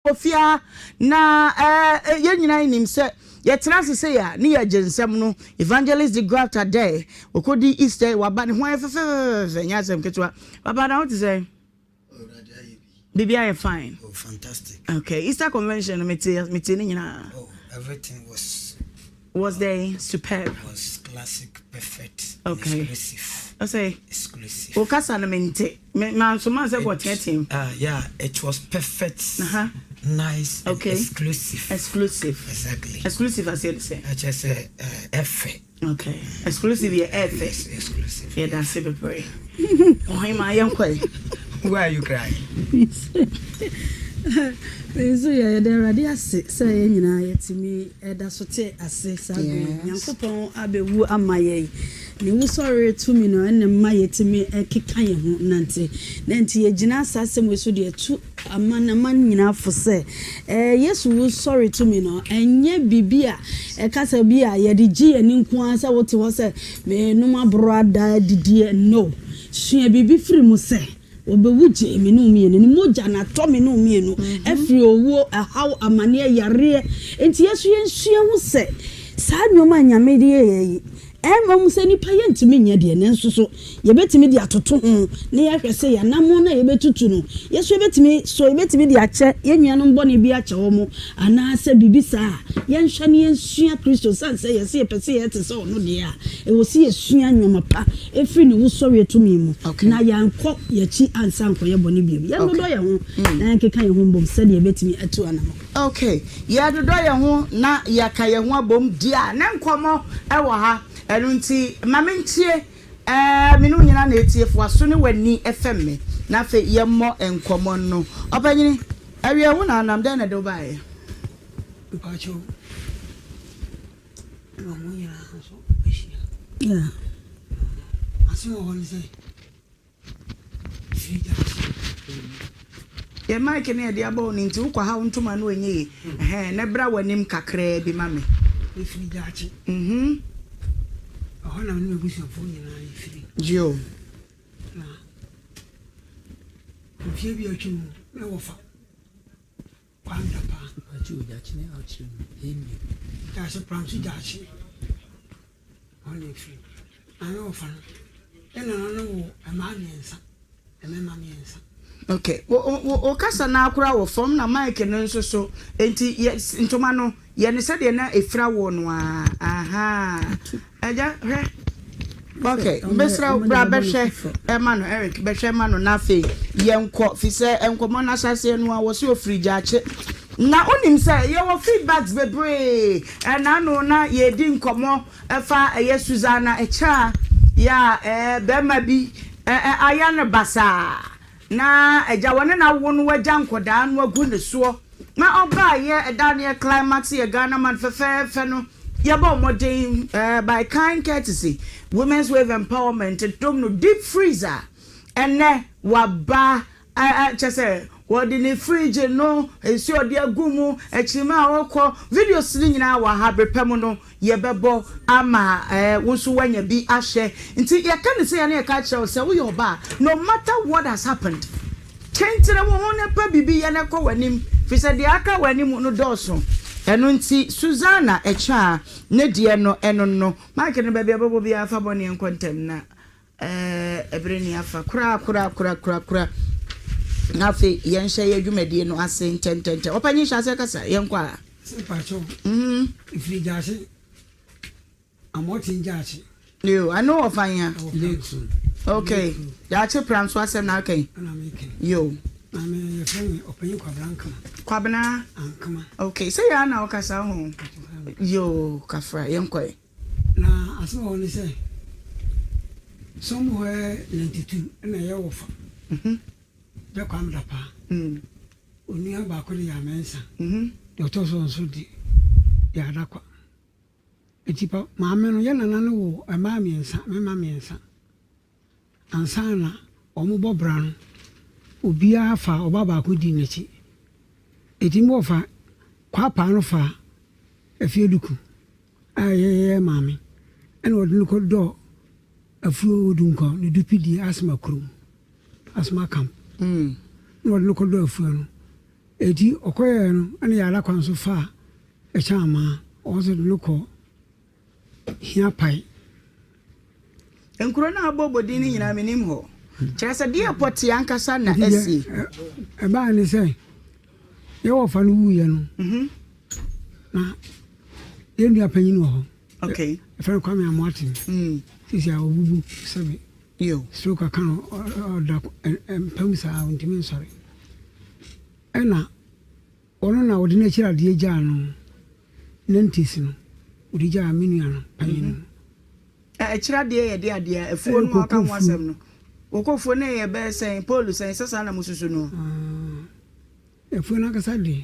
Wɔ fie ha, na eh, yɛn nyinaa nim sɛ yɛtena ase sei a, ne yɛgye nsɛm no. Evangelist de Graft Adair, ɔkɔdi Easter, waba, ne ho ayɛ fɛfɛfɛfɛ, nyɛ asɛm ketewa. Papa, na wo te sɛn? Biribi ayɛ fine. Oh, fantastic. Okay, Easter convention no mete mete ne nyinaa. Oh, everything was was there superb. Was classic, perfect, okay. Exclusive. Ɔsɛ exclusive. Wo kasa no mente. Me mansoma sɛ kɔ teateam. Yeah, it was perfect. Nice and exclusive. Exclusive. Exactly. Exclusive aseɛ de sɛ. Ɛkyɛ sɛ ɛfɛ. Okay. Exclusive yɛ ɛfɛ. Exclusive. Yɛ danse bebree. Ɔhema yɛn kɔ yi. Why are you crying? Me nso yɛ yɛda Awurade ase sɛ yɛn nyinaa yɛtumi ɛda so te ase saa bere yi. Nyankopɔn abɛwu ama yɛn. Ne wusɔre tumi no ɛna mma yɛtumi ɛkeka yɛn ho nante. Na nti yɛgyina saa asɛm yi so de atu amanaman nyinaa fo sɛ ɛɛ Yesu wusɔre tumi no ɛnyɛ biribi a ɛka sɛ bi a yɛde gye yɛn ani nko ara sɛ wote hɔ sɛ menom aboro ada adidiɛ. No. Sua biribi firi mu sɛ wɔbɛwu gyee me ne wo mmienu. Ne mogya na atɔ me ne wo mmienu afiri owuo, ɛhaw, amaneɛ, yareɛ. Enti yɛn nso yɛnsua ho sɛ saa nneɛma a Nyame de yɛ yɛn yi, ɛmfa ho sɛ nnipa yɛntumi nyɛ deɛ, nanso so yɛbɛtumi de atoto ho na yɛahwɛ sɛ yɛn anammɔn no a yɛbɛtutu no, yɛn nso yɛbɛtumi, so yɛbɛtumi de akyɛ yɛn nuanom bɔne bi akyɛ wɔn anaasɛ biribi saa a, yɛnhwɛ na yɛnsua Kristo. Ɛsiane sɛ yɛse yɛpɛ sɛ yɛyɛ te sɛ ɔno deɛ a, ɛwɔ sɛ yɛsua nneɛma pa firi ne wusɔreɛ tumi mu, na yɛankɔ yɛn akyi ansan ankɔyɛ bɔne bio. Yɛnnodɔ yɛn ho na yɛnkeka yɛn ho mbom sɛdeɛ yɛbɛtumi atu anammɔn. Ok, yɛdodɔ yɛn ho na yɛaka yɛn ho abom deɛ a, na nkɔmmɔ wɔ ha. Ɛno nti, ma mentie. Ɛɛ, me ne wo nyinaa na ɛretie. Fa w'aso ne w'ani fɛm me, na afei yɛmmɔ nkɔmmɔ no. Ɔpanyini, awiei wo na anam, dɛn na ɛde wo baeɛ? Mpakyɛw, ɛma mo nyinaa nso ahyia. Yeah. Asɛm wɔ hɔ ne sɛ, firi gyaase. Yɛ mic no yɛde abɔ wo no nti wokɔ ha wo ntoma no ɛnyɛ yie. Ɛhɛn, na bra w'anim kakraa bi ma me. Mefiri gyaakye. Mhm. Ɛhɔ na me ne m'abusuafoɔ nyinaa yɛfiri. Gye o. Na mfeɛ bi a atwam no, na wɔfa Kwame Dapaah. Mpakyɛw gyaakye ne akyerɛ mu ɛyɛ mmienu. Gyaakye Pramso gyaakye. Hɔ na ɛfiri. Na me wɔfa no, yɛn nana no woo mmaa mmiɛnsa, mmarima mmiɛnsa. Ok, wo wo wo kasa no ara koraa wɔ fam na mic no nso so, enti yɛ ntoma no yɛ no sɛdeɛ na ɛfira woɔ no ara, ahaa, agya hwɛ. Ok, mesrɛ wo bra bɛhwɛ ma no, Eric bɛhwɛ ma no na afei yɛnkɔ, fisɛ nkɔmmɔ no ahyɛaseɛ no ara wɔse ɔfiri Gyaakye. Na wonim sɛ yɛwɔ feedbacks bebree, ɛnaano na yɛredi nkɔmmɔ ɛfa ɛyɛ Susanna Ɛkyɛ yɛ a ɛɛ bɛrima bi ɛ aya no basaa na agya wɔne no awo no wagya nkɔdaa no agu ne soɔ na ɔbaa yɛ ɛda no yɛ climax yɛ Ghana man fɛfɛɛfɛ no yɛbɔ mmɔden ɛɛ by kind courtesy Women's Wave Empowerment dom no deep freezer ɛnɛ waba Ɛ kyerɛ sɛ, wɔde ne fridge no, nsuo a ɔde agu mu, akyirima a ɔkɔ, videos no nyinaa wɔ ha, bere pa mu no yɛbɛbɔ ama ɛ wo nso woanya bi ahwɛ. Nti yɛka no sei a na yɛka akyerɛ wo sɛ woyɛ ɔbaa a, no matter what has happened, kyenkyere wo ho na pɛ biribi yɛ na kɔ w'anim, firi sɛ deɛ aka w'anim no dɔɔso. Ɛno nti Susanna Ɛkyɛa ne deɛ no ɛno no. Mic no baabi a ɛbɛbɔ biara fa bɔ ne yɛnkɔ ntɛm na Ɛɛ, bere ni afa korakorakorakorakora. Na afei yɛnhyɛ yɛn dwumadie no ase ntɛntɛntɛm. Ɔpanyin hyɛ aseɛ kasa, yɛnkɔ a. Sɛ mpakyɛw, ɛfiri gyaakye, Amoɔten gyaakye. Yo, ɛno wɔ fa ya. Okay, gyaakye pra nso asɛm na aka yi. Ɛna meka yi. Yo. Na me yɛfrɛ me ɔpanyin Kwabena Ankama. Kwabena? Ankama. Okay, sɛ yɛ ana ɔkasa ho. Yo, kafra, yɛnkɔ yi. Na asɛm a ɛwɔ hɔ ne sɛ, somewhere 92 na ɛyɛ wɔfa bɛ Kwame Dapaah. Onua baako de yɛ Amɛnsa, deɛ ɔtɔ so nso de yɛ Adakwa. Nti pa maame no, yɛ nana no woo mmaa mmiɛnsa, mmarima mmiɛnsa. Ansa na wɔrebɔ bra no, obiara faa ɔba baako dii n'akyi. Enti me wɔfa Kwaapaa no faa Afieduku a ɛyɛ yɛn maame ɛna ɔde no kɔdɔɔ afuo wɔ Dunkwa ne Dupidie Asma kurom, Asma camp. Na ɔde no kɔdɔɔ afuo no. Enti ɔkɔyɛɛ no ɛna yɛara kwan so faa ɛkyɛn amaa ɔno nso de no kɔɔ hia pae. Nkuro no a wobɔbɔ din no nyinaa menim hɔ. Kyerɛ sɛ deɛ pɔtee ankasa na asie. Ɛbaa ne sɛ yɛ wɔfa no wuiɛ no mhm. na yɛn nua panyin wɔ hɔ. Okay. Yɛfrɛ no Kwame Amoaten. Mm. Sisi a ɔbubu sɛbe. Stroke aka no ɔda mpam saa ɔntumi nsɔre. Ɛna Ɔno na ɔde n'akyiri adeɛ gyaa no, nantis no, ɔde gyaa me nua no panyin no. Akyiri adeɛ yɛ de adeɛ a, afuo no a ɔka ho asɛm no. Kokofuo no yɛ bɛyɛ sɛn, poolu sɛn, sɛ saa na mosusu no? Afuo no ankasa de,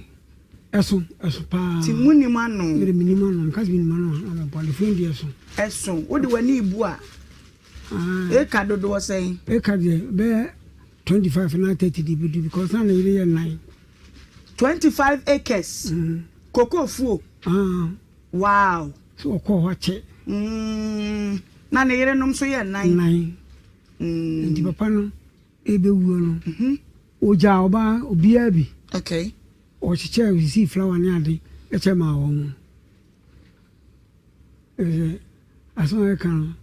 ɛso, ɛso paa. Nti monim ano? Mede menim ano, meka sɛ menim ano a, na meboa no. Afuo no deɛ ɛso. Ɛso, wode w'ani rebu a, eka dodoɔ sɛn? Eka deɛ, bɛyɛ 25 anaa 30 deɛ ɛbɛdu because na ne yere yɛ nnan. 25 acres cocoa fuo. Wow. So ɔkɔɔ hɔ akyɛ. Mm, na ne yerenom nso yɛ nnan. Nnan. Mm. Nti papa no ebewuo no. Mm-hmm. Ogyaa ɔbaa obiara bi. Okay. Ɔkyekyɛɛ osisii flower ne ade kyɛ maa wɔn. Ɛsɛ asɛm a yɛka no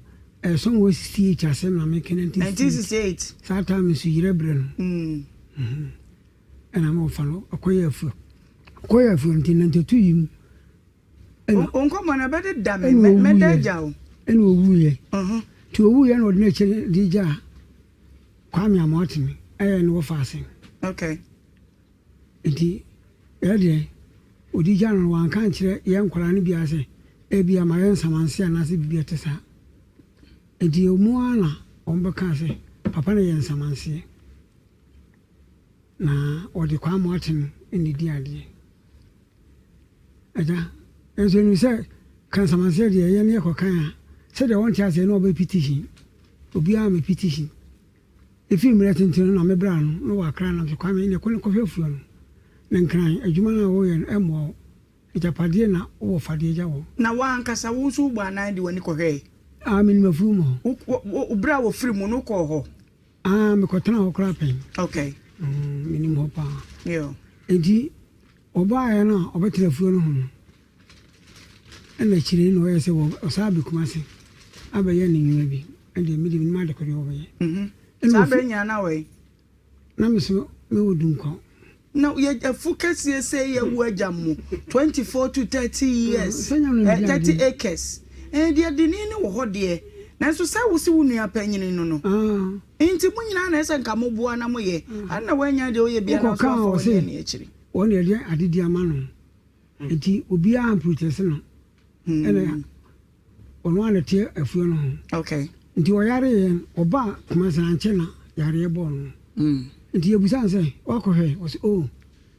ɛyɛ sɔn wɔ 68 asɛm na meka 1968. Saa time nso yerɛ brɛ no. Mm. Mm-hmm. Ɛna na ɔfa no ɔkɔyɛ afuo ɔkɔyɛ afuo nti nantatu yi mu. Ɛna wo nkɔmɔ no ɛbɛde da me mɛda agya o. Ɛna owuiɛ nti owuiɛ na ɔde n'akyi de gyaa Kwame Amoatene ɛyɛ ne wɔfa ase. Okay. Nti yɛ deɛ ɔde gyaa no no wanka ankyerɛ yɛn nkwadaa no biara sɛ ebia mayɛ nsamanse anaasɛ biribi a ɛte saa. Nti wɔn ara na wɔbɛkaa sɛ papa no yɛ nsamanseɛ. Na wɔde Kwame Aten na ɛdi adeɛ. Agya, nso ɛnim sɛ Kansamanseɛ deɛ yɛn yɛkɔ kan a, sɛdeɛ wɔnte aseɛ na wɔbɛ petition. Obiara mɛ petition. Ɛfiri mmerɛ tenten no na me bra no na wɔ Accra na mese Kwame ɛnneɛ kɔ ne kɔhwɛ afuo no. Na Nkran adwuma no a wɔyɛ no ɛmmoa wo. Agyapadeɛ na wowɔ fadeɛ gya wɔ. Na wo ankasa wo nso wobɔɔ anan de w'ani kɔhwɛɛ? Ah, menim afuo mu hɔ. Wo, wo, berɛ a wɔfiri mu no wokɔɔ hɔ? Ah, mekɔtenaa hɔ koraa pɛn. Okay. Mm, menim hɔ paa. Yo. Enti, ɔbaeɛ no a ɔbɛtena afuo no ho no, ɛna akyire na ɔyɛ sɛ ɔsan abɛ Kumase abɛyɛ ne nnwuma bi. Ɛndeɛ me deɛ menim adekodeɛ ɔbɛyɛ. Mm -hmm. Saa berɛ nyinaa na wɔ Na me so me wɔ Dunkwa. Na yɛ afu kɛseɛ sɛ yɛ wo agya mo 24 to 30 years eh, 30 acres eh, deɛ deni ne wɔ hɔ deɛ nanso sɛ wo se wo nua panyini no no nti mo nyinaa na ɛsɛ nka mo boa na mo yɛ ana woanya deɛ woyɛ bia na so afa wo deɛ ne akyiri. Wɔn na ɛde adedi ama no nti obiara mprotɛse no ɛna Ɔno ara na ɛte afuo no ho. Okay. Nti ɔyareeɛ no, ɔbaa Kumasi ankyɛ na yareɛ bɔɔ no. Mm. Nti yɛbusa no sɛ, wakɔhwɛ? Ɔse, oh,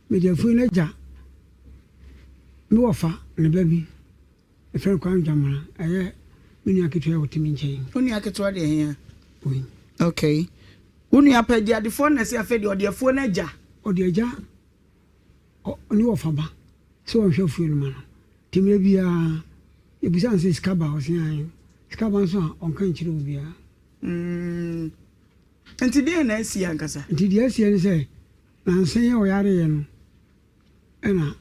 mede afuo no agya me wɔfa ne ba bi, yɛfrɛ no Kwame Dwamena, ɛyɛ me nua ketewa a ɔte me nkyɛn. Wo nua ketewa deɛ hea? Oi. Okay. Wo nua pɛ gye adefoɔ na ɛsɛ afei deɛ ɔde afuo no agya. Ɔde agya ɔne wɔfa ba sɛ ɔnhwɛ afuo no ma no. Nti mmerɛ biara yɛbisa no sɛ sika ba a ɔse aane. Sika ba nso a ɔnka nkyerɛ obiara. Mm, nti deɛn na asi ankasa? Nti deɛ asie ne sɛ nansa yi a ɔyareeɛ no ɛna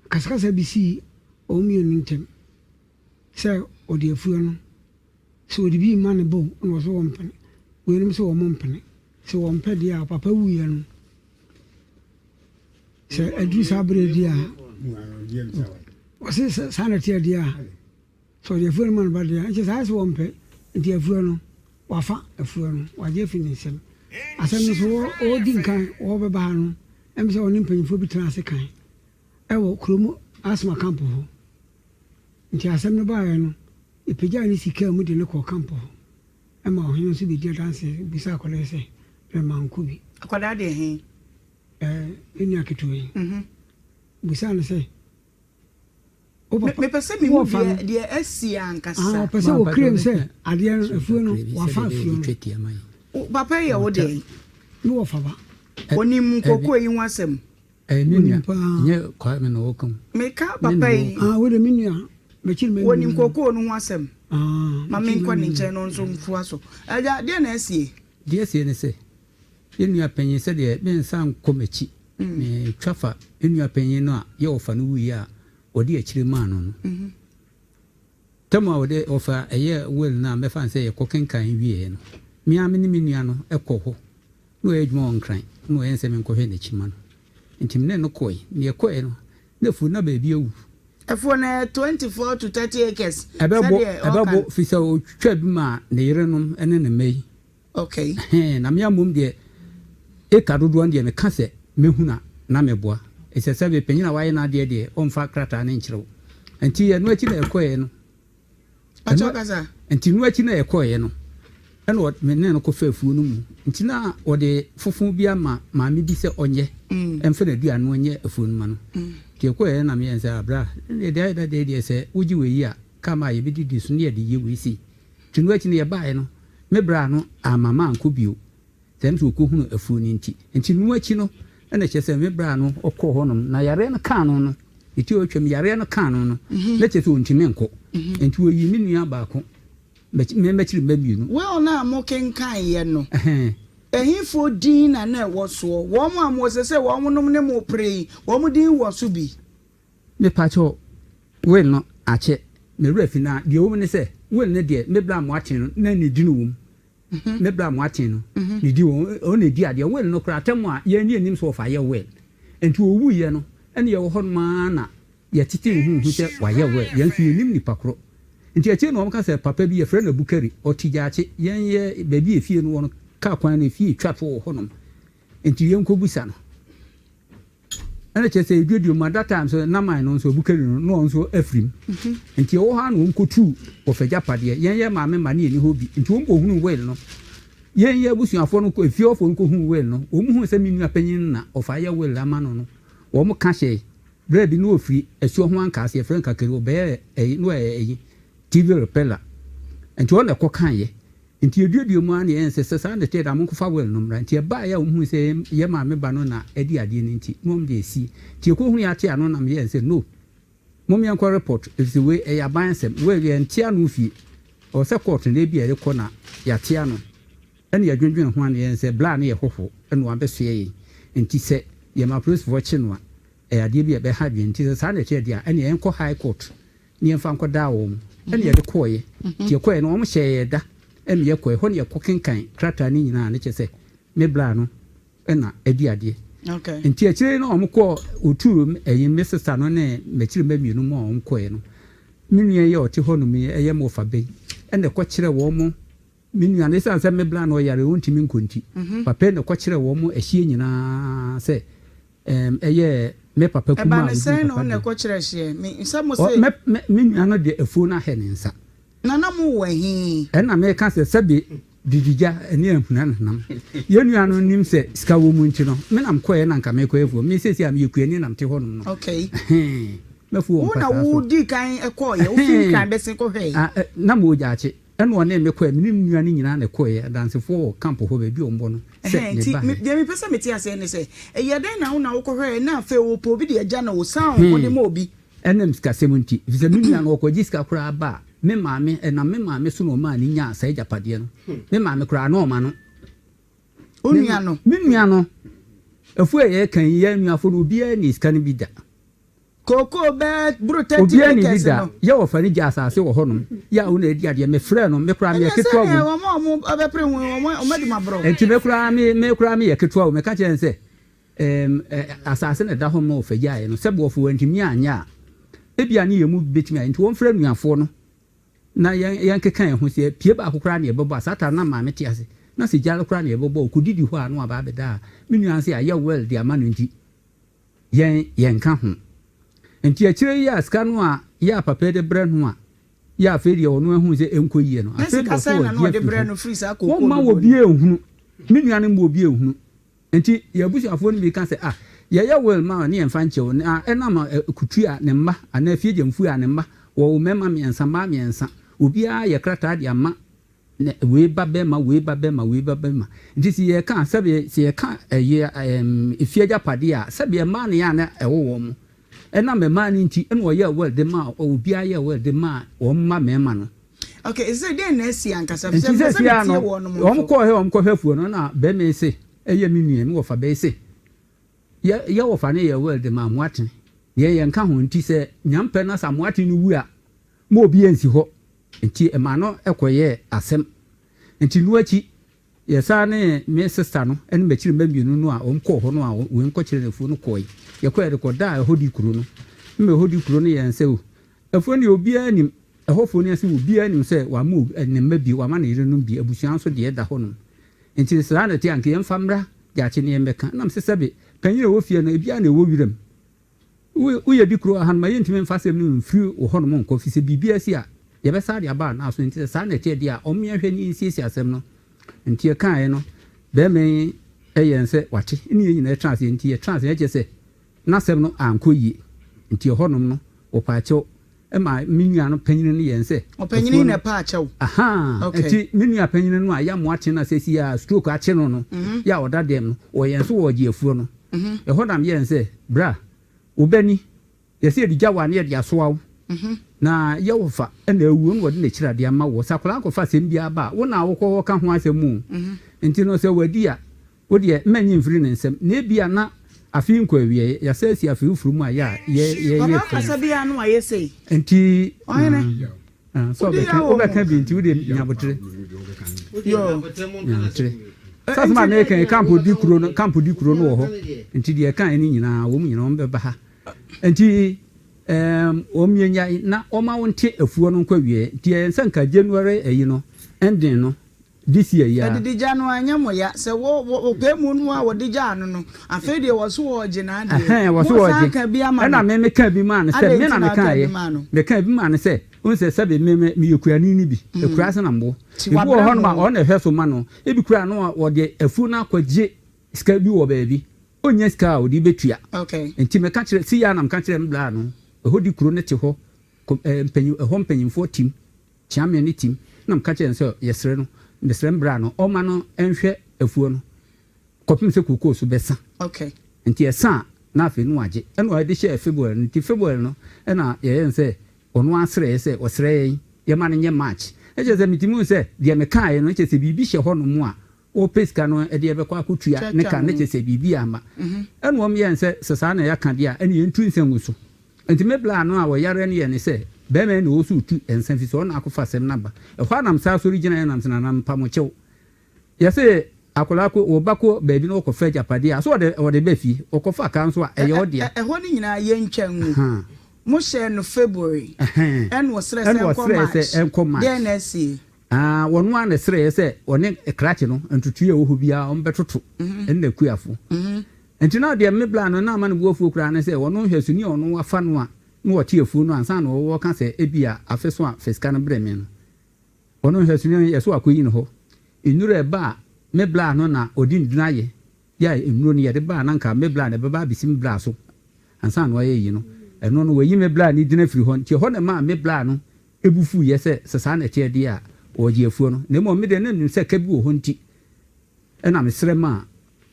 akasakasa bi sii wɔn mmienu ntam sɛ ɔde afuo no sɛ ɔde bi rema ne ba o ɛna ɔse ɔmpene, weinom se wɔn mpene, sɛ wɔmpɛ deɛ a papa wuiɛ no Sɛ ɛduru saa berɛ di a, ɔse sɛ saa na ɛteɛ deɛ a, sɛ ɔde afuo no ma no ba deɛ a, nkyɛ saa sɛ wɔmpɛ, nti afuo no, wafa afuo no, wagye afi ne nsam. Asɛm no so ɔredi nkan wɔbɛba ha no, ɛm sɛ ɔne mpanyinfoɔ bi tena ase kan ɛwɔ kurom asoma kampo hɔ. Nti asɛm no baeɛ no, yɛpagyaa ne si kaa mu de no kɔɔ kampo hɔ. Ɛma ɔhene nso bɛdi adanseɛ bisa akwadaa yi sɛ, Mema nkɔ bi. Akwadaa deɛ he? Ɛɛ, me nua ketewa yi. Bisaa no sɛ, Wo papa, Mepɛ sɛ mehu wo wɔfa deɛ no? deɛ asi ankasa. Ah, ɔpɛ sɛ ɔclaim sɛ adeɛ no, afuo no, wafa afuo no. Wo papa yi yɛ wo deɛn? Me wɔfa ba. Ɔnim nkokoɔ yi ho asɛm? Ɛyɛ me Ɔnim nua, paa. ɛnyɛ Kwame na ɔka o. Meka Me na papa yi. ɔka. Ah, wo de me nua, m'akyiri m'anim Wɔnim no. kookoo no ho asɛm? Ah, Ma m'akyiri menkɔ ne m'anim nkyɛn no. na ɔnso mfoa so. Agya, deɛn na asie? Deɛ asie ne sɛ, yɛn nua panyin, sɛdeɛ mensan nkɔ m'akyi. Metwa fa me nua panyin no a yɛ wɔfa no wuiɛ a wɔde akyire maa no no. Tam a wɔde wɔfa ɛyɛɛ will no a mɛfa no sɛ yɛkɔkenkan wieeɛ no, me ara me ne me nua no kɔɔ hɔ. Na ɔyɛ adwuma wɔ Nkran, na ɔyɛ sɛ menkɔhwɛ n'akyi ma no. Nti me ne no kɔe. Na yɛkɔeɛ no, na afuo no na baabi awu. Afuo no ɛyɛ 24 to 30 acres Ɛbɛbo, sɛdeɛ ɔka no. ɛbɛbo, firi sɛ ɔtwitwaa bi maa ne yerenom ne ne mma yi. Okay. Ɛhɛn, na me ara mmom deɛ, acre dodoɔ no deɛ meka sɛ mɛhunu a, na meboa. Ɛsɛ sɛ me panin a wayɛ n'adeɛ deɛ, ɔmfa krataa no nkyerɛ wo. Nti ɛno akyi na ɛkɔeɛ no, Pakyɛ kasa. Nti no akyi na yɛkɔeɛ no, ɛna ɔ, me ne no kɔfaa afuo no mu. Nti na wɔde fofo bi ama maame bi sɛ ɔnyɛ, ɛmfa n'aduane no nyɛ afuo no ma no. Nti yɛkɔeɛ na meyɛɛ no sɛ, ah bra, ɛnneɛ deɛ ayɛ dada yi deɛ sɛ wogye wei yi a, ka ma yɛbɛdidi so na yɛde yɛ wei sei. Nti no akyi no yɛbaeɛ no, me bra no amma mankɔ bio. Sɛ ɛno sɛ ɔkɔhunu afuo no nti. Nti no akyi no, ɛna kyerɛ sɛ me bra no ɔkɔɔ hɔnom, na yareɛ no kaa no no, ne ti a ɔtwam, yareɛ no kaa no no, na kyerɛ sɛ ɔntumi nkɔ. Nti ɔyii me nua baako, me mmakyiri mma mmienu. Will no a mokenkaneeɛ no, ɛhefoɔ din na na ɛwɔ soɔ? Wɔn a mo, ɛsɛ sɛ wɔnom ne mo pere yi, wɔn din wɔ so bi? Mepakyɛw, will no akyɛ, me werɛ afi, na deɛ ɛwɔ mu ne sɛ, will no deɛ, me bra Moakye no, na ne din wɔ mu. Me bra Moakye no, ne din wɔ mu, ɔno na ɛdi adeɛ. Will no koraa, atɛm a yɛn ani nnim sɛ wɔfa yɛ will. Nti ɔwuiɛ no, ɛna yɛwɔ hɔnom ara na yɛtete yɛn ho hu sɛ wayɛ will, yɛn nso yɛnnim nipa korɔ. Nti akyire na wɔka sɛ papa bi, yɛfrɛ no Abukari, ɔte Gyaakye, yɛn yɛ baabi a efie no wɔ no, kaa kwan no efie twa toɔ wɔ hɔnom, nti yɛnkɔbisa no. Ɛna kyerɛ sɛ eduadua mu at that time nso Naman no nso Abukari no na ɔno nso afiri mu. Nti ɛwɔ hɔ ara na wɔn kɔtuu wɔfa agyapadeɛ. Yɛn yɛ maame mma ne yɛnni hɔ bi. Nti wɔn kɔhunuu will no. Yɛn yɛ abusuafoɔ no kɔ efie hɔfoɔ no kɔhuu will no. Wɔn huu sɛ me nua panyin no na ɔfa yɛ will ama no no, wɔn ka hyɛe. Berɛ bi na ɔfiri asuo ho ankaase yɛfrɛ no Kakari ɔbɛyɛɛ ɛyi na ɔyɛ ɛyi TV repeller. Nti ɔno na ɛkɔkaeɛ. Nti yɛduadua mu ara na yɛyɛɛ sɛ, sɛ saa na ɛteɛ deɛ a monkɔfa will no mmra. Nti ɛbaeɛ a wɔhuu sɛ yɛn maame ba no na adi adeɛ no nti, na wɔde asie. Nti yɛkɔhunuiɛ ate ano na meyɛɛ sɛ, no, mom yɛnkɔ report, ɛfiri sɛ wei ɛyɛ aban asɛm, wei yɛnte ano fie, ɛwɔ sɛ court no ebia yɛkɔ na yɛate ano. Ɛna yɛdwendwenee ho ara na yɛyɛɛ sɛ, bla no yɛ hɔhoɔ na wabɛsoɛ yɛn, nti sɛ yɛma apolisifoɔ kye no a, ɛyɛ adeɛ bi a ɛbɛha adwene. Nti sɛ saa na ɛteɛ deɛ a, ɛnneɛ yɛnkɔ high court ne yɛmfa nkɔdaa wɔn. Ɛna yɛde kɔeɛ. Nti yɛkɔeɛ no, wɔhyɛɛ yɛn da ma yɛkɔeɛ. Ɛhɔ na yɛkɔkenkan krataa no nyinaa, ne kyerɛ sɛ, me bra no na adi adeɛ. Nti akyire yi no wɔkɔɔ, wɔtuu ɛyi, me sista no ne m'akyiri mma mmienu mu a wɔkɔeɛ no, me nua yi a ɔte hɔnom yi, ɛyɛ me wɔfa bɛ yi, ɛna ɛkɔkyerɛɛ wɔn, me nua no, ɛsiane sɛ me bra no ɔyare ɔntumi nkɔ nti, papa yi na ɛkɔkyerɛɛ wɔn ɛhyeɛ nyinaa sɛ, Ɛɛm, ɛyɛ me papa Ɛba kumaa no a ɔdi sɛn me na papa ɔno na deɛ. ɛkɔkyerɛ hyeɛ? Me, sɛ mo Ɔ, se. me, me, me nua no de afuo no ahɛ ne nsa. Na na mo wɔ he? Ɛna meka sɛ, sɛbe didigya ne ahuna na nam. Yɛn nua no nim sɛ sika wɔ mu nti no, me na mekɔeɛ na anka merekɔyɛ afuo. Me seesei a meyɛ kuani na mete hɔnom no. Okay. Ɛhee, m'afuo wɔ Wo na mpataa so. wodii kan kɔeɛ? Wofiri Ɛhee, Nkran bɛsen kɔhwɛeɛ? a, ɛ, na mewɔ Gyaakye. Ɛna ɔne me kɔɛ, me ne me nua no nyinaa na ɛkɔeɛ, adansefoɔ wɔ camp hɔ baabi a wɔbɔ no sɛ Ɛhɛn, nti me, mebaeɛ. deɛ mepɛ sɛ mete aseɛ ne sɛ, ɛyɛ dɛn na wo na wokɔhwɛeɛ na afei wopɛ obi de agya no wo san wo ho de ma obi? Ɛnam sikasɛm nti, ɛfiri sɛ me nua no ɔkɔgye sika koraa ba a, me maame, ɛnam me maame so na ɔmaa no nyaa saa agyapadeɛ no. Me maame koraa na ɔma no. Wo nua no? Me nua no, afuo a yɛreka yi, yɛn anuafoɔ no, obiara nnii sika no bi da. Kookoo bɛɛ boro 30 Obiara nni bi acres da. no. Yɛ wɔfa no gya asase wɔ hɔnom. Yɛ a wo na adi adeɛ. Me frɛɛ no, me koraa meyɛ Ɛnneɛ ketewa sɛdeɛ wom. wɔn a wɔbɛpere ho yi, wɔn wɔadi mo aborɔ. Enti me koraa me me koraa meyɛ ketewa wom. Meka kyerɛɛ no sɛ, Ɛɛm, ɛ, asase na ɛda hɔ ma wɔfa gyaeɛ no, sɛ boɔfoɔ wantumi anyɛ a, ebia ne yɛn mu bi bɛtumi ayɛ. Enti wɔmfrɛ anuafoɔ no na yɛn yɛnkeka yɛn ho. Sɛ pie baako koraa na yɛbɛbɔ a, saa ta no na maame te ase. Na sɛ gyare koraa na yɛbɛbɔ a, ɔkɔdidi hɔ a na waba abɛda a, me nua no sɛ yɛayɛ will de ama no nti, Yɛn, yɛnka ho. Nti akyire yi a sika no a yɛ a papa yi de brɛ no a, yɛ a afei deɛ ɔno ahunu sɛ ɛnkɔ yie no, Na afei sika deɛ ɔsɛ sɛn na na ɔgye ɔde afiri brɛ hɔ. no firi saa kookoo Wɔmma dodoɔ no mu? obiara nhunu. Me nua no mma obiara nhunu. Nti yɛn abusuafoɔ no bi ka sɛ, ah, yɛyɛ will ma wo ne yɛmfa nkyɛ wo. Na ɛnam kutu a ne mma anaa afie gyamfuo a ne mma, wɔwo mmarima mmiɛnsa, mmaa mmiɛnsa, obiara yɛ krataa de ama Na wei ba bɛma, wei ba bɛma, wei ba bɛma. Nti sɛ yɛka a, sɛdeɛ sɛ yɛka ɛyɛ ɛɛm efie agyapadeɛ a, sɛdeɛ mmaa na yɛ a na ɛwɔ wɔn mo. Ɛnam mmaa no nti ɛna ɔyɛɛ will de maa obiara yɛɛ will de maa wɔn mma mmarima no. Okay, sɛ dɛn na asi ankasa? Efisɛ Nti mepɛ sɛ seesei ara metie no, wɔnom wɔn nso. kɔɔ hɛ wɔn kɔhwɛ afuo no, ɛna barima yi se, ɛyɛ me nua yi, me wɔfa bɛ yi se. Yɛ yɛ wɔfa no yɛ will de ma Amoatene. Yɛn yɛnka ho nti sɛ Nyame pɛ na sɛ Amoatene no wu a ma obi ansi hɔ nti ɛmaa no kɔyɛɛ asɛm. Nti no akyi yɛsan ne me sister no ne m'akyiri mma mmienu no a wɔn kɔɔ hɔ no a wɔn kɔkyerɛ no afuo no kɔɔe. Yɛkɔɔ yɛde kɔdaa ɛhɔ di kuro no. Mma ɛhɔ di kuro no yɛn sɛ o afuo no deɛ obiara nim ɛhɔfoɔ no ase obiara nim sɛ wama ne mma bi wama ne yerenom bi abusua nso deɛ ɛda hɔnom. Nti saa na ɛte a nka yɛmfa mmra gyaakye ne yɛmmɛka. Nam sɛ sɛbe panyin a ɛwɔ fie no ebiara na ɛwɔ wiram. Wo woyɛ bi kuro wɔ hanom a, yɛntumi mfa asɛm no mfiri wo hɔnom nkɔ, ɛfiri sɛ biribi asi a, yɛbɛsan de aba anaa so. Nti sɛ saa na ɛteɛ deɛ a, ɔmmeɛhwɛ ne yɛnsiesie asɛm no. Nti yɛkaeɛ no, barima yi yɛɛ sɛ wate, ɛne yɛn nyinaa yɛtena aseɛ. Nti yɛtena aseɛ, kyerɛ sɛ n'asɛm no ankɔ yie. Nti ɛhɔnom no, wɔpaa kyɛw ma me nua no panyini no yɛɛ sɛ Ɔpanyini afuo na no. ɛpaa kyɛw? Ahaa, Okay. nti me nua panyini no a yɛamoa te no a seesei a stroke akye no no, yɛ a ɔda dɛm no, ɔyɛɛ sɛ ɔregye afuo no. Ɛhɔ na meyɛɛ no sɛ, Bra, wo ba ni, yɛsɛ yɛde gya wo a na yɛde asoa wo, na yɛ wo fa na awuo na wɔde n'akyiradeɛ ama wo. Sɛ akwadaa no kɔfa asɛm biara ba a, wo na wokɔ hɔ ka ho asɛm o. Nti no sɛ wadi a, wo deɛ mma nyi mfiri ne nsam. Na ebia na afe yi nkɔ awieɛ, yɛasan asi afe foforɔ mu a yɛ a yɛyɛ Papa firi no. kasa biara no wayɛ sei. Nti, Ɔhene. Ah, sɛ Wodi ɔbɛka yaw wɔ wobɛka ho. bi nti wode nyabotere Yo. nyabotere sɛ asɛm a meka yi kampo di kuro no kampo di kuro no wɔ hɔ nti deɛ ɛka ne nyinaa wɔn nyinaa wɔn bɛba ha nti ɛɛm wɔn yɛnya na wɔn a wɔnte afuo no nkɔ awie nti ɛyɛ sɛ nka January ayi no ending no This year yi ara. Ɛdede gya no anyɛ mo ya sɛ wɔ wɔ ɔpɛ mu no a wɔde gyaa no no afei deɛ wɔso wɔregye n'adeɛ Ɛhɛn, wɔso mo san wɔregye. ka bi ama Ɛna no me mekaa bi maa no sɛ, adɛn me nti na na ɔkaa bi mekaeɛ. maa no Mekaa bi maa no sɛ, wohu sɛ sɛbe me me meyɛ kuani no bi, akuraa ase na mewɔ. nti Ebi wɔ wabrɛ hɔnom a ho ɔno na ɛhwɛ so ma no. Ebi koraa no wɔde afuo no akɔgye sika bi wɔ baabi, ɔnnya sika a ɔde bɛtua. okay Nti meka kyerɛ, sei ara na meka kyerɛɛ me braa no, ɛhɔ di kuro no te hɔ, kɔ ɛɛ mpanyin ɛhɔ mpanyinfoɔ tim. Kyeame ne tim na meka kyerɛɛ no sɛ yɛsrɛ no, mesrɛ no bra no ɔmma no nhwɛ afuo no kɔpem sɛ kookoo so bɛsa. Okay. Nti ɛsa a na afei no wagye. Ɛna ɔde hyɛɛ February no, nti February no ɛna yɛyɛ no sɛ ɔno ara srɛɛ sɛ ɔsrɛ yɛn yɛma no nyɛ March. Ɛkyerɛ sɛ metumi hu sɛ deɛ mekaeɛ no kyerɛ sɛ biribi hyɛ hɔ nom a ɔpɛ sika no de ɛbɛkɔ akɔtua ne ka no kyerɛ sɛ biribi amma. Ɛna wɔn yɛɛ no sɛ sɛ saa na yɛaka deɛ a ɛne yɛntu nsa ngu so. Nti me bla ano a wɔyareɛ no yɛ ne sɛ bɛrima yi na ɔwɔ sɛ ɔtu nsa firi sɛ ɔno na akɔfa asɛm no aba. Ɛhɔ ara na mesan sɔre gyinaeɛ na mese Nana mepa mo kyɛw. Yɛse akwadaa kɔ wo ba kɔ baabi na ɔkɔfa agyapadeɛ a so ɔde ɔde ba fie? Ɔkɔfa kaa nso a ɛyɛ ɔdea. Ɛhɔ no nyinaa yɛntwa ngu. Ahaa. Mohyɛɛ no February Ɛhɛn. ɛna ɔsrɛɛ sɛ Ɛna ɛnkɔ ɔsrɛɛ March. sɛ ɛnkɔ March. Dɛn na asie? Aa, wɔn ara na ɛsrɛeɛ sɛ wɔne krakye no, ntotoeɛ a ɛwɔ hɔ biara wɔbɛtoto, ɛne n'akuafoɔ. Nti na deɛ me bla no na ama ne bo afuo koraa ne sɛ, ɔno nhwɛsoni a ɔno wafa no a na ɔte afuo no ansa na ɔreka sɛ ebia afe so a fa sika no brɛ me no, ɔno nhwɛsoni no yɛ sɛ wakɔyi no hɔ. Nnuro a ɛba a me bla no na ɔde nnuro ayɛ, yɛ a nnuro no yɛde ba a na anka me bla no ɛbɛba abɛsi me bla so ansa na wayɛ ayi no, ɛno no wayi me bla no din afiri hɔ. Nti ɛhɔ na ɛmaa me bla no bo fuiɛ sɛ, sɛ saa na ɛteɛ deɛ a, ɔregye afuo no. Na mmom me deɛ na menim sɛ ka bi wɔ hɔ nti na mesrɛ maa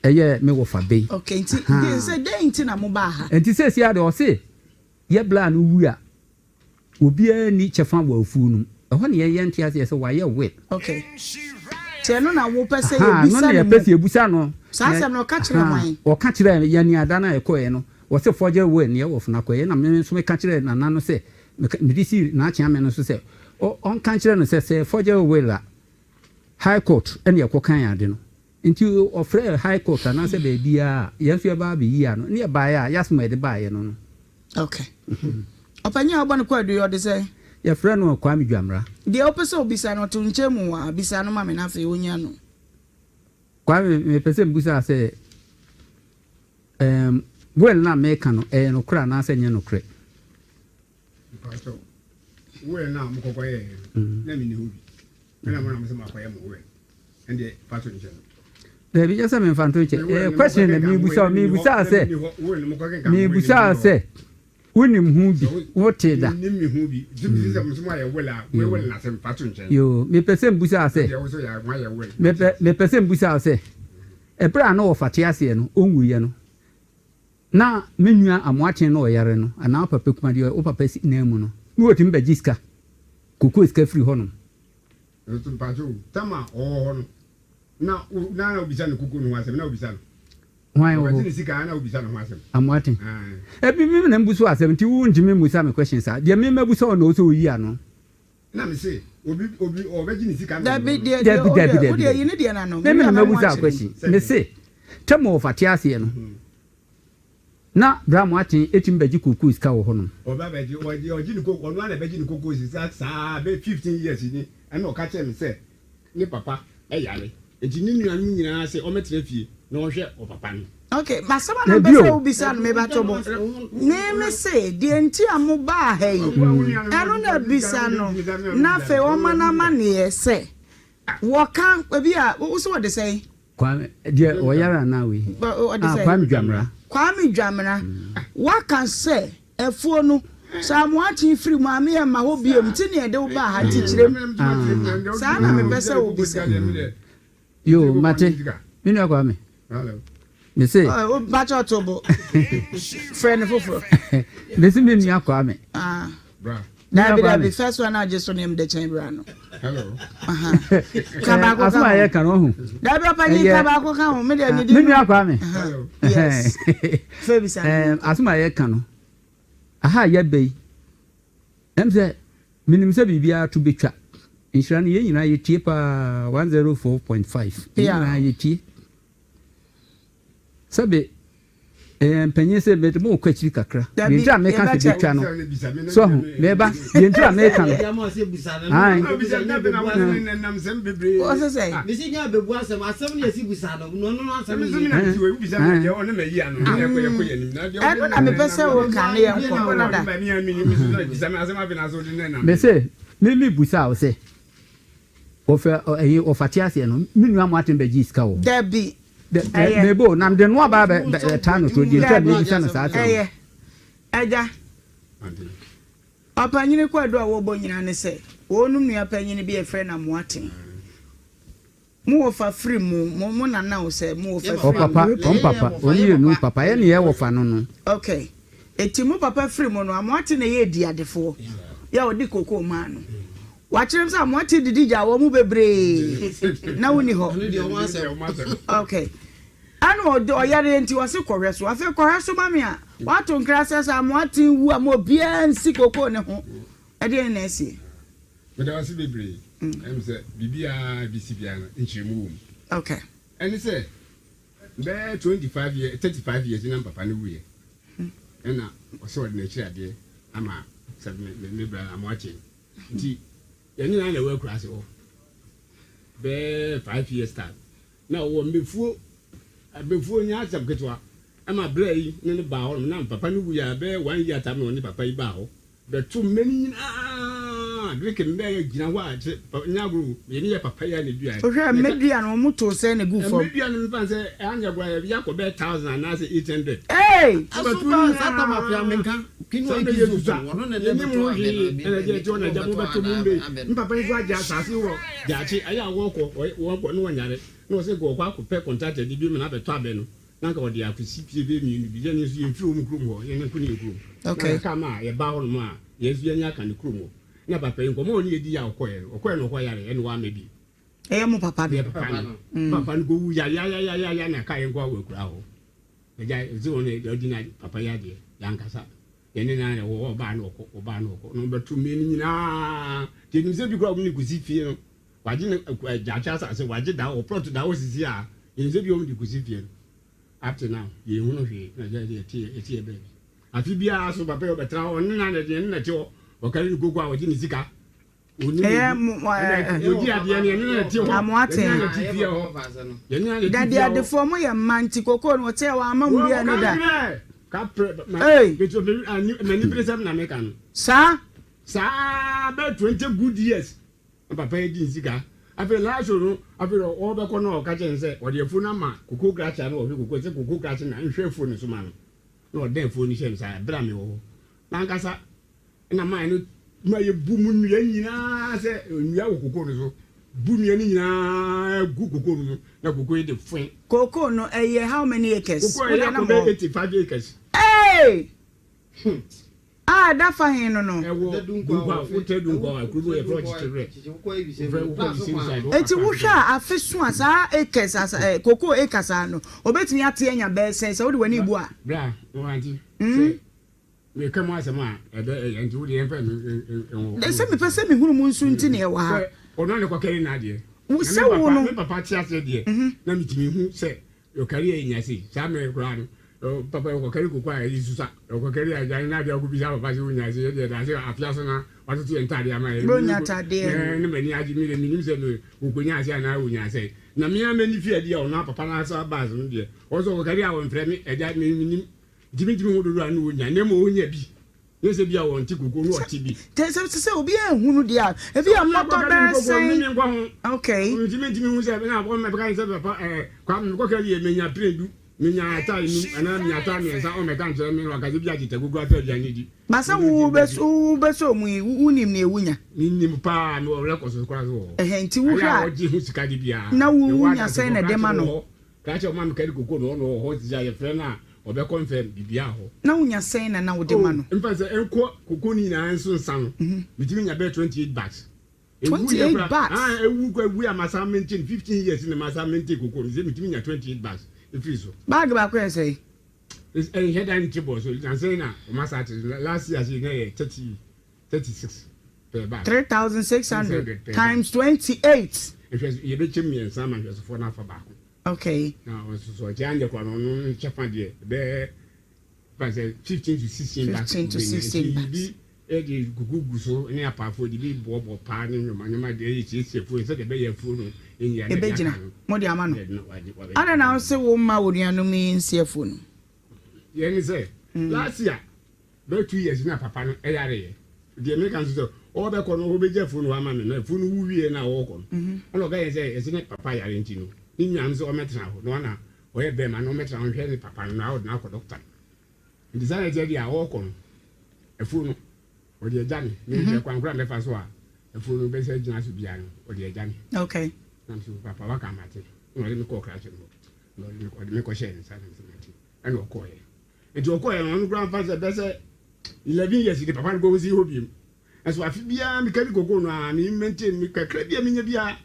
ɛyɛɛ me wɔfa bɛ yi. Okay, nti Ahaa. sɛ dɛn nti na mobaa ha? Nti seesei ara deɛ ɔse yɛ bla no wu a, obiara nni kyɛfa wɔ afuo no mu. Ɛhɔ na yɛn yɛnte aseɛ sɛ wayɛ will. Okay. Nti ɛno na wopɛ sɛ Ahaa, ɛno yɛbisa na no yɛpɛ mu? sɛ yɛbisa no. Saa Na asɛm no ɔka kyerɛɛ ahaa, hwan? ɔka kyerɛɛ yɛn ada no a yɛkɔeɛ no, ɔse forgery will na yɛwɔ fo no akɔyɛ. Ɛna me nso meka kyerɛɛ Nana no sɛ, Meka, mede sii n'akyeame no so sɛ ɔ, ɔnka nkyerɛ no sɛ, sɛ forgery will a, High Court na ɛkɔkan ade no. Nti ɔfrɛɛ High Court anaasɛ baabiara a, yɛn nso yɛba abɛyi ano. Ne yɛbaeɛ a, y'asɛm a yɛde baeɛ no no. Ok. Ɔpanyin a wobɔ no kwaadu yi, ɔde sɛn? Yɛfrɛ no Kwame Dwamena. Deɛ wopɛ sɛ wobisa no, ɔto nkyɛn mu hɔ a, bisa no ma me na afei ɔnya no. Kwame, mepɛ sɛ mebisa sɛ, Ɛɛm, will no a meka no, ɛyɛ nokorɛ anaasɛ ɛnyɛ nokorɛ? Mpakyɛw, will no a mokɔkɔ yɛɛ no, na menni hɔ bi. Ɛna mo na mo sɛ moakɔyɛ mo will. Ɛndeɛ fa to nkyɛn. Daabi, nyɛ sɛ memfa nto nkyɛn. Ɛyɛ question na mebusa wo. Mebusa wo sɛ, mebusa wo sɛ, wonim ho bi, wotee da? Mennim me ho bi. Nti sɛ mo sɛ moayɛ will a, will no asɛm fa to nkyɛn. Yoo, mepɛ sɛ mebusa wo sɛ, Ɛndeɛ wo nso yɛ moayɛ will. mepɛ, mepɛ sɛ mebusa wo sɛ, Ɛberɛ a na wɔfa te aseɛ no, ɔnwuiɛ no, na me nua Amoakyen no ɔyare no, anaa wo papa kuma deɛ wo papa si nan mu no, na wɔtumi bɛgye sika, kokoo sika firi hɔnom. Nso mpakyɛ o, tam a ɔwɔ hɔ no, na wo, na na wobisa no koko no ho asɛm, na wobisa no? Hwan wɔ Ɔbɛgye hɔ? ne sika na wobisa ne ho asɛm. Amoaten. Ae. Ebi me na mbu so asɛm nti wo ntumi mmusa me question saa. Deɛ me mabusa wo na ɔwɔ sɛ oyi ano. Na me se obi obi ɔbɛgye ne sika na Dabi ɔno. deɛ deɛ Dabi wo dabi deɛ wo dabi deɛ yi dabi. ne deɛ n'ano. Me Me me na wia mɛmo mabusa wo akyere. question. Me se tɛm ɔfa te aseɛ no na bra Amoaten etumi bɛgye kookoo sika wɔ hɔ nom. Ɔba bɛgye ɔgye ɔgye ne koko ɔno ara na ɛbɛgye ne koko sika saa bɛyɛ 15 years ni ɛna ɔka kyerɛ me sɛ ne papa yare nti ne nuanom nyinaa se ɔmmɛtena fie na ɔnhwɛ ɔpapa no. Ok, m'asɛm a na Na mepɛ sɛ bio. wobisa no mebatɔ bɔ. Me me se, deɛ nti a mobaa ha yi, ɛno na bisa no, na afei ɔma no amaneɛ sɛ wɔka, ebi a, wo se wɔde sɛn? Kwame, deɛ ɔyare anaa wei? Ɔde Ah, sɛn? Kwame Dwamena. Kwame Dwamena, waka sɛ afuo no, sɛ Amoakye firi mu a, me yɛ mma hɔ biom, nti na yɛde wo baa ha, nti kyerɛ mu. Ah. Saa na mepɛ sɛ wobisa. Yoo, mate. Me nua Kwame. Me se. Oh, mpakyɛ ɔto bo. Frɛ no foforɔ. Me se me nua Kwame. Ah. Dabi dabi first one agye so ne mde kyɛn bra no. Hello. Ka baako ka Asoma ho. yɛ ka no ho. Dabi ɔpanyin ka baako ka ho. Me de ne di. Me nua Kwame. Yes. Fɛ bisa. Asoma yɛ ka no. Aha yɛ bɛ yi. Ɛm sɛ menim sɛ biribiara to bɛtwa. Nhyira no yɛn nyinaa yɛtie paa 104.5. Yɛn nyinaa yɛtie. Sɛbe ɛyɛ mpanyin sɛ mede mo kɔ akyiri kakra. Deɛ Dabi nti a meka sɛ yɛbɛkyɛ. bɛtwa no. So ho meba deɛ nti a meka no. Ae. Ɔsɛ sɛ. Ɛno na mepɛ sɛ woka ne yɛnkɔ dada. Mese me me busa wo sɛ wɔfɛ ɛyi wɔfa te aseɛ no me nua mo aten bɛgye sika wɔ. Dabi. Ɛyɛ. Mebo na mede no aba bɛ bɛ taa no so deɛ nti a Dabi. mebisa no saa asɛm no. Ɛyɛ. Agya. Ɔpanyini kwadu a wɔbɔ nyinaa ne sɛ wɔnom nua panyini bi a yɛfrɛ no Amoaten. Mo wɔfa firi mu, mo mo nana o sɛ mo wɔfa firi Ɔpapa, mu. wɔn papa, wɔn mmienu papa yɛ ne yɛ wɔfa no no. Ok, eti mo papa firi mu no, Amoate na ɛyɛ adiadefoɔ yɛ a ɔde kokoo maa no. Wakyerɛ m sɛ Amoate didi gyaa wɔn mu bebree na wonni hɔ. Ok, ɛna ɔde ɔyareɛ nti ɔse kɔhwɛ so. Afei kɔhwɛ so ma me a, wato nkra sɛ sɛ Amoate wu a ma obiara nsi kokoo ne ho. Ɛdeɛn na asie? Meda wo ase bebree. Ɛyɛ me sɛ biribiara a ɛbɛsi biara no, nkyerɛmu wɔ mu. Okay. Ɛne sɛ, bɛyɛ 25 years, 35 years na papa no wuiɛ. Ɛna ɔsɛ ɔde n'akyiri adeɛ ama sɛ me me me bra Amoakye. Nti yɛn nyinaa na ɛwɔ akuraase hɔ. Bɛyɛ 5 years time. Na ɔwɔ mmefuo, abefuo nyɛ asɛm ketewa. Ɛma berɛ yi ne ne baa hɔ nom. Na papa no wuiɛ a bɛyɛ 1 year time na ɔne papa yi baa hɔ. Bɛto mmɛ no nyinaa, Greek mmɛ a gyina hɔ a kyerɛ pa nyɛ agorɔ o, yɛne yɛ papa yi a na eduaɛ. Wohwɛ a mmɛ dua no wɔn too sɛn na eguu fam? Mmɛ dua no mefa no sɛ anyɛ koraa yɛ yɛakɔ bɛyɛ thousand anaasɛ 800. Eei! Wobɛto ne nyinaa saa mmerɛ yɛ susua, yɛnnim ho hwee ɛna ɛgye ɛte hɔ na agya mobɛto mo mmɛ yi. Me papa yi nso agye asaase wɔ Gyaakye, ɛyɛ a wɔkɔ wɔkɔ na wɔnyare na wɔsɛ nka wɔkɔ akɔpɛ contractor de bi ma no abɛtɔ abɛ no. Na anka wɔde akosi pie bɛyɛ mmienu bi. Yɛn nso yɛmfiri wɔn kurom hɔ, yɛn nko ne yɛn kurom. Na Okay. anka kaa ma a yɛbaa hɔnom a, yɛn nso yɛn aka ne kurom hɔ. Na papa yi, nkɔmmɔ a ɔne yɛn diiɛ a ɔkɔeɛ no, ɔkɔeɛ na ɔkɔyareɛ, ɛnna wamma bio. Ɛyɛ mo papa no? Yɛn papa no. Papa no kɔwu yayayayaya na kaa yɛn nko ara wɔ akuraa hɔ. Agya, ɔse ɔno deɛ ɔdi na papa yi adeɛ, yɛankasa. Yɛne no ara na ɛwɔ hɔ, ɔbaa na ɔkɔ, ɔbaa na ɔkɔ. Na ɔbɛto mmɛ no nyinaa. Nti yɛnim sɛ bi koraa wɔn de kɔsi fie no, Wagye ne gyaakye asase, wagye da hɔ, plot da hɔ sisi a, yɛnim sɛ bi wɔn de kɔsi fie no. Up to now, yɛnhunu hwee, na gya yɛte yɛte yɛ baabi. Afe biara so papa yi ɔbɛtena hɔ, ɔne na yɛne na te hɔ, ɔkari ne koko a ɔgye ne sika. Ɔnim Ɛyɛ baabi. mo Ɛna yɛdi adeɛ no, yɛne na te hɔ, yɛne na te fie hɔ, yɛne na te Dade fie hɔ. adefoɔ mo yɛ mma nti kokoo no wɔte a wɔama mo bi ani da. Kaprɛ, ma, Ei! m'ani bere sɛm na meka no. Saa? Saa bɛyɛ 20 good years. Na papa yi di ne sika. Afei Lasaro no, afei deɛ ɔrebɛkɔ no ɔka kyerɛ no sɛ ɔde afuo no ama koko krakye a na ɔhwɛ koko sɛ koko krakye na nhwɛ afuo no so ma no. Na ɔdan afuo no hyɛ no saa berɛ a mewɔ hɔ. N'ankasa na maa no ma yɛbu mu nnua nyinaa sɛ nnua wɔ koko no so. Bu nnua no nyinaa gu koko no mu na koko yi de foe. Koko no ɛyɛ how many acres? Koko ɛyɛ akɔ bɛyɛ 85 acres. Hey! Hmm. A ɛda fa he no no? Ɛwɔ Dunkwa, wotra Dunkwa a, kuro bi wɔ yɛfrɛ hɔ Kyekyewerɛ. Wofrɛ wokɔ the same side. Enti wohwɛ a afe so a saa acres asa eh, cocoa acres a no, obetumi ate anya bɛyɛ sɛn sɛ wode w'ani bu a? Bra, wo aunty, sɛ meka mu asɛm a ɛbɛ ɛyɛ nti wodeɛ yɛmfa ɛno nwɔ. Sɛ mepɛ sɛ mehunu mu nso nti na yɛwɔ ha. Sɛ ɔno na ɛkɔkari n'adeɛ. Wo sɛ wo no. Me papa te aseɛ deɛ na metumi hu sɛ Ɔkari a enya sei, saa mmerɛ koraa no, papa ɔkɔkari koko a ɛyi susa, ɔkɔkari a agya no n'adeɛ ɔkɔbisa papa sɛ wonya sei, ɛdeɛ daase afea so na watoto yɛn ntaadeɛ ama yɛn. Bronya ataadeɛ. Ne m'ani agye, me deɛ menim sɛ me ɔkɔnya ase anaa ɔnya sɛn. Na me ara m'ani fi adi a ɔno a papa no asa baa so no deɛ, ɔno nso ɔkɔkari a ɔmfrɛ me, agya me menim, nti mentumi hu dodoɔ a na ɔnya, na mmom ɔnya bi. Nyɛ sɛ bi a wɔnte koko na ɔte bi. Te sɛ sɛ obi anhunu deɛ a, ebi a mmɔtɔ bɛyɛ sɛn. Nkɔ ho. Okay. Ntumi ntumi hu sɛ na wɔn mɛka sɛ papa ɛɛ kwa mekɔ ka wie menya pire du menya atae num anaa menya atae mmiɛnsa wɔn mɛka nkyerɛ me na waka sɛ bi agye tagugu atɔ aduane di. Ba sɛ wo bɛ wo bɛ sɛ ɔmu yi wo nim nea wunya. Me nim paa me wɔ records koraa so wɔ hɔ. Ɛhɛn nti wo hwɛ a. Ayɛ a wɔgye ho sika de biara. Na wo wunya sɛn na ɛde ma no. Krakye ɔma me kari koko no ɔno ɔwɔ hɔ sisi a yɛfrɛ no a ɔbɛ confirm biribiara hɔ. Na wonya sɛn na na wode ma no? Oh mfa sɛ ɛnkɔ koko no nyinaa nso nsa no metumi nya bɛyɛ 28 bags. 28 bags? Ah ewu kɔ ewu a masa maintain 15 years na masa maintain koko no sɛ metumi nya 28 bags efiri so. Bag baako yɛ sɛn? Ɛnhwɛ da nte bɔ so nansɛn na ɔma saa te last year sei na ɛyɛ 30 36 per bag. 3600 times 28. Nhwɛso, yɛbɛkyɛ mu mmiɛnsa ama nhwɛsofoɔ no afa baako. Okay. Na ɔsoso ɔkyɛ anyɛ koraa no ɔno ne kyɛfa deɛ ɛbɛyɛ fa sɛ 15 to 16 bags. 15 to 16 bags. Bi ɛde gugu gu so ne apaafoɔ de bi boɔboɔ paa ne nneɛma nneɛma deɛ ɛyɛ siesie afuo sɛdeɛ ɛbɛyɛ afuo no nyia na Ɛbɛgyina. Mo de ama no. Adɛn na wose wo mma wo nuanom yi nsi afuo no? Deɛ ne sɛ last year Bɛyɛ 2 years na papa no yareeɛ. Deɛ meka nso sɛ ɔrebɛkɔ no ɔbɛgya afuo no hɔ ama me na afuo no wu wieɛ no a ɔrekɔ no ɛna ɔka yɛn sɛ yɛse ne papa yare nti no ne nua no sɛ ɔmmɛtena hɔ na ɔna ɔyɛ bɛrima na ɔmmɛtena hɔ nhwɛ ne papa no na ɔde no akɔ dɔkta nti saa na ɛteɛ deɛ a ɔrekɔ no afuo no ɔde agya me menhwɛ kwan koraa mɛfa so a afuo no bɛsɛ gyina so biara no ɔde agya me. Okay. Na so papa waka mate na ɔde me kɔɔ krakye no hɔ na ɔde me kɔhyɛɛ ne nsa na mesɛ mate ɛna ɔkɔɔyɛ. Nti ɔkɔeɛ no ɔno koraa mfa sɛ bɛyɛ sɛ 11 years de papa no kɔ nsi hɔ biem. Nso afe biara meka bi koko no a me maintain me kakra bi a menya biara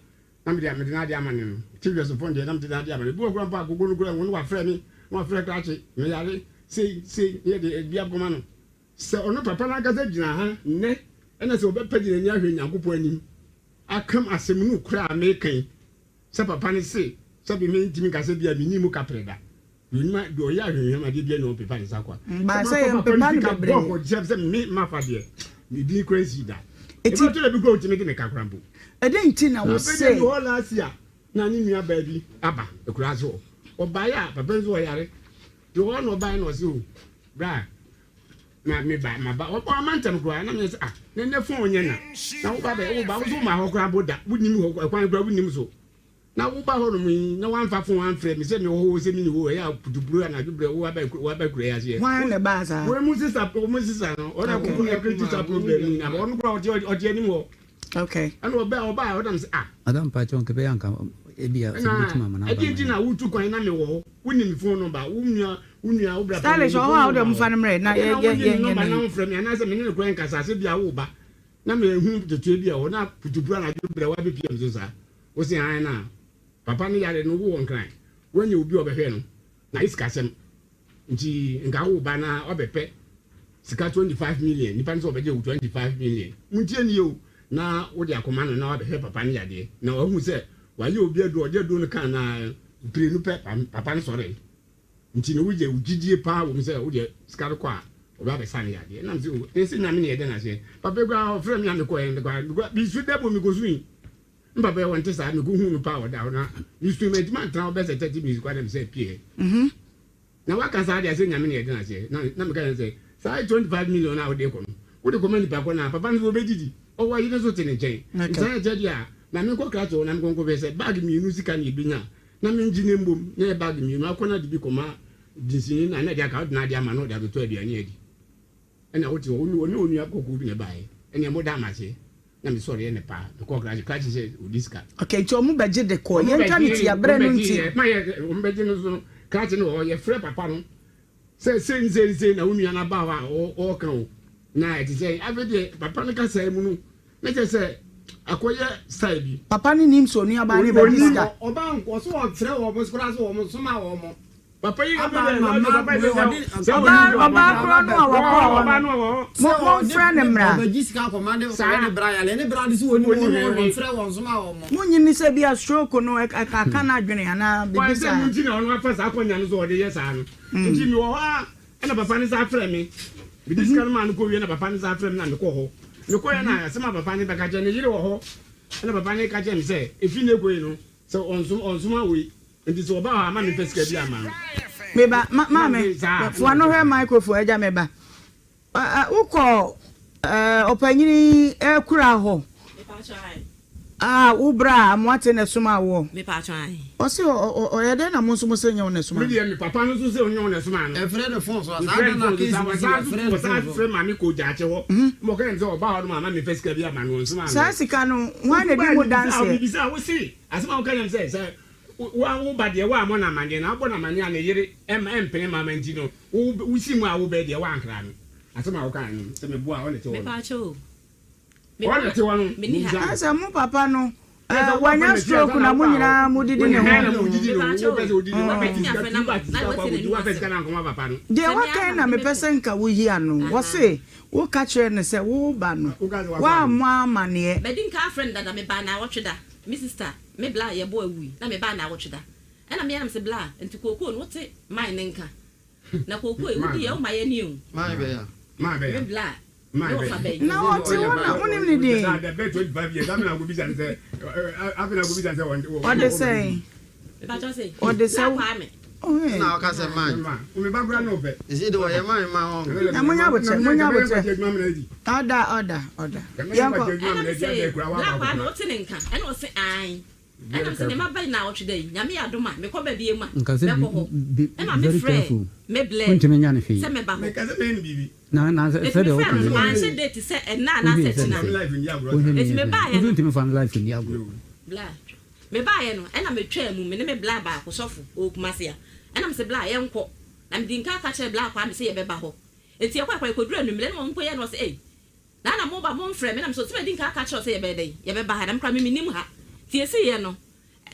na mede mede n'ade ama no no. Te wiase fo deɛ na mede n'ade ama no. Ebi wɔ koraa mpo a koko no koraa wɔn wafrɛ me na wafrɛ krakye meyare sei sei ne yɛde ebi akɔma no. Sɛ ɔno papa no ankasa gyina ha nnɛ ɛna sɛ ɔbɛpagye n'ani ahwɛ Nyankopɔn anim akam asɛm no koraa a meka yi sɛ papa no se sɛbe mentumi nka sɛ bia menni mu kaprɛ da. Deɛ onim a, deɛ ɔyɛ ahwehwɛm adeɛ biara ni ɔmpepa ne nsa kwa. Baa Sɛ sɛ mafa papa yɛmpepa no no sika bebree. bɔ hɔ gyɛ sɛ me mafa deɛ, me din koraa nsii da. Eti. Ebi ɔtɔ da bi koraa otumi de me ka koraa mpo. Ɛdɛn nti na wo Afei deɛ se. mewɔ hɔ last year na ne nua baa bi aba akuraase hɔ. Ɔbaeɛ a papa nso ɔyare. Nti ɔhɔ na ɔbaeɛ na ɔse o bra na me ba maba. Ɔba ɔma ntɛm koraa na menyɛ sɛ ah na nnɛ phone nyɛ na na woba bɛ woba wo nso woma hɔ koraa mpo da wonim hɔ ɛkwan koraa wonim so. Na woba hɔnom yi, na woamfa fon amfrɛ me sɛ mewɔ hɔ o, sɛ minni hɔ o, ɛyɛ a putupuru anadwo berɛ woaba woaba kura yi aseɛ. Hwan na ɛbaa saa? Wei mu sista wɔn sista no, ɔna Okay. koko ɛkreti saa problem yi nyinaa, ɔno koraa ɔte ɔte anim hɔ. Okay. Ɛna ɔbaa ɔbaa ɔnam sɛ ah. Madam mpakyɛw nka ɛbɛyɛ anka ebia sɛ Ɛna mobɛtumi ama number ɛdeɛ ma nti yɛn. na wotu kwan na mewɔ hɔ, wonim me phone number, wo nua wo nua wo bra Stylish panyin ne ɔwɔ hɔ phone a wode number ɔmfa wɔ no mmerɛ na Ɛdeɛ yɛ na yɛ wonye yɛ ne nyɛ number no na yi. womfrɛ me anaasɛ me ne no koraa nkasa sɛ bia woba na mehu teteɛ bi a ɛwɔ hɔ na putupuru anadwo berɛ woabɛpia me so saa. Wo se aane na papa no yare no wowɔ nkran woanya obi a ɔbɛhwɛ no na ayɛ sikasɛm nti nka wo ba na ɔbɛpɛ sika 25 million nipa no sɛ ɔbɛgye wo 25 million montie nie o na wode akɔma no na wabɛhwɛ papa no yadeɛ na wahu sɛ wayɛ obi aduro ɔde aduro no kaa na mprenu pɛ papa no sɔre nti no woyɛ wo gyidie paa wɔ mu sɛ wodeɛ sika no kɔ a ɔbɛ abɛsa no yadeɛ nam sɛ o ɛsɛ nyame ne yɛdɛ no aseɛ papa kura ɔfrɛ me a mekɔɛ mekɔ bisu dɛ bɔ mekɔsui Me papa yɛ wɔnte saa mekɔ hu no paa ɔda hɔ na mesu mantumi antena hɔ bɛsɛ 30 minutes koraa na mesɛ pie na waka saa deɛ sɛ nyame na yɛde no aseɛ na na meka yɛn sɛ saa 25 million a wode kɔ no wode kɔma nipa kɔ na papa no so wɔbɛdidi ɔwɔ yere nso te ne nkyɛn nti saa ɛkyɛ deɛ a na menkɔ krakye hɔ na menkɔnkɔ hwɛ sɛ bag mmienu sika na ɛbɛnya na mengye ne mbom na yɛ bag mmienu akɔ no ade bi kɔma dinsini na na ɛde aka wode no ade ama na ɔde abɛtɔ aduane adi Ɛna wote hɔ, ɔne onua kɔkɔɔ bi na ɛbaeɛ, ɛnneɛ moda ama aseɛ. Na mesɔreɛ ne paa, mekɔɔ krakye, krakye sɛ ɔdi sika. Okay, nti ɔmo bɛgye de kɔɔ, Ɔmo yɛntwa ne bɛgye, ti aberɛ ɔmo no bɛgye nti. yɛ, ma yɛ, ɔmo bɛgye no so no, krakye no wɔ hɔ, yɛfrɛ papa no sɛ sei ne sei ne sei na wo nua no aba hɔ a ɔɔka o. Na ɛte sɛ afei deɛ papa no kasaɛ mu no na kyerɛ sɛ akɔyɛ style bi. Papa no nim sɛ onuabaa no bɛgye sika. Ɔbaa nko ɔso ɔfrɛ wɔn so koraa sɛ wɔn nsoma wɔn. Papa yi Aba na mma wei ɔde. Ɔbaa ɔbaa korɔ no a wɔkɔɔ hɔ no mo momfrɛ no mmra. Ɔbɛgye sika akɔma ne kɔyɛ ne bra yale ne bra de sɛ wɔnim wɔn hwee wɔmfrɛ wɔn nsoma wɔn. Monnye nni sɛ ebia stroke no ɛka n'adwene anaa biribi Sɛ saa. ɛno nti na ɔno afa saa akɔnya no sɛ ɔde yɛ saa no nti mewɔ hɔ a Ɛna papa no san frɛɛ me. Mede sika no maa no kɔwie na papa no san frɛɛ me na mekɔɔ hɔ. Mekɔeɛ na asɛm a papa no bɛka kyerɛ ne yere wɔ hɔ. Ɛna papa no ka kyerɛɛ me sɛ ɛfiri nnɛ rekɔ yi no sɛ ɔnsom ɔnsoma wei nti sɛ ɔba hɔ a mma memfa sika biara mma no. Me ba, ma, Na maame, mese saa. fa w'ano hwɛ microphone, agya me ba. Wokɔ ɔpanyin yi kura hɔ a wo bra a Amoate na ɛsomaa woɔ. Ɔse ɔyɛ dɛn na mo nso mo se nyɛ wo na ɛsomaa no. Me deɛ me papa no nso se ɔnyɛ wo na ɛsomaa no. Ɛfrɛ no phone so a saa Mefrɛ da no no a phone so case saa no si wɔsan yɛfrɛ no wɔsan phone so. frɛ maame kɔ gyaakye hɔ ma ɔka kyerɛ me sɛ ɔbaa hɔ nom a ma memfa sika bi ama no ɔnsomaa Saa no. sika no hwan na Wotu ɛdi baa mu mebisa wo danseɛ? mebisa wo se asɛm a woka kyerɛ me sɛ sɛ wo a wo ba deɛ woammɔ no amaneɛ na wobɔ no amaneɛ a ne yere ɛmpene ma ma nti no Wo wo si mu a wo bɛ deɛ woankra no asɛm a wokae no sɛ meboa a ɔna te hɔ no Mepaakyɛw o. ɔna te hɔ no Menni ha. mebisa no. Asɛ mo papa no Ɛsɛ eh, wo papa wanya na tia stroke ansa na na mo woba hɔ nyinaa mo didi ne Ɛhɛn ho. na mo didi ne ho Mepaakyɛw wo pɛ sɛ o. wodidi ne ho wapɛ Mɛtumi sika afrɛ tu no ama ba wo na sika kɔ watie akɔdi n'anim wapɛ asɛm. sika no ankɔma papa no. Deɛ Sɛ me waka yi ara na na mepɛ mede sɛ nka woyi ano. Wɔse woka kyerɛɛ no sɛ wo ba no Woka sɛ wafa woammɔ amanneɛ. Madi nka afrɛ no dada mebaa naawɔtwe da me sister me bla a yɛbɔ awui na mebaa naawɔtwe da ɛna me ara mese bla nti kookoo no wote mine ne nka Na kooko yi, wodi yɛ, woma yɛ ni o. Me bla, me wɔfa bɛyi. Na ɔte hɔ na wonim ne din? Ɔde sɛn? Ɔde sɛ Bla Kwame. Na ɔka sɛ man. Na munya abokyɛ, munya abokyɛ. Ɔda, ɔda, ɔda. Yɛnkɔ. Ɛna me se, Bla Kwame, wote ne nka? Ɛna ɔse ae. Ɛna mese nea maba yi naawɔtwe da yi, Nyame yɛ adom a, mekɔ ba biam a, Nka sɛ mɛkɔ hɔ. be Ɛma me very frɛɛ careful me blɛ wontumi nya no hwee sɛ mɛba hɔ. na na Enti me sɛdeɛ frɛɛ woka no no, no manhyɛ date sɛ ɛnnɛ wohwɛ anaasɛ sɛ kyena. sɛ wohwɛ ne Enti yɛ me sɛ baeɛ woso no, ntumi fa no life nni agorɔ. Bla, me baeɛ no, ɛna metwaa mu, me ne me bla baako, sɔfo, ɔwɔ Kumasi ha. Ɛna mese bla, yɛnkɔ. Na medi nka ka kyerɛɛ bla Kwame sɛ yɛbɛba hɔ. Enti yɛkɔɛ koraa, yɛkɔduruu anwummerɛ, ɛna ɔno mpo yɛɛ no, ɔse ei, Nana mo ba mo nfrɛ me na me so sɛ madi nka aka akyerɛ wo sɛ yɛbɛyɛ dɛn yɛbɛba ha na me koraa me mennim ha nti yɛsiiɛ no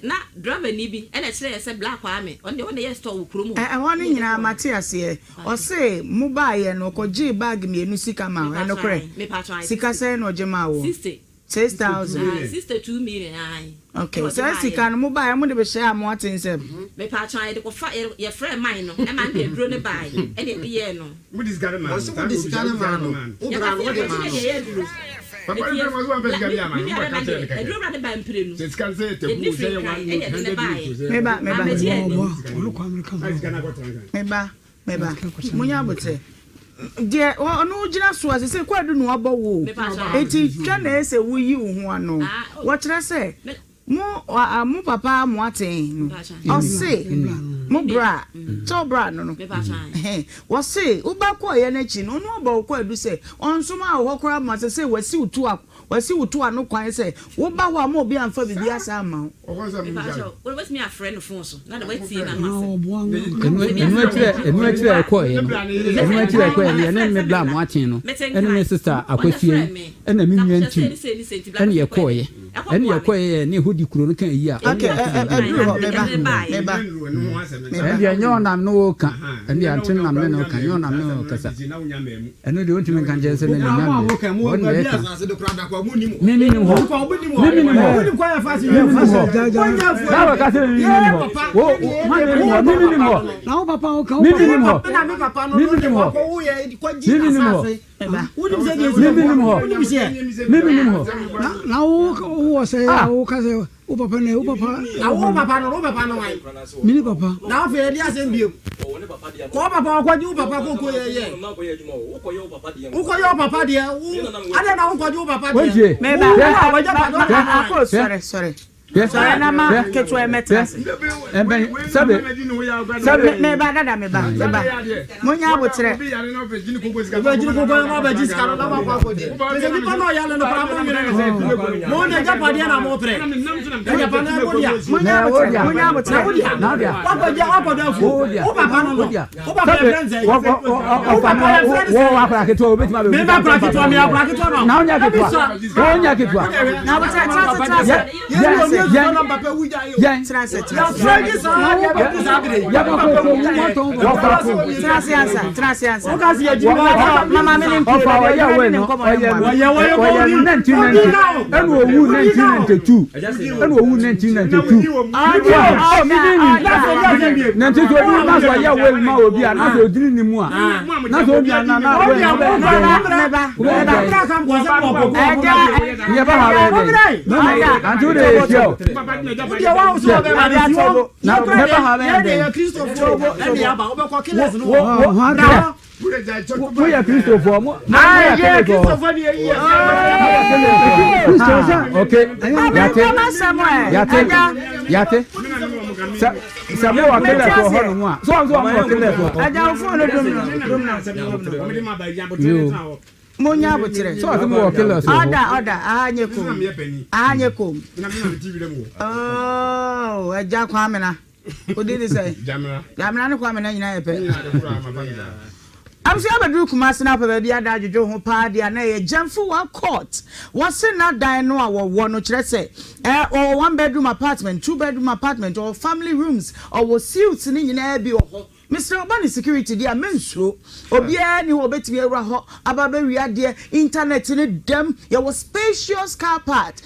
na driver ni bi ɛna ɛkyerɛɛ yɛ sɛ Bla Kwame ɔno deɛ ɔhɔ na ɛyɛ store wɔ kurom hɔ Ɛhɔ no ɛna yɛde nyinaa kɔɔ mate aseɛ. Ɔse mo baeɛ no ɔkɔgyee bag mmienu sika maa wo, ɛnokorɛ? Mepatwɔ ae Sika 60 sɛn na ɔgye maa woɔ? 60 6000. Ae 62 million ae Okay, ɛna ɔgye saa maa sika yɛn. no mo baeɛ mode bɛhyɛɛ Amoate nsam? Mepatwɔ ae yɛde kɔfa yɛfrɛɛ man no ɛma no de aduro no baeɛ ɛna yɛde yɛɛ no. Wode sika no maa no. Ɔse wode sika no maa no. Wo bra no wode maa no. Meba, meba. Meba, meba. Munya abotrɛ. Deɛ ɔno gyina so a sɛ kwadu na wabɔ wo o. Eti twa na ɛsɛ woyi wo ho ano. Wɔkyerɛ sɛ Mo a mo papa mo aten no ɔse mo bra sɛ wo bra no no wɔse wo ba kɔɔyɛ no akyi no ɔno ɔbɔ wo kwaadu sɛ ɔnsomaa wo hɔ koraa ma sɛ sɛ wasi wo to wasi wo to ano kwan sɛ wo ba hɔ a ma obi amfa biribi asa amma wo. Ɛno akyiri ɛno akyiri a ɛkɔɔyɛ no ɛno akyiri a ɛkɔɔyɛ no yɛne me bla mo aten no ɛne me sista akwasie yi ɛna me nua ntim ɛne yɛkɔɔyɛ Ɛne yɛkɔeɛ yɛ ne hɔ di kuro no ka ayi a ɔne yɛn te baabi Ɛduru hɔ meba meba meba. Ɛndeɛ nyɛ ɔnam ne wo ka ɛndeɛ ante nam ne ne wo ka nyɛ ɔnam ne wo kasa ɛno deɛ ɔntumi nka nkyɛn sɛ ne ne nya mmerɛ wɔn na ɛka me me nim hɔ me me nim hɔ me me nim hɔ na wɔka sɛ me me nim hɔ wo hwan na nim hɔ me me nim hɔ me me nim hɔ me me nim hɔ me me nim hɔ Mimi nim hɔ. Mimi nim hɔ. Na wo wo sɛ ah. wo ka sɛ wo papa na wo papa. Na wo papa no wo papa no wan. Mini papa. Na afei ɛdi asɛm bio. Kɔ papa ɔkɔgye wo papa koko yɛ yɛ. Wokɔyɛ wo papa deɛ wo adɛ na wokɔgye wo papa deɛ. Wontie. Meba. Akɔ sɔre sɔre. Sɔre na ma ketewa yi mɛtena ase. Ɛbɛn sɛbe sɛbe. Meba dada meba meba. Monya aboterɛ. Wobɛgyina koko na wabɛgye sika no na wakɔ akɔgye. Sɛ nipa na ɔyale no koraa mo nwene ne ho. Mo na agyapadeɛ na mo pere. Agyapadeɛ mo dea. Monya aboterɛ monya aboterɛ. Na wo dea. Wakɔgye wakɔdɔ afuo. Wo papa no no. Wo papa yɛ fɛn sɛ. Wo papa yɛ fɛn sɛ. Wo akora ketewa obetumi abɛbu. Meba akora ketewa me akora ketewa no. Na wonya ketewa. Wonya ketewa. Na aboterɛ tena ase tena ase. Yɛn. Tena ase tena ase. Tena ase ansa tena ase ansa. Mama me ne mpie Ɔfa baabi ɔyɛ a wei ne no nkɔmɔ ɔyɛ no no mmoa. ɔyɛ no 1990 ɛna owu 1992 ɛna owu 1992 ɔ mi ni ni nanti so obi na so ɔyɛ wei ma obi a na so odini ne mu a na so obi a na na wei na ɔbɛ Meba meba. Ɛgya nyɛ ba ha bɛ dɛ anti o de yɛ fia o na mɛ ba ha bɛ dɛ wo wo mo yɛ kristofoɔ mo mo yɛ kristofoɔ ok yate yate yate sɛ sɛ mo wɔ killers wɔ hɔ nom a so wɔn so wɔn wɔ killers wɔ hɔ. Ɛgya wo phone no dum no dum no. Yoo. Monya aboterɛ. So ɔsɛ mo wɔ killers wɔ hɔ. Ɔda ɔda aha nye kom aha nye kom. Oh ɛgya Kwamena odi ne sɛ Jamina ne Kwamena nyinaa yɛ pɛ. Abusua abɛduru Kumasi na apɛ baabi ada adwodwo ho paa deɛ a na ɛyɛ Gyamfuwa Court. Wɔse na dan no a wɔwɔ no kyerɛ sɛ eh, ɔwɔ one bedroom apartment, two bedroom apartment, ɔwɔ family rooms, ɔwɔ suites ne nyinaa bi wɔ hɔ. Mesrɛ wo ba ne security deɛ a mensuro. Obiara nni hɔ a ɔbɛtumi awura hɔ aba abɛwia adeɛ, internet no dam, yɛwɔ spacious car part.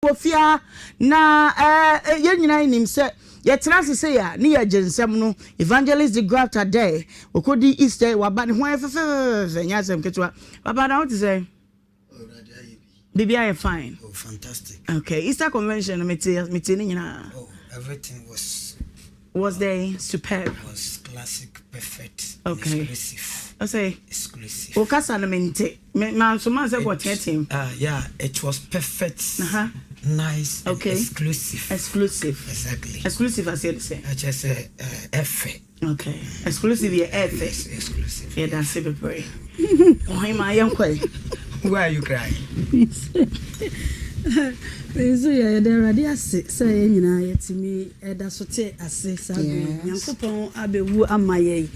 Wɔ fie ha, na eh, yɛn nyinaa nim sɛ yɛtena ase sei a, ne yɛgye nsɛm no. Evangelist de Graft Adair, ɔkɔdi Easter, waba, ne ho ayɛ fɛfɛfɛfɛ, nyɛ asɛm ketewa. Papa, na wo te sɛn? Biribi ayɛ fine. Oh, fantastic. Okay, Easter convention no mete mete ne nyinaa. Oh, everything was was there superb. Was classic, perfect, okay. exclusive. Ɔsɛ exclusive. Okasa no mente. Me mansoma sɛ kɔ teateam. Ah, yeah, it was perfect. Uh-huh. Nice and okay. exclusive. Exclusive. Exactly. Exclusive aseɛ de sɛ. Ɛkyɛ sɛ ɛfɛ. Okay. Exclusive yɛ ɛfɛ. Yes, exclusive. Yɛ danse bebree. Ɔhen ma yɛn kɔ yi. Why are you crying? Nso yɛ yɛda Awurade ase sɛ yɛn nyinaa yɛtumi ɛda so te ase saa bere yi. Nyankopɔn abɛwu ama yɛn.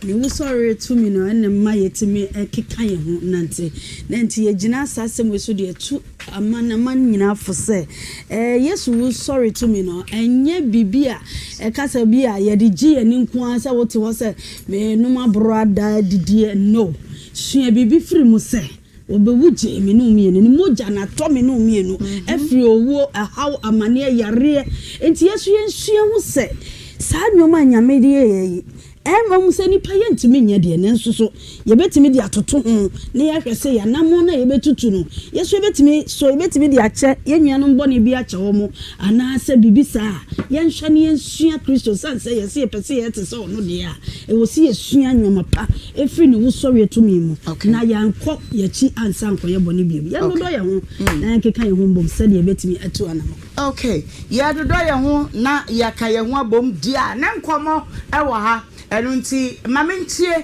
Ne wusɔre tumi no na ɛma yɛtumi keka yɛn ho nante. Na enti yɛgyina saa asɛm wei so de atu amanaman nyinaa fo sɛ, Yesu wusɔre tumi no, ɛnyɛ biribi a ɛka sɛ bi a yɛde gye yɛn ani nko ara sɛ wote hɔ sɛ menom aboro ada adidie. No. Sua biribi firi mu sɛ, Ɔbɛwu gyee me ne wo mmienu. Ne mogya no atɔ me ne wo mmienu afiri owuo, ɛhaw, amaneɛ, yareɛ. Enti yɛn nso yɛnsua hu sɛ saa nneɛma a Nyame de yɛ yɛn yi, Ɛwom sɛ nnipa yɛntumi nyɛ deɛ, nanso so yɛbɛtumi de atoto ho na yɛahwɛ sɛ yɛn anammɔn no a yɛbɛtutu no, yɛn nso yɛbɛtumi, so yɛbɛtumi de akyɛ yɛn nuanom bɔne bi akyɛ wɔn anaasɛ biribi saa a? Yɛnhwɛ na yɛnsua Kristo. Ɛsiane sɛ yɛse yɛpɛ sɛ yɛyɛ te sɛ ɔno deɛ a, ɛwɔ sɛ yɛsua nneɛma pa firi ne wusɔreɛ tumi mu na yɛankɔ yɛn akyi ansan ankɔyɛ bɔne bio. Yɛnnodɔ yɛn ho na yɛnkeka yɛn ho mbom sɛdeɛ yɛbɛtumi atu anammɔn. Ok, yɛdodɔ yɛn ho na yɛaka yɛn ho abom deɛ a, ne nkɔmmɔ wɔ ha. Ɛno nti, ma mentie,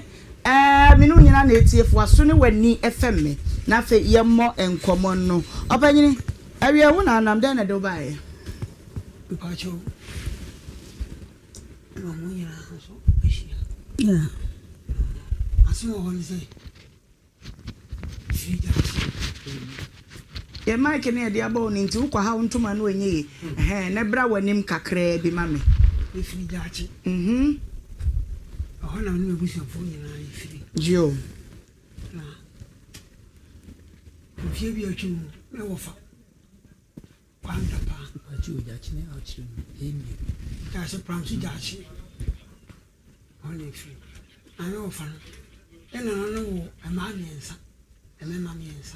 ɛɛ, me ne wo nyinaa na ɛtie, fa w'aso ne w'ani fɛm me, na afei yɛmmɔ nkɔmmɔ no. Ɔpanyini, awiɛ wo na anam, dɛn na ɛde wo baeɛ? Mpakyɛw, ɛma mo nyinaa nso ahyia. Asɛm wɔ hɔ ne sɛ, Yɛ mic no yɛde abɔ wo no nti wokɔ ha wo ntoma no ɛnyɛ yie ɛhɛn na bra w'anim kakraa bi ma me. Mefiri Gyaakye. Mhm. Ɛhɔ na me ne m'abusuafoɔ nyinaa yɛfiri. Yo. Na mfeɛ bi a atwam no, na wɔfa Kwan da paa. Mpakyɛ o gyaakye ne akyerɛ mu ɛyɛ mmienu. Gyaakye pram so gyaakye. Hɔ na ɛfiri. Na ne wɔfa no, ne nana no woo mmaa mmiɛnsa, mmarima mmiɛnsa.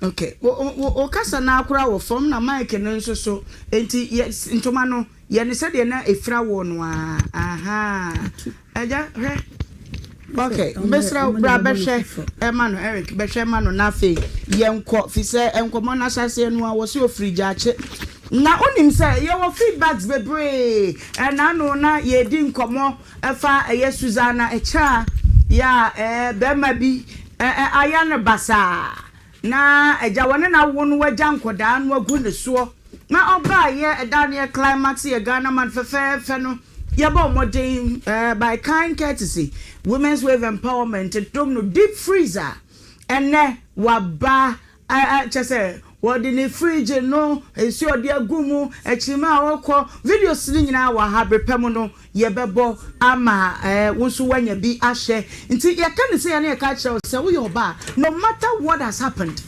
Okay, wo wo wo kasa no ara koraa wɔ fam na mic no nso so, enti yɛ ntoma no yɛ no sɛdeɛ na ɛfira woɔ no ara, ahaa. Agya, hwɛ. Ok, mesrɛ wo bra bɛhwɛ ma no, Eric, bɛhwɛ ma no na afei yɛnkɔ, fi sɛ nkɔmmɔ no ahyɛaseɛ no a wɔse ɔfiri Gyaakye. Na wonim sɛ yɛwɔ feedbacks bebree, ɛna ano na yɛredi nkɔmmɔ ɛfa ɛyɛ Susanna Ɛkyɛ a yɛ a ɛɛ bɛrima bi ɛɛ ayɛ no basaa Na agya wɔne no awo no wagya nkɔdaa no agu ne soɔ na ɔbaeɛ ɛda no yɛ climax yɛ Ghana man fɛfɛɛfɛ no yɛbɔɔ mmɔden eh, by kind courtesy Women's Wave Empowerment dom no deep freezer ɛnɛ waba eh, eh, kyɛ sɛ wɔde ne fridge no nsuo ɔde agu mu akyirima a ɔkɔ videos no nyinaa wɔ ha bere pɛ mu no Yɛbɛbɔ ama wo nso woanya bi ahwɛ. Nti yɛka no sei a na yɛka akyerɛ wo sɛ woyɛ ɔbaa a, no matter what has happened,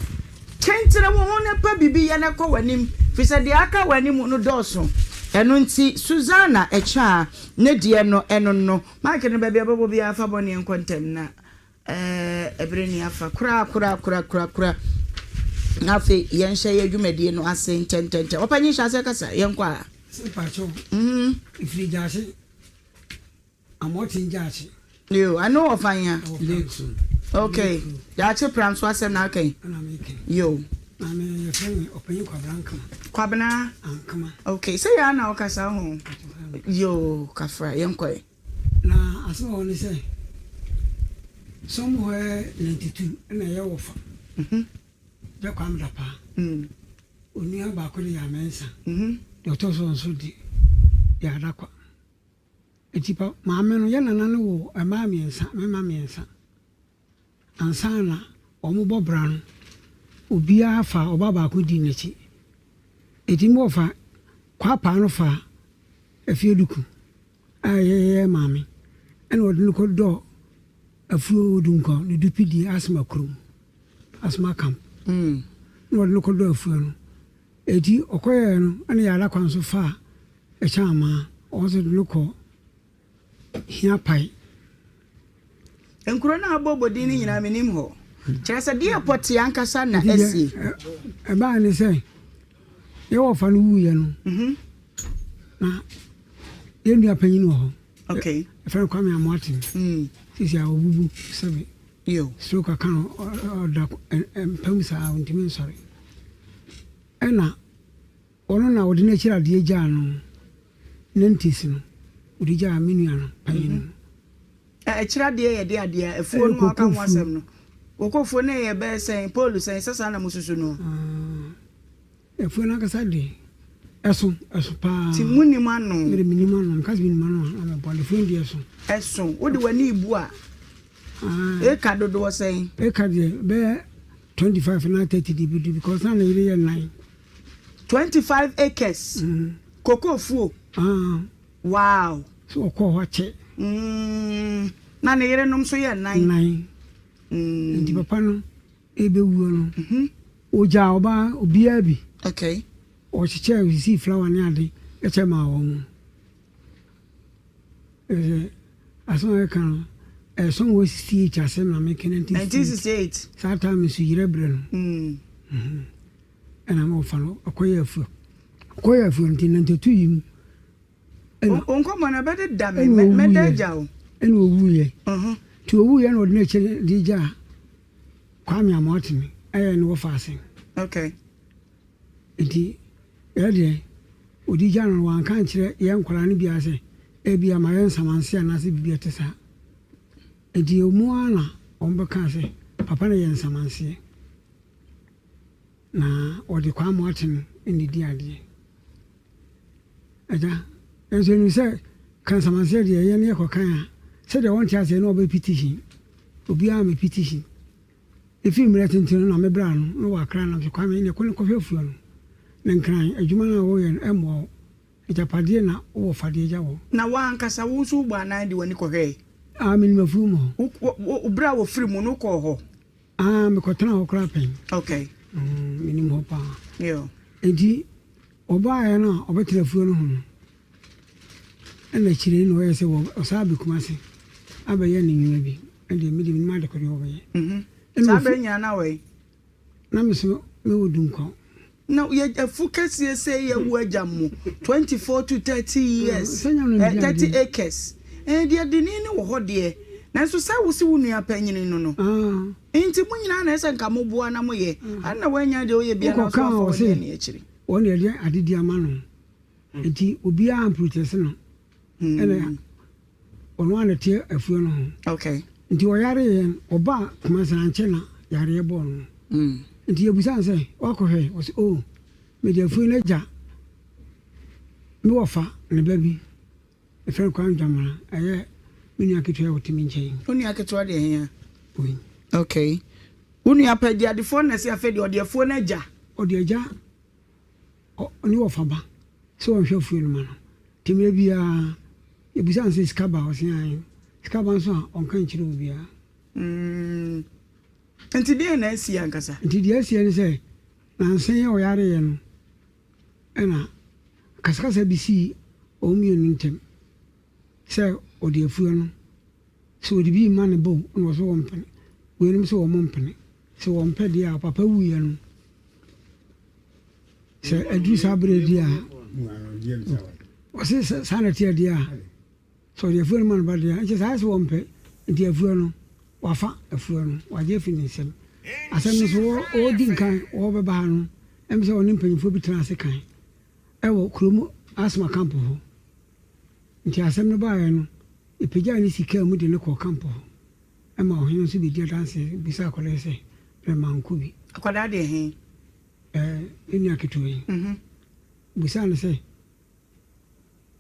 kyenkyere wo ho na pɛ biribi yɛ na kɔ w'anim firi sɛ deɛ aka w'anim no dɔɔso. Ɛno nti Susanna Ɛkyɛ a ne deɛ no ɛno no. Mic no baabi a ɔbɛbɔ biara fa bɔ ne yɛnkɔ ntɛm na ɛbere ni afa koraa koraa koraa koraa koraa. Na afei yɛnhyɛ yɛn dwumadie no ase ntɛntɛntɛm. Ɔpanyin hyɛ aseɛ kasa yɛnkɔ a. Sɛ mpakyɛw, ɛfiri Gyaakye, Amoɔten Gyaakye. Yo, ɛno wɔ fan ya? Ok, Gyaakye pra nso asɛm na aka yi. Ɛna meka yi. Yo. Na me yɛfrɛ me Ɔpanyin Kwabena Ankama. Kwabena? Ankama. Ok, sɛ yɛ ana ɔkasa ho? Yo, kafra, yɛnkɔ ɛ. Na asɛm a ɛwɔ hɔ ne sɛ, somewhere 92 ɛna ɛyɛ wɔfa. Bɛ Kwame Dapaah. Onua baako de Yaa Mensah, deɛ ɔtɔ so nso de Yaa Darkwa. Nti pa maame no, yɛn nana no woo mmaa mmiɛnsa, mmarima mmiɛnsa. Ansa na wɔrebɔ bra no, obiara faa ɔba baako dii n'akyi. Nti me wɔfa Kwaapaa no faa Afieduku a ɛyɛ yɛn maame, ɛna ɔde no kɔdɔɔ Afuo Odunkɔ ne Dupidie Asma kurom, Asma camp. Na ɔde no kɔdɔɔ afuo no. Enti ɔkɔyɛɛ no ɛna yɛara kwan so faa ɛkyɛn amaa ɔno nso de no kɔɔ hia pae. Nkuro no a wobɔbɔ din no nyinaa menim hɔ. Kyerɛ sɛ deɛ pɔtee ankasa na asie. Ɛbaeɛ ne sɛ yɛ wɔfa no wuiɛ no na yɛn nua panyin wɔ hɔ. Okay. Yɛfrɛ no Kwame Amoaten. Sisi a ɔbubu sɛbe. Stroke aka no ɔda mpa mu saa ɔntumi nsɔre. Ɛna ɔno na ɔde n'akyiri adeɛ gyaa no nantis no ɔde gyaa me nua no panyin no. Akyiri adeɛ yɛ de adeɛ afuo no aka ho asɛm no. Kokofuo no yɛ bɛyɛ sɛn pole sɛn sɛ saa na mo susu no. Afuo no ankasa de, ɛso, ɛso paa. Nti monim ano? Me de menim ano, meka sɛ menim ano a, na meboa no. Afuo no deɛ ɛso. Ɛso. Wode w'ani rebu a, eka dodoɔ sɛn? Eka deɛ, bɛyɛ 25 anaa 30 deɛ ɛbɛdu because na ne yere yɛ nnan. 25 acres? Kokoo fuo? Wow! So ɔkɔɔ hɔ akyɛ. Na ne yerenom nso yɛ nnan? Nnan. Nti papa no rebɛwuo no, ɔgyaa ɔbaa obiara bi. Okay. Ɔkyekyɛɛ osisii flower ne ade kyɛ maa wɔn. Ɛsɛ asɛm a yɛka no ɛsɔn wɔ 68 asɛm na meka 1968. Saa time nso yerɛ berɛ no. Ɛna ma ɔfa no ɔkɔyɛ afuo. Ɔkɔyɛ afuo nti 92 yi mu. Wo nkɔmmɔ no ɛbɛdeda me mɛda agya o. Ɛna ɔwuiɛ. Nti ɔwuiɛ na ɔde n'akyiri de gyaa Kwame Amoatene ɛyɛ ne wɔfa ase. Okay. Nti yɛ deɛ ɔde gyaa no no wanka ankyerɛ yɛn nkwadaa no biara sɛ ebia mayɛ nsamanseɛ anaasɛ biribi a ɛte saa. Nti wɔn ara na wɔbɛkaa sɛ papa no yɛ nsamanseɛ. Na wɔde Kwame Amoatene na ɛdi adeɛ. Agya, nanso yɛnim sɛ kansamanseɛ deɛ yɛn yɛkɔ kan a, sɛdeɛ wɔnte aseɛ na wɔbɛ petition. Obiara mɛ petition. Ɛfiri mmerɛ tenten no na me bra no na wɔ Accra na mese Kwame ɛneɛ kɔ ne kɔhwɛ afuo no. Na Nkran adwuma no a woyɛ no ɛmmoa wo. Agyapadeɛ na wowɔ fa deɛ agya wɔ. Na wo ankasa wo nso wobɔɔ anan de w'ani kɔhwɛɛe? Ah, menim afuo mu hɔ. Wo, wo, berɛ a wɔfiri mu no wokɔɔ hɔ? Ah, mekɔtenaa hɔ koraa pɛn. Okay. Mm, menim hɔ paa. Yo. Enti Ɔbaeɛ no a ɔbɛtena afuo no ho no, ɛna akyire yi na ɔyɛ sɛ ɔsan aba Kumasi abɛyɛ ne nnwuma bi. Ɛndeɛ me deɛ menim adekodeɛ ɔbɛyɛ. Mhm. Saa berɛ nyinaa na wɔ he? Na me so mewɔ Dunkwa. Na yɛ afu kɛseɛ sɛ yɛ wo agya mo 24 to 30 years, eh, 30 acres. Eh, deɛ deni ne wɔ hɔ deɛ, nanso sɛ wo se wo nua panyini no no. Nti mo nyinaa na ɛsɛ nka mo boa na mo yɛ. Ɛna woanya deɛ woyɛ bia na nso afa w'ani ani akyiri. Wɔn na yɛde adedi ama no nti obiara mprotɛse no ɛna ɔno ara na ɛte afuo no ho. Okay. Nti ɔyareeɛ no ɔbaa Kumasi ankyɛ na yareɛ bɔɔ no. Nti yɛbusa no sɛ wakɔhwɛ ɔsɛ o oh, mede afuo no agya me wɔfa ne ba bi ɛfrɛ no Kwame Dwamena ɛyɛ me nua ketewa a ɔte me nkyɛn. Wo nua ketewa deɛ hea? Oi. Okay. Wo nua pɛ di adefoɔ na ɛsɛ afei deɛ ɔde afuo no agya. Ɔde agya ɔne wɔfa ba sɛ ɔnhwɛ afuo no ma no. Nti mmerɛ biara yɛbisa no sɛ sika ba a ɔse aane. Sika ba nso a ɔnka nkyerɛ obiara. Mm. Nti deɛn na asie ankasa? Nti deɛ asie ne sɛ nansa yi a ɔyareeɛ no ɛna akasakasa bi sii wɔn mmienu ntam sɛ ɔde afuo no sɛ ɔde bi rema ne ba o ɛna ɔsɛ wɔmpene weinom sɛ wɔn mpene sɛ wɔmpɛ deɛ a papa wuiɛ no sɛ aduru saa berɛ di a ɔse saa na ɛteɛ deɛ a Sɛ ɔde afuo no ma no ba deɛ a, nkyɛ saa sɛ wɔmpɛ, nti afuo no, wafa afuo no, wagye afi ne nsam. Asɛm no so ɔredi nkan wɔrebɛba ha no, ɛm sɛ ɔne mpanyinfoɔ bi tena ase kan ɛwɔ kurom Asma camp hɔ. Nti asɛm no baeɛ no, yɛpagyaa ne si kaa mu de no kɔɔ camp hɔ ɛma ɔhene nso bɛdi adanseɛ bisa akwadaa yi sɛ, brɛ mankɔ bi. Akwadaa deɛ he? Ɛɛ, ne nua ketewa yi. Bisaa no sɛ,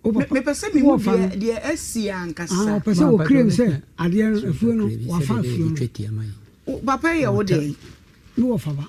Mepɛ sɛ mehu deɛ deɛ asi ankasa. Ah, ɔpɛ sɛ ɔclaim sɛ adeɛ no afuo no wafa afuo no. Papa yɛ wo deɛ. Me wɔ fa ba.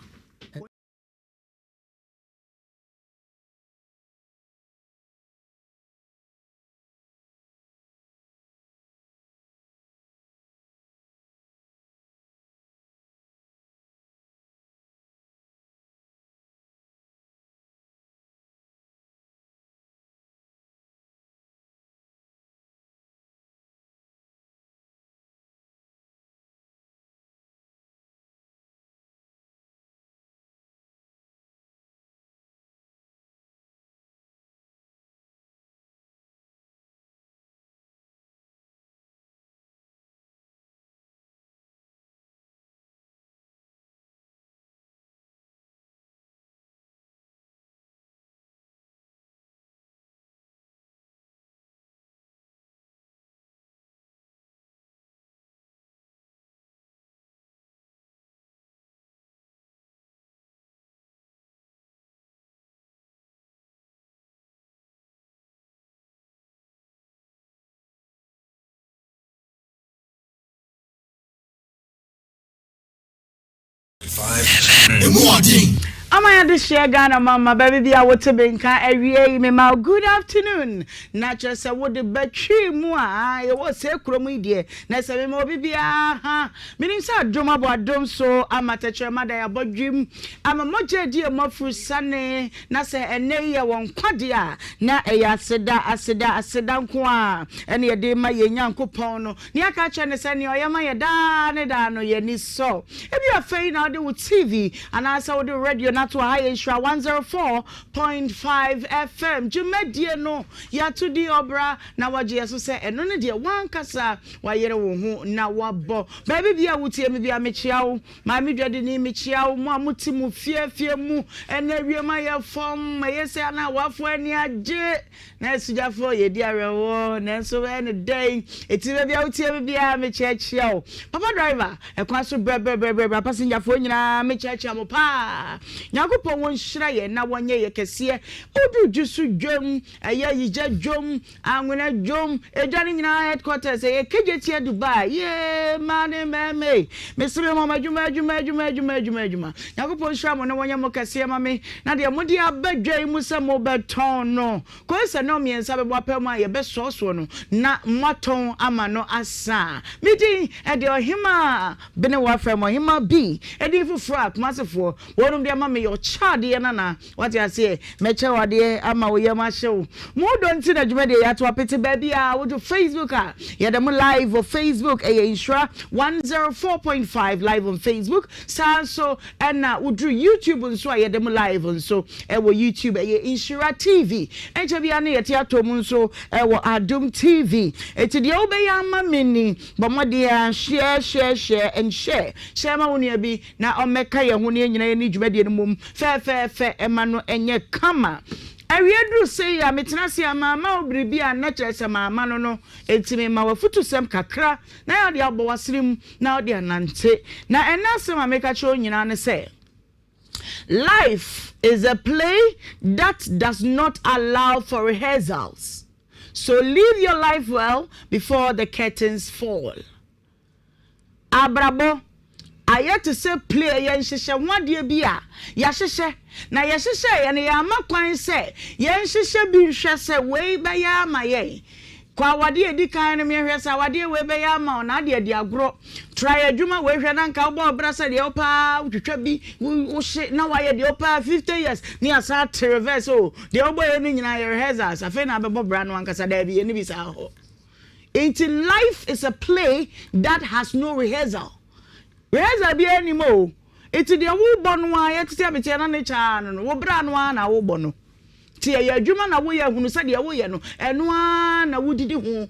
Emu ɔden. Ama yɛde hyɛ Ghana mama baabi bi a wote me nka awie yi mema wo good afternoon na kyerɛ sɛ wode bɛtwee mu a yɛwɔ sɛ kurom yi deɛ na sɛ mema obi biara ha menim sɛ adom abɔ adom so ama tɛkyerɛma da yɛabɔ dwim ama mogya adi ɛmu afuru sane na sɛ ɛnɛ yi yɛwɔ nkwa deɛ a na ɛyɛ aseda aseda aseda nko a ɛne yɛde ma yɛn Nyankopɔn no Nea ɛka kyerɛ ne sɛ nea ɔyɛ ma yɛ daa ne daa no, yɛn ani sɔ. Ebia afei na wode wo TV anaasɛ wode wo radio no ato ha yɛ Nhyira 104.5 FM dwumadie no. Yɛato din Ɔbra na wɔagye yɛn so sɛ ɛno ne deɛ w'ankasa wayere wo ho na woabɔ. Baabi biara a wotie me biara, mekyea wo. Maame dwadini, mekyea wo. Mo a mote mo fie afie mu ɛnnɛ wiem ayɛ fɔmm, ɛyɛ sɛ na awafoɔ ani agye. Na asugyafoɔ yɛdi awerɛhoɔ nanso bɛyɛ no dɛn ɛti baabi a wotie me biara mekyerɛkyerɛ wo papa driver ɛkwan so brɛbrɛbrɛbrɛ apasenjafoɔ nyinaa mekyerɛkyerɛ mo paa Nyankopɔn wɔnhyira yɛn na wɔnyɛ yɛ kɛseɛ wodu dwo so dwam ɛyɛ yigya dwom anwena dwom edwa no nyinaa headquarters ɛyɛ kegyetia Dubai yee mmaa ne mmarima yi mese me mama adwuma adwuma adwuma adwuma adwuma adwuma Nyankopɔn nhyira mo na wɔnyɛ mo kɛseɛ ma me Na deɛ mode aba dwa yi mu sɛ mobɛtɔn no, kɔsi sɛ nnɔnmiɛnsa bɛbɔ apɛ mu a yɛbɛsoɔsoɔ no, na moatɔn ama no asa. Me din de Ɔhemaa Bene wɔafrɛ me Ɔhemaa B. Edin foforɔ a Kumasefoɔ wɔnom de ama me yɛ Ɔkyɛadeɛ Nana. Wate aseɛ? Mɛkyɛ wo adeɛ ama wo yam ahye wo. Mo dɔ nti na dwumadie yi ato apete baabiara. Wodwo Facebook a, yɛda mu live wɔ Facebook. Ɛyɛ Nhyira 104.5 live on Facebook. Saa nso Ɛna woduru YouTube nso a yɛda mu live nso ɛwɔ YouTube ɛyɛ Nhyira TV. Ɛnkyɛ biara no yɛte atɔ mu nso ɛwɔ Adom TV. Eti deɛ wobɛyɛ ama me ni, bɔ mmɔden ara share share share and share. Share ma wo nua bi na ɔmmɛka yɛn ho na yɛn nyinaa yɛnni dwumadie no mmom fɛɛfɛɛfɛ ɛma no ɛnyɛ kama. Awia duru sei a metena ase a mamma wo biribi a na kyerɛ sɛ mamma no no. Enti mema wo afutusɛm kakra na yɛde abɔ w'asene mu. na ɔde anante. Na ɛnnɛ asɛm a meka kyerɛ wo nyinaa ne sɛ, Life is a play that does not allow for rehearsals, so live your life well before the curtains fall. Abrabɔ ayɛ te sɛ play, ɛyɛ nhyehyɛ ho adeɛ bi a yɛahyehyɛ, na yɛhyehyɛeɛ no yɛamma kwan sɛ yɛnhyehyɛ bi nhwɛ sɛ wei bɛyɛ ama yɛn. Kɔ awadeɛ a ɛdi kan no meɛhwɛ sɛ awadeɛ wei bɛyɛ ama wo na ade adi agorɔ. Try adwuma wei hwɛ na nka wobɔ wo bra sɛ deɛ wopɛ ara wotwitwa bi wohye na wayɛ deɛ wopɛ ara 50 years ne yɛasan ate reverse o deɛ wobɔeɛ no nyinaa yɛ rehearsals afei na abɛbɔ bra no ankasa daabi ɛnni bi saa hɔ. Nti life is a play that has no rehearsal. Rehearsal biara nnim o. Nti deɛ wobɔ no ara yɛtete abeteɛ na ne kyaa no no wo bra no ara na wobɔ no. Nti ɛyɛ adwuma na woyɛ hunu sɛ deɛ woyɛ no ɛno ara na wodidi ho.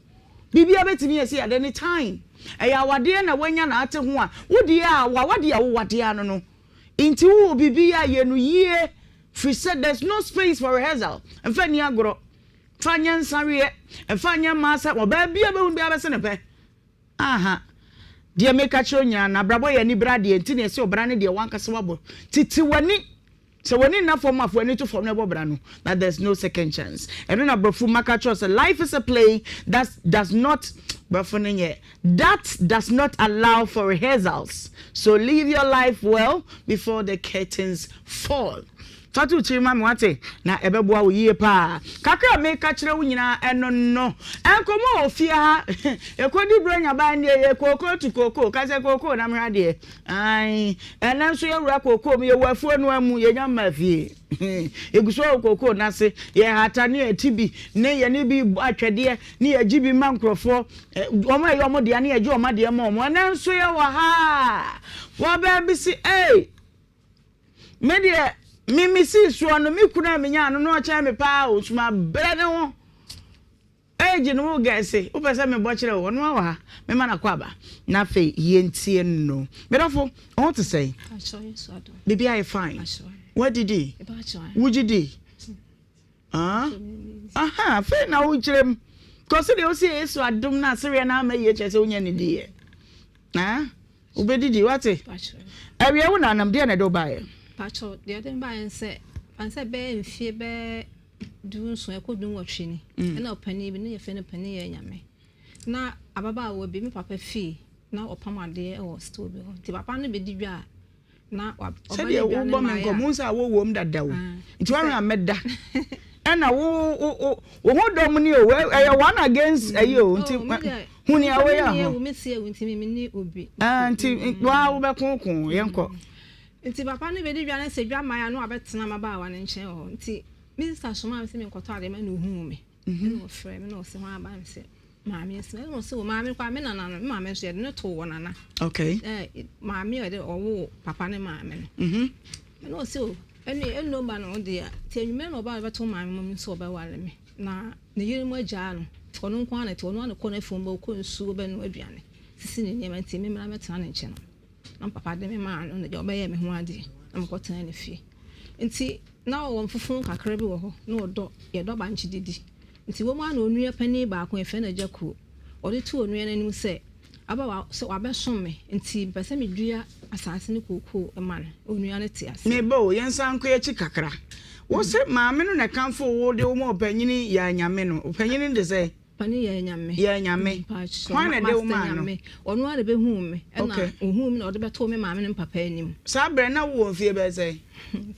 Biribiara bɛtumi asi at any time. Ɛyɛ awadeɛ na woanya na ate ho a, wo deɛ a w'awadeɛ a wowadeɛ ano no. Nti wowɔ biribi yɛ a yɛ no yie firi sɛ there's no space for rehearsal. Mfa nni agorɔ. Mfa nyɛ nsaweɛ. Mfa nyɛ mmaa sɛ ɔbaa biara bɛhunu biara bɛse ne pɛ. Aha. Deɛ meka kyerɛ wo nyinaa no, abrabɔ yɛ anibere adeɛ, nti na yɛse ɔbra ne deɛ w'ankasa wabɔ. Tete w'ani. Sɛ w'ani nna fam a, fa w'ani to fam na bɔ bra no. But there's no second chance. Ɛno na brɔfo maka kyerɛ wo sɛ life is a play that does not, brɔfo no nyɛ, that does not allow for rehearsals. So live your life well before the curtains fall. Fa to wo tirim ma me, woate? Na ɛbɛboa wo yie paa. Kakra a meka kyerɛ wo nyinaa, ɛno no. Nkɔmmɔ wɔ fie ha, ɛkɔdi Buronya ba ɛnneɛ yɛ kookoo to kookoo. Ka sɛ kookoo na mehwɛ adeɛ. Ae, ɛnnɛ nso yɛwura kookoo mu, yɛwɔ afuo no ara mu, yɛnya mmaa fie. Yɛgu so wɔ kookoo no ase, yɛhata ne yɛte bi, ne yɛne bi bɔ atwɛdeɛ, ne yɛgye bi ma nkurɔfoɔ. Wɔn a ɛyɛ wɔn dea ne yɛgye wɔn adeɛ ma wɔn. Ɛnnɛ nso yɛwɔ ha a, wɔbaa bi se, ei, Me deɛ, me mesii soɔ no, me kunu a menyaa no no ɔkyɛn me paa o, so mabrɛ ne ho. Age no wo gɛse, wopɛ sɛ mebɔ kyerɛ wo, ɔno ara wɔ ha, mema no akɔ aba. Na afei yɛntie no. Me dɔfo, wo ho te sɛn? Biribi ayɛ fine. Woadidi? Wogye di? Ah, aha, afei na wokyerɛ mu. Kɔsi deɛ wosi Yesu adom no asereɛ no ama yie kyerɛ sɛ wonya ne diiɛ. Ah? Wobɛdidi, woate? Awia wo nanom, deɛ na ɛde wo baeɛ? Pakyɛw, deɛ ɛde me baeɛ ne sɛ, fa no sɛ bɛyɛ mfie bɛyɛ dunson ɛkɔ dunwɔtwe ni, ɛna ɔpanin bi, ne yɛfrɛ no panin yɛ nyame. Na ababaawa bi, me papa fie, na ɔpam adeɛ wɔ store bi hɔ. Nti papa no bɛdi dwa a, Na wa ɔba Sɛdeɛ ne dwa ne wobɔ me mmaeɛ nkɔmmɔ, a. wohu sɛ awɔ wom dada o. Ah, Nti woahwɛ sɛ. a mɛda. Ɛna wo wo wo wo ho dɔm ni o, ɛyɛ one against ɛyi o, nti Oh, me deɛ, hu nea me woyɛ nni ho. ewu, me si ewu nti me menni obi. Ah, Nti, nti mm. waa wobɛkooko, yɛnkɔ. Nti papa no bɛdi dwa no sɛ dwa mmaeɛ a na wabɛtena mmabaawa no nkyɛn wɔ hɔ. Nti me sista somaa me sɛ menkɔtɔ adeɛ ma na ɔhuu me. Ɛna ɔfrɛɛ me na ɔse hwan aba? Mese maame asi. Ɛna ɔse o maame koraa me nana no, me maame nso yɛde no too wɔ nana. Okay. Ɛɛ maame a ɔde ɔwoo papa ne maame no. Mhm. Ɛna ɔse o ɛne ɛnno ba no ɔde a nti anwummerɛ na ɔbaa bɛto maame mu nso ɔbɛware me na ne yere mu agyaa no nti ɔno nko ara na ɛte ɔno ara na kɔ n'afuom bɛ ɔkɔ nsuo bɛnoa aduane sisi ne nneɛma nti me mmra mɛtena ne nkyɛn. Na papa de me maa no na deɛ ɔbɛyɛɛ me ho adeɛ na mekɔtenaa ne fie. Nti na ɔwɔ mfufo kakra bi wɔ hɔ na ɔdɔ yɛdɔ bankye didi. Nti wɔ mu ara na onua panin baako yɛfrɛ no Agya Kuo ɔde too onua no anim sɛ aba wa sɛ wabɛsom me nti mepɛ sɛ medua asaase ne kookoo ma no. Onua no te aseɛ. Me ba o, yɛnsan nkɔ yɛn akyi kakra. Wo se maame no na ɛkamfoo wo de wo ma ɔpanyini Yaa Nyame no. Ɔpanyini no de sɛn? Pane yɛ Nyame. Yɛ Nyame. Mpakyɛw, Hwan na ɛde wo Master maa no? Nyame. Ɔno ara na ɛbɛhuu me. Ɛna Okay. ɔhuu me na ɔde bɛtoo me maame ne me papa anim. Saa berɛ no na wowɔ mfeɛ bɛyɛ sɛn?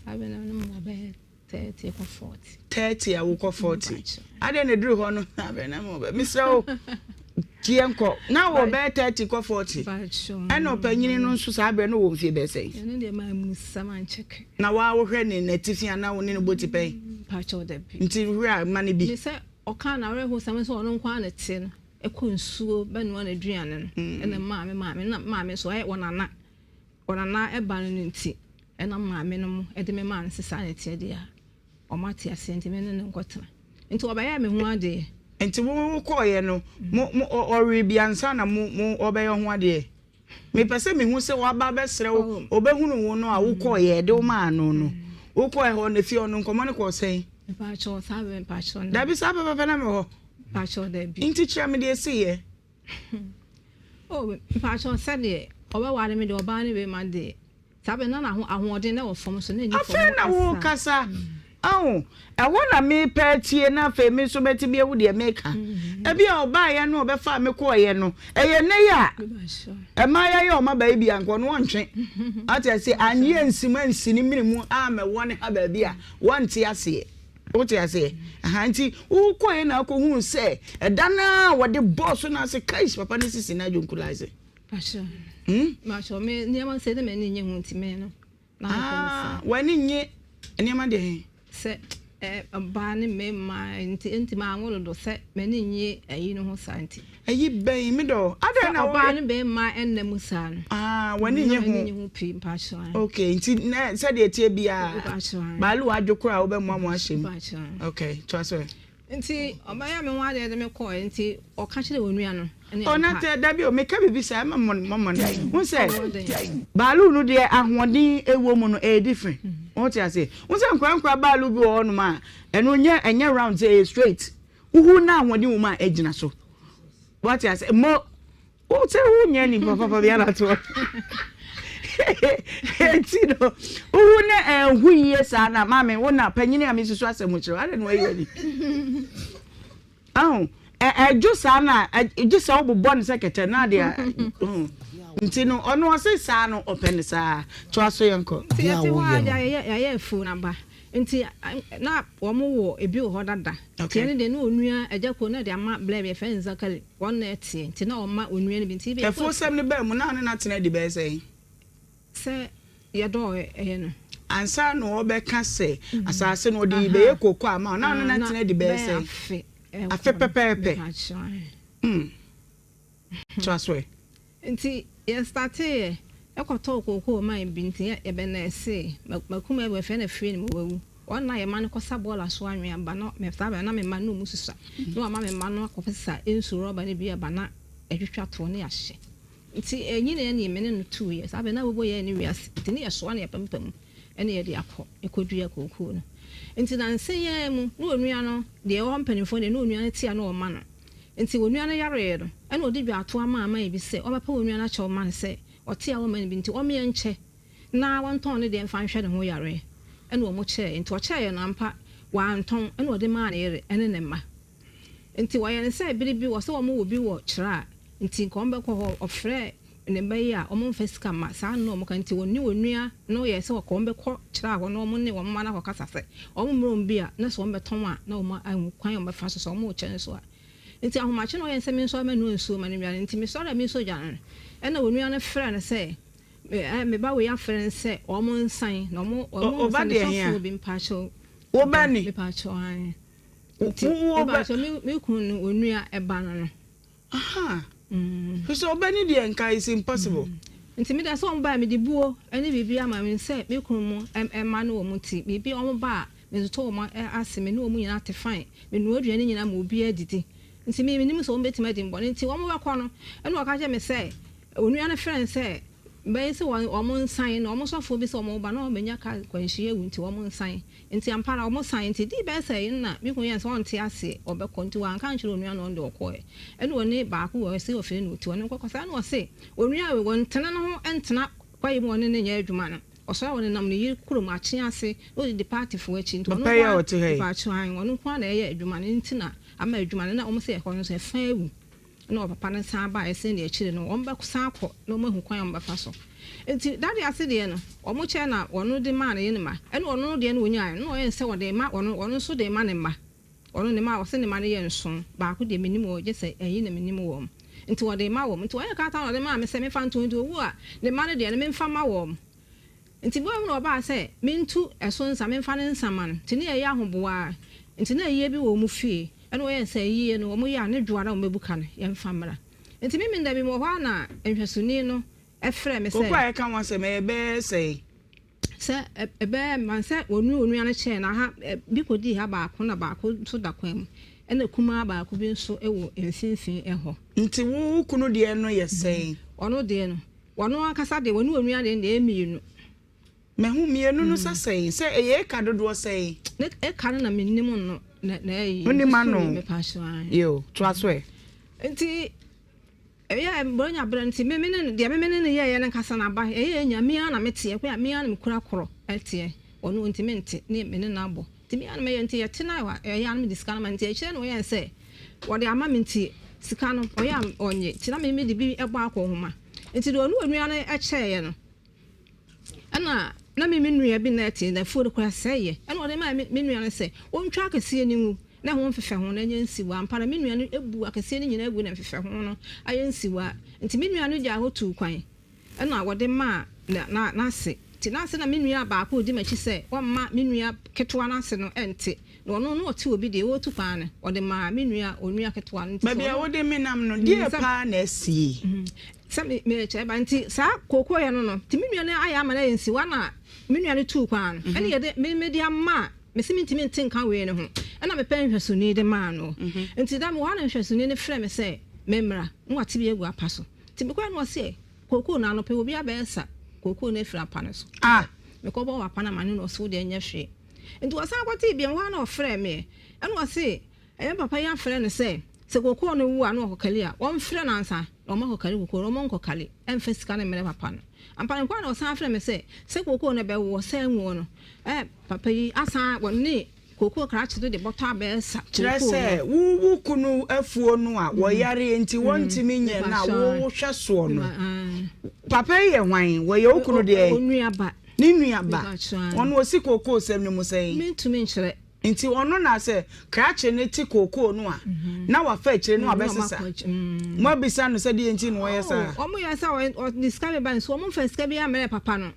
Saa berɛ no na mewɔ bɛyɛ 30 kɔ 40. 30 a wokɔ 40. Mpakyɛw. Adɛn na ɛduru hɔ no, saa berɛ na mewɔ bɛ, mesrɛ wo, gyeɛ nkɔ. Na wowɔ bɛyɛ 30 kɔ 40. Mpakyɛw. Ɛna ɔpanyini no nso saa berɛ no wɔ mfeɛ bɛyɛ sɛn? Ɛno deɛ mammusa, mankyɛke. Na wo ara wohwɛ ne n'atifi anaa wo ne no bɔ tipɛn? Mpakyɛw, dabi. Nti hwɛ a, ma no bi. Me sɛ Ɔkaa n'awerɛhosɛm sɛ ɔno nko ara na ɛte no kɔ nsuo bɛnoa n'aduane no ɛna maame maame na maame nso ayɛ ɔnana ɔnana ɛba no no nti ɛna maame no mo ɛde me maa no sɛ saa na ɛteɛ deɛ a ɔmo ate aseɛ nti me ne no nkɔtena nti ɔbɛyɛɛ me ho adeɛ. Nti wo wo kɔɔeɛ no mo mo ɔwee bi ansa na mo mo ɔbɛyɛ ho adeɛ? Mepɛ sɛ mehu sɛ waba abɛsrɛ wo, ɔbɛhunu wo no a wokɔeɛ, yɛde wo maa no no. Wokɔɛ hɔ no, efie hɔ no, nkɔmmɔ no kɔɔ sɛn? Mpakyɛw, saa bɛ mpakyɛw na. Dabi, saa pɛpɛpɛ na mewɔ hɔ. Mpakyɛw, dabi. Nti kyerɛ me deɛ esiiɛ. Oh, mpakyɛw, sɛdeɛ ɔbɛware me deɛ, ɔbaa no wei ma deɛ. Saa bere no na n'ahoɔden na ɛwɔ fam nso na enni fam Afei na worekasa. Ahu, ɛhɔ na merepɛ atie na afei me nso mɛtumi ahu deɛ mereka. Ebia ɔbaeɛ no a ɔbɛfaa me kɔeɛ no, ɛyɛ nnɛ yi a mmaa yi ayɛ wɔn aba yi bi a, anka ɔno ɔntwe. Wate aseɛ? Annye ansim ansi ne mene mu ammɛwɔ ne ha baabi a, wɔnte aseɛ. Wote aseɛ? Aha, nti wokɔeɛ na wokɔhuu sɛ ɛda no ara a wɔde bɔɔ so no ase, kais, papa no sisi no adwonkulase. Pacho. Hmm? Pacho, me nneɛma sɛ ne m'ani nye ho nti me no. Na mepɛ ne Ah, saa. w'ani nye nneɛma deɛ he? Sɛ eh, ɔbaa ne mmarima nti nti manwo dodo sɛ m'ani nye ayi no ho saa nti. Ayi bɛn me dɔ? Adɛn Sɛ na ɔbaa woyɛ? ne barima nna mu saa no. Ah, w'ani Na nye m'ani ho. nye ho pii mpacho. Okay, nti na sɛdeɛ ɛteɛ biara, Mpacho. baalu adwo koraa a wobɛmoamoa ahyɛ mu. Mpacho. Okay, toa so ɛ. Nti ɔbɛyɛɛ me ho adeɛ de me kɔɔɛ nti ɔka kyerɛɛ onua no ɛne Oh na ampa. tɛ dabi o meka biribi saa ɛma mo mɔmɔ no hu sɛ baaluu no deɛ ahoɔden ɛwɔ mu no ɛyɛ different wo te aseɛ hu sɛ nkora nkora baaluu bi wɔ hɔ nom a ɛno nyɛ ɛnyɛ round sɛ ɛyɛ straight wohu na ahoɔden wɔ mu a ɛgyina so wate aseɛ mo Wo sɛ wo nyɛ nipa papa bi ana toɔ. Eti no, wohu na ɛho yie saa na maame wo na panyini a mesusu asɛm kyerɛ adɛ na wayi w'ani. Aho, ɛdwo saa na gye sɛ wobobɔ no sɛ kɛtɛ na adeɛ nti no ɔno ɔse saa no ɔpɛ no saa toa so yɛnkɔ. Nti yɛte hɔ a yɛayɛ afuo no aba Nti na wɔn wɔ ebi wɔ hɔ dada. Nti ɛno deɛ na onua agya kuo na ɛde ama blɛ bi yɛfrɛ no Zakari wɔn na ɛteɛ nti na ɔma onua no bi nti ebi Afuo sɛm no baa mu na ɔne no atena adi bɛyɛ sɛn? Sɛ yɛdɔɔ ɛyɛ no. Ansa na ɔbɛka sɛ asaase no ɔde rebɛyɛ koko ama wo na ɔne no atena adi bɛyɛ sɛn? Afe. Afe pɛpɛɛpɛ. Hmm. Toa so ɛ. Nti yɛ starteeɛ kɔtɔɔ kookoo maa bi nti yɛ yɛbɛ nɛɛsee Makum Abu afei na fie no mu wawu wɔn na yɛ ma no kɔsa bɔɔla so anwea ba na mɛ saa bɛ na me mma no ɔmu susua na wama me mma no akɔ sesa nsu rɔba no bi aba na yɛtwitwa toɔ na yɛahyɛ nti ɛnyini ɛne me ne no tuuiɛ saa bɛ na abobo yɛ ne wiase nti ne yɛsoa na yɛpampa mu ɛne yɛde akɔ ɛkɔdua kookoo no nti nansa yi ara mu na onua no deɛ ɛwɔ hɔ mpanimfoɔ deɛ na onua no tea na ɔma no Enti onua no yareeɛ no, ɛnna ɔde dwaatoa maa man bi sɛ ɔmmɛpɛ onua no akyɛw mma no sɛ ɔte a wɔmma no bi nti, ɔmmea nkyɛ na wɔntɔn ne deɛ mfa nhwɛ ne ho yareɛ. Ɛnna wɔkyɛeɛ. Enti ɔkyɛeɛ no, ampa, wantɔn, ɛnna ɔde maa ne yere ne ne mma. Enti wɔyɛ no sɛ bere bi wɔsɛ wɔwɔ bi wɔ Kyerɛ a, nti nka wɔbɛkɔ hɔ. Ɔfrɛɛ. ne ba yi a wɔn mfa sika mma saa no na wɔn ka nti wɔne onua no yɛ sɛ wɔkɔ wɔn bɛkɔ kyerɛ hɔ na wɔn ne wɔn mma no akɔkasa sɛ wɔn mmerɛ wɔn bi a na sɛ wɔn bɛtɔn a na wɔn ahu kwan a wɔn bɛfa so sɛ wɔn rekyɛ nso a nti ahomakye na ɔyɛ sɛ me nso mɛnoa nsuo ma no nnuane nti mesɔre a me nso gya no ɛna onua no frɛ no sɛ me me ba wei afrɛ no sɛ wɔn nsan na wɔn wɔn nsa ne sɔfoɔ bi mpaakyɛw wo ba ni mepaakyɛw ae nti mepaakyɛw me me kunu no onua ɛba no no. Aha. Fi sɛ ɔbɛ ni deɛ nka it's impossible. Nti me deɛ sɛ wɔn ba a mede buo ne biribi ama me sɛ me kunu mo mma ne wɔn ti biribi wɔn ba a me toto wɔn ase me ne wɔn nyinaa te fine me noa aduane nyinaa ma obiara didi nti me menim sɛ wɔn bɛtumi adi me bɔne nti wɔn bɛkɔ no ɛna ɔka kyerɛ me sɛ onua no frɛ no sɛ bɛyɛ sɛ wɔn wɔn nsan na wɔn sɔfoɔ bi sɛ wɔn ba na wɔn bɛnya ka kwanhyia awu nti wɔn nsan Nti ampa ara wɔsan, nti edii bɛyɛ sɛ ɛyi no na me kunu yɛɛ no sɛ ɔnte aseɛ, ɔbɛkɔ, nti wanka ankyerɛ onua no ɔno deɛ ɔkɔɔɛ. Ɛna ɔne baako wɔ hɔ, ɛse ɔfiri na ɔti, ɔne no kɔkɔsa, ɛna ɔse onua wei ɔntena ne ho ntena kwaeɛ mu ɔne no nyɛ adwuma no, ɔsɔre a ɔnenam ne yere kurom akye ase na ɔdidi partyfoɔ akyi, nti ɔno Papa yi nko a ara, ɔte ha yi. mpakyɛw ae, ɔno nko ara na ɛyɛ adwuma no, nti na ama adwuma no, na wɔn se ɛhɔ no nso ɛfa awu. Ɛna ɔpapa no san baeɛ sɛdeɛ akyire no wɔbɛsan akɔ na wɔahu kwan a wɔbɛfa so. Nti dade ase deɛ no, wɔkyɛɛ na ɔno de maa ne yere mma. Ɛna ɔno deɛ no ɔnyaeɛ no, na ɔyɛ no sɛ ɔde rema ɔno, ɔno nso de rema ne mma. Ɔno ne mma, ɔse ne mma no yɛ nson, baako deɛ mennim wɔn, gye sɛ ayi na menim wɔn. Nti ɔde rema wɔn. Nti ɔyɛɛ krataa na ɔde maa me sɛ memfa nto hɔ, nti ɔwu a, ne mma no deɛ no memfa mma wɔn. Nti berɛ bi na ɔbaa sɛ mentu ɛso nsa memfa ne nsa ma no, nti ne yɛyɛ ahoboa ara. Nti na ayie bi wɔ wɔn fie, ɛna ɔyɛɛ sɛ ayie no wɔyɛ a ne dwoa na wɔbɛbu ka no yɛmfa mmra. Nti me menda bi mewɔ hɔ ara na nhwɛsoni no frɛɛ me sɛ. Koko a yɛka ho asɛm ɛyɛ bɛyɛ sɛn? Sɛ ɛbɛyɛ ma sɛ wɔne onua no kyɛɛ no aha bi kɔdii ha baako na baako nso da kwan mu ɛna kumaa baako bi nso wɔ mfimfini hɔ. Nti wo kunu deɛ no yɛ sɛn? Ɔno deɛ no Ɔno ankasa deɛ, ɔne onua deɛ no deɛ, ɛyɛ mmienu. Mahu mmienu no sɛ sɛn? Sɛ ɛyɛ eka dodoɔ sɛn? Ne eka no na mennim no na na ɛyi. Wonim ano? Mepa so ae. Yo, toa so ɛ. Nti ɛyɛ Buronya berɛ nti me me ne deɛ me me ne no yɛeɛ no nkasa no aba ɛyɛ nya me ara na meteɛ kɔ a me ara na mekura korɔ ɛteɛ ɔno ɔntumi nte ne me ne no abɔ. Nti me ara na mɛyɛ nti yɛte na ɛyɛ a na mede sika no ma no nti akyire na ɔyɛɛ sɛ wɔde ama me nti sika no ɔyɛ a ɔnnye nti na me mede bi bɔ akɔnhoma nti deɛ ɔne onua no kyɛeɛ no ɛna na me me nua bi na ɛte na afuo no koraa sɛeɛ ɛna ɔde maa me nua no sɛ ɔntwa akɛseɛ no ngu na ɛho mfefɛ ho na ɛnyɛ nsiwa ampa na me nua no bu akɛseɛ no nyinaa gu na mfefɛ ho no ayɛ nsiwa nti me nua no gyaa hɔ tuu kwan Ɛnna wɔde maa n'ase. Nti n'ase na me nua baako redi m'akyi sɛ ɔmma me nua ketewa no ase no nte. Na ɔno na ɔte obi deɛ, ɔretu kwan no, ɔde maa me nua onua ketewa no. Nti sɛ Baabi a ɔno. wode me nam no, deɛ Sɛ. paa na asie? Sɛ me merekyerɛ ba. Nti saa kookooyɛ no no, nti me nua no ayɛ ama no ayɛ nsiwa na me nua no tuu kwan no, ɛnna yɛde me mede ama a, mese mentumi nte nka wei no ho. Ɛnna mepɛɛ nhwɛsoni de maa no. Nti da mewɔ hɔ a na nhwɛsoni no frɛ me sɛ memmra, na wate bi agu apa so. Nti mekɔɛ no ɔse kookoo no anɔpa yi obi abɛsa kookoo no afiri apa no so. Ah! Mekɔ bɔɔ apa no amane na ɔse wodeɛ nyɛ hwee. Nti ɔsan kɔtee biom hɔ ara na ɔfrɛɛ meɛ ɛna ɔse ɛyɛ me papa yi afrɛ no sɛ sɛ kookoo no wu a na ɔkɔkali a wɔmfrɛ no ansa na wɔn akɔkali kookoo no wɔn nkɔkali ɛmfa sika no mmerɛ papa no. Ampa no mekɔɛ na ɔsan frɛ me sɛ sɛ kookoo no bɛwoɔ sɛ ɛnwoɔ no ɛɛ papa yi asan wɔne Kookoo krakye no de bɔtɔ abɛɛsa Kyerɛ kookoo sɛ, no. wo wo kunu afuo no a wɔyareɛ nti wɔntumi nyɛ no a wo wohwɛ soɔ no, papa yi yɛ hwan? Wɔyɛ wo kunu deɛn? Onuaba. Ne nuaba. Ɔno ɔsi kookoo sɛm no mu sɛn? Mentumi nkyerɛ. Nti ɔno na sɛ krakye no te kookoo no a, na wafa akyire na wabɛsesa. Moabisa no sɛ deɛ nti na ɔyɛ saa? Wɔyɛ sɛ ɔde sika bɛba nso wɔmfa sika biara mmrɛɛ papa no.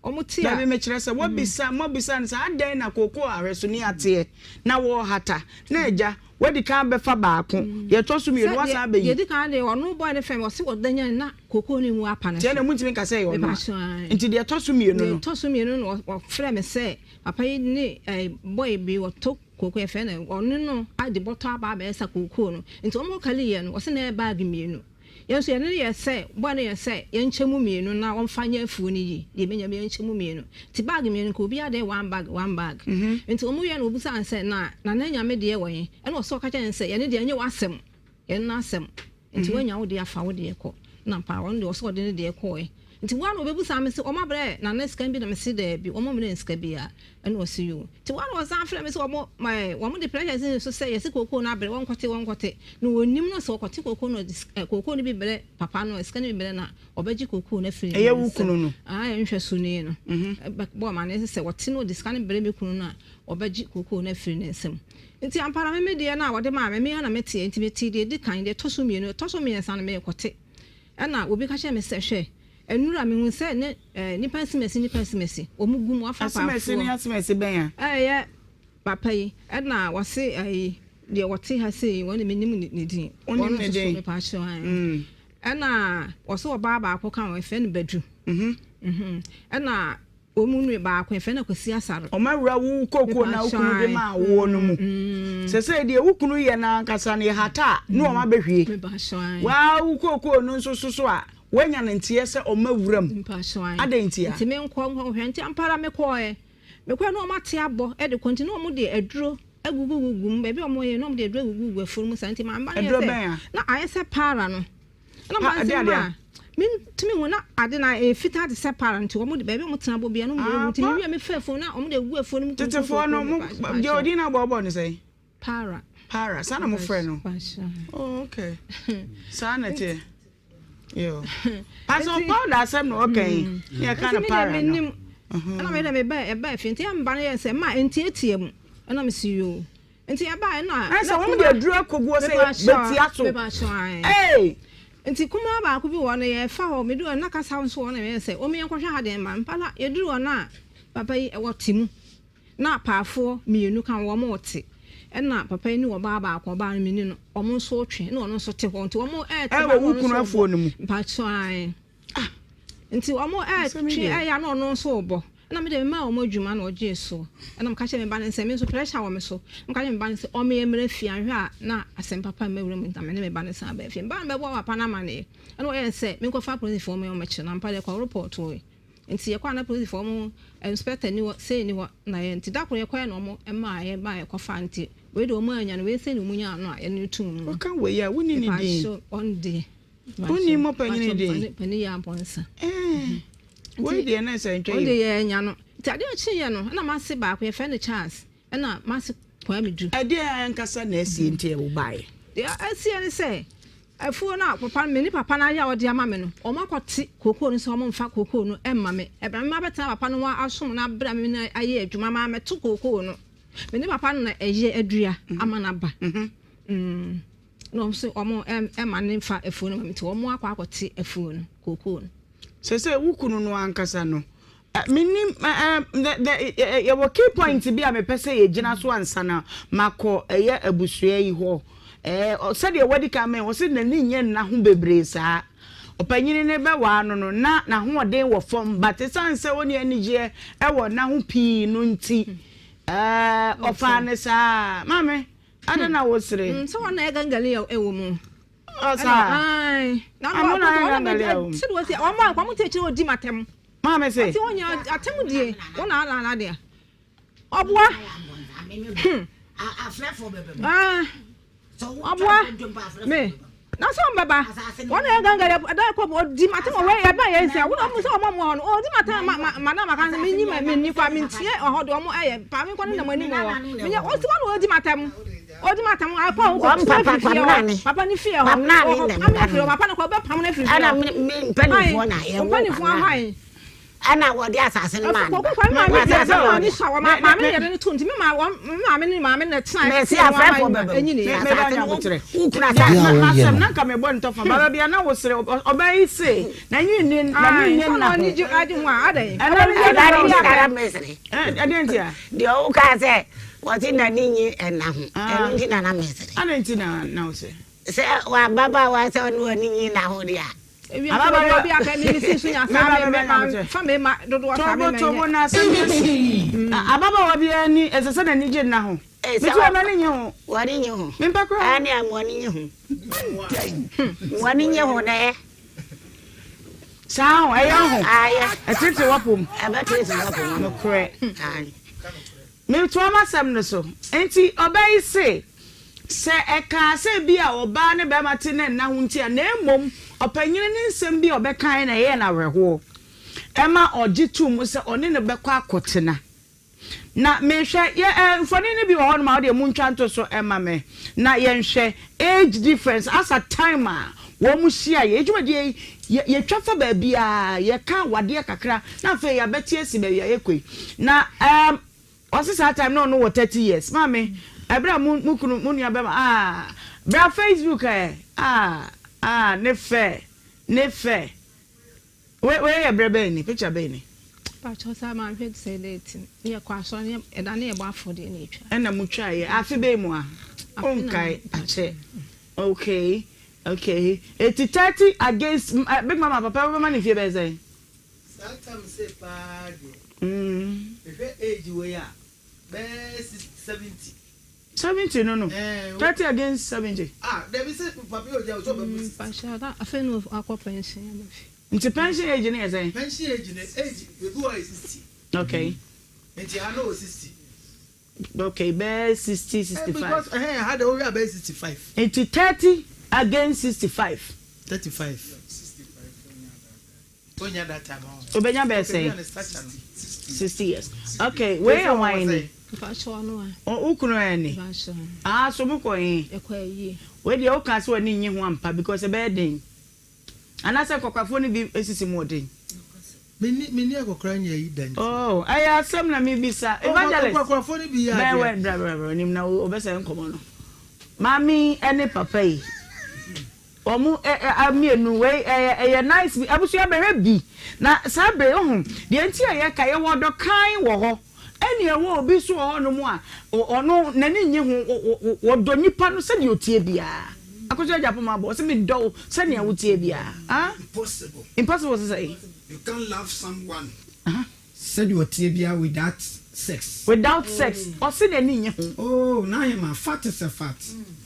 Wɔn te a. Dabi, mekyerɛ sɛ, woabisa, moabisa no sɛ, adɛn na kookoo ahwɛsoni ateɛ na wɔrehata, na agya, woadi kan abɛfa baako, deɛ ɛtɔ so mmienu, woasan abɛyi. Sɛ deɛ ɛdi kan deɛ, ɔno bɔe no fɛm, ɔse ɔda nyan na kookoo no ngu apa no so. Nti ɛnna montumi nka sɛ ɛyɛ ɔno a. Nti deɛ ɛtɔ so mmienu no. Deɛ ɛtɔ so mmienu no, ɔfrɛɛ me sɛ, papa yi ne bɔe bi, ɔtɔ kookoo, yɛfrɛ no, ɔne no ade bɔtɔ aba abɛsa kookoo no. Nti wɔn kɔkaliiɛ no, ɔse na ɛyɛ baage mmienu. Yɛn nso yɛne no yɛɛ sɛ, bɔɔ no yɛn sɛ yɛnkyɛ mu mmienu na wɔmfa nyɛ afuo no yie, deɛ ɛbɛnya biara yɛnkyɛ mu mmienu. Nti bag mmienu nka obiara deɛ one bag, one bag. Nti wɔn wieɛ no wɔbisaa no sɛ, na Nana Nyame deɛ wɔ he? Ɛna ɔsɛ ɔka kyerɛɛ no sɛ, yɛne deɛ ɛnyɛ w'asɛm, yɛn no asɛm. Nti woanya wo deɛ a fa wo deɛ kɔ. Ɛna ampa ara ɔno deɛ ɔsɛ ɔde ne deɛ kɔɔɛ. Nti woa na ɔbɛbusaa me se wɔn abrɛ Nana sika bi na mese daabi wɔn mmrɛ no sika biara. Ɛna ɔse yoo. Nti woa na ɔsan frɛ me sɛ wɔn ɛɛ wɔn de pressure si ne so sɛ yɛse kookoo no abrɛ wɔnkɔte wɔnkɔte. Na ɔnim no sɛ ɔkɔte kookoo no ɔde sika kookoo no bi brɛ papa no a sika no bi brɛ no a ɔbɛgye kookoo no afiri ne Ɛyɛ wo nsam. kunu no? Ae nhwɛsoni no bɛbɔɔ amanneɛ sɛ sɛ ɔte na ɔde sika no brɛ me kunu no a ɔbɛgye kookoo no afiri ne nsam. Nti ampa ara me me deɛ no a wɔde maa me, me ara na meteɛ, nti metee deɛ ɛdi kan, deɛ ɛtɔ so mmienu, ɛtɔ so mmiɛnsa no merekɔte. Ɛnna obi ka kyerɛɛ me sɛ, Hwɛ, nnora mehu sɛ ne eh, nnipa asimasi nnipa asimasi, wɔn gu mu, wɔafa Asimasi ne apaafoɔ. asimasi bɛn a? Ɛyɛ papa yi, ɛnna wɔse ayi, deɛ wɔte ha sei yi, wɔn de mennim ne ne din. Wonim Wɔn ne nso so din? mepa akyɛw ae. Ɛnna wɔse ɔbaa baako ka ho, yɛfrɛ no Badu. Mhm. Ɛnna Wɔn mu nue baako, yɛfrɛ no Kwasi Asare. Wɔawura wo kookoo no a wo kunu de maa woɔ no mu. Sɛsɛi deɛ wo kunu yɛ no ankasa no, yɛhata a, ne wɔn abɛhwie. Waa wo kookoo no nso so so a, woanya no nteɛ sɛ wɔawura mu. Adɛn ntia? Nti menkɔ nkɔhwɛ. Nti ampa ara mekɔɔɛ. Mekɔɔɛ na wɔn ate abɔ de kɔ. Nti na wɔn de aduro agugugugu mu. Baabi a wɔyɛ no, na wɔn de aduro agugugugu afuo no mu saa. Nti maame ba no yɛ sɛ, na ayɛ sɛ paara no. Ɛna Pa, ɔbaa ɛdeɛ sɛ adeɛ ma a? mentumi hu na ade na ɛyɛ fitaa te sɛ para nti wɔn de baabi a wɔn tena bɔ bia no wɔn de nti Ah, mewie me fɛ fo na wɔn de agu afuo no mu Tetefoɔ no, mo, deɛ ɔdin no abɔɔbɔ no sɛn? Para. Para, saa na mo frɛ no? Oh, okay. Saa na ɛteɛ. Yo. Pastor powder asɛm na ɔka yi. Ne yɛka no para no. Ɛna me dɛ me ba ɛba afie nti ɛmba no yɛ sɛ ma ntiatia mu ɛna me si yoo. Nti ɛbaeɛ na. Ayɛ sɛ wɔn de aduro akɔguo sɛ bɛtia so. Ee. Nti kumaa baako bi wɔ hɔ no yɛfa hɔ meduru hɔ na kasa nso wɔ hɔ na meyɛ sɛ wɔn yɛnkɔhwɛ ha deɛ mma mpa na yɛduru hɔ na papa yi ɛwɔ te mu na apaafoɔ mmienu ka wɔn rete ɛna papa yi ne ɔbaa baako ɔbaa no meni no wɔn nso retwe na ɔno nso te hɔ nti wɔn ɛɛte Ɛwɔ ba na wo ɔno kunu nso afuo no mu. mpakyɛw ae. Ah! Nti wɔn ɛretwe ɛyɛ a na ɔno nso rebɔ. Ɛna me deɛ memaa wɔn adwuma na ɔgyee so. Ɛna meka kyerɛɛ me ba no sɛ me nso pressure wɔ me so. Meka kyerɛɛ me ba no sɛ ɔmmɛyɛ mmra fie anhwɛ a na asɛm papa mma wura mu nti na me ne me ba no san baa fie. Me ba no bɛbɔɔ papa no amaneɛ. Ɛna ɔyɛɛ sɛ menkɔfa apolisifoɔ mmɛyɛ wɔn akyi no ampa deɛ ɛkɔ repɔɔtoe. Nti yɛkɔɔ a na apolisifoɔ wɔn inspector nni hɔ sei nni hɔ na yɛ nti da koro yɛkɔeɛ na wɔn maa yɛbaeɛ kɔfaa nti wei deɛ wɔn annya no wei sei na wɔn nyaa no a yɛne no too mu. Woka wei a wonni ne din? Mepakyɛw ɔno deɛ. Wonni mo panyin din? Panin yɛ abɔnsa. Wei deɛ na ɛsɛ ntwa yi. Wei deɛ yɛ nya no. Nti adeɛ kye yɛ no, ɛna m'ase baako yɛfrɛ no Charles, ɛna m'ase Kwame Du. Ɛdeɛ ankasa na asie nti ɛwo baeɛ? Deɛ asie ne sɛ, afuo no a papa me ne papa no ayɛ a ɔde ama me no, wɔn akɔte kookoo no sɛ wɔn mfa kookoo no mma me. Ɛbɛrɛ me ma bɛtena papa no ho asom no abrɛ me na ayɛ adwuma ma mɛto kookoo no. Me ne papa no na ɛyɛ adua ama no aba. Mm. Na wɔn nso wɔn ɛma no nfa afuo no ma me nti wɔn akɔ akɔte afuo no kookoo no. Sɛsɛ wo kunu no ankasa no menim yɛwɔ key point bi a mepɛ sɛ yɛgyina so ansa na makɔ ɛyɛ abusua yi hɔ sɛdeɛ wadi kan mɛ wɔ sɛ n'ani nyɛ nna ho bebree saa ɔpanyini ne bɛwaa no no na n'ahoɔden wɔ fam but ɛsiane sɛ ɔni anigyeɛ ɛwɔ nna ho pii no nti ɔfaa ne saa maame Adɛn na wosere? Sɛ wɔn na ɛyɛ gangali a ɛwɔ mu. Ɔsa. Na wɔn na ɛyɛ gangali a ɛwɔ mu. Sɛ wɔsi wɔn a wɔn ti akyire wɔdi ma tɛm. Maame se. Ɔti wɔn nyɛ atɛm die wɔn na ala ala deɛ. Ɔboa. Hmm. Ah. Ɔboa. Me. Na sɛ ɔmo bɛba, wɔn na yɛ ganga yɛ ɛda kɔ ɔdi ma tɛm ɔwɔ yɛ ba yɛ nsia wɔn ɔmo sɛ ɔmo ɔmo hɔ no ɔdi ma tɛm ma ma ma na ma kan mi nyi ma mi nyi kwa mi ntie ɔhɔ de ɔmo ɛyɛ pa mi nkɔ ne nam anim wɔ mi nyɛ ɔsi wɔn na ɔdi ma tɛm ɔdi ma tɛm akɔ ɔmo kɔ tu efiri fie hɔ papa ne fie hɔ ɔkɔ pam ne firi hɔ papa ne kɔ ɔbɛ pam ne firi fie hɔ mpanyinfoɔ ahan. Ɛna wɔde asase no maa no. Koko kwan maame bi asase no ani sɔ wɔn maame ne yɛde no to nti me ma wɔn me maame ne maame na tena mɛsi afrɛfo bɛbɛ enyi ne asase no wokura asase no asɛm na nka mebɔ ntɔfa baba bia na wosere ɔbɛn yi se na nyi ni na ni nye na ho ɛna ni agye ho a adɛn ɛna ni kara mesere ɛdeɛ nti a deɛ wokaa sɛ wɔte na ni nyi ɛna ho ɛno nti na na mesere adɛn nti na na wosere sɛ wababaawa sɛ ɔne w'ani nyi na ho deɛ a Ewiase obi a pɛ me si so nya saa me me fa me ma dodoɔ saa me ma nyɛ. Tobo na asɛm bi asi. Ababaawa bi ani ɛsɛ sɛ n'ani gye nna ho. Me ti wɔ m'ani nye ho. W'ani nye ho. Me mpɛ koraa. Ɛne a w'ani nye ho. W'ani nye ho na ɛ. Saa ho ɛyɛ ho. Ayɛ. Ɛtete w'apom. Ɛbɛtete w'apom. Nokorɛ. Metoa m'asɛm no so. Enti ɔbaa yi se, Sɛ ɛkaa sɛ ebia ɔbaa ne barima te na nna ho nti a, na mmom ɔpanyin no nsɛm bi a ɔbɛkae na ɛyɛɛ no awerɛhoɔ. ɛma ɔgye too mu sɛ ɔne no bɛkɔ akɔtena. Na mehwɛ yɛ ɛ mfoni no bi wɔ hɔnom a wodeɛ montwa nto so ma me na yɛnhwɛ age difference asa time a wɔn hyiaeɛ. Yɛ dwumadie yi yɛ yɛtwa fa baabiara yɛka awadeɛ kakra na afei yɛabɛte asi baabi a yɛkɔ yi. Na ɛɛm ɔse saa time na ɔno wɔ 30 years. Maame ɛberɛ a mo mo kunu mo nua bɛma ah bra Facebook ɛ ah ah ne fɛ ne fɛ. Wei wei yɛ berɛ bɛn ni? Picture bɛn ni? Pakyɛw saa manhwɛ sɛ date no. Ne yɛkɔ asɔre ne ɛda ne yɛbɔ afɔdeɛ na yɛtwa. Ɛna mo twa yɛ afe bɛn mu a? Wonkae akyɛ. Okay okay eti 30 against big mama papa wobɛma no mfie bɛyɛ sɛn? Saa time sei paa deɛ mehwɛ age wei a bɛyɛ 70. 70 no no 30 against 70. Ah dabi sɛ papa yi ogya sɛ ɔbɛbɔ 60. Mpakyɛw na afei na wakɔ pension aba fie. Nti pension age no yɛ sɛn? Pension age no age ebi wɔ hɔ yɛ 60. Okay. Nti ha no wɔ 60. Okay bɛyɛ 60 65. Because ɛhɛn ha de wohwɛ a bɛyɛ 65. Nti 30 against 65. 35. Obenya bɛyɛ sɛn? 60 years. Okay, wei yɛ hwan ni? Wo kunu ɛ ni? Ah, so mo kɔ he? Wei deɛ woka sɛ w'ani nnye ho ampa because ɛbɛyɛ den. Anaasɛ nkɔkorafoɔ no bi sisi mu ɔden? Menni akɔkora nyɛ ayi da nti. Oh, ɛyɛ asɛm na mebisa. Oh, Evangelist. Nkɔkorafoɔ no bi yɛ adeɛ. Bɛn wɛ, bra bra bra, nim na wobɛsɛe nkɔmmɔ no. Maame yi ne papa yi. Wɔn mmienu wei ɛyɛ ɛyɛ nice bi abusua bɛhwɛ bi na saa bere yi ohu deɛ nti a yɛka yɛwɔ ɔdɔ kann wɔ hɔ ɛne ɛwɔ obi nso wɔ hɔ nom a ɔno n'ani nnye ho wɔdɔ nipa no sɛdeɛ ɔteɛ biara Akosua Agyapong abɔ ɔsɛ medɔ wo sɛnea woteɛ biara ah Impossible. Impossible sɛ sɛn? You can't love someone Sɛdeɛ ɔteɛ biara without sex. Without sex ɔse n'ani nnye ho. Oh Nahema fat is a fat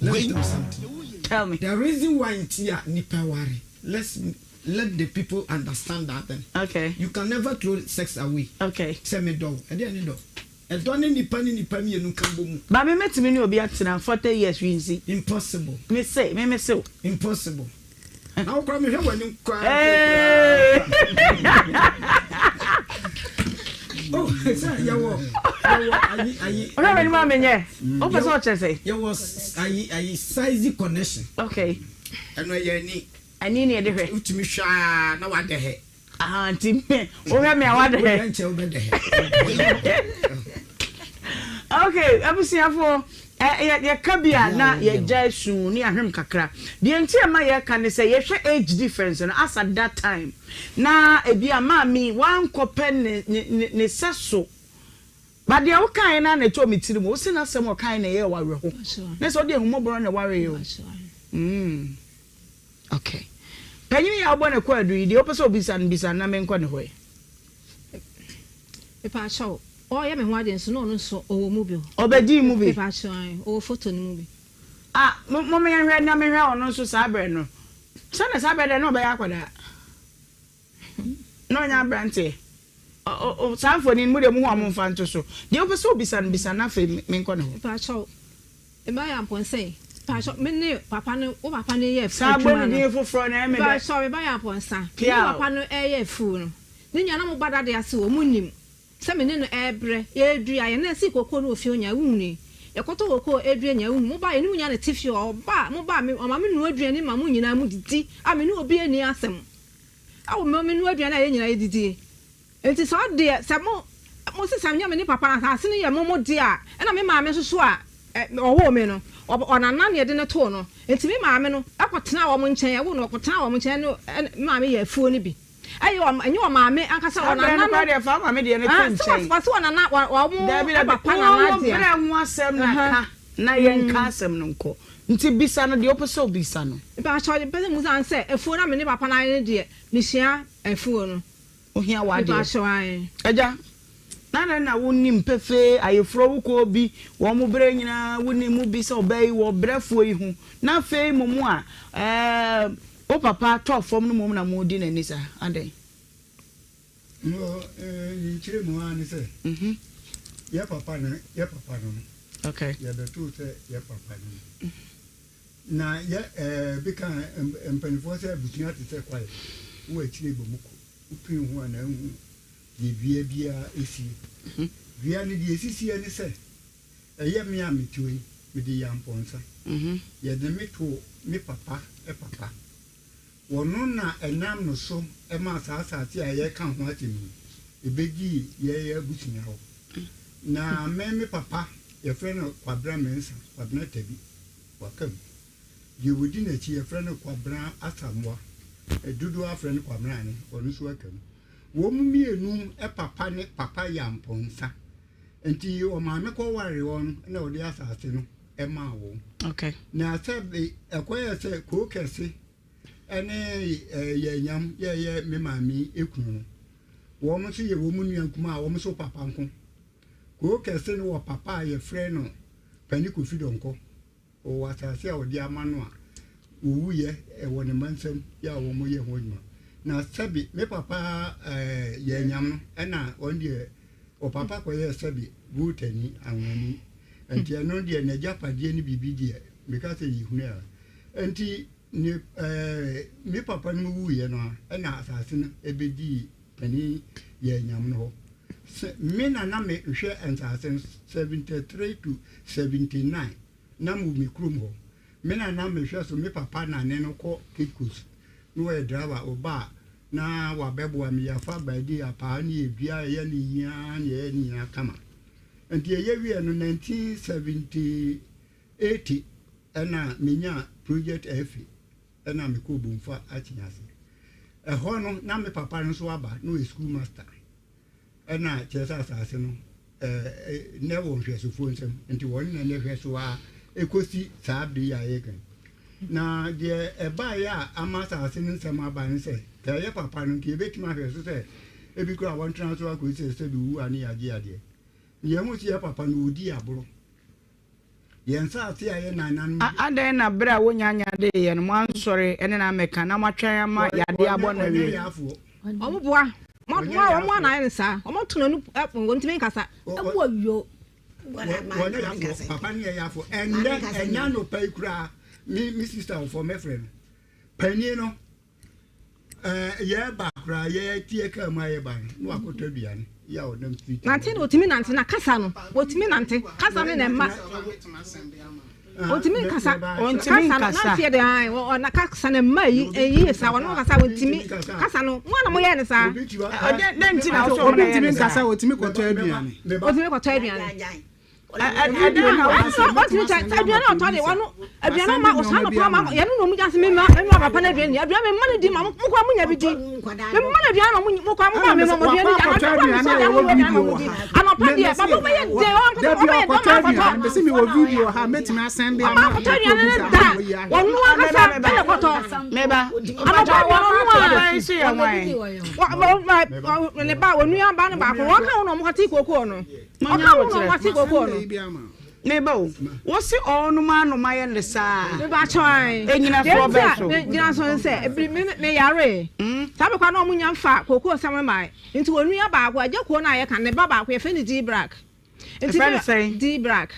let me tell you something Tell me. The reason why nti a nipa ware let's let the people understand that thing Okay. You can never throw sex away Okay. Sɛ me dɔ wo ɛdeɛn ne dɔ? Ɛdɔ ne nipa ne nipa mienu ka bɔ mu. Ba me mɛtumi ne obi atena 40 years hwee nsi. Impossible. Me se me me se wo. Impossible. Na wo koraa mehwɛ w'anim koraa Oh, sɛ yɛwɔ yɛwɔ ayi ayi. Wohwɛ m'anim a menyɛ. Wopɛ sɛ ɔkyerɛ sɛ? Yɛwɔ ayi ayi size connection. Okay. Ɛno ɛyɛ ani. Ani na yɛde hwɛ. Wotumi hwɛ a na wadɛ hɛ. Aha nti me wohwɛ me a wadɛ hɛ. Woyɛ nkyɛ wobɛdɛ hɛ. Okay abusuafoɔ ɛ yɛka bi a na yɛgyae su ne ahwem kakra. Deɛ nti a ɛma yɛka ne sɛ yɛhwɛ age difference no as at that time na ebi a maame yi wankɔpɛ ne ne ne sɛso but deɛ wokaeɛ no ara na ɛtɔɔ me tirim wo se n'asɛm a ɔkaeɛ na ɛyɛɛ wo awerɛho ne sɛ ɔde ahummɔborɔ na ɛwareeɛ o. Mm. Okay. Panyin yi a wobɔ no kwaadu yi, deɛ wopɛ sɛ obisa no, bisa no na menkɔ ne hɔ ɛ. Mepaakyɛw, ɔreyɛ me ho ade nso na ɔno nso ɔwɔ mu bi o. Ɔbɛdii mu bi? Mepaakyɛw, ae, ɔwɔ photo no mu bi. Ah, mo, momma yɛnhwɛ na menhwɛ ɔno nso saa berɛ no. Sɛdeɛ saa berɛ deɛ na ɔbɛyɛ akwadaa. Na ɔnyɛ aberanteɛ. Ɔ, ɔ, ɔ, saa mfonin no, mo deɛ mohu a momfa nto so. Deɛ wopɛ sɛ obisa no, bisa no na afei menkɔ ne hɔ. Mepaakyɛw, Meba yɛ apɔnsa yi. Mpatsɔ me ne papa no wo papa no yɛ Saa adwuma bɔ ne no. din foforɔ na ɛyɛ me dɛ. Mpatsɔ meba yɛ apɔnsa. Me ne Piaw. papa no ɛyɛ afuw no. Ne nua na mo ba dade ase wɔ mo nim sɛ me ne no ɛɛbrɛ yɛɛdua yɛn nan sii kokoo no wɔ fie onya wohunui yɛkɔtɔ kokoo ɛdua nya wohu mo ba yɛne mo nya na te fie hɔ ɔba mo ba me ɔma me noa aduane ma mo nyinaa mo didi a me ne obi ɛnni asɛm ɛwɔ me me noa aduane a yɛn nyinaa yɛdidie. Enti sɛ ɔdeɛ, sɛ mo, mo se sɛ nyɛ me ne papa no, asase no yɛ mo mo dea a, ɛna me maame nso so a ɔwoo me no, ɔnana na yɛde no too no. Enti me maame no kɔtenaa wɔn nkyɛn, ɛwoo no, ɔkɔtenaa wɔn nkyɛn, ɛne me maame yɛɛ afuo no bi. Ɛyɛ wɔn, ɛnyɛ wɔn maame ankasa, Saa berɛ ɔnana no no. koraa deɛ, fa wo maame deɛ no to Ah, sɛ nkyɛn. wɔse ɔnana, wɔn Dabi, dabi, papa wo nana wo dea. berɛ ho asɛm na ka, na yɛnka asɛm no nkɔ. Nti bisa no deɛ wopɛ sɛ wobisa no. Mpakyɛw, mepɛ sɛ mebisa no sɛ, afuo no a me ne papa no ayɛ no deɛ, mesua afuo no. Ohia w'adeɛ. Agya, na adɛn na wonnim pefee ayeforɔ wokɔɔ bi wɔn berɛ nyinaa wonim mu bi sɛ ɔbaa yi wɔ brɛfoɔ yi ho na afei mmom a ɛɛ wo papa tɔɔ fam no mmom na moredi n'ani saa adɛn? No, ne nkyerɛmu ara ne sɛ, yɛ papa no, yɛ papa no no, okay. yɛbɛtoo sɛ yɛ papa no no. Na yɛ ɛɛ bi ka mpanimfoɔ sɛ abusua te sɛ kwaeɛ, wɔ akyire bɔ mu kɔ. Wopene ho a na ahu deɛ dua biara sie. Dua no deɛ ɛsisiɛ ne sɛ, ɛyɛ me a mete hɔ yi, mede yɛ ampɔnsa. Yɛde me too me papa papa. Ɔno na ɛnam no so maa saa asase a yɛreka ho asɛm yi, ɛbɛdii yɛn abusua hɔ. Na me me papa, yɛfrɛ no Kwabena Mensah, Kwabena Tabi, waka mu. Deɛ ɔdi n'akyi, yɛfrɛ no Kwabena Asamoah, dodoɔ ara frɛ no Kwabena Ane, ɔno nso aka mu. Wɔn mmienu papa ne Papa Yampɔnsa. Nti ɔmaame kɔwaree wɔn na ɔde asase no maa wɔn. Okay. Na sɛ ɛkɔyɛ sɛ kuro kɛse ne yɛnyam yɛyɛ me maame ekunu no, wɔn nso yɛ wɔn nua nkumaa a wɔn nso papa nko. Kuro kɛse no wɔ papa a yɛfrɛ no Pani Kofi Dɔnkɔ. Ɔwɔ asase a ɔde ama no a ɔwuiɛ, ɛwɔ ne mma nsam yɛ a wɔyɛ ho adwuma. Na sɛbe me papa ɛɛ yɛanyam no ɛna ɔno deɛ ɔpapa kɔyɛɛ sɛbe Voltani, Anwani. Nti ɛno deɛ n'agyapadeɛ ne biribi deɛ meka sɛ yɛhunu a. Nti ne ɛɛ me papa no wuiɛ no a ɛna asase no ɛbɛdii panin yɛanyam no hɔ. Sɛ me na na mehwɛ nsase no 73 to 79 na mewɔ me kurom hɔ. Me na na mehwɛ so, me papa na ne no kɔ Cape Coast na ɔyɛ driver, ɔba a na wabɛboa me, yɛafa baabi apaa ne yɛdua yɛyɛ ne nyinaa ne yɛyɛ ne nyinaa kama. Nti yɛyɛ wieɛ no 1970 ɛna menyaa project afi ɛna mekɔɔ Bomfa Akyen ase. Ɛhɔ no na me papa no nso aba na ɔyɛ school master. Ɛna kyerɛ sɛ asase no nnɛ wɔ nhwɛsofoɔ nsam nti wɔn na nnɛ hwɛ so ara ɛkɔsi saa bere yi a yɛreka yi. Na deɛ ɛbaeɛ a ama asase no nsɛm aba ne sɛ, sɛ ɛyɛ papa no nti yɛbɛtumi ahwɛ so sɛ ebi koraa wɔntena so akɔsi sɛ sɛbi wu a ne yɛagye adeɛ. Na yɛhu sɛ yɛ papa no ɔdii aborɔ. Yɛn nsase a yɛn nananom A Adɛn na bere a wonnya nyadeeɛ no, moansɔre ne no ammɛka na moatwɛn ama yadeɛ abɔ no Ɔnyɛ awie? yaafoɔ. Wɔn boa. Mo Ɔnyɛ mo a wɔn yaafoɔ. a na ayɛ no saa. Wɔn to n'anu ɛ wɔntumi nkasa. Ɛwɔ yo. Wɔnyɛ yaafoɔ. Papa no yɛ yaafoɔ. Ɛnnɛ, ɛnnɛ anɔpa yi koraa, me me sister ɔfɔ mɛfrɛ no. Panin no, Ɛɛ yɛreba koraa yɛteɛ kaa mu a yɛreba no na wakɔtɔ aduane yɛ a ɔnam street. Nante na otumi nante na kasa no otumi nante kasa no na ɛma otumi nkasa Ontumi kasa no nkasa. nanteɛ de ae ɔna kasa no ɛma yi ɛyi yɛ saa ɔno kasa otumi kasa no mo ana mo yɛ ne saa. Ɔdɛn dɛn nti na wosɛ ɔmo Obi na yɛ ntumi ne saa? nkasa otumi kɔtɔ aduane. Otumi kɔtɔ aduane. Ɛdɛn na wosɛ Otumi kyɛ aduane ɔtɔ de ɔno aduane ɔma ɔsan nɔpɔ ama yɛn no na ɔmo gyase mi ma mi ma papa no aduane aduane mi ma no di ma mo kɔ mo nya bi di mi ma no aduane ma mo mo kɔ mo kɔ mi ma mo aduane di anɔpa kɔ mi sɔ deɛ mo aduane ma mo di anɔpa deɛ papa bɛyɛ de ɔnkɔtɔ ɔbɛyɛ dɔm akɔtɔ Mese mewɔ video ha mɛtumi asɛnde ɔma ama akɔtɔ aduane no da ɔno ankasa ɛna kɔtɔ Meba. anɔpa aduane ɔno a Ɔban nso yɛ hwan? ne ba onua ba no baako wɔn ka ho na ɔmo kɔte kookoo no. Monya Ɔka ho na aboterɛ. ɔte kookoo no. Meba o, wose ɔɔnom anom ayɛ no saa a, Meba kyɛn. ɛnyinasoɔ bɛn so? Deɛ nti a megyina so ne sɛ, ebiri me me yaree. Saa bere koraa na wɔn nya nfa kookoo sɛm no mae. Nti wɔn nua baako, agya kuo no a yɛka no, ne ba baako, yɛfrɛ no D-Brack. Nti Yɛfrɛ no me sɛn? D-Brack.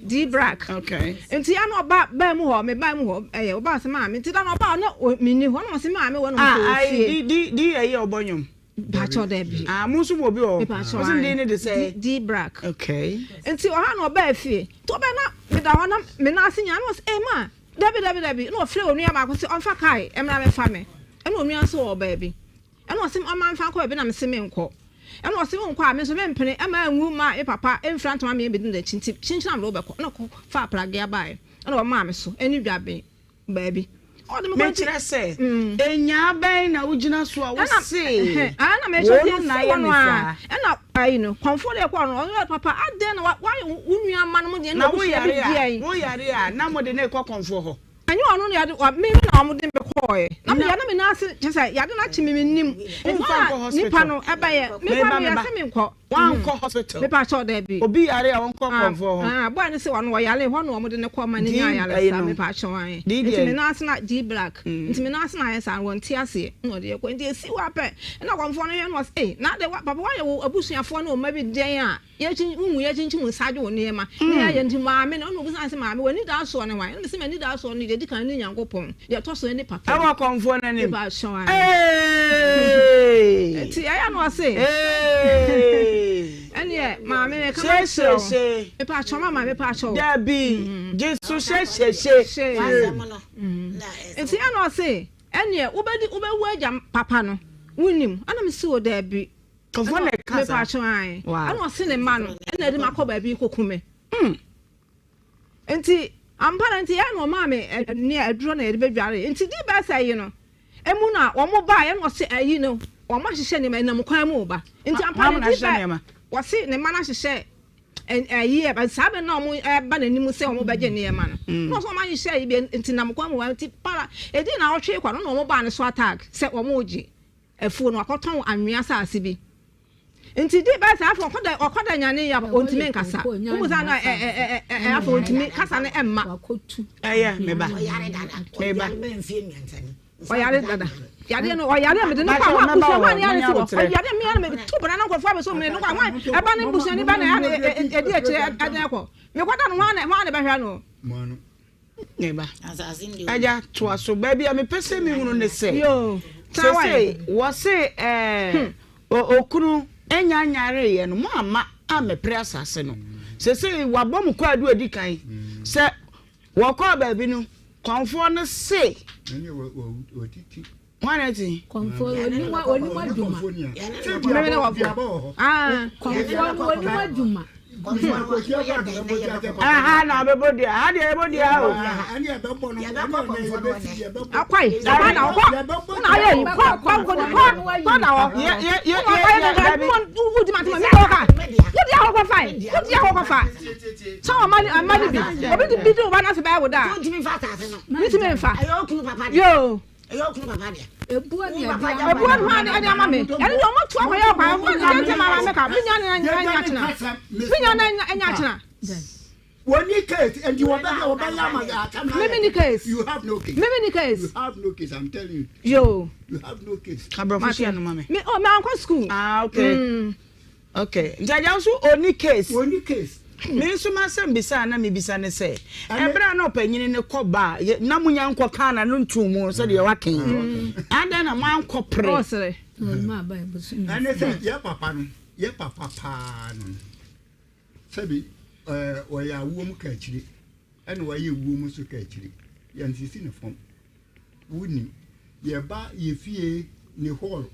D-Brack. Okay. Nti ɛna ɔba baa mu hɔ, me baa mu hɔ, ɛyɛ ɔbaa sɛ maame. Nti da no ɔbaa hɔ na menni hɔ, ɛna ɔse maame wɔ na Ah, ɔsɛ wɔ ayi, fie. D, D, D ɛyi a ɔbɔ nnwom. Mpakyɛw dabi. Ah mo nso wɔ bi wɔ hɔ. Mepakyɛw Wo se ne din ne de sɛn? D D Brack. Okay. Nti ɔha na ɔbaa fie. Nti ɔbaa na meda hɔ na me nan ase nyinaa na ɔse ee ma dabi dabi dabi na ɔfrɛ onua baako se ɔmfa kaa mmra mɛfa me. Ɛna onua nso wɔ baabi. Ɛna ɔse ɔma mfa nkɔ baabi na mese menkɔ. Ɛna ɔse wonkɔ a me nso mempene ɛma anwu ma me papa mfira ntoma me mmɛdi n'akyi nti kyinkyin a mede wo bɛkɔ. Ɛna ɔkɔ faa pragea baeɛ ɛna ɔmaa me so ɛne dwaben. baabi. Ɔde me kɔ nti. Mekyerɛ sɛ, enyaa bɛn na wogyina so a wose wɔn na na ayɛ me saa? Ɛna ayi no, kɔmfoɔ deɛ kɔɔ no, ɔno papa adɛn na wayɛ wo nua mma no mo deɛ Na na woyare abusua bi a, deɛn? woyare a, na mode no rekɔ kɔmfoɔ hɔ? Ɛnyɛ ɔno na yɛde, me me na wɔde me kɔɔɛ. Na meyɛ na me nan ase kyerɛ sɛ yade no akye me mennim. Nti Womfa nkɔ na nipa hospital? no ɛbɛyɛ, me Meba kora meyɛ meba. sɛ menkɔ. Wankɔ hospital. Mepa kyɛw dabi. Obi yare a wɔnkɔ kɔnfoɔ hɔ. Ah, boy no se ɔno ɔyare hɔ na wɔn de no kɔ ma no nya ayaresa mepa kyɛw ae. Nti me nan ase na G black. Nti me nan ase na ayɛ saa no wɔnte aseɛ na ɔde yɛ kɔ. Nti esi hɔ apɛ ɛna kɔnfoɔ no hwɛ no ɔse ei na ade papa wayɛ wo abusuafoɔ ne wo mma bi dɛn a yɛkyin wohu yɛkyinkyim wo nsa agye wo nneɛma ne yɛayɛ nti maame no ɛna obisa no se maame w'anidaasoɔ ne hwan ɛna mese m'anidaasoɔ no deɛ edi kan ne Nyankopɔn. Deɛ ɛtɔ so ne papa. Ɛwɔ kɔnfoɔ no anim. Mepa kyɛw ae. Eeii. Nti ɛyɛ na ɔse. Eeii. Ɛneɛ maame meka ma kyerɛ wo. Mepa kyɛw mama mepa kyɛw. Dabi gye so hyɛhyɛhyɛ. Nti ɛyɛ na ɔse ɛneɛ wobɛdi wobɛwu agya papa no wonim ɛna mese o dabi. Kɔnfoɔ na ɛka saa. Mepa kyɛw ae. Ɛna ɔse ne mma no ɛna ɛde makɔ baabi kɔku me. Nti ampa ara nti ɛna ɔmaa me nea aduro na yɛde bɛdware nti di bɛyɛ sɛ ayi no emu na wɔn baa ɛna ɔse ayi no wɔn ahyehyɛ nneɛma ɛnam kwan mu ba nti ampa ara di bɛ wɔse ne mma no ahyehyɛ ayi ɛ saa bɛ na wɔn ɛba n'anim sɛ wɔn bɛgye nneɛma no na ɔsɛ wɔn ahyehyɛ ayi bi nti nam kwan mu ba nti para edi na ɔtwe kwa no na wɔn baa ne so attack sɛ wɔn regye afuo no wakɔtɔn anwea asase bi. Nti di bɛyɛ sɛ afei ɔkɔda ɔkɔda nyane yɛ ɔntumi nkasa womu sa no ɛ ɛ ɛ ɛ afei ɔntumi kasa no ɛmma. Ɛyɛ meba meba. Ɔyare dada yadeɛ no ɔyare a mede no kɔ ahoa busua hɔ a ne yare si wɔ ɔyare mmea no mede to bana na nkurɔfoɔ abɛso mede no kɔ ahoa ɛba ne busuani ba na ɛdi akyire ɛde ɛkɔ mekɔda no hɔ a na ɛbɛhwɛ no. Ne ba. Agya, toa so. Baabi a mepɛ sɛ mehunu ne sɛ, seesei wɔse ɛɛ okunu nya nyareeɛ no, moamma ammɛpere asase no. Seesei wɔabɔ mo kwaadu a ɛdi kan sɛ wɔkɔɔ baabi no, kɔmfoɔ no se. Hwan na ɛte? Kɔmfoɔ onim onim adwuma. Mene wɔfo. Ah. Kɔmfoɔ no onim adwuma. Aha na ɔbɛbɔ dua. Ha deɛ yɛbɔ dua o. Akwae, ɛhɔ na ɔkɔ. Na ayɛ yi kɔ kɔ kɔ kɔ kɔ na hɔ. Yɛ yɛ yɛ yɛ dabi. Wudi ma tuma mi kɔ ka. Wudi ahɔ kɔ fa yi. Wudi ahɔ kɔ fa. Sɛ wɔn mma mma ni bi. Obi di bi di wo ba na se bɛyɛ wo da. Ntumi nfa asase no. Ntumi nfa. Ɛyɛ okunu papa deɛ. Yoo. Ɛyɛ okunu papa deɛ. Ebuo ne ɛde ama Ebuo ne hwan ɛde ama me. Ɛne deɛ ɔmo to akɔyɛ ɔkwan. Ɔmo de deɛ ntɛm ara mɛka. Me nya na nya kyena. Me nya na nya kyena. Wɔnni case nti wɔbɛyɛ wɔbɛyɛ ama atam na. Mimi ni case. You have no case. Mimi ni case. You have no case I'm telling you. Yo. You have no case. Aborɔfo hyia no ma me. Me oh me ankɔ school. Ah okay. Mm. Okay. Nti agya nso ɔnni case. Ɔnni case. Me nso m'asɛm bisa a na mebisa ne sɛ, ɛberɛ a na ɔpanyini no kɔ ba a, na monya nkɔ kaa na no ntoo mu sɛdeɛ waka yi. Adɛn na moankɔ pere? Ɔsere. Ɛne sɛ yɛ papa no, yɛ papa paa no no, sɛbi ɔyɛ awoɔ mu ka akyire, ɛna wayɛ wuo mu nso ka akyire. Yɛnsisi ne fam. Wonim, yɛba yɛ fie ne hall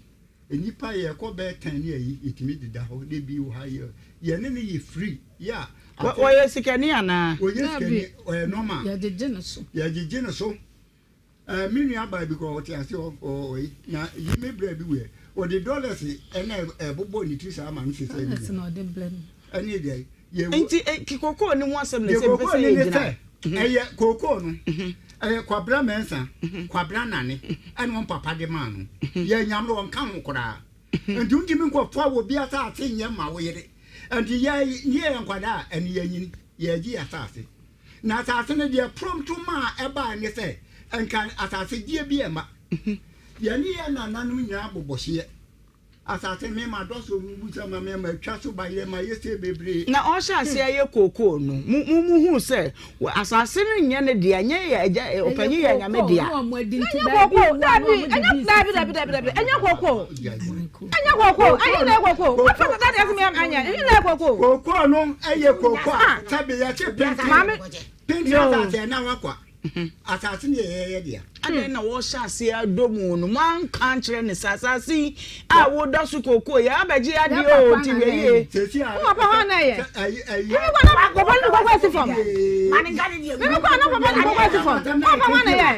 Nnipa yɛkɔ bɛyɛ tɛn ne ayi yɛtumi deda hɔ na ebi wɔ ha yɛ yɛne no yɛ free yɛ a. Wɔyɛ sikani anaa? Wɔnyɛ sikani ɔyɛ normal. Yɛgyegye no so. Yɛgyegye no so. Ɛɛ me nua baa bi koraa ɔte ase hɔ ɔyi na yi me brɛ bi wɛ ɔde dollars ɛna ɛbobɔ ne tiri saa ma no sɛ sɛ. Dollars na ɔde brɛ no. Ɛne deɛ yɛ. Nti kokoo ne ho asɛm na ɛsɛ mpɛ sɛ yɛ gyina. Ɛyɛ kookoo no, ɛyɛ Kwabena Mensah, Kwabena Nane ɛna wɔn papa de maa no. Yɛ nyam no wɔnka ho koraa. Nti wontumi nkɔfa obi asase nyɛ ma wo yere. Nti yɛ yɛ nkwadaa a ɛne yɛnyini yɛgye yɛ asase. Na asase no deɛ prompt maa ɛbaa ne sɛ nka asase gyeɛ bi ɛma. Yɛne yɛ nananom nyinaa bobɔ hyeɛ. Asase me ma dɔ so mu busa ma me ma twa so ba yɛ ma yɛ se bebree. Na ɔhyɛ aseɛ ayɛ kookoo no, mo mo mo huu sɛ asase no nyɛ ne dea, nyɛ yɛ agya ɛ, ɔpanyin yɛ anyame dea. Na nyɛ kookoo, daabi, ɛnyɛ, daabi, daabi, daabi, daabi, ɛnyɛ kookoo, ɛnyɛ kookoo, ɛnyɛ na ɛyɛ kookoo, wafa sɛ dade ase mi anyɛ, ɛnyɛ na ɛyɛ kookoo. Kookoo no ɛyɛ kookoo a, sɛbi yɛte penten, penten asase ɛna wakwa. Asase no yɛ yɛn dea. Adɛn na wɔhyɛ aseɛ adɔ mu no, moanka ankyerɛ no sɛ asase yi a woda so kookoo yi abɛgye adeɛ o, nti hwɛ yie. Wo papa hɔ na ɛyɛ. Mimi kɔ na papa no kɔkɔ asi fam. Mimi kɔ na papa no kɔkɔ asi fam. Wo papa hɔ na ɛyɛ.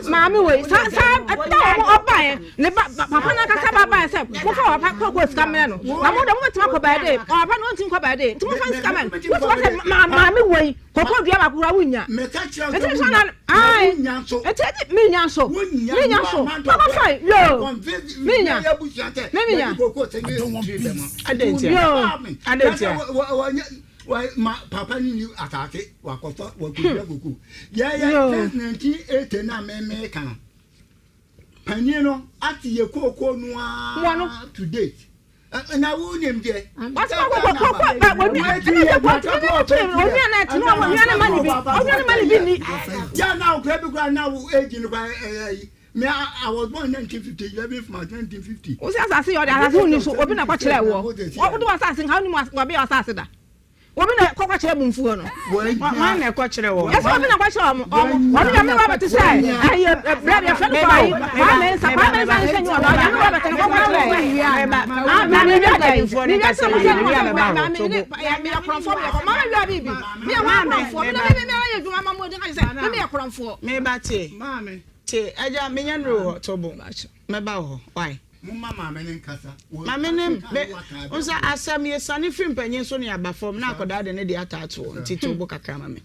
Maame wei sa sa da wɔn ɔbaeɛ ne ba papa no ankasa ba baeɛ sɛ mofa papa kɔkɔ sika mmerɛ no na mo de mobɛtumi akɔ bɛɛ de papa no ɔntumi nkɔ bɛɛ de nti mofa sika mmerɛ no wotumi sɛ maame wei kɔkɔ dua baako koraa. wonya. Meka kyerɛ Eti sɛ nso na wonya. Na ae. wonya nso. Eti eti menya nso. Wonya. Menya No nso. amount of Papa work. fine. Yoo. Convince Menya. yɛ abusua sɛ Me menya. yɛde koko sɛ ne tiri bɛma. Adɛn ntia? Yoo. Adɛn ntia? Ma papa ni ni asase wakɔfa wakɔdua koko. Yɛyɛ Yoo. since 1980 na meme ka no. Panyin no ate yɛ kooko no ara to date. Na wo nim deɛ. Wọ́n ti kọ́ kọ́ kọ́ kọ́ ẹ onua ẹni sẹ kọ́ ti ní ti onua náà ti ní onua náà má níbi onua náà má níbi ni. Yà náà okura bi kura náà wo age no kura ẹ ẹ me I was born 1950 11 March 1950. Wọ́n sẹ asase yẹ ọdẹ asase wò ni so obi na kọ́ kyerẹ wọ wọ́n de wọ́n asase nka wọ́n ni mu wọ́n bẹ yẹ asase da. Obi na kɔkɔ kyerɛ mumfuo no. Wɔn na ɛkɔ kyerɛ wɔn. Yɛsɛ obi na kɔ kyerɛ wɔn. Wɔn wɔn nyame wa bɛte sɛ ɛyɛ brɛ deɛ fɛn kɔ ayi. Kwame nsa kwame nsa nhyɛ nyi wɔn nyame wa bɛte no kɔkɔ kyerɛ. Ah na mi wia dɛ mi wia sɛ mo sɛ mo sɛ mo maame ne mi yɛ korɔnfoɔ mi yɛ kɔ maame wia bibi mi yɛ wɔn korɔnfoɔ mi na mi mi mi yɛ adwuma ma mo di ka sɛ mi mi yɛ korɔnfoɔ. Mi ba tie tie ɛgya mi nyɛ nuru hɔ tobo mɛba wɔ hɔ why. Momma maame no nkasa. Maame no me nsa asɛm yɛsane firi mpanyin so ne aba fam na akwadaa de ne deɛ ataato nti to bo kakra ma me.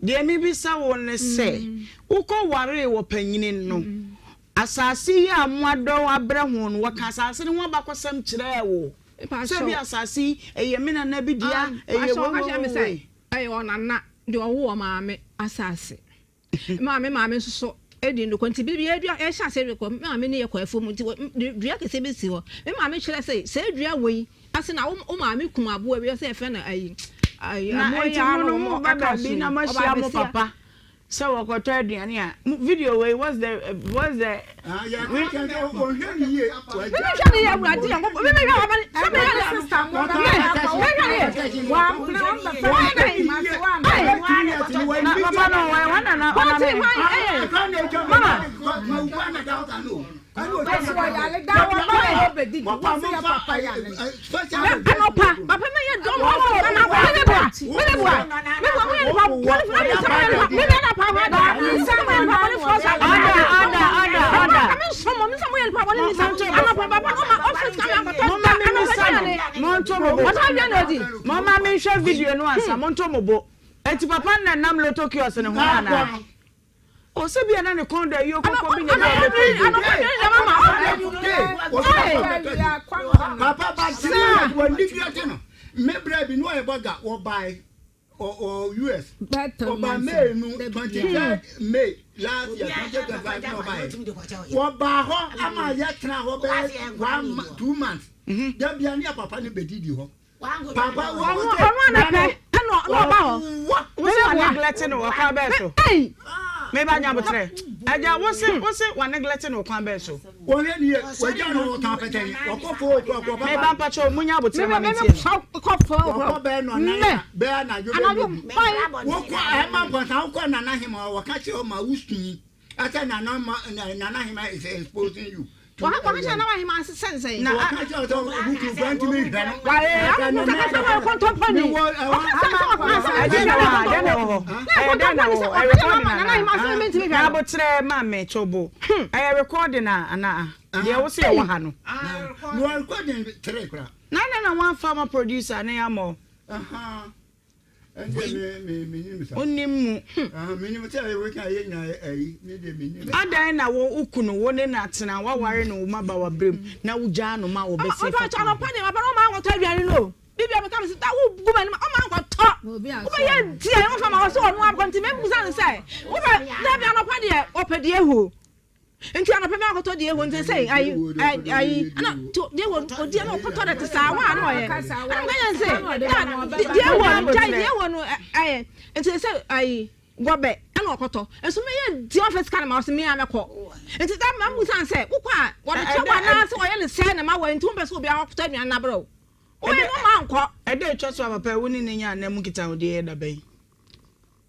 Deɛ mebisa wo ne sɛ wokɔ waree wɔ panyini no asase yi a moadɔw abrɛ ho no wɔka asase no ho abakɔsɛm kyerɛɛ wo sɛ bi asase yi ɛyɛ me nana bi dea ɛyɛ wei wei wei. Ɛyɛ ɔnana deɛ ɔwo ɔmaame asase. Maa me maame nso so di nnokwa nti bere bi yɛredua yɛhyɛ ase rekɔ me maame ne yɛ kɔ afuom nti dua kɛseɛ bi si hɔ me maame kyerɛ sɛ saa dua wei ase na wo maame kum aboa bi sɛ yɛfrɛ no ayi ayi na nti mo no mo ba baabi na mo ahyia mo papa sɛ wɔkɔtɔ aduane a video wei what's the what's the. Ɔnhwɛ ne yie. Mehwɛ ne yie awurade Nyankopɔn. Mehwɛ ɔba ne sɛ mehwɛ ne sista mo bɛ mehwɛ ne yie. Papa no wɔn wɔn nana ɔna me. Mama. Anɔpa papa mi yɛ dɔm hɔ fún ɔna mi bɛ bua mi bɛ bua mi bua mi yɛ nipa bɔnni fún mi sɛ mi yɛ nipa mi bɛ na pa hɔ da mi sɛ mi yɛ nipa bɔnni fún ɔsa ɔda ɔda ɔda ɔda mi sɔn mo mi sɛ mo yɛ nipa bɔnni mi sɛ anɔpa papa ɔma ɔfis kami akɔtɔ mo ma mi mi sa no mo nto mo bo ɔtɔ awie na odi mo ma mi nhwɛ video no ansa mo nto mo bo eti papa na nam lotto kiosk ne ho ana. Ɔsɛ bia na ne kɔn dɔ ayie kɔkɔ bi na ɛbɛ tɔ bi. Papa ba ti wɔ ni bi ɔte no me brɛ bi no ɔyɛ bɔga ɔbae ɔ US ɔba May no 23rd May last year 2025 na ɔbae ɔbaa hɔ ama yɛ tena hɔ bɛyɛ 1 2 months da bia ne papa ne bɛdidi hɔ. Papa wo Ɔno ɔno anapɛ ɛna ɔna ɔba hɔ. Wo se wa neglect no wɔ kwan bɛɛ so. Me ba nya botrɛ. Agya wo se wo se wa neglect no wɔ kwan bɛɛ so. Wɔhwɛ ni yɛ wɔgya no wɔtɔn apɛtɛ yi wɔkɔ fo okura kɔ papa. Me ba mpakyɛ mu nya botrɛ ma me tie. Kɔ fo wɔkɔ bɛɛ nɔ nan bɛɛ anadwo bɛɛ nɔ wokɔ ɛma mpɔnsa wokɔ nana hema wɔka kyerɛ ɔma wo sui ɛsɛ nana ma nana hema is exposing you. Wɔka wɔka kyerɛ nana hema sɛ nsɛn. Na wɔka kyerɛ sɛ wokuru kura ntumi nhwɛ no. Wɔka sɛ sɛ wɔyɛ kɔntɔmpɔni. Wɔka sɛ sɛ wɔka sɛ ɛdɛn na wɔ hɔ ɛdɛn na wɔ hɔ ɛdɛn na wɔ hɔ ɛyɛ recording ana na abotrɛ ma me tobo ɛyɛ recording a ana deɛ wo se ɛwɔ ha no. Na wɔ recording tere kura. Na na na wɔn afa ma producer ne amɔ. Wonim mu. Adɛn na wo wo kunu wo ne no atena woaware no wo mmabaawa berɛ mu na wogyaa no ma wɔbɛsi fa kwan ho? Nti anɔpa mi akɔtɔ deɛ ehu nti sɛ ayi ayi ɛna to deɛ ehu odi ɛna ɔkɔtɔ dɛ te saa waa na ɔyɛ ɛna mo kanyɛ sɛ deɛ ehu no gyae deɛ ehu no ɛyɛ nti sɛ ayi gɔbɛ ɛna ɔkɔtɔ nso mi yɛ deɛ ɔfɛ sika na ma ɔsɛ mi yɛ amɛkɔ nti da ma mu san sɛ wokɔ a wɔde kyɛ wɔ anaasɛ ɔyɛ ne sɛ na ma wɔ nti wɔn pɛ sɛ obi akɔtɔ aduane na abrɛ o wɔyɛ no ma nkɔ. Ɛda etwa so a papa wo ne ne nya anam nkitahodie yɛ da bɛn?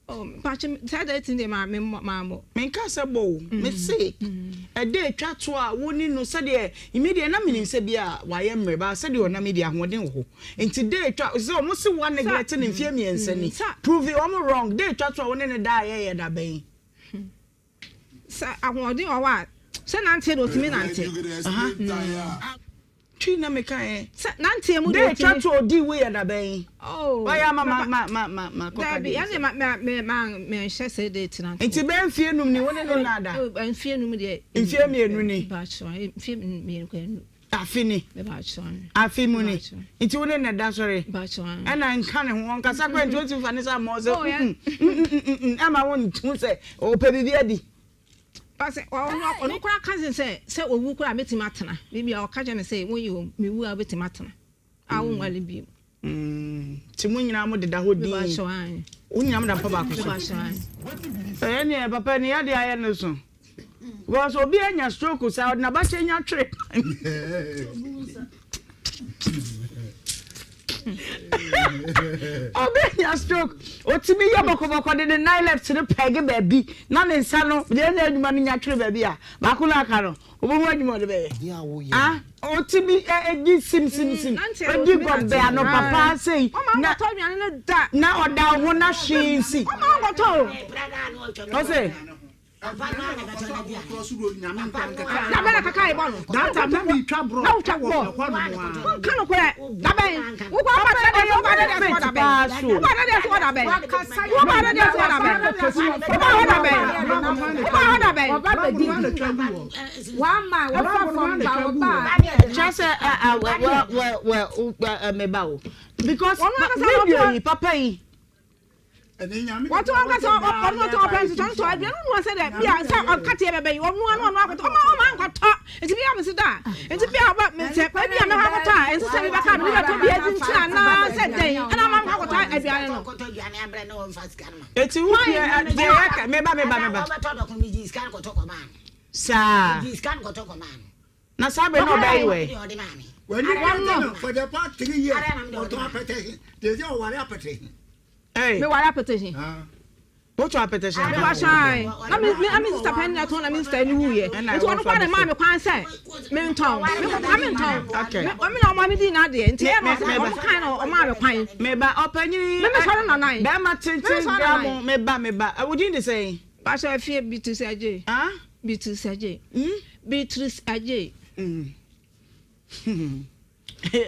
Oh, mpakyɛ saa da ti deɛ maa me maa mo. Menka sɛ bɔ o, me se ɛda etwa to a wo ne no sɛdeɛ me deɛ na menim sɛ bi a wayɛ mmerɛ ba sɛdeɛ ɔnam yi deɛ ahoɔden wɔ hɔ nti da etwa sɛ wɔn se wa neglect ne mfeɛ 3 ni prove wɔn wrong da etwa to a wo ne no da a yɛyɛ da bɛn. Sɛ ahoɔden wɔ hɔ a sɛ nante na otumi nante. Twi na meka ɛ. Sɛ nanteɛ mu deɛ ɔtumi. Dɛ twa to odi wo yɛ dabɛn. Oh. Wayɛ ama ma ma ma ma ma kɔka date. Dabi ɛne ma ma ma ma menhyɛ sɛ date na. Nti bɛyɛ mfie num ni wo ne no nna da. Oh mfie num deɛ. Mfie mienu ni. Mpakyɛw mfie mienu kɔ enu. Afe ni. Mpakyɛw. Afe mu ni. Nti wo ne no da sɔre. Mpakyɛw. Ɛna nka ne ho ɔnkasa koraa nti ontumi fa ne nsa mmɔ wo sɛ mm mm mm mm ɛma wo nhu sɛ ɔpɛ biribi adi. Ɔsɛ ɔno ɔno koraa ka se sɛ sɛ owu koraa mɛtumi atena baabi a ɔka kyerɛ me sɛ woyi o mewu a wobɛtumi atena a wonwale bio. Nti mo nyinaa mo deda hɔ dinn wo nyinaa mo da mpa baako so ɛyɛ neɛ papa ni yadeɛ ayɛ no so because obi anya stroke saa ɔde n'abakyɛ nya twere. Obi nya stroke, otumi yɛ bɔkɔbɔkɔ de ne nan left no pɛge baabi na ne nsa no deɛ ɛnyɛ adwuma no nya twere baabi a baako no aka no wobɛhu adwuma ɔde bɛyɛ. Ah, otumi di sim sim sim, odi gɔbɛ anɔpa paa sei na na ɔda ho na hwee nsi. Ɔse. Kyerɛ sɛ meba o because video yi papa yi. Wɔto ankasa ɔno ɔtɔ ɔpɛ nso tɔ ntɔ aduane no sɛ dɛ bia sɛ ɔkateɛ bɛbɛ yi ɔno ano ɔno akɔtɔ ɔma ɔma ankɔtɔ nti bia mesi da nti bia ɔba sɛ ebi a mɛkɔ akɔtɔ a ɛnsɛ sɛ mebɛka me bɛtɔ bi adi nti anaa sɛ dɛn ɛna ɔma mekɔ akɔtɔ aduane no. Eti wo fie deɛ yɛka meba meba meba saa. Na saa bere na ɔbaa yi wɔ he? W'ani bɛgye no for the past 3 years ɔtɔn apɛtɛ he te sɛ ɔware apɛtɛ he. Hey. Me ware apɛtɛ he. Wotɔ apɛtɛ he. Me wa hyɛn. Na me me me sista pɛn na tɔn na me sista ni wuyɛ. Nti ɔno kora na maa me kwan sɛ me ntɔn. Me kɔ kora me ntɔn. Okay. Me me na ɔma me di n'adeɛ. Nti ɛyɛ na ɔsɛ ɔmo kan na ɔmaa me kwan. Me ba ɔpanyini. Me me sɔre nɔnan. Bɛrima tenten bra mo me ba me ba. Wo din de sɛn? Pastor afie Beatrice Adjei. Ah? Beatrice Adjei. Mm? Beatrice Adjei. Mm.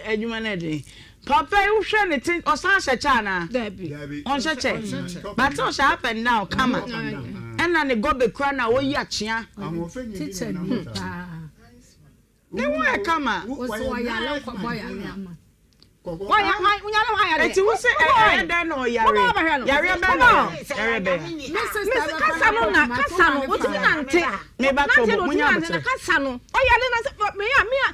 Adwuma no ɛden. Papa yi wohwɛ ne te ɔsan hyɛ kyɛ anaa? Dabi. Ɔnhyɛ kyɛ. But ɔhyɛ up and down kama. Ɛna ne gɔbe kura na ɔyi akyea. Teacher ni paa. Ne ho yɛ kama. Eti wo se ɛyɛ dɛn na ɔyare? Yareɛ bɛn na ɔyare? Yareɛ bɛn? Mesi kasa no na kasa no otumi nante. Me ba Nante tobo, na otumi munya nante na abotere. kasa no ɔyare na sɛ me a me a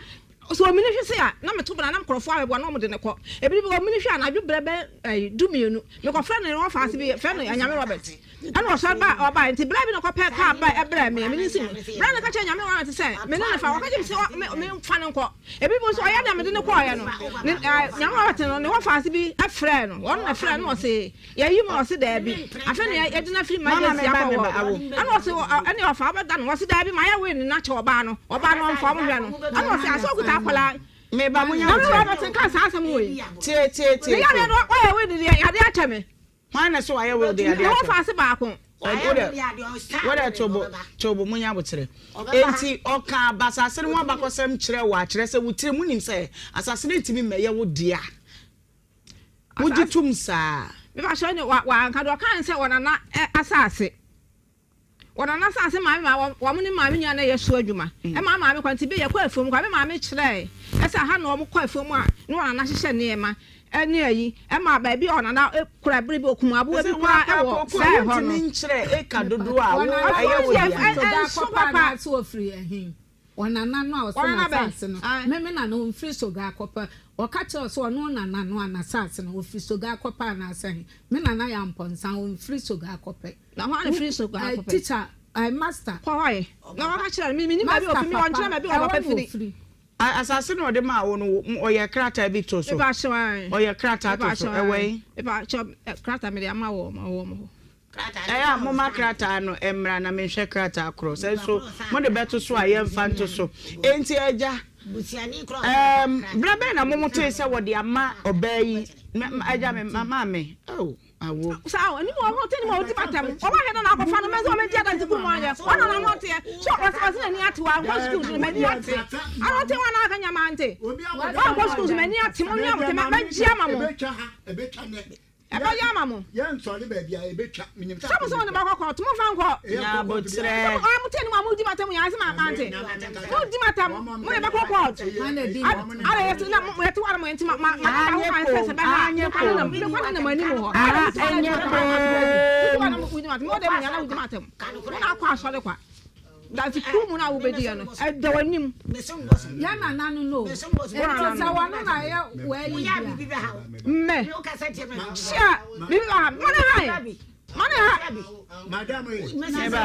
so omini hwe se a na meto bena na nkurɔfoɔ abɛboa na wɔde ne kɔ. Ebi bi omini hwe anadwo brɛ bɛ ɛyi 12 mekɔfrɛ no ne wɔfa ase bi frɛ no Anyame Robert. Ɛna ɔsɔre ba ɔbae nti berɛ bi na ɔkɔpɛ kaa bae ɛbrɛɛ me me ne si berɛ na ka kyerɛ Nyame wɔn ate sɛ me ne ne fa ɔka kyerɛ me sɛ me me fa no nkɔ ebi bi nso ɔyɛ nea mede no kɔɔeɛ no ne ɛɛ Nyame wɔn ate no ne wɔfa ase bi ɛfrɛɛ no wɔn na frɛɛ no ɔse yɛyi mu ɔse daabi afei na yɛde no afiri emergency akɔ wɔ ɛna ɔse ɛne ɔfa ɔbɛda no ɔse daabi ma yɛ wei ne na kyɛ ɔbaa no ɔbaa no ɔmfa ɔmo hwɛ no ɛna ɔse asɛ ɔkuta akwadaa Meba mo nya Nyame wɔn ate nka saa asɛm wei Tie tie tie ne yadeɛ no ɔyɛ wei ne deɛ yadeɛ akyɛ me. Hwan na sɛ wayɛ will de adeɛ Ne akyɛ? wɔfa ase baako. Wodɛ tobo tobo munya aboterɛ. Enti ɔka basase no ho abakɔsɛm kyerɛ wo a kyerɛ sɛ wo tirim wonim sɛ asase no ntumi mmɛyɛ wo dea. Wogye tom saa? Mepakyɛw ne wa wanka deɛ ɔkae ne sɛ wɔnana asase. Wɔnam n'asase maame ma wɔn ne maame nyinaa na ɛyɛ so adwuma. Ɛmaa maame kwan nti bi yɛkɔ afuom koraa me maame kyerɛɛ sɛ ha na wɔn kɔ afuom a ne wɔn nana hyehyɛ nneɛma ɛne ayi ɛma baabi a wɔn nana kura bere bi okum aboa bi koraa ɛwɔ saa ɛhɔ no. Wontumi nkyerɛ eka dodoɔ a wo ɛyɛ wo dea. Ɛnso papa. Ɔnana no a ɔsɛ n'asase no, me me nana ɔmfiri Soga akɔpɛ, ɔka kyerɛ wo sɛ ɔne wo nana no a n'asase no ɔfiri Soga akɔpɛ anaasɛ he? Me nana yɛ Ampɔnsa, ɔmfiri Soga akɔpɛ. Na hwan na firi Soga akɔpɛ? Teacher, master. Kɔ hɔ ɛ, na ɔka kyerɛ no, me mennim baabi a ɔfiri, me ɔnkyerɛ me baabi a ɔpapa firi. Asase no a ɔde maa wo no, ɔyɛ krataa bi to so? Mepa kyɛw, ae. Ɔyɛ krataa to so, ɛwɔ he? Mepa kyɛw, krataa mede ama wɔ wɔn hɔ. Ɛyɛ a momma krataa no mmra na menhwɛ krataa korɔ. Sɛ nso mode bɛto so a, yɛmfa nto so. Enti agya, ɛɛm, berɛ bɛn na motee sɛ wɔde ama ɔbaa yi? Agya, me, maame, oh. Awo. Saa o, anim ɔno ɔte anim a ɔdi m'atɛm. Ɔba hwɛ na n'akɔfa no, mɛsɛ ɔbɛdi adanse kum ayɛ. Ɔna n'ano ɔteɛ. So ɔsɛ ɔsɛ n'ani ate wa nkɔ sukuu so m'ani ate. Ano ɔte wa n'aka nyama ante. Wa nkɔ sukuu so m'ani ate mo nyam te mɛgye ama mo. Ɛbɛyɛ ama mo. Yɛnsɔre baabi a ɛbɛtwa. Menim sɛ mo sɛ mo de bɛkɔ kɔɔto mo nfa nkɔ. Nyabotrɛ. Sɛ mo ɔmo te anim a mo di m'atɛm yɛn ase ma mante. Mo di m'atɛm mo de bɛkɔ kɔɔto. Ara yɛ te na mo yɛ te wara mo yɛn ti ma ma ma ma ho kwan sɛ sɛ bɛha. Anyɛ Mo kwan nam mo kwan nam anim hɔ. Ara ɛnyɛ koom. Mo de mo yɛn na mo di m'atɛm. Mo na akɔ asɔre kwa. Dansi kuru mu na wobɛdi yɛ no ɛda w'anim. Yɛn nana no no. Nti sɛ wɔno na ɛyɛ wɔayi bia. Mmɛ. Hyia bibi ba ha. Mane ha. Mane ha. Madam e. Neba.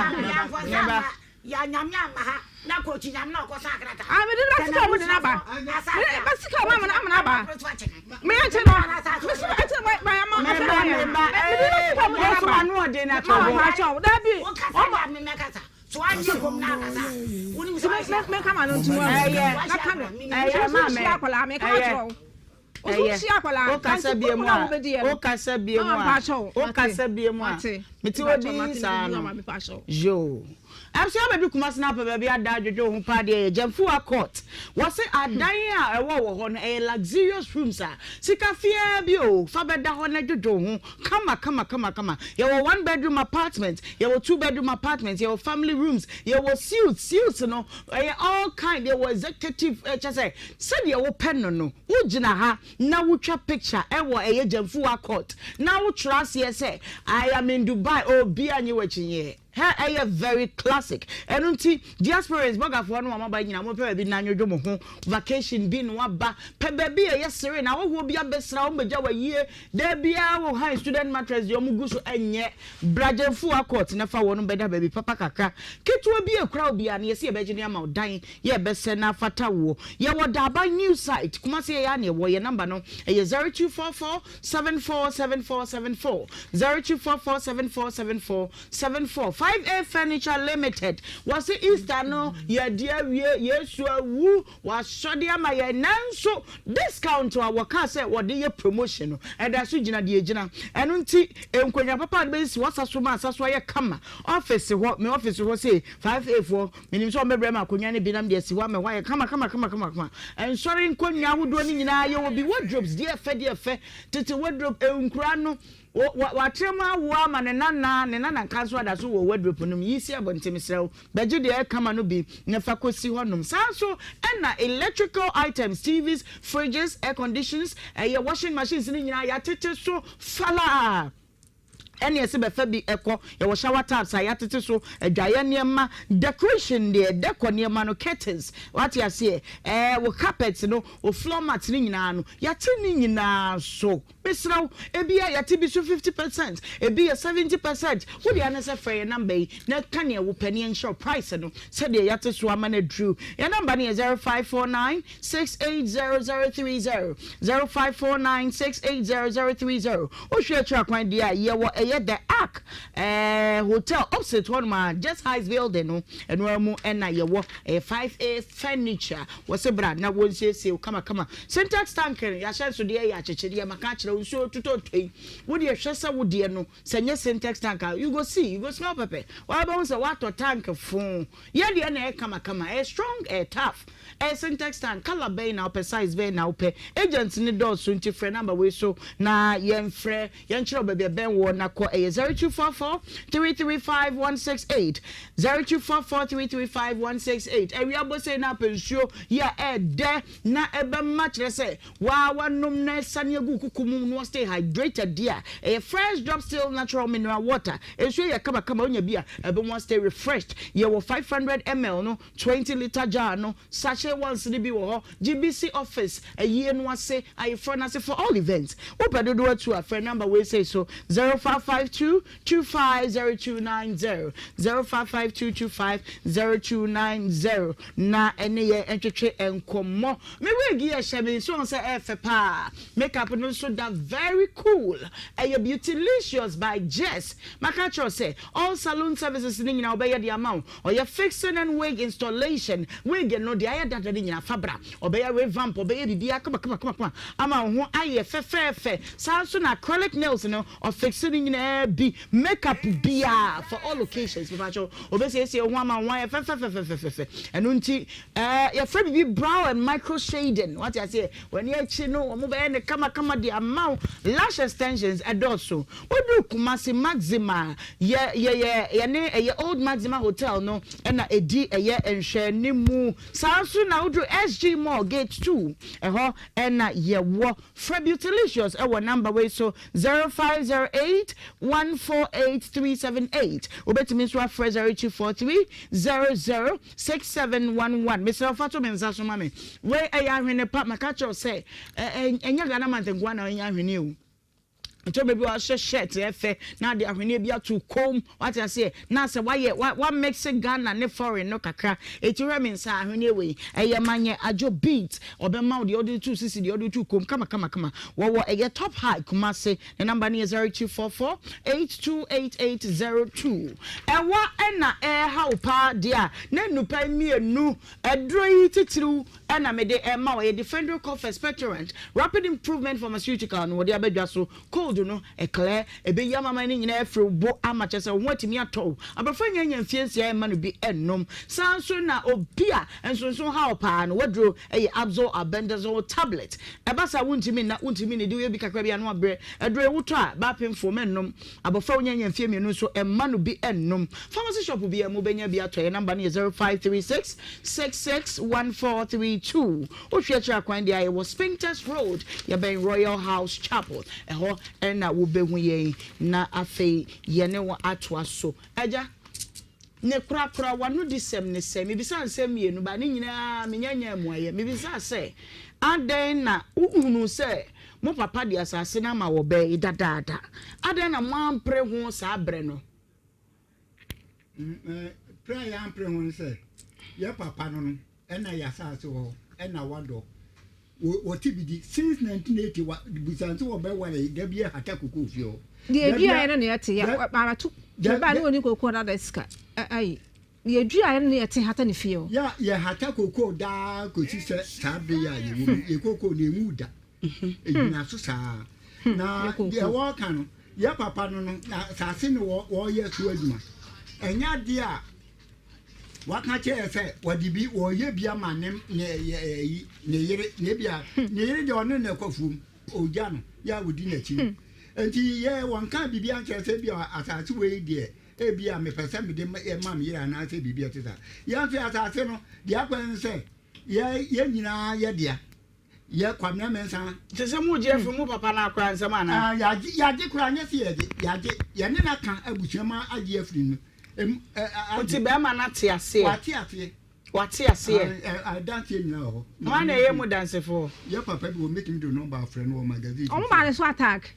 Neba. Ya nyame ama ha na kochi nyame na ɔkɔ sa akrata. Ah me de na sika ɔmo de na ba. Me ba sika ɔmo amana amana ba. Me yɛ nkyɛn no. Me sika ɛkyɛ ba ba ya ma. Meba meba. Me de na sika ɔmo de na ba. Ano ɔde na tɔ bo. Ma kyɛw. Dabi. Wo kasa ya me me kasa. So anye kom na kasa. Wo nim so. Me me kama no ntumu. Ɛyɛ. Na ka no. Ɛyɛ ma me. Akɔla me kama kyerɛ wo. Ɛyɛ. Wokasa bie mu a, wokasa bie mu a, wokasa bie mu a, mete hɔ dinn saa no. Yoo. Abusua bɛdu Kumasi na apɛ baabi ada adwodwo wo ho paa deɛ ɛyɛ Gyamfuwa Court. Wɔse adan a ɛwɔ wɔ hɔ no ɛyɛ luxurious rooms a sika fiaa bi o, fa bɛda hɔ na dwodwo wo ho kama kama kama kama. Yɛwɔ one bedroom apartment, yɛwɔ two bedroom apartment, yɛwɔ family rooms, yɛwɔ suites, suites no ɛyɛ all kind, yɛwɔ executive kyɛ sɛ sɛdeɛ wopɛ no no. Wo gyina ha na wo twa picture ɛwɔ ɛyɛ Gyamfuwa court na wo twerɛ aseɛ sɛ I am in Dubai obia nye w'akyinnyeɛ hɛ ɛyɛ very classic ɛno nti diasporans bɔgafoɔ no wɔn aba nyina mo pɛ baabi na nwodwo mo ho vacation bi na waba pɛ baabi a ɛyɛ serene ahɔhoɔ bi abɛsra wɔn bɛgya w'ayie da biara wo han student mattress deɛ wɔn gu so ɛnyɛ bra Gyamfuwa court na fa wɔn bɛda baabi papa kakra ketewa bi ekura obiara no yɛsi yɛbɛgye ne ama wo dan Yɛ bɛsɛ na afata woɔ. Yɛwɔ Daban new site, Kumasi ɛyɛ a na yɛwɔ, yɛ number no ɛyɛ 0244 74 74 74, 0244 74 74 74. 5A Furniture Limited, wɔse Easter no yɛadi awie, Yesu awu, wasɔde ama yɛn, nanso discount a wɔkaa sɛ wɔde yɛ promotion no ɛda so gyina deɛ ɛgyina, ɛno nti nkonnwa papa a wɔde bɛsisi w'asa so ma asa so ayɛ kama, office hɔ, me office hɔ sei, 5A foɔ Menim sɛ wɔbɛbrɛ me akonnwa no bi na mede asi hɔ ama ɛhɔ ayɛ kama kama kama kama kama. Nsɔre nkonnwa ahodoɔ no nyinaa yɛwɔ bi, wardrobes deɛ ɛfɛ deɛ ɛfɛ, tete wardrobe, nkuraa no wɔ wɔ wɔatrɛ mu awoɔ ama ne nana, ne nana nka nso ada so wɔ wardrobe no mu. Yi si abɔnten mesrɛ wo, bɛgye deɛ ɛyɛ kama no bi na fa kɔsi hɔnom. Saa nso na electrical items, TVs, fridges, air conditions, ɛyɛ washing machines no nyinaa yɛatete so falaa. Ɛne ɛse bɛfa bi kɔ. Yɛwɔ shower tabs a yɛatete so, adwaeɛ nneɛma, decoration deɛ, decor nneɛma no, curtains, wate aseɛ, ɛɛ wo carpet no, wo floor mat no nyinaa no, yɛate ne nyinaa so. Mesrɛ wo, ebia yɛate bi so 50 percent, ebi yɛ 70 percent. Wo deɛ ne sɛ frɛ yɛn number yi na ka nea wopɛ ne yɛnhyɛ wo price no sɛdeɛ yɛate so ama no aduru. Yɛn number no yɛ 0549 680030, 0549 680030. Wohwɛ akyiri akwan deɛ a yɛwɔ ɛyɛ The Ark eh, Hotel opposite hɔnom a Just Heights building no ɛno ara mu ɛna yɛwɔ ɛyɛ 5A Furniture. Wɔse bra na wɔnsiesie wo kamakama. Sintex tank no yɛahyɛnsodeɛ yɛ akyekyedeɛ maka akyerɛ wo nsuo totɔntɔ yi wo deɛ hwɛ sɛ wo deɛ no sɛ nyɛ Sintex tank a you go see you go smell pepper wabɛhu sɛ woatɔ tank foo yɛ deɛ na ɛyɛ kamakama ɛyɛ strong ɛyɛ tough ɛyɛ Sintex tank. Colour bɛn na wopɛ, size bɛn na wopɛ, agent no dɔɔso nti frɛ number wei so na yɛmfrɛ yɛnkyerɛ wo baabi a ɛbɛn woɔ na kɔ ɛyɛ 0244 335 168, 0244 335 168. Awia bɔ sei na apɛ nsuo yi a ɛɛdɛ na ɛbɛma kyerɛ sɛ waa wanom na ɛsane agu wo koko mu na wa stay hydrated deɛ a ɛyɛ Fresh Drop Still Natural Mineral Water. Nsuo yɛ kamakama wonya bi a ɛbɛma wa stay refreshed. Yɛwɔ 500 ml no, 20 litre jar no, sachet ones no bi wɔ hɔ. Gye bi si office, ayie no ase, ayeforɔ no ase for all events. Wopɛ dodoɔ atu a frɛ number wei sei so, 055. 0552 250290, 0552 250290 na ɛne yɛn ntwetwe nkɔmmɔ. Me wig yi ɛhyɛ me nso sɛ ɛyɛ fɛ paa. Makeup no nso da very cool. Ɛyɛ Beautylicious by Jess. Maka akyerɛ wo sɛ all saloon services no nyinaa ɔbɛyɛ de ama wo. Ɔyɛ fixing and wig installation. Wig no deɛ ayɛ dada no nyinaa fa bra. Ɔbɛyɛ revamp, ɔbɛyɛ biribiara kama kama kama kama ama wo ho ayɛ fɛfɛɛfɛ. Saa nso na acrylic nails no ɔfixe ne nyinaa bi. Makeup biara for all occasions mepakyɛw ɔbɛsiesie wo ho ama wo ho ayɛ fɛfɛfɛfɛfɛfɛ. Ɛno nti ɛɛ yɛfrɛ biribi brow and micro shading wate aseɛ. W'ani akyi no wɔn bɛyɛ no kamakama de ama wo. Lash extensions ɛdɔɔso. Woduru Kumasi Maxima yɛ yɛ yɛ yɛne ɛyɛ Old Maxima Hotel no na ɛdi ɛyɛ nhwɛanimu. Saa nso na woduru SG Mall Gate 2 ɛhɔ na yɛwɔ. Frɛ Beautylicious wɔ number wei so 0508 148 378. Wobɛtumi nso afrɛ 0243 00 6711. Mesrɛ wo fa to me nsa so ma me. Wei ɛyɛ ahwene pa. Maka kyerɛ wo sɛ ɛnyɛ Ghana month nkoa na ɛnyɛ ahwene o. Nti obi wahyɛ shirt ɛfɛ na ade ahweneɛ bi ato kɔn mu wate aseɛ na sɛ wayɛ wa wa mix Ghana ne foreign no kakra eti hwɛ me nsa ahweneɛ wei ɛyɛ manyɛ adwo beat ɔbɛma wo deɛ ɔde to sisi deɛ ɔde to kɔn mu kama kama kama wɔwɔ ɛyɛ top high Kumasi ne number no yɛ 0244 828802 ɛwa ɛna ɛɛha wo paa deɛ a na nnupa mmienu aduro yi titiriw na mede rema wo. Ɛyɛ Defendryl Cough Expectorant, Rapid Improvement Pharmaceutical na wɔde aba dwa so. Cold no, ɛclear, ɛbɛyi amaman no nyinaa afiri wo bo ama kyerɛ sɛ wo ho atumi atɔ wo. Abɔfra nnya nnya mfeɛ nsia mma no bi nnom. Saa ara nso na obi a nsonso ha wo paa no, w'aduro yɛ Abzol Albendazole Tablet. Ɛba saa a, wontumi nna, wontumi nnidi, woyɛ bi kakra bi a na wabrɛ. Aduro yi wotɔ a, bɛapemfoɔ mɛnnom. Abɔfra a wanya nya mfeɛ mmienu nso, mma no bi nnom. Pharmacy shop biara mu wobɛnya bi atɔ. Yɛn number no yɛ 0536 66 1432. Wohwɛ akyiri akwan deɛ a, yɛwɔ Spintex Road, yɛbɛn Royal House Chapel. Ɛhɔ na wobɛhu yɛn na afei yɛne wo atoa so. Agya, ne korakora w'anodisɛm ne sɛn? Mebisaa nsɛm mmienu, but ne nyinaa mennya nyaa mmuaeɛ. Mebisaa sɛ, Adɛn na wohunuu sɛ Mo papa de asase no ama wɔ bɛ yi dadaada. Adɛn na moampere ho saa berɛ no? Pere a yɛampere ho ne sɛ, yɛ papa no no, ɛna yɛ asase wɔ hɔ, ɛna wadɔ. Wɔte bi di since 1980 wa busan sɛ wɔbɛware da bi ɛhata koko fie hɔ. Deɛ eduaeɛ no na yɛte yɛ ato baa ne wɔni koko dada sika ayi Deɛ yɛduaeɛ no na yɛte hata ne fie hɔ. Yɛ yɛhata kokoo daa kɔsi sɛ saa bere yi a yɛwɔ mu yi, yɛ kokoo no ɛnwu da. Ɛgyina so saa. Na deɛ wɔreka no, yɛ papa no no, asase no wɔreyɛ so adwuma. Ɛnyɛ adeɛ a waka kyerɛ yɛ sɛ wɔde bi wɔreyɛ bi ama ne ne ne yere na ebi a ne yere deɛ ɔne na ɛkɔ afuom ɔgya no yɛ a wɔdi n'akyi. Nti yɛ wɔnka biribi ankyerɛ sɛ bi a asase wei deɛ Ebia mepɛ sɛ mede ma me yere anaasɛ biribi a ɛte saa. Yɛn nso yɛn asase no, deɛ akɔyɛ ne sɛ, yɛ yɛn nyinaa yɛ dea. Yɛ Kwabena Mensah. Te sɛ mogye afiri mo papa no akora nsam anaa? Ah, yɛagye, yɛagye koraa, nyɛ sɛ yɛgye, yɛagye. Yɛne no aka abusua ma agye afiri no. Em, ɛ, ɛ, agye. Nti bɛrima no ate aseɛ? Wate aseɛ. Wate aseɛ? Ah, ɛ, adanseɛ nyinaa wɔ hɔ. Hwan na ɛyɛ mu dansefoɔ? Yɛ papa bi wɔ, mɛtumi de nɔmba afrɛ no wɔ magazine. Wɔn maa ne so attack.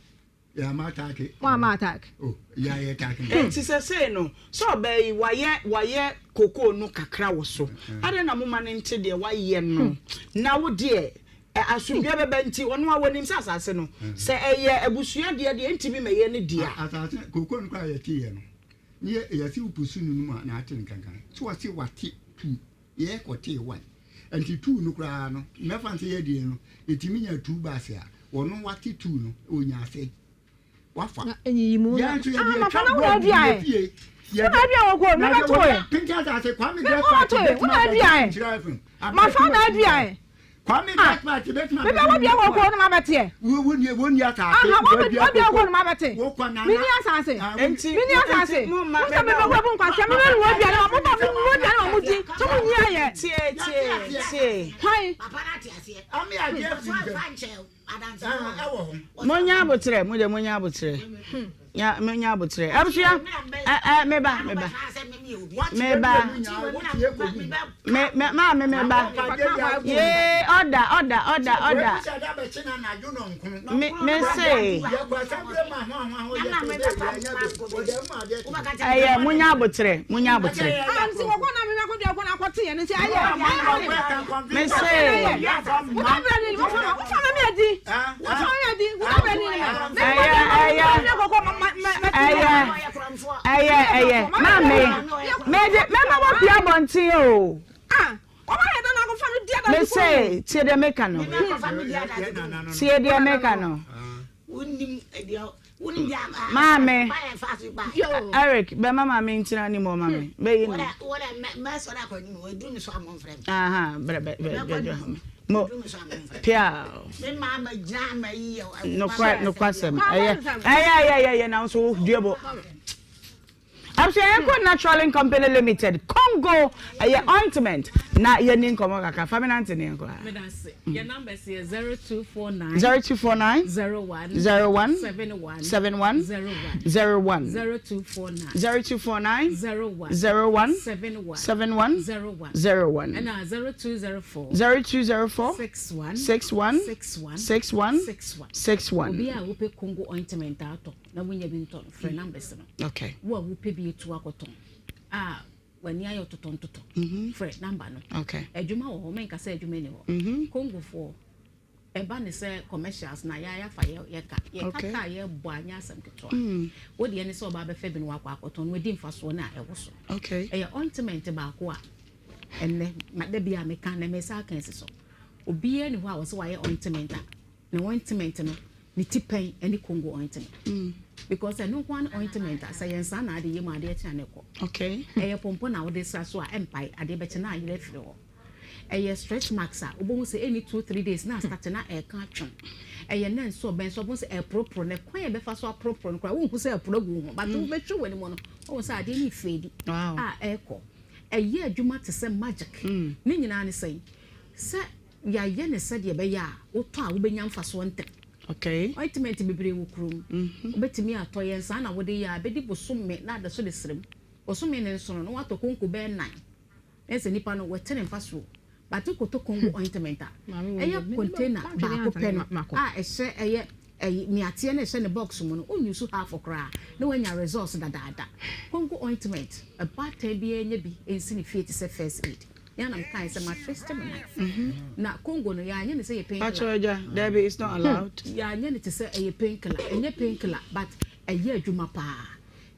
Yɛama ataake. Moama ataake. Oh, yɛ a yɛtaake no. Enti sesei no, sɛ ɔbaa yi, wayɛ, wayɛ kokoo no kakra wɔ so. Adɛn na momma no nte deɛ wayɛ no? Na wo deɛ, ɛ, asomdwoeɛ bɛba nti, ɔno ara ɔnim sɛ asase no, sɛ ɛyɛ abusua deɛ deɛ, ɛntumi mmɛyɛ ne dea. Asase, kokoo no koraa a yɛteeɛ no, ne yɛ, yɛse wopusu no no mu a, na ate nkankan. So wɔse wate tu. Yɛkɔtee one. Nti two no koraa no, mɛfa no sɛ yɛadie no, yɛtumi nya two bus a, ɔno wate two no, ɔnya ase. Wafa. Na nyiyimu Yɛn nso yɛde Ah, mafa atwa na bɔɔl wona bi aduae. yɛ fie. Wona adua wɔ kuro, Na mɛbɛto deɛ ɛ. wɔde penti asase, Kwame Me Despite wɔto ɛ, bɛtumi wona abɛgye aduae. Nhyira FM. Mafa na aduae. Kwame Ah, Despite bɛtumi mebɛ abɛgye wodua wɔ kuro no mabɛteɛ. Wonni wonni asase. Aha, Wadua wodua wɔ koko. kuro no mabɛte. Wokɔ nana. Menni asase. Ah, Enti, Menni asase. enti, momma Wo sɛ meba mebɛgu o. abu nkwasea, mebɛ ne wɔdua ne wɔn, mobɔ me wɔdua ne wɔn mo di, sɛ mo nyi ayɛ. Tie, tie, tie. Hwan? Ame agye afiri nsam. Ah, ɛwɔ hɔ. Monyɛ aboterɛ, mo deɛ monyɛ aboterɛ. Nya menya abotrɛ. Abusua ɛ ɛ meba meba. Meba. Me me maame meba. Yee ɔda ɔda ɔda ɔda. Me me se. Ɛyɛ munya abotrɛ munya abotrɛ. Me se. Ɛyɛ ɛyɛ ɛyɛ ɛyɛ ɛyɛ maame mede mɛma wapue abɔnten o. Me se tie deɛ meka no tie deɛ meka no. Maame Eric bɛma maame ntina anim hɔ ma me bɛyi no. Aha brɛ brɛ brɛ brɛ mo piaw. Nokwa nokwasɛm ɛyɛ ɛyɛ ɛyɛ ɛyɛ na nso dua bɔ. Abusua yɛn kɔ Naturalin Company Limited Congo ɛyɛ ointment na yɛn ni nkɔmɔ kakra fa mi nante ne yɛn kɔ ha. Medase. Yɛn numbers yɛ 0249. 0249. 01. 01. 71. 71. 01. 01. 0249. 0249. 01. 01. 71. 71. 01. 01. Ɛna 0204. 0204. 61. 61. 61. 61. 61. 61. Obi a wopɛ Congo ointment atɔ na wonya bi ntɔ no frɛ numbers no. Okay. Wo a wopɛ bi etu akɔtɔn a w'ani ayɛ ɔtotɔ ntotɔ mm-hmm. frɛ number no. Okay. Adwuma wɔ hɔ menka sɛ adwuma ni hɔ. Mm-hmm. Congofoɔ ɛba ne sɛ commercials na yɛayɛ afa yɛ yɛka yɛka Okay. kaa yɛbɔ anyɛ asɛm ketewa. Mm. Wo deɛ ne sɛ ɔba abɛfa bi no wakɔ akɔtɔn no wadi mfasoɔ no a ɛwɔ so. Okay. Ɛyɛ ointment baako a ɛnnɛ ma da bi a meka na mesa aka asi so. Obiara ni hɔ a wɔsɛ wayɛ ointment a Ne ointment no ne ti pɛn ne Congo ointment. Mm. Because ɛno nko ara ne ointment a sɛ yɛn saa na ade yɛ mu adeɛ kye a ne kɔ. Okay. Ɛyɛ pɔmpɔ na wode sra so a ɛmpae adeɛ bɛkye na ayerɛ afiri hɔ. Ɛyɛ stretch marks a wobɛhu sɛ ɛnni 2 3 days na astarte na ɛreka atwam. Ɛyɛ nɛ nso ɔbɛn so wobɛhu sɛ ɛreporoporo na kwan a ɛbɛfa so aporoporo no koraa wonhu sɛ ɛporo agu wo ho but Mm. wobɛhwɛ w'anim no wohu sɛ adeɛ no refeedi Wow. a ɛrekɔ. Ɛyɛ adwuma te sɛ magic. Mm. Ne nyinaa ne sɛn? Sɛ Yɛayɛ no sɛdeɛ ɛbɛyɛ a wotɔ a wobɛnya mfasoɔ ntɛm. Okay. Ointment bebree wɔ kurom. Wobɛtumi atɔ yɛn saa na wode yɛ a ɛbɛdi bosome na ada so de srem. Bosome no nso no na woatɔ konko bɛyɛ nnan. Na sɛ nipa no wate ne mfasoɔ. But wokɔtɔ konko ointment a ɛyɛ container baako pɛ no a ɛhyɛ ɛyɛ ɛyi nea ateɛ no ɛhyɛ ne box mu no won use half koraa na wanya results dadaada. Konko ointment ɔbaatan biara nya bi nsi ne fie te sɛ first aid. Me ara na mekae sɛ ma twist me knife. Na Congo no yɛanyɛ no sɛ ɛyɛ pain killer. Pacho agya, dabi it's not allowed. Yɛanyɛ no te sɛ ɛyɛ pain killer. Ɛnyɛ pain killer but ɛyɛ adwuma paa.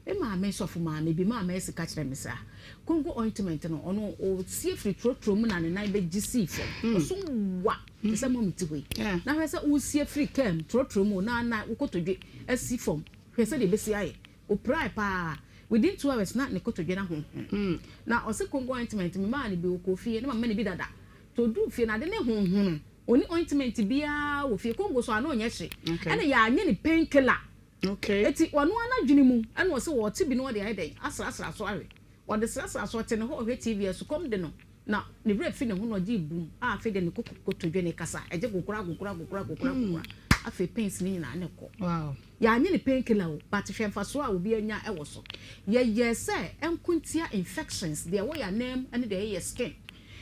Me maame sɔfo maame bi maa Mercy ka kyerɛɛ me saa. Congo ointment no ɔno ɔsie firi trɔtrɔ mu na ne nan bɛgye sii fam. Ɔso wa te sɛ mɔmi te hɔ yi. Na hwɛ sɛ wosie firi kaa mu trɔtrɔ mu na na wo kotodwe asi fam. Hwɛ sɛdeɛ ɛbɛsi ayɛ. Ɔpirae paa. Within 2 hours na ne kotodwe no ahonhon. Na ɔse Congo ointment me maa no bi ɔkɔɔ fie na mama no bi dada. Nti ɔduu fie no ade no honhono. Ɔnni ointment biara wɔ fie. Congo so ano nyɛ hye. Ɛna yɛanyɛ no pain killer. Eti ɔno ara n'adwene mu ɛna ɔse ɔte bi na ɔde ayɛ dɛn asrasra so awe. Ɔde srasra so ɔte ne hɔ ɔhwɛ TV a sukɔm de no na ne werɛ fi ne ho na ɔgye bum a afei deɛ ne koko kotodwe ne kasa ɛgye gogora gogora gogora gogora gogora afei pains ne nyinaa ne kɔ. Yɛanye no pain killer o but hwɛ mfasoɔ a obi anya wɔ so. Yɛyɛɛ sɛ ɛnko ntia infections deɛ ɛwɔ yɛn anan mu ne deɛ ɛyɛ yɛ skin.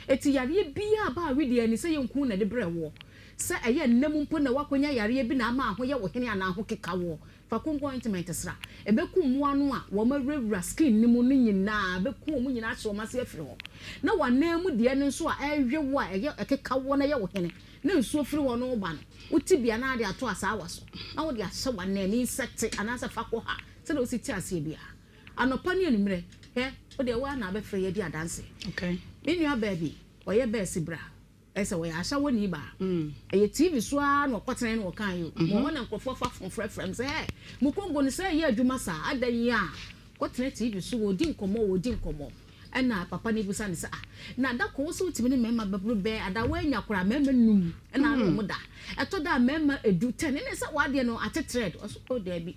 Eti yareɛ biara a ba a wedeɛ ani sɛ yɛnku na ɛde brɛ woɔ. Sɛ ɛyɛ nna mu mpo na woakɔnya yareɛ bi na ama ahoyɛ wo hene anaa ahokeka woɔ, fa konko ointment sra. Ɛbɛku mmoa no a wɔawurawura skin no mu no nyinaa, ɛbɛku wɔn nyinaa ahye wɔn ase afiri hɔ. Na w'anan mu deɛ no nso a ɛrewe wo a ɛyɛ ɛkeka woɔ na ɛyɛ wo hene na nsuo firi hɔ no reba no, wote bi anaa de ato asaawa so na wode ahyɛ w'anan mu, insect anaasɛ fa kɔ ha sɛdeɛ wosi te aseɛ biara. Anɔpa ne anwummerɛ, hwɛ, wo deɛ wo ara na wobɛfrɛ yɛadi adanseɛ. Me nuabaa bi, ɔyɛ bɛɛse bra. Ɛsɛ sɛ ɔyɛ ahyɛwɔni baa. Ɛyɛ TV so ara na ɔkɔtenae na ɔkae o. Wɔ hɔ na nkurɔfoɔ fa fon frɛfrɛ me sɛ, Hey, mo Congo no sɛ ɛyɛ adwuma saa? Adɛn yi a? Kɔtena TV so, wɔredi nkɔmmɔ, wɔredi nkɔmmɔ. Ɛna papa no bisa no sɛ, Ah, na da koro wo sɛ wotumi ne mmarima bɛboro bɛn ada? Woannya koraa mmarima num na ne wɔn da. Ɛtɔ da a mmarima du, ten. Ɛnna sɛ w'adeɛ no ate thread. Ɔse, Oh, daabi.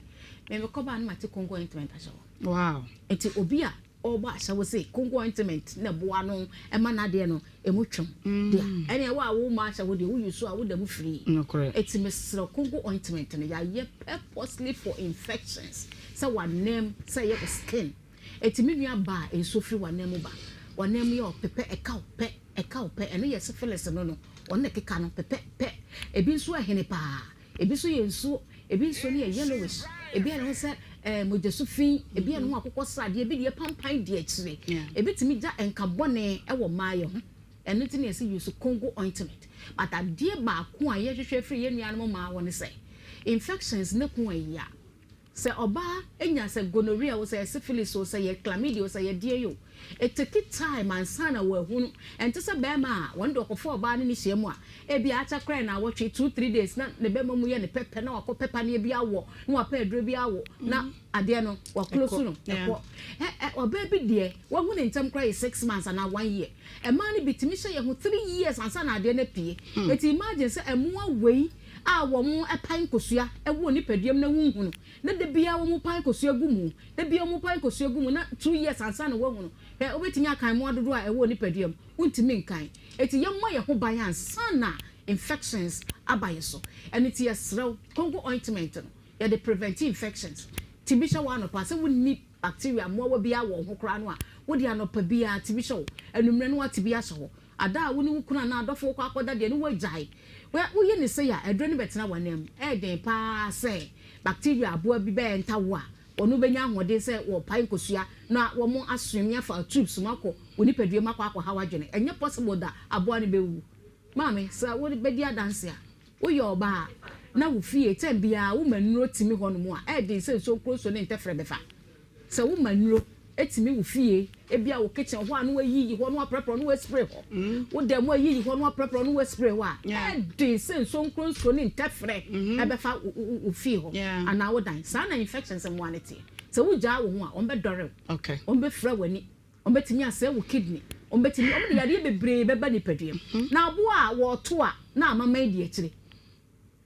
Me mekɔbaa no mate Congo ointment ahyɛ hɔ. Wow. Nti obi a ɔrebɔ ahyɛwo se konko ointment na ɛboa no ma n'adeɛ no ɛmu twem dea ɛneɛ wo a wo ma ahyɛwo deɛ wo use a wo da mu free. Nokorɛ. Eti mesrɛ konko ointment no yɛayɛ purposely for infections. Sɛ w'anam, sɛ ɛyɛ wo skin. Enti me nua baa a nsuo firi w'anan mu ba. W'anan mu yɛ ɔpepɛ, ɛka wo pɛ, ɛka wo pɛ. Ɛno yɛ syphilis no no, ɔno na ɛkeka no, pɛpɛ, pɛ. Ebi nso ɛhene paa, ebi nso yɛ nsuo, ebi nsuo no yɛ yellowish, ebi a ne ho sɛ ɛɛ mogyasu fi, ebi a ne ho akokɔ sradeɛ, ebi deɛ pampan di akyire. Ebi tumi gya nka bɔne wɔ mmaa yɛ ho. Ɛno nti na yɛse use Congo ointment. But adeɛ baako a yɛhwehwɛ firi yɛn nuanom mmaa hɔ ne sɛ, infections ne ko ɛya. Sɛ ɔbaa nya sɛ gonorrhea o, sɛ yɛ syphilis o, sɛ yɛ chlamydia o, sɛ yɛ deɛn o, it take time ansa na wahunu. Ɛnte sɛ bɛɛma a wɔn deɛ ɔkɔfa ɔbaa ne no hyia mu a, ebia akyɛ koraa naawɔtwe, two, three days na ne bɛɛma mu yɛ no pɛpɛ na wakɔ pɛ paneɛ bi awɔ, na wapɛ aduro bi awɔ na adeɛ no wa close no, ɛkɔ. Ɛ ɛ ɔbaa bi deɛ, wahu no ntɛm koraa yɛ six months anaa one year. Mmaa no bi tumi hyɛ yɛn ho three years ansa na adeɛ no apue. Enti imagine sɛ mmoa wei a wɔpae nkosua wɔ nipadua mu na wonhunu, na da biara wɔpae nkosua gu mu, da biara wɔpae nkosua gu mu na two years ansa na woahunu. Hwɛ, wobɛtumi akan mmoa dodoɔ a ɛwɔ nipadua mu? Wontumi nkan. Enti yɛmmɔ yɛn ho ban ansa na infections aba yɛn so. Ɛno nti yɛsrɛ wo, Congo ointment no, yɛde prevent infections. Ti bi hyɛ wo anɔpa sɛ wonni bacteria mmoawa biara wɔ wo ho koraa no a, wode anɔpa biara ti bi hyɛ wo, anwummerɛ no woate bi ahyɛ hɔ. Ada a wo ne wo kunu anaa adɔfo rekɔ akɔda deɛ, ne woagyae. Hwɛ, woyɛ no sei a, aduro no bɛtena w'ananmu. Ɛyɛ den pa ara sɛ bacteria aboa bi bɛɛnta wo a, wɔn bɛnya ahoɔden sɛ wɔpae nkosua na wɔn asweme afa tubes mu akɔ wo nipadua mu akɔ akɔha w'adwene. Ɛnyɛ possible da, aboa no bɛwu. Maame, sɛ wobɛdi adanse a, woyɛ ɔbaa na wo fie, tɛm biara woma nnuro tumi hɔnom a, ɛyɛ den sɛ nsuo nkuronsuo ne ntɛfrɛ bɛfa. Sɛ wo ma nnuro tumi wo fie, ebia wo kitchen hɔ a na wayiyi hɔ na waprapra na waspray hɔ, wo dan mu ayiyi hɔ na waprapra na waspray hɔ a, ɛyɛ den sɛ nsuo nkuronsuo ne ntɛfrɛ ɛbɛfa wo fie hɔ anaa wo dan. Saa na infections mmoa no teɛ. Sɛ wogyaa wo ho a, wɔbɛdɔre wo, wɔbɛfira w'ani, wɔbɛtumi asɛe wo kidney, wɔbɛtumi, wɔde yadeɛ bebree bɛba nipadua mu. Na aboa a wɔto a na amaman di akyire.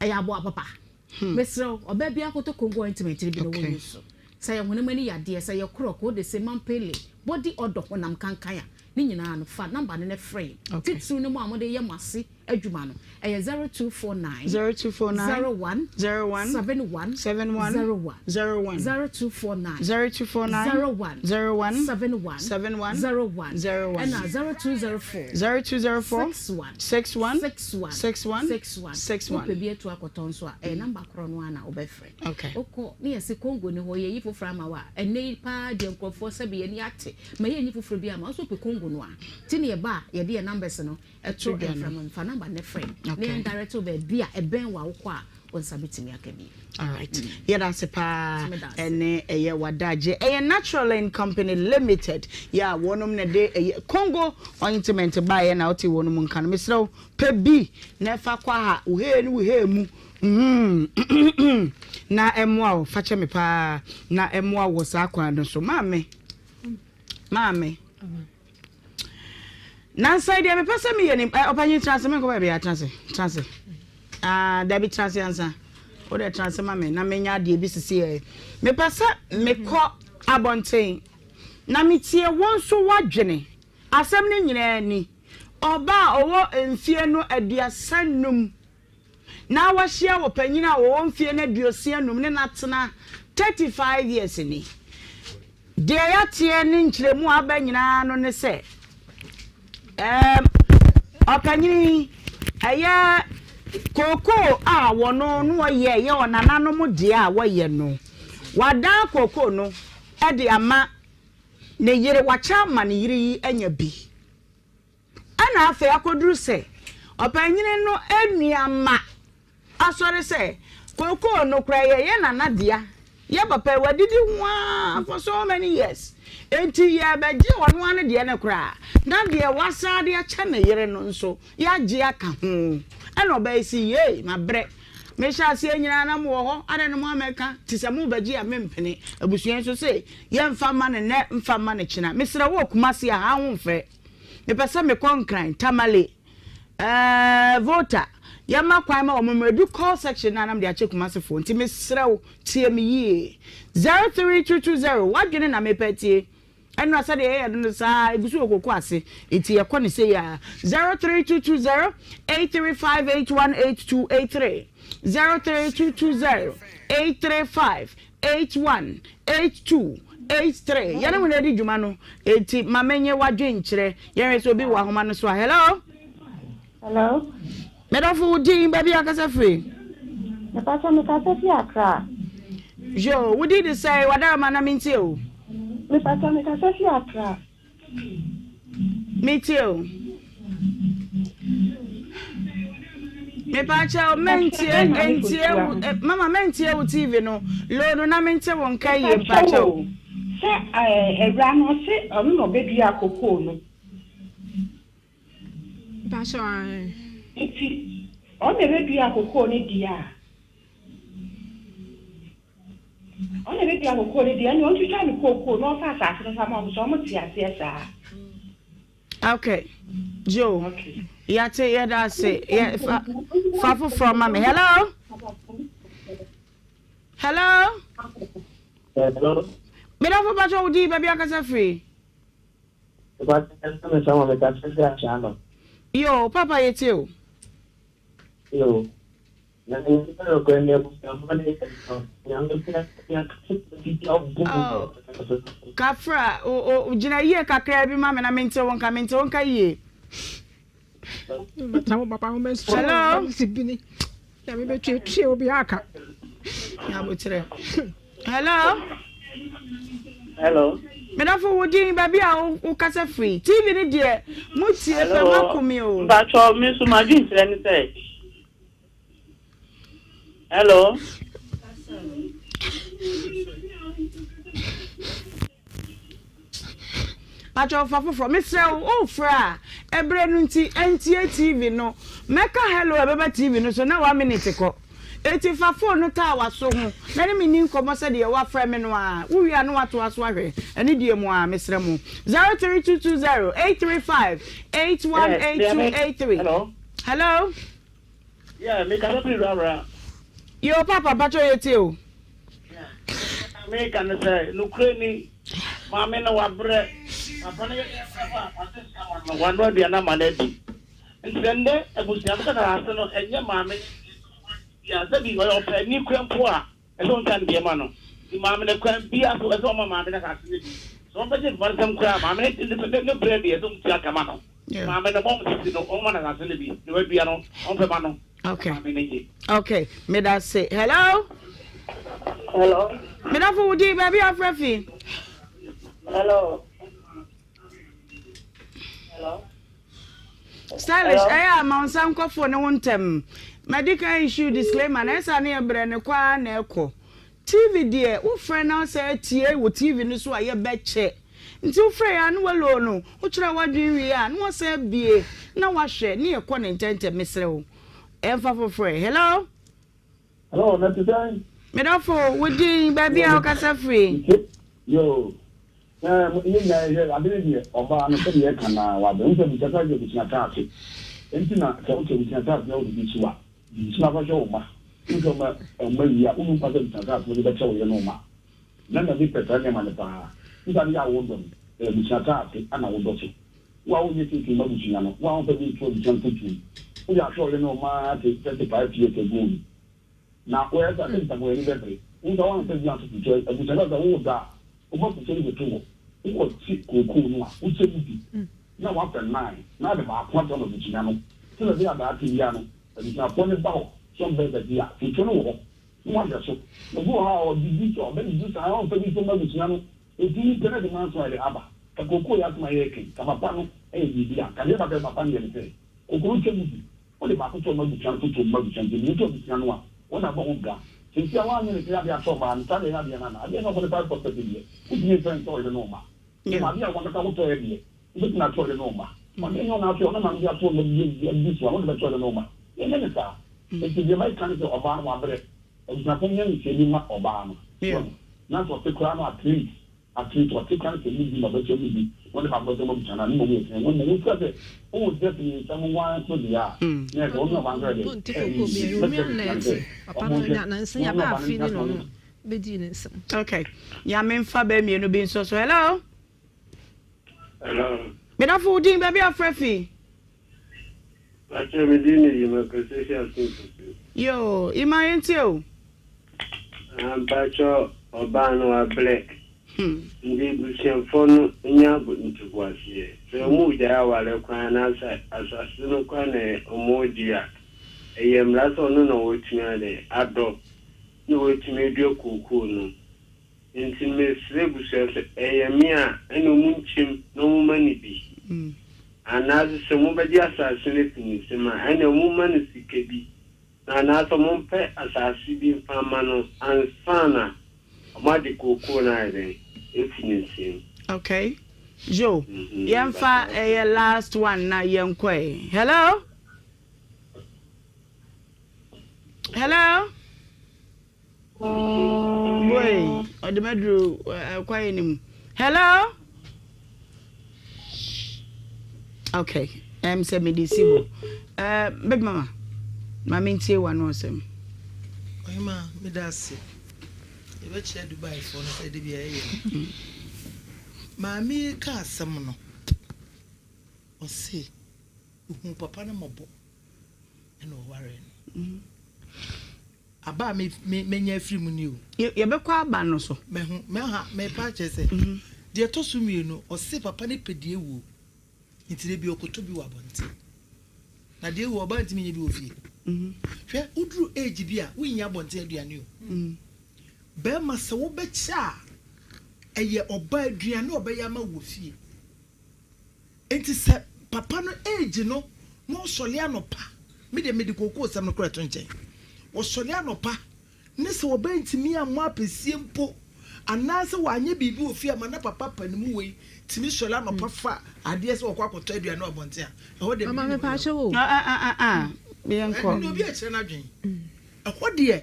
Ɛyɛ aboa papa. Mesrɛ wo, ɔbaa biara kɔtɔ Congo ointment no bi na wɔnyi so. Sɛ ɛyɛ honam ani yadeɛ, sɛ ɛyɛ korɔ, koodese, mampele, body odour, honam kankan a, ne nyinaa no, fa number no na frɛ yɛn. Titiriw ne mo a mode yɛ mo ase adwuma no, ɛyɛ 0249 0249 01 01 71 71 01 01 0249 0249 01 01 71 71 01 01 ɛna 0204 0204 61 61 61 61 61 61. Wopɛ bi atu akɔtɔ nso a, ɛyɛ number korɔ no ara na wobɛfrɛ. Okay. Wokɔ ne yɛse Congo ni hɔ, yɛyi foforɔ ama wo a, ɛnnɛ yi paa deɛ nkurɔfoɔ sɛbe yɛn ani ate, ma yɛnyi foforɔ bi ama wo. Wo nso wopɛ Congo no a, nti ne yɛba a yɛde yɛn numbers no to mframa mu. Fa number no frɛ na yɛn direct wo baabi a ɛbɛn wo a wokɔ a wo nsa bɛtumi aka bi. Alright. Yɛda ase paa ɛne ɛyɛ wadagye ɛyɛ Naturalin Company Limited yɛ a wɔnom na ɛde ɛyɛ Congo ointment baeɛ na wote wɔnom nka no mesrɛ wo pɛ bi na ɛfa kɔ ha wo hee ne wo hee mu mm na ɛmmoa wo fa kyɛ me paa na ɛmmoa wo wɔ saa kwan no so maame maame Nansa yi deɛ mepɛ sɛ meyɛ ni ɛ ɔpanyin tena ase menkɔ baabi a tena ase tena ase aa dabi tena ase ansa wo deɛ tena ase ma me na menya adeɛ bi sisi ɛ mepɛ sɛ mekɔ abɔnten na metie wɔn nso wadwene asɛm no nyinaa ni ɔbaa a ɔwɔ mfie no 35 na wahyia wɔ panyin a ɔwɔ mfeɛ no 65 ne no atena 35 years ni. Deɛ yɛateɛ ne nkyerɛmu a aba nyinaa no ne sɛ, ɛɛm, ɔpanyin yi, ɛyɛ kookoo a wɔno no wɔyɛ yɛ ɔnananom deɛ a wɔyɛ no, wadan kookoo no de ama ne yere, wakyɛ ama ne yere yi anya bi. Ɛna afei akɔduru sɛ ɔpanyini no nua mma asɔre sɛ, Kookoo no koraa ɛyɛ yɛn nana dea, yɛn papa yi wadidi ho ara for so many years, enti yɛrebɛgye ɔno ara ne deɛ no koraa, na deɛ wasan de akyɛ ne yere no nso yɛagye aka ho. Ɛna ɔbaa yi se, Yei, mabrɛ. Mehyɛ aseɛ nyinaa na mowɔ hɔ, adɛn na moammɛka? Nti sɛ morebɛgye a mempene. Abusua yi nso se, Yɛmfa mma no nnɛ, mfa mma no kyena. Mesrɛ wo wɔ Kumasi a, ha ho mfrɛ. Mepɛ sɛ mekɔ Nkran, Tamale, ɛɛɛ Volta. Yɛmma kwan ma wɔn mmra. Edu call section no a na mede akyɛ Kumasefoɔ. Nti mesrɛ wo, tie me yie. 03220, w'adwene na mepɛ atie. Ɛnora sɛdeɛ yɛyɛ no no saa ara, ɛgu so wɔ koko ase. Nti yɛkɔ no sei ara. 03220 835 818283. 03220 835. 81 82 83 Yɛne wo na adi dwuma no, enti ma menye w'adwenkyerɛ. Yɛnhwɛ sɛ obi wɔ ahoma no so a. Hello? Hello? Medɔfo, wo din, baabi a kasa firi? Mepakyɛ mekasa fi Accra. Yo, wo din de sɛn? W'adarama na mentie o. Mepakyɛ mekasa fi Accra. Metie o. Mepakyɛw mentie ntie wo eh, mama mentie wo TV no low no na mente wo nka yie mpakyɛw. Sɛ awura no ɔse ɔno na ɔbɛdua kokoo no. Mpakyɛw ae. Nti ɔno na ɛbɛdua kokoo no deɛ a. Ɔno na ɛbɛdua kokoo no deɛ ɛnna ɔntwitwa ne kokoo na ɔmfa asase no mfa ma wɔn sɛ wɔn te aseɛ saa. Okay Joe okay. Yɛate yɛda ase yɛ fa fa foforɔ ma me hello hello. Hello. Medafo patro wo di baabi akasa firi. Yo papa yɛtie o. Yo. Na nyame nokorɛ ne abusuafoɔ ne yɛ nyame pɛ Oh, Kafra, o, o, gyina yie kakraa bi ma me na mente wo nka, mente wo nka yie. Hello? Nyabotrɛ. Hello? Hello. Medafo wo din baabi a wo kasa firi. TV ni deɛ mo tie pɛ ma kumi o. Mpatsɔ mi nso ma dwi nkyerɛ ne sɛ. Hello. Pakyɛ fa foforɔ mesrɛ wo wofrɛ a ɛberɛ no nti ɛntie TV no mɛka hello ɛbɛba TV no so na one minute kɔ eti fa phone no taa waso ho na ne me ni nkɔmmɔ sɛdeɛ wafrɛ me no a wowie a na watoa so ahwɛ ɛne deɛ mu a mesrɛ mo 03220 835 818283 Hello. Hello. Yeah, me kasa firi Rara. Yo papa mpacho yɛ tie o. Yeah, me ka ne sɛ nukure ni maame no wabrɛ papa no yɛ dɛ papa ɔte sika ma no wano aduane ama no adi nti sɛ ndɛ abusua no kasa ase no ɛnyɛ maame no bia sɛbi ɔyɛ ɔpɛni kura mpo a Ɛsɛ ɔntwa ne deɛ ma no. Nti maame no kwan biara so ɛsɛ ɔma maame no asase no bi. Sɛ ɔbɛgye papa no nsam koraa a, maame no ne ne brɛ deɛ ɛsɛ ɔtua ka ma no. Maame no mom sisi no ɔmma no asase no bi na wadua no ɔmfɛ ma no na maame no nye. Okay, meda se. Hello? Hello? Medafo wo din baabi afrɛ fi? Hello? Hello? Stylish, ɛyɛ a ma wo nsa nkɔ phone ne wo ntɛm. Madi kan issue disclaimer na ɛsa ne yɛ brɛ ne kɔ ara na ɛkɔ. TV deɛ wofrɛ na sɛ tie wɔ TV no so a yɛbɛkyɛ. Nti wofrɛ yɛ a na waloo no, wokyerɛ w'adwene wie a na wasan abie na wahwɛ ne yɛkɔ ne ntɛntɛm mesrɛ wo. Ɛmfa foforɔ. Hello? Hello, na te sɛn? Me dɔfo, wo din, baabi a wokasa firi? Yoo, na yɛn nyinaa yɛhwɛ ade no deɛ ɔbaa no sɛdeɛ yɛka no ara wabɛ. Wohu sɛ abusua taa gye abusua taa ase. Enti na sɛ wote abusua taa ase na wode bi si hɔ a, di so na fa hwɛ wo mma. Wohwɛ wo mma wo mma wie a, wonni kwan sɛ abusua taa ase no de bɛkyɛ wo yere ne wo mma. Mmarima bi pɛ saa nneɛma no paa. Wohu sɛ ade a wodɔ no, ɛyɛ abusua taa ase na wodɔ so. Wo a wonyɛ tenten mma abusua no, wo a womfa bi nto abusua no fotuo mu, wode ahwɛ wo yere ne wo mma ara te 35 years ago yi, na woyɛ saa sɛ ntam wɔn ani bɛbere. Wohu sɛ woamfa bi anto fotuo a, abusua no sɛ wowɔ dɔ a, wofa fotuo no bɛto hɔ. Wokɔte kookoo no a, wokyɛ mu du, na woafɛ nnan, na wode baako ato ama abusua no, sɛdeɛ ɛbɛyɛ a daakye biara no, abusuafoɔ no ba hɔ sɛ wɔbɛyɛ bɛgye a, fotuo no wɔ hɔ, na wɔahwɛ so. Obi wɔ hɔ a, ɔdidi sɛ ɔbɛdidi saa, ɔmfa bi nto mma abusua no. Enti yi pɛ na de manso ayɛ dɛ aba. Ka kookoo yi asem a yɛreka yi, ka papa no yɛ biribi a, ka deɛ ɛba sɛ papa no yɛ ne sɛ, kookoo no kyɛ mu bi, wode baako to ɔma abusua no so to mma abusua nti, mmienu to abusua no a, wo na abɔ ho bra. Seesei a woanyɛ ne sɛ adeɛ atɔ ɔbaa no, saa deɛ ɛyɛ adeɛ no anaa? Adeɛ no ɔbɔ ne five percent deɛ, wontumi mfa ntɔ ɔyere ne wo mma. Mmom adeɛ a wankasa wotɔeɛ deɛ, wobɛtumi atɔ ɔyere ne wo mma. Ɔde nyɛ ɔno ato ɔno maame de ato ɔma bi adi so a, wode bɛtɔ ɔyere ne wo mma. Yɛnyɛ ne saa. Enti deɛ mɛka ne sɛ ɔbaa no wabrɛ. Abusuafo nyɛ nhwɛ bi ma ɔbaa no. So wahu? Na sɛ ɔte koraa no at least, at least ɔte koraa no sɛ mu bi na ɔbɛkyɛ mu bi na ɔde baako bɛkyɛ mu abusua no a, ne mmom yɛ sɛn? Na mmom wofura sɛ oh just ne nsa mu waa nso deɛ a, na ɛsɛ ɔne ɔbaa no sɛ dɛ, Monte ɛyɛ koko ne biara, biribi. Mɛsrɛ onua na abusua no ɛte. sɛ Papa ɔmo no nhwɛ na nansa na yi ɔne aba ɔbaa no afe ntena ni na ase ɔno ɔmo bɛdii ne nsam. Okay, Nyame mfa bɛ mmienu bi nso so. Hello? Hello. Medafo wo din baabi a frɛ fi? Pakyɛ me din ne Yima Kɛsɛ fi Asenkusu. Yoo, Yima yɛntie o. Ah, mpakyɛ. Ɔbaa no wabrɛ. Nti abusuafoɔ no nya ntoboaseɛ. Sɛ ɔmo regyae awareɛ koraa anaasɛ asase no koraa na ɔmo regye a, ɛyɛ mmara sɛ ɔno na watumi ayɛ dɛn? Adɔ na watumi adua kookoo no. Nti mesrɛ abusua sɛ ɛyɛ me a ɛna ɔmo nkyem na ɔmo ma no bi. Anaasɛ sɛ ɔmo bɛgye asase no afi ne nsam a ɛna ɔmo ma no sika bi na anaasɛ ɔmo mpɛ asase bi mfa mma no ansa na ɔmo agye kookoo no ayɛ dɛn afi ne nsam. Okay yo yɛnfa ɛyɛ last one na yɛnkɔ ɛ hello hello. Boy, ɔde me aduru kwaeɛ no mu. Hello? Okay, ɛm sɛ mede si hɔ. Uh, baby mama, ma mentie w'ano asɛm. Ɔhema, meda ase. Yɛbɛkyerɛ Dubaifoɔ no sɛ de bi a ɛyɛ no. Maame yi ka asɛm no, ɔse, ohuu papa no mmɔbɔ ɛna ɔwaree no. Aba a me me menya afiri mu ni o. Yɛ yɛbɛkɔ aba no so. Mahu mɛha mepa akyerɛ sɛ deɛ ɛtɔ so mmienu ɔse papa no pɛ deɛ ɛwuo nti da bi ɔkɔtɔ bi wɔ abɔnten na deɛ ɛwuo ɔbaa ntumi nyɛ bi wɔ fie hwɛ woduru age bi a wonhia abɔnten aduane o bɛrima sɛ wobɛkyɛ a ɛyɛ ɔbaa aduane ɔbɛyɛ ama wɔ fie. Enti sɛ papa no age no na ɔsɔle anɔpa, me deɛ mede kookoo sɛm no koraa ɛto nkyɛn, ɔsɔle anɔpa ne sɛ ɔbɛntumi ammɔ apɛsie mpo anaasɛ wanyɛ biribi wɔ fie ama na papa panimu wei tumi sɔle anɔpa fa adeɛ sɛ ɔkɔ akɔtɔ aduane wɔ abɔnten a, ɛhɔ deɛ Mama mene mepa kyɛw o. Ah ah ah ah yɛnkɔ. Ɛno obi ɛkyerɛ n'adwene. Ɛhɔ deɛ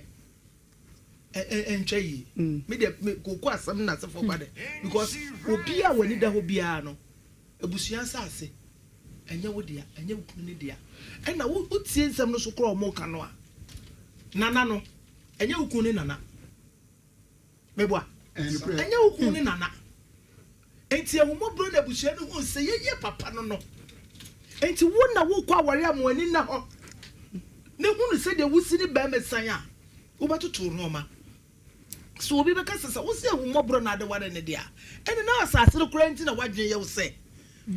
ɛntwa yie. Me deɛ me koko asɛm na asɛfo ba dɛ because obi a w'ani da hɔ biara no abusua asase ɛnyɛ wo dea ɛnyɛ wo kunu ne dea ɛna wo wotie nsɛm no so koraa wɔn ka no a nana no ɛnyɛ wo kunu ne nana meboa ɛnyɛ wo kunu ne nana. Enti ahummɔborɔ na abusua no huu sɛ yɛyɛ papa no no. Enti wo na worekɔ aware a ma w'ani nna hɔ na hunu sɛdeɛ wosi ne barima sian a wobɛtoto nnoɔma. So obi bɛka sɛ sɛ wose ahummɔborɔ na ade ware no deɛ a, ɛnne na asase no koraa nti na w'adwene yɛ wo sɛ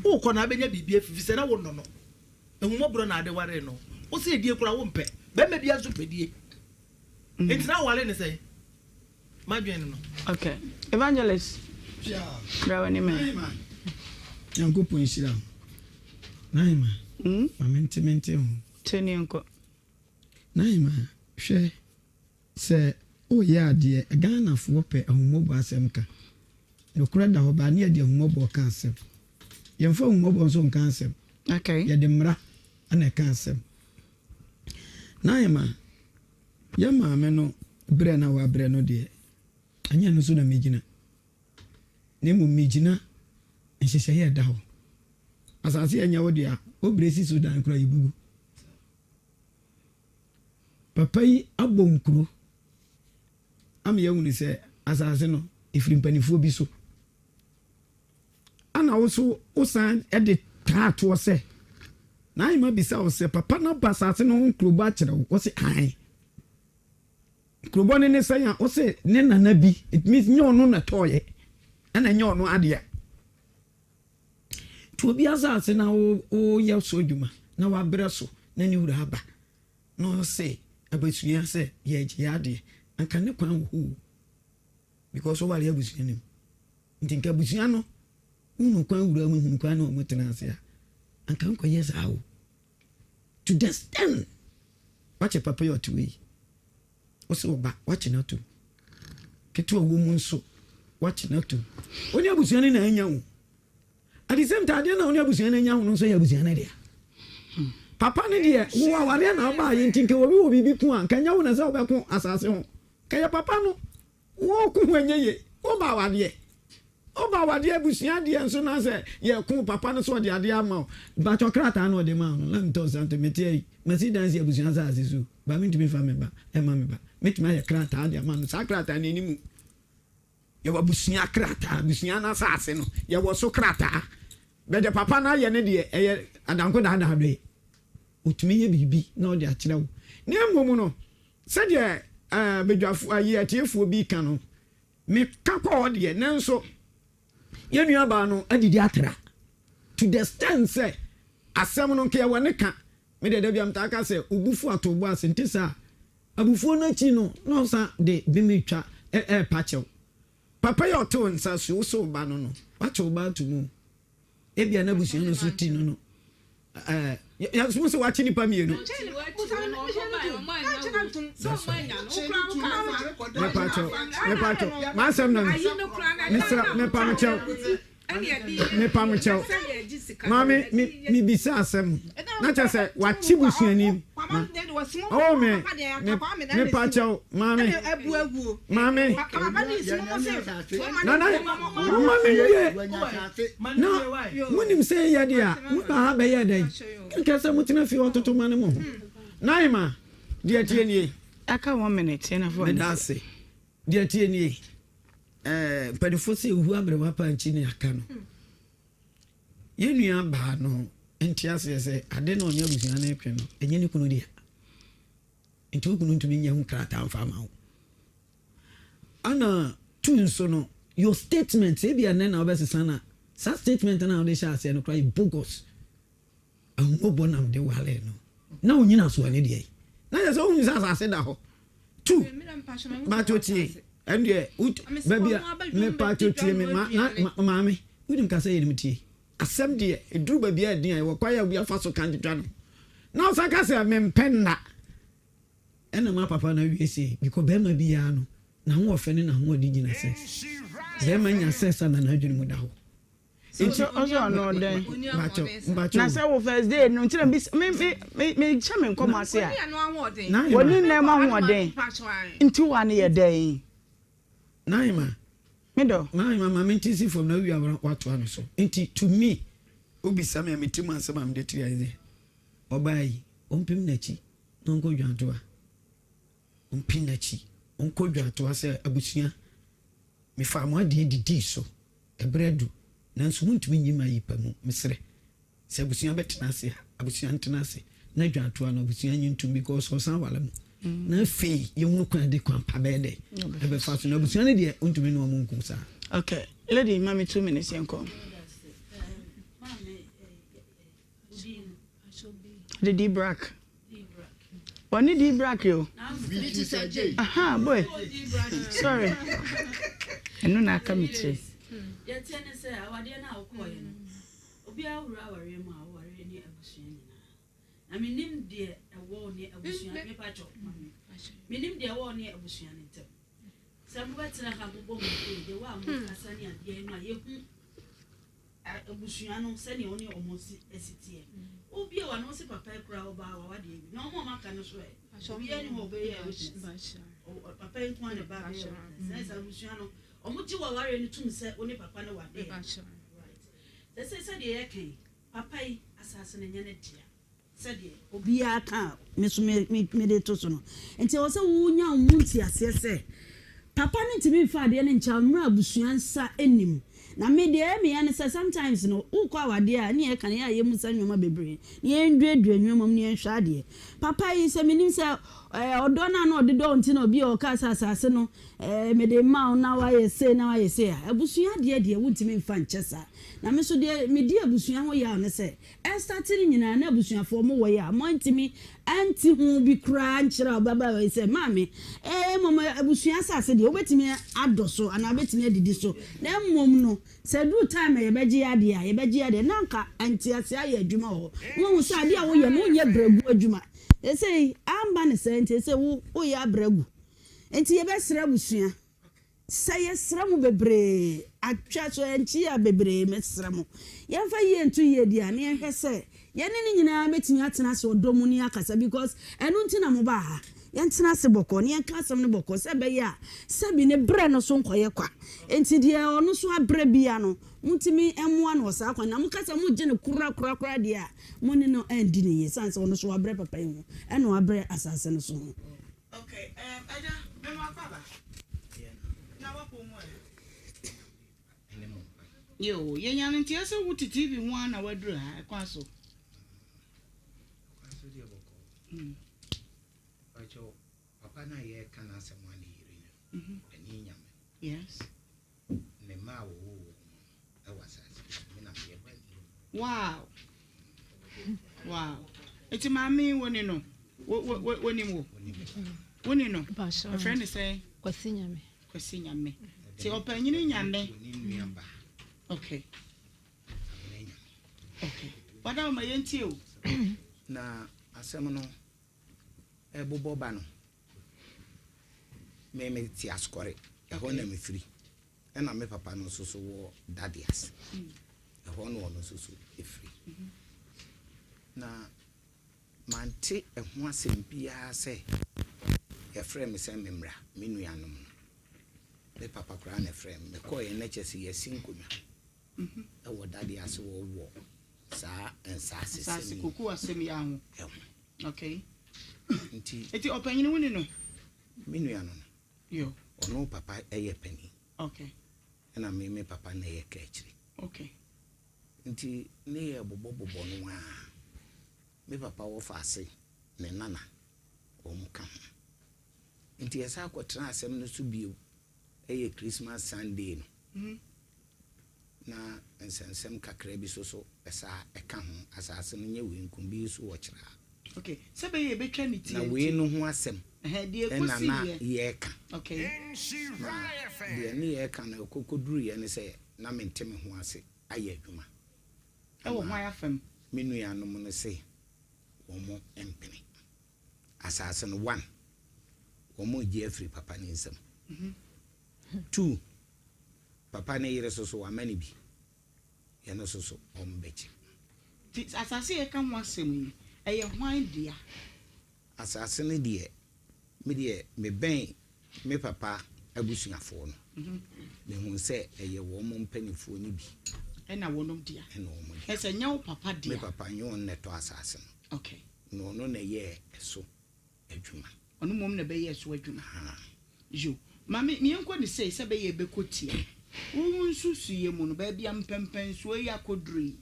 worekɔ na abɛnya biribi afi fi sɛ na wonnɔ no. Ahummɔborɔ na ade ware no. Wose edie koraa wompɛ. Barima biara nso pɛ die. Enti na woware no sɛn? M'adwene no no. Okay. Evangelist. Bra w'anim ɛ. Nyankopɔn nhyira wo. Naima, hmm? ma mente mente ho. Te ne nkɔ. Naima, hwɛ sɛ woyɛ adeɛ, Ghanafoɔ pɛ ahummɔbɔ asɛm ka. Nokorɛ da hɔ baa ne yɛde ahummɔbɔ ka asɛm. Yɛmfa ahummɔbɔ nso nka asɛm. Okay. Yɛde mmara na ɛka asɛm. Naima, Yɛn maame no brɛ no a wabrɛ no deɛ, ɛnyɛ ɛno so na megyina, na mmom megyina nhyehyɛeɛ a ɛda hɔ. Asase a ɛnyɛ wo dea, wobrɛ si so dan koraa yɛbubu. Papa yi abɔ nkuro ama yɛahunu sɛ asase no, ɛfiri mpanimfoɔ bi so. Ana wo nso wosan de taa toɔ sɛ, N'ahemma bisa wo sɛ, Papa no abɔ asase no ho nkurobɔ akyerɛ wo? Wose, Aane. Nkurobɔ no ne sɛn a? Wose, Ne nana bi. It means nyɛ ɔno na ɛtɔɔeɛ, ɛna ɛnyɛ ɔno adeɛ. Nti obi asase na woyɛ so adwuma na wabrɛ so na ne wura aba na ɔse abasua sɛ yɛregye yɛ adeɛ, anka ne kwan wɔ hɔ o. Because woware abusua no mu. Nti nka abusua no hunu kwan wura mu hunu kwan na wɔn tena ase a, anka nkɔyɛ saa o. To the extent wakyɛ papa yi ɔte wei, wosɛ ɔba wakye no atom, ketewa wɔ mu nso wakye no atom. Wo ne abusua no na anya o. At the same time adeɛ na wo ne abusua no anya ho no nso yɛ abusua no dea. Papa no deɛ wo awareɛ na ɔbaa yɛ nti nka obi wɔ biribi ko a nka nyɛ wo na sɛ wobɛko asase ho. Nka yɛ papa no. Wo ko ho ɛnyɛ ye. Wo ba awadeɛ. Wo ba awadeɛ abusua adeɛ nso na sɛ yɛ ko papa no so ɔde adeɛ ama wo. Mpakyɛ krataa na ɔde maa wo no let me tell you something me teɛ yi masi dan si abusua asaase so ba me ntumi nfa me ba ɛma me ba mɛtumi ayɛ krataa de ama no saa krataa no ɛni mu yɛwɔ abusua krataa abusua no asaase no yɛwɔ so krataa bɛde papa no ayɛ ne deɛ ɛyɛ adanko daadaa dɔe ɔtumi yɛ biribi na ɔde akyerɛ wo na mmom no Sɛdeɛ badwafo ayi atiefoɔ bi ka no, Meka kɔ hɔ deɛ, nanso yɛn nuabaa no adidi atra to the extent sɛ asɛm no nka yɛwɔ ne ka. Me deɛ da bi a metaa ka sɛ wo bo fu a to wo bo ase, nte saa? Abufuo no akyi no na ɔsan de bem retwa ɛrepa kyɛw. Papa yi a ɔte wo nsa so yi, wo se wo ba no no, woate wo ba ato mu o. Ebia n'abusua no nso ti no no. Ɛɛ, yɛn sɛ wakye nipa mmienu. Mepatwɔ, mepatwɔ, m'asɛm na mesra, mepa mo kyɛw, mepa mo kyɛw. Maame, me mebisa asɛm na kyerɛ sɛ wakye busuani. Oh me, me mepa kyɛw, maame, maame, nana, mama me nwie. Na monim sɛ yɛ deɛ a, moba ha bɛyɛ dɛn? Nkɛ sɛ motena fie hɔ toto ma ne mo ho. Naima, deɛ tie nie. Aka one minute, yɛn afɔ. Meda ase. Deɛ tie nie. Ɛɛ, mpanimfoɔ sɛ ehu aberewa pa nkyi ne aka no. Yɛn nua baa no nte aseɛ sɛ ade na ɔne abusua no retwe no, ɛnyɛ ne kunu dea. Nti wo kunu ntumi nyɛ ho krataa mfa ma wo. Ana tu nso no, your statement, ebi a nnɛ na wobɛsesa no a, saa statement no a wode hyɛ aseɛ no koraa yɛ bogus. Ahummɔbɔ na mede waree no. Na wo nyinasoɔ ne deɛ? Na kyerɛ sɛ wohunu sɛ asase da hɔ. Tu, mpakyɛw tie, ɛndeɛ, baabi a, mepakyɛw tie me, ma, na, ma, maame, wonim kasa yɛ nim tie. Asɛm deɛ, ɛduru baabi a ɛden a, ɛwɔ kwan a obi afa so ka twitwa no. Na ɔsan ka sɛ, mempɛ nna. Ɛna ma papa no awie sei, because bɛrima biara no, n'ahoɔfɛ ne n'ahoɔden gyina sex. Bɛrima nya sex a na n'adwene mu da hɔ. Nti ɔsɛ ɔno dɛn? Na sɛ wo first day no nti na me me me me hyɛ me nkɔmɔ ase a. Wɔni nneɛma ahoɔden. Nti wa no yɛ dɛn? Naima. Me dɔ. Naima ma me nti si fam na wia watoa me so. Nti to me, wobisa me a me ti mu asɛm a mede tiri ayɛ sɛ ɔbaa yi ɔmpem n'akyi na ɔnkɔ dwantoa. Ɔmpem n'akyi ɔnkɔ dwantoa sɛ abusua mefaa mo adeɛ didii so. Ɛberɛ adu, nanso montumi nyi m'ayi pa mu. Mesrɛ, sɛ abusua bɛtena ase a, abusua ntena ase, na dwantoa no, abusua nye ntom because ɔsan ware mo. Na afei yɛhunu kwan de kwan pa bɛyɛ dɛ ɛbɛfa so. Na abusua no deɛ, wontumi ne wɔn nko saa. Okay, lady, ma me 2 minutes yɛnkɔ. De D Brack. Ɔne D Brack o. Aha, boy. Sorry. Ɛno na aka me tiri. Yɛteɛ ne sɛ awadeɛ no a wokɔɔeɛ no, obiara wura awareɛ mu a wowareɛ ne abusua nyinaa. Na menim deɛ ɛwɔ wo ne abusua mepa kyɛw menim deɛ ɛwɔ wo ne abusua no ntam. Sɛ mobɛtena ha mobɔ mo ee deɛ wɔ a mokasa ne adeɛ no a yɛhu abusua no sɛnea wo ne ɔmo si asi teɛ. Wobie w'ano wo se papa yi koraa ɔbaa w'awadeɛ bi na ɔmo a ɔmo aka no so ɛ obiara ni hɔ a ɔbɛyɛ witness. Papa yi nko ara na ɛbaa bɛyɛ witness. Na sɛ abusua no ɔmo gye w'awareɛ no tum sɛ wo ne papa no wadeɛ. Right. Sɛ sɛ sɛdeɛ yɛka yi papa yi asase no nyɛ ne dea. Sɛdeɛ obiara ka a me nso mede to so no. Nti ɛwɔ sɛ wonya wo mu nteaseɛ sɛ papa no ntumi mfa adeɛ no nkyɛ wo mmerɛ a abusua nsa nni mu. Na me deɛ ɛyɛ me ya ne sɛ sometimes no wokɔ awadeɛ a ne yɛka no yɛ a yɛmmusa nnoɔma bebree na yɛnduadua nnoɔma mu na yɛnhwɛ adeɛ. Papa yi sɛ menim sɛ ɔdɔ no a na ɔde dɔ wo nti na obi a ɔkaa sɛ asase no mede rema wo na woayɛ sei na woayɛ sei a, abusua adeɛ deɛ wontumi mfa nkyɛ saa. Na me nso deɛ medi abusua ho yaw ne sɛ Ɛstate no nyinaa na abusuafoɔ mo wɔ yɛ a moantumi ante ho bi koraa ankyerɛ ɔbabaawa yi sɛ, Maame, ee mmom abusua asase deɛ wobɛtumi adɔ so anaa wobɛtumi adidi so na mmom no sɛ ɛduru time a yɛbɛgye adeɛ a yɛbɛgye adeɛ. Na anka nteaseɛ ayɛ adwuma wɔ hɔ na wahu sɛ adeɛ a woyɛ no wonyɛ brɛgu adwuma. Seesei amma no saa nti seesei wo woyɛ abrɛgu. Nti yɛbɛsrɛ abusua. Sɛ yɛsrɛ mo bebree, atwa so ɛnkyea bebree, mesrɛ mo, yɛmfa yie nto yie deɛ a, na yɛnhwɛ sɛ yɛne no nyinaa bɛtumi atena ase ɔdɔ mu ne yɛakasa because ɛno nti na mobaa ha. Yɛntena ase bɔkɔɔ na yɛnka asɛm no bɔkɔɔ sɛ ɛbɛyɛ a sɛbi ne berɛ no so nkɔyɛ kwa. Enti deɛ ɔno nso abrɛ bia no, montumi mmoa no wɔ saa kwan no. Na moka sɛ mogye no korakorakora deɛ a, mo ne no andi no yie ɛsiane sɛ ɔno nso wabrɛ papa yi ho ɛna wabrɛ asase no so ho. Okay, um, ɛgya, mɛma akɔ aba. Na wakɔ mu ɛ. Yo, yɛnya no nteɛ sɛ wote TV ho ara na waduru ha, ɛkwan so. Ɛkwan so deɛ bɔkɔɔ. Pakyɛw, papa no a yɛreka n'asɛm a ne yere no, ɛne nyame. Yes. Ne mma a wɔwoo wɔn no wɔ asase yi so, me na meyɛ panin. Wow! Wow! Eti maame yi wo ne no? Wo wo wo wonim wo? Wo ne no? Ɛfrɛ ne sɛn? Kwasi Nyame. Kwasi Nyame. Ti ɔpanyini Nyame. Okay. Okay. Wada wo ma yɛntie o. Na asɛm no ɛbobɔ ba no, me mete Asukɔre, ɛhɔ na mefiri. Ɛna me papa no nso so wɔ Dadease, ɛhɔ na ɔno nso so firi. Na mante ɛho asɛm biara sɛ yɛfrɛɛ me sɛ memmra, me nuanom no. Me papa koraa na ɛfrɛɛ me. Mekɔeɛ no na kyerɛ sɛ yɛasi nkonnwa wɔ Dadease hɔ wɔ saa nsaasesɛm Nsaase yi koko asɛm yi ara ho. ho. Okay. Nti. Nti ɔpanyin wo ne no? Me nua no no. Yo. Ɔno papa yɛ panin. Okay. Ɛna me me papa na ɛyɛ kaakyire. Okay. Nti ne yɛ bobɔ bobɔ no ara. Me papa wɔfa ase ne nana wɔn ka ho. Nti yɛsan kɔ tena asɛm no so bio ɛyɛ Christmas Sunday no. Na nsɛnsɛm kakra bi nso so saa ɛka ho, asase no nyɛ wei nko, bi nso wɔ kyerɛ a. Okay, sɛ ɛbɛyɛ yɛbɛtwa ne tie Na nti. wei no ho asɛm Ɛhɛn, deɛ ɛna na ɛkɔsiiɛ. yɛreka. Okay. Na deɛ ne yɛreka no ɛkɔ kɔduruiɛ ne sɛ na mente me ho ase ayɛ adwuma. Ɛwɔ hwan afam? Me nuanom no se wɔn mpene. Asase no, one, wɔn regye afiri papa no nsam. 2, Papa ne yere so so wama no bi, yɛno so so ɔmbɛgye. Nti asase a yɛka ho asɛm yi, ɛyɛ hwan dea? Asase no deɛ, me deɛ mebɛn me papa abusuafoɔ no, mehuu sɛ ɛyɛ wɔn mpanimfoɔ no bi. Ɛna wɔnom dea? Ɛna wɔn dea. Ɛsɛ nyɛ wo papa dea? Me papa, nyɛ ɔno na ɛtɔ asase no. Okay. Na ɔno na ɛyɛɛ ɛso adwuma. Ɔno mmom na ɛbɛyɛɛ so adwuma. Yo, ma me yɛnkɔ no sei, sɛ ɛbɛyɛ a ɛbɛkɔ tia. Wo nsusuiɛ mu no, baabi a mpɛnpɛnsoɔ yi akɔduru yi,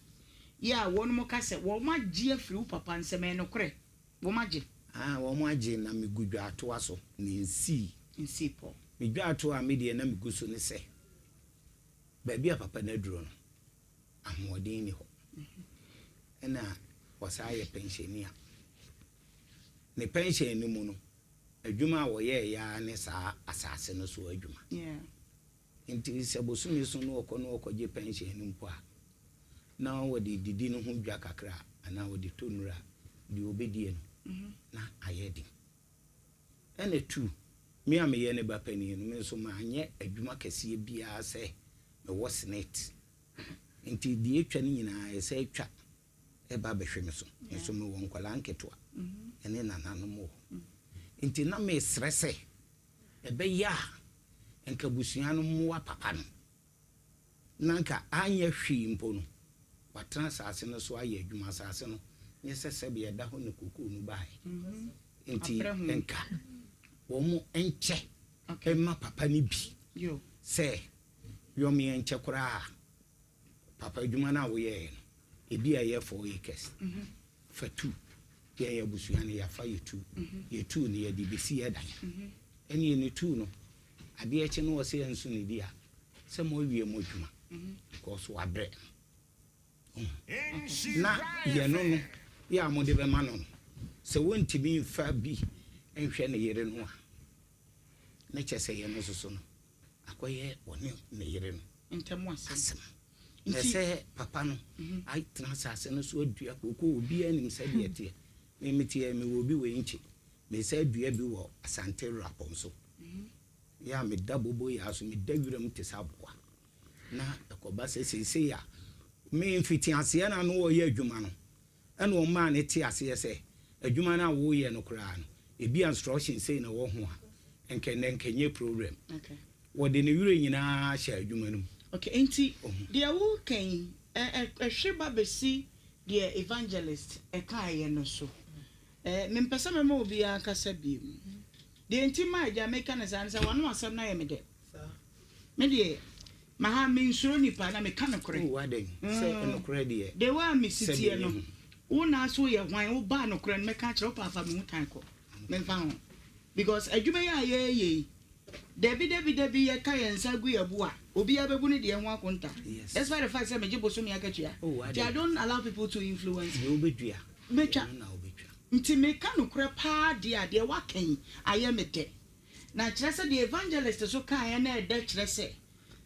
yɛ a wɔnom ka sɛ wɔagye afiri wo papa nsam, ɛyɛ nokorɛ? Wɔagye? Aa, wɔagye, na megu dwaatoa so, na ɛnsii. Ɛnsii pɔ. Me dwaatoa a me deɛ na megu so ne sɛ, baabi a papa no aduro no, ahoɔden nni hɔ. Ɛna ɔsan yɛ pɛnhyɛni a. Ne pɛnhyɛn no mu no, adwuma a wɔyɛeɛ ara ne saa asase no so adwuma. Enti sɛ bosome so na ɔkɔ na ɔkɔgye pɛnhyɛn no mpo a, na wɔde didi no ho dwa kakra anaa wɔde tɔ nnuru a, deɛ ɔbɛdie no, na ayɛ den. Ɛna tu, me a meyɛ ne ba panin no, me nso manyɛ adwuma kɛseɛ biara sɛ mewɔ senate. Enti deɛ ɛtwa no nyinaa, ɛsɛ twa reba abɛhwɛ me so. Me nso mewɔ nkwadaa nketewa ne nananom wɔ hɔ. Nti na mesrɛ sɛ ɛbɛyɛ a nka abusua no mmoa papa no na nka anyɛ hwee mpo no, watena asase no so ayɛ adwuma. Asase no nyɛ sɛ sɛdeɛ ɛda hɔ na kokoo no baeɛ. Nti nka wɔn nkyɛ mma papa no bi sɛ yɔmeɛ nkyɛ koraa. Papa adwuma no a woyɛeɛ no, ebi a ɛyɛ 4 acres, fa tu. Yɛn abusua no, yɛafa yɛ tu. Yɛ tu no, yɛde bɛsi yɛ dan. Ɛnneɛ ne tu no, adeɛ kye no ɔsɛ yɛnso ne di a, sɛ moawie mo adwuma, because wabrɛ. Na yɛno no, yɛ a mode bɛma no no, sɛ wɔntumi mfa bi nhwɛ ne yere no a, na kyerɛ sɛ yɛno nso so no, akɔyɛ ɔne ne yere no ntam asɛm. Na ɛsɛ papa no atena asase no so adua kooko. Obiara nim sɛdeɛ ɛteɛ. Me meteɛ mewɔ obi wɔ Enkye. Mesan dua bi wɔ Asante Rapɔn so. Yɛ a meda boboyaa so, meda wiram te sɛ aboa. Na ɛkɔba sɛ seesei a me mfitiaseɛ no a na ɔreyɛ adwuma no, ɛna ɔmaa no tee aseɛ sɛ adwuma no a woreyɛ no koraa no, ebia instruction sei na ɛwɔ ho a, nka ɛnnɛ nka ɛnyɛ problem. Wɔde ne werɛ nyinaa hyɛɛ adwuma no mu. Okay, enti deɛ woreka yi, ɛhwe ba bɛsi deɛ Evangelist kaeɛ no so. Mempɛ sɛ mɛma obiara akasa bio. Deɛ nti ma agya meka no saa ne sɛ w'ano asɛm no ayɛ me dɛ. Me deɛ, maha mensuro nipa na meka nokorɛ. Oh, adɛn? Sɛ nokorɛ deɛ, The way a mesi sɛ teɛ no, menni ho. wo na so woyɛ hwan, wobaa nokorɛ no mɛka akyerɛ wo, wopɛ a fa me ho tan kɔ, memfa ho. Because adwuma yi a yɛreyɛ yi, Dabi dabi dabi yɛka yɛn nsa gu yɛn bo a, obiara bɛbu ne deɛ ho akonta. Despite the fact sɛ megye bosome akatua Oh, nti I adɛn? don't allow people to influence me. Deɛ wobɛdua, Mɛtwa. ɛno na wobɛtwa. Nti meka nokorɛ paa deɛ a, deɛ woaka yi ayɛ me dɛ. Na kyerɛ sɛ deɛ evangelist nso kaeɛ no ɛdɛ kyerɛ sɛ,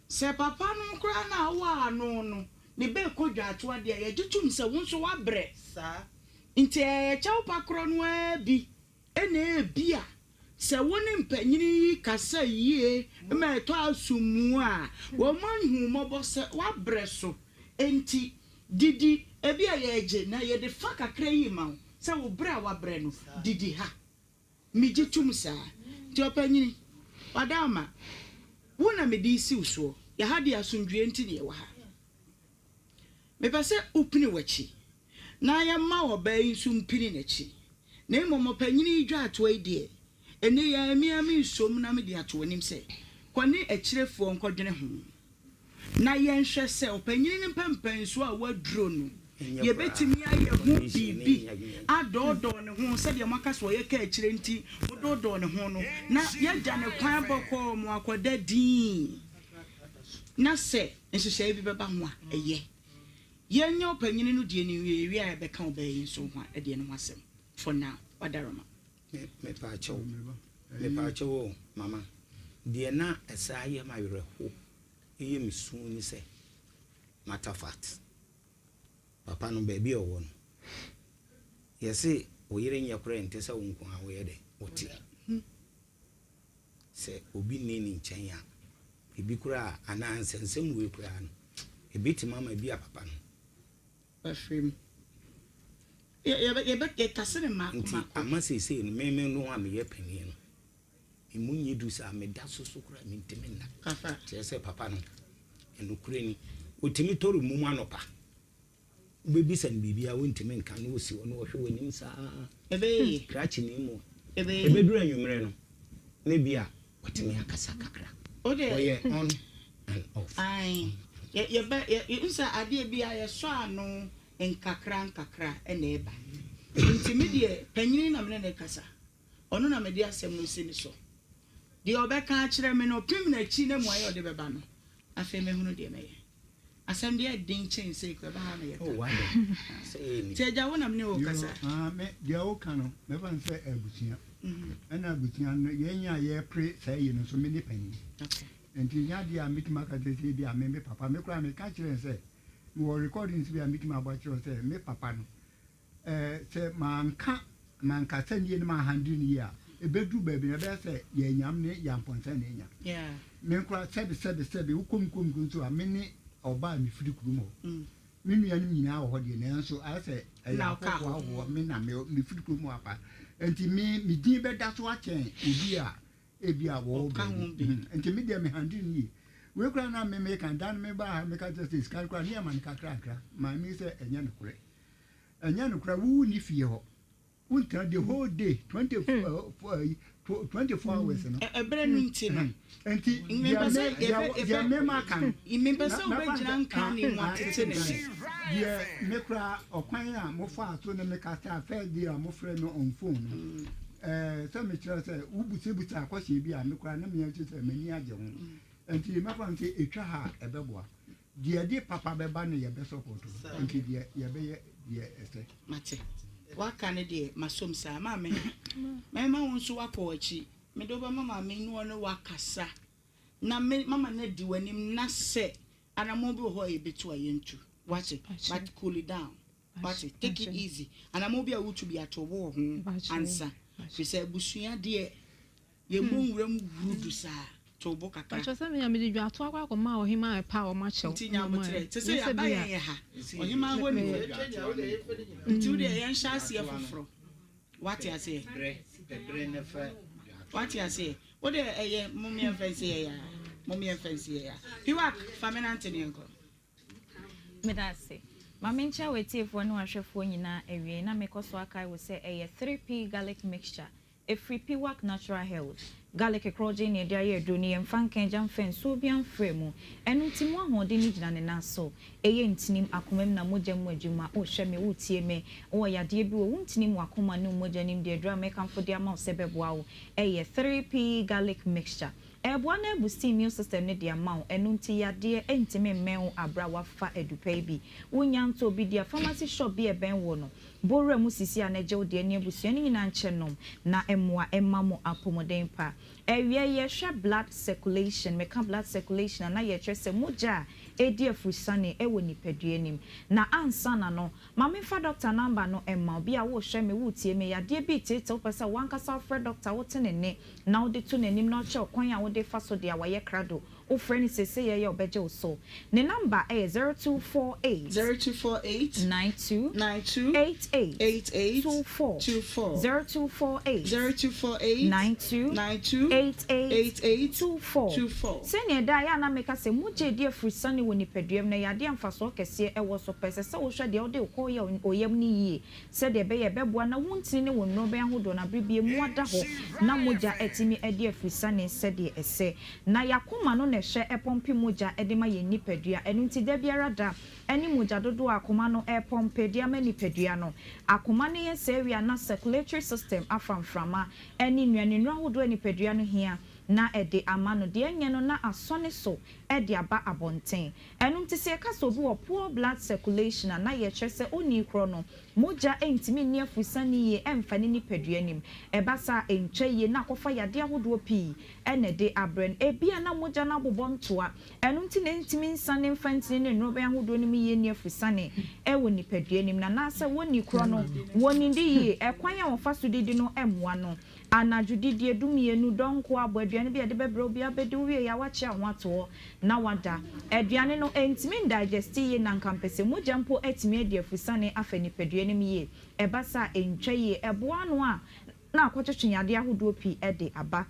sɛ papa no koraa no a wowaa no no ne bɛ rekɔ dwaatoa deɛ a, yɛgye tom sɛ wo nso woabrɛ. Nti ɛyɛ kyɛwpa korɔ no ara bi na ebia Sɛ wo ne mpanyin yi kasa yie ma ɛtɔ asom mu a, wɔahu wo mmɔbɔ sɛ woabrɛ so nti, didi. Ebia yɛregye na yɛde fa kakra yi rema wo sɛ wo brɛ a woabrɛ no, didi ha. Migye tom saa. Nti ɔpanyin, Wadaama, wo na mede resi wo soɔ. Yɛha deɛ asomdwoeɛ nti na yɛwɔ ha. Mepɛ sɛ wopini w'akyi na yɛmma ɔbaa yi nso mpini n'akyi. Na mmom ɔpanyin yi dwaatoa yi deɛ, ɛnnɛ yi ara me ara meresɔ mu na mede ato w'anim sɛ, kɔ ne akyirefoɔ nkɔdwene ho, na yɛnhwɛ sɛ ɔpanyin no mpɛnpɛnsoɔ a waduro no, yɛbɛtumi ayɛ ho biribi adɔɔdɔɔ ne ho sɛdeɛ moaka sɛ ɔyɛ kaakyire nti modɔɔdɔɔ ne ho no, na yɛagya no kwan bɔkɔɔ ma wakɔda dinn. Na sɛ nhyehyɛe bi bɛba ho a, ɛyɛ. Yɛnyɛ ɔpanyin no deɛ no nwie, yɛwie a yɛbɛka ɔbaa yi nso ho deɛ no ho asɛm. For now, Wadaroma. Me mepaakyɛw, mepaakyɛw o, mama, deɛ na ɛsaa yɛ me awerɛho, ɛyɛ me su ne sɛ, matter fact, papa no baabi a ɔwɔ no, yɛse wo yere nyɛ koraa ɛnte sɛ wo nko ara woyɛ dɛ, wote. Sɛ obi nni ne nkyɛn a, ebi koraa anaa nsɛnsɛm wei koraa no, ebetumi ama bi a papa no. Wafiri mu. Yɛ, yɛbɛ, yɛbɛ, yɛtase no mmaako Nti mmaako. ama seesei no, me, me no a meyɛ panin no, me mu nyɛ du saa, meda so so koraa mentumi nna. Papa. Kyerɛ sɛ papa no, nokorɛ ni, ɔtumi tɔre mum anɔpa. Wobɛbisa no biribi a wontumi nka na ɔsi hɔ na ɔhwɛ w'anim saa. Ɛbɛyɛ yie. Krakye no mu. Ɛbɛyɛ yie. Ɛbɛduru anwummerɛ no, na bi a watumi akasa kakra. Wo deɛ. Ɔyɛ on and off. Ae. Yɛ, yɛbɛ, yɛ, wohu sɛ adeɛ biara yɛsɔ ano nkakra nkakra na ɛba. Nti me deɛ, panyini na me ne no rekasa. Ɔno na mede asɛm no resi ne so. Deɛ ɔbɛka akyerɛ me no, pem n'akyi na mmuaeɛ a ɔde bɛba no, afei mɛhunu deɛ mɛyɛ. Asɛm deɛ ɛden kyɛn sei koraa, ɛba ha na yɛka. Oh, adɛn? Sɛ yɛyɛ nnipa. Nti agya, wo na me ne wo rekasa. Yoo, ah, me, deɛ woka no, mɛfa no sɛ abusua. Ɛna abusua no, yɛn a yɛrepere saa yi no nso, me ne panin. Okay. Nti nyɛ adeɛ a mɛtumi aka sɛ sɛ ebi a me me papa, me koraa meka kyerɛɛ no sɛ, mewɔ recordings bi a mɛtumi abɔ akyerɛ wo sɛ me papa no, Ɛɛ, sɛ manka mankasa no yie na manhandle no yie a, ɛbɛduru baabi no ɛbɛyɛ sɛ yɛanyam ne yɛampɔnsa na anya. Me koraa sɛbe sɛbe sɛbe wokɔ mu kɔ mu nso a, me ne ɔbaa a mefiri kurom hɔ. Me nuanom nyinaa wɔ hɔ deɛ nanso ayɛ sɛ ɛyɛ ahɔhoɔ ahoɔ me na mefiri kurom hɔ apa. Nti me me din bɛda so akyɛn obi a Ebia wɔwɔ baabi. Nti me deɛ me handle no yie. Wei koraa na me meka, da no me baa ha meka kyerɛ sɛ sika no koraa ne yɛma no kakrakra. Maame yi sɛ ɛnyɛ nokorɛ. Ɛnyɛ nokorɛ, wo wonni fie hɔ. Wontena the whole day, 24 hours no. Ɛberɛ no nti no. Nti deɛ me maka no. Mempɛ sɛ wobɛgyina nka ne mu atete ne se. Deɛ me koraa ɔkwan a mofaa so ne me kasaa first day a mofrɛ me on phone no. Ɛɛ, sɛ mekyerɛ sɛ wobusabusaa question bi a me koraa na meyɛ kyerɛ sɛ m'ani agye ho. Nti mɛfa no sɛ ɛtwa ha a ɛbɛboa. Deɛ ɛde papa bɛba no yɛbɛ support. Nti deɛ yɛbɛyɛ deɛ ɛsɛ. Mate. Waka no deɛ masom saa. Maame, mɛma wo nso woakɔ w'akyi. Mede wo bɛma maame ne ɔne wo akasa na me mama no adi w'anim na sɛ anammɔn bi wɔ hɔ a yɛbɛtu a yɛntu. Wate? But cool it down. Wate? Take it easy. Anamɔ bi a wotu bi ato wo bo wɔ ho ansa. Firi sɛ abusua deɛ yɛmmɔ nwura mu hurudu saa. To wo bo kakra. Pakyɛ sɛ menya mede dwatoa kɔ akɔma ɔhemaa a ɛpa a wɔn akyɛw. Nti nya aboterɛ. Te sɛ yɛaba yɛn yɛ ha. Ɔhemaa hɔ ni hɔ. Nti wo deɛ yɛnhyɛ aseɛ foforɔ. Wate aseɛ? Wate aseɛ? Wo deɛ ɛyɛ mom yɛmfa nsi yɛ ya. Mom yɛmfa nsi yɛ ya. Piwak fa me nante ne yɛnkɔ. Meda ase. Ma menkyia w'atiefoɔ ne w'ahwɛfoɔ nyinaa awiei na mekɔ so akae wo sɛ ɛyɛ 3P Garlic Mixture. Ɛfiri Piwak Natural Health. Garlic korɔgyenn na yɛde ayɛ aduro no, yɛmfa nka agya mfa nsuo biara mfra mu. Ɛno nti mu ahoɔden no gyina ne nan so. Ɛyɛ ntinim, akomam na mogya mu adwuma. Wohwɛ me, wotie me, wowɔ yadeɛ bi wɔ wo ntinim, w'akoma ne wo mogya nim deɛ aduro a mekamfo de ama wo sɛ ɛbɛboa wo. Ɛyɛ 3P Garlic Mixture. Ɛreboa na abusti immune system no de ama wo, ɛno nti yadeɛ ntumi mmɛn wo aberɛ a woafa adupa yi bi. Wonya ntɔ bi di a, pharmacy shop bi a ɛbɛn woɔ no, bɔ wura mu sisi a na gye wo deɛ ne abusua no nyinaa nkyɛ nom na mmoa mma mo apɔmuden pa. Awia yi yɛhwɛ blood circulation, meka blood circulation a na yɛkyerɛ sɛ mogya a ɛredi afurusane wɔ nipadua no mu. Na ansa na no, Ma memfa dɔkta namba no mma wo. Bi a worehwɛ me, woretie me, yadeɛ bi reteetee wo, wopɛ sɛ w'ankasa wofrɛ dɔkta, wote ne nne na wode to n'anim na ɔkyerɛ wo kwan a wode fa so deɛ a wayɛ krado. Wofrɛ no seesei ara yi a ɔbɛgye wo so. Ne namba yɛ 0248. 0248. 92. 92. 88. 88. 24. 24. 0248. 0248. 92. 92. 88. 88. 24. 24. Sɛnea ɛda a ɛyɛ a na meka sɛ mogya redi afurusiane wɔ nipaduam no, ɛyɛ adeɛ a mfasoɔ kɛseɛ wɔ so pɛ. Ɛsɛ sɛ wohwɛ deɛ wode wo kɔ yɛ ɔyam no yie sɛdeɛ ɛbɛyɛ a ɛbɛboa na wo ntini ne wo nnorobɛn ahodoɔ no aberɛ biara mu ada hɔ na mogya atumi adi afurusiane sɛdeɛ ɛsɛ. Na yɛn akoma no na ɛhwɛ pɔmpe mogya de ma yɛn nipadua. Ɛno nti da biara da ne mogya dodoɔ a akoma no repɔmpe de ama nipadua no. Akoma no yɛ saa wie a na circulatory system afa mframa ne nnuanennuro ahodoɔ a nipadua no hia na ɛde ama no, deɛ ɛnyɛ no na asɔ ne so de aba abɔnten. Ɛno nti sɛ yɛka sɛ obi wɔ poor blood circulation a, na yɛkyerɛ sɛ onii korɔ no, mogya ntumi nni afurusiane yie mfa ne nipadua no mu. Ɛba saa a, ɛntwa yie na akɔfa yadeɛ ahodoɔ pii na ɛde abrɛ no. Ebia na mogya no abobɔ ntoa, ɛno nti na ɛntumi nsane mfa ntini ne nnorobɛn ahodoɔ no mu yie nni afurusiane wɔ nipadua no mu. Anaasɛ onii korɔ no, wɔnnidi yie, ɛkwan a wɔfa so didi no mmoa no. Anadwo didie dumienu, dɔnko abɔ aduane bi a yɛde bɛbrɛ obi abɛdi, wowie a woakyea ho ato hɔ na woada. Aduane no ɛntumi ndaegyɛste yie na anka mpɛ sɛ mogya mpo atumi adi afusane afa nipadua no mu yie. Ɛba saa a ɛntwa yie, ɛboa ano a na akɔtwetwe yadeɛ ahodoɔ pii de aba.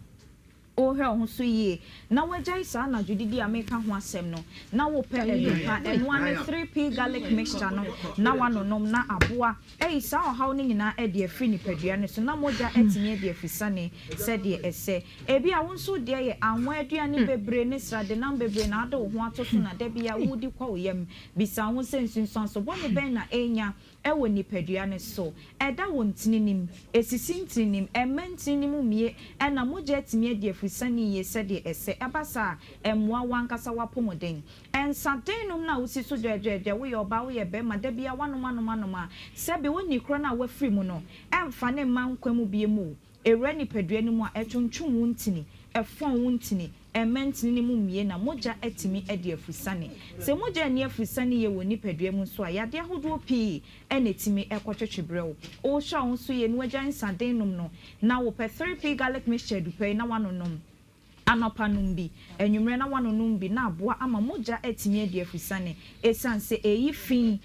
Wohwɛ wo ho so yie na woagyae saa anadwo didi a mereka ho asɛm no na wopɛ aduru pa, ɛno ara ne 3P garlic mixture no na woanonom na aboa ayi saa ɔhaw no nyinaa adi afiri nipadua no so na mogya atumi adi afisane sɛdeɛ ɛsɛ. Ebia wo nso wo deɛ yɛ anwa aduane bebree ne sradenam bebree na wode wo ho ato so na da biara woredi kɔ wo yam. Bisa wo ho sɛ nsunsuanso bɔne bɛn na ɛrenya wɔ nipadua no so, ɛda wɔ ntini no mu, ɛsisi ntini no mu, ɛmma ntini no mu mmue, ɛna mogya atumi adi afusane yie sɛdeɛ ɛsɛ. Ɛba saa a, ɛmmoa wo ankasa w'apɔmuden. Nsa den nom no a wosi so dwɛɛdwɛɛdwɛɛ, woyɛ ɔbaa, woyɛ barima, da biara woanom anom anom a, sɛbe wonni korɔ no a woafiri mu no, ɛmfa no mma nkwa mu bio mu o. Ɛwura nipadua no mu a, ɛtwontwom wo ntini, ɛfɔn wo ntini, ɛmma ntini no mu mmue na mogya atumi adi afusane. Sɛ mogya anni afusane yie wɔ nipadua mu nso a, yadeɛ ahodoɔ pii na ɛtumi kɔtwetwe brɛ wo. Wohwɛ wo ho so yie na woagyae nsaden nom no, na wopɛ 3P Garlic Mixture adupɛ yi na woanonom. Anɔpa nom bi, anwummerɛ na woanonom bi na aboa ama mogya atumi adi afusane. Ɛsiane sɛ ɛreyi fi ne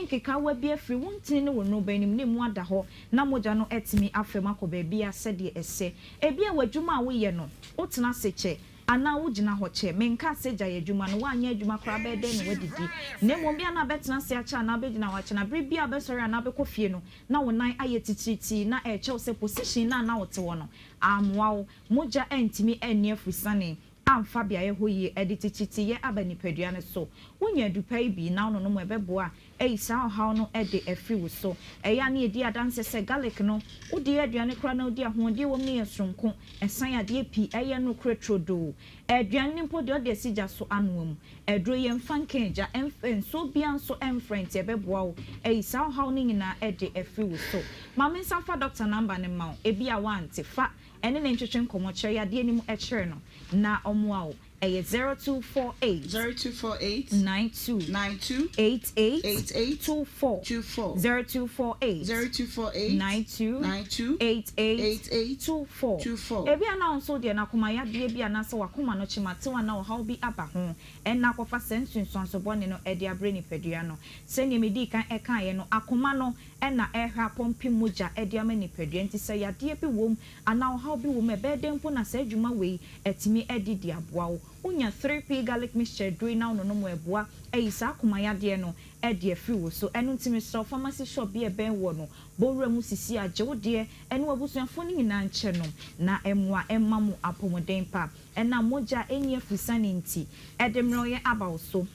nkekaawa bi afiri wo ntini ne wo nnurubɛn no mu na emu ada hɔ na mogya no atumi afa mu akɔ baabiara sɛdeɛ ɛsɛ. Ebia w'adwuma a woyɛ no, wotena ase kyɛ anaa wogyina hɔ kyɛ. Menkaa sɛ gyae adwuma no, woanyɛ adwuma koraa bɛyɛ dɛn na woadidi? Na mmom ebia na wobɛtena ase akyɛ anaa wobɛgyina hɔ akyɛ na berɛ biara a wobɛsɔre anaa wobɛkɔ fie no na wo nan ayɛ titiritii na ɛrekyɛ wo sɛ position no a na wote hɔ no ammoa wo. Mogya antumi anni afurusane amfa beaeɛ hɔ yie, ɛde tititiyɛ aba nipadua no so. Wonya adupa yi bi na wononom a, ɛbɛboa ayi saa ɔhaw no de afiri wo so. Ɛyɛ a na yɛdi adanseɛ sɛ garlic no, wode yɛ aduane koraa na wodi a, ahoɔden wɔ mu no yɛ soronko. Ɛsan adeɛ pii, ɛyɛ nokorɛ turodoo. Aduane no mpo deɛ, wode asi gya so anoa mu. Aduro yi, ɛmfa nka egya, ɛmfa nsuo biara nso ɛmfra nti ɛbɛboa wo ayi saa ɔhaw no nyinaa de afiri wo so. Ma mensan mfa dɔkta number no mma wo, ebia woante. Fa Ɛne no ntwetwe nkɔmmɔ, kyerɛ yadeɛ no mu kyerɛ no na ɔmmoa wo. Ɛyɛ 0248. 0248. 92. 92. 88. 88. 24. 24. 0248. 0248. 92. 92. 88. 88. 24. 24. Ebia na wo nso wo deɛ no akoma yadeɛ bi anaasɛ w'akoma no kyem atew anaa ɔhaw bi aba ho na akɔfa saa nsunsuanso bɔne no de abrɛ nipadua no. Sɛdeɛ medii kan kaeɛ no, akoma no na ɛrehwɛ apɔmpe mogya de ama nipadua. Enti sɛ yadeɛ bi wom anaa ɔhaw bi wom a, ɛbɛyɛ dɛn mpo na saa adwuma wei atumi adi de aboa wo? Wonya 3P Garlic Mixture aduro yi na wononom a, ɛboa ayi saa akoma yadeɛ no de afiri wo so. Ɛno nti mesrɛ wo, pharmacy shop bi a ɛbɛn woɔ no, bɔ wura mu sisi a, gye wo deɛ ne w'abusuafoɔ no nyinaa nkyɛ nom na ɛmmoa mma mo apɔmuden pa. Ɛnam mogya a ɛnni afusane nti, ɛde mmerɛwyɛ aba wo so.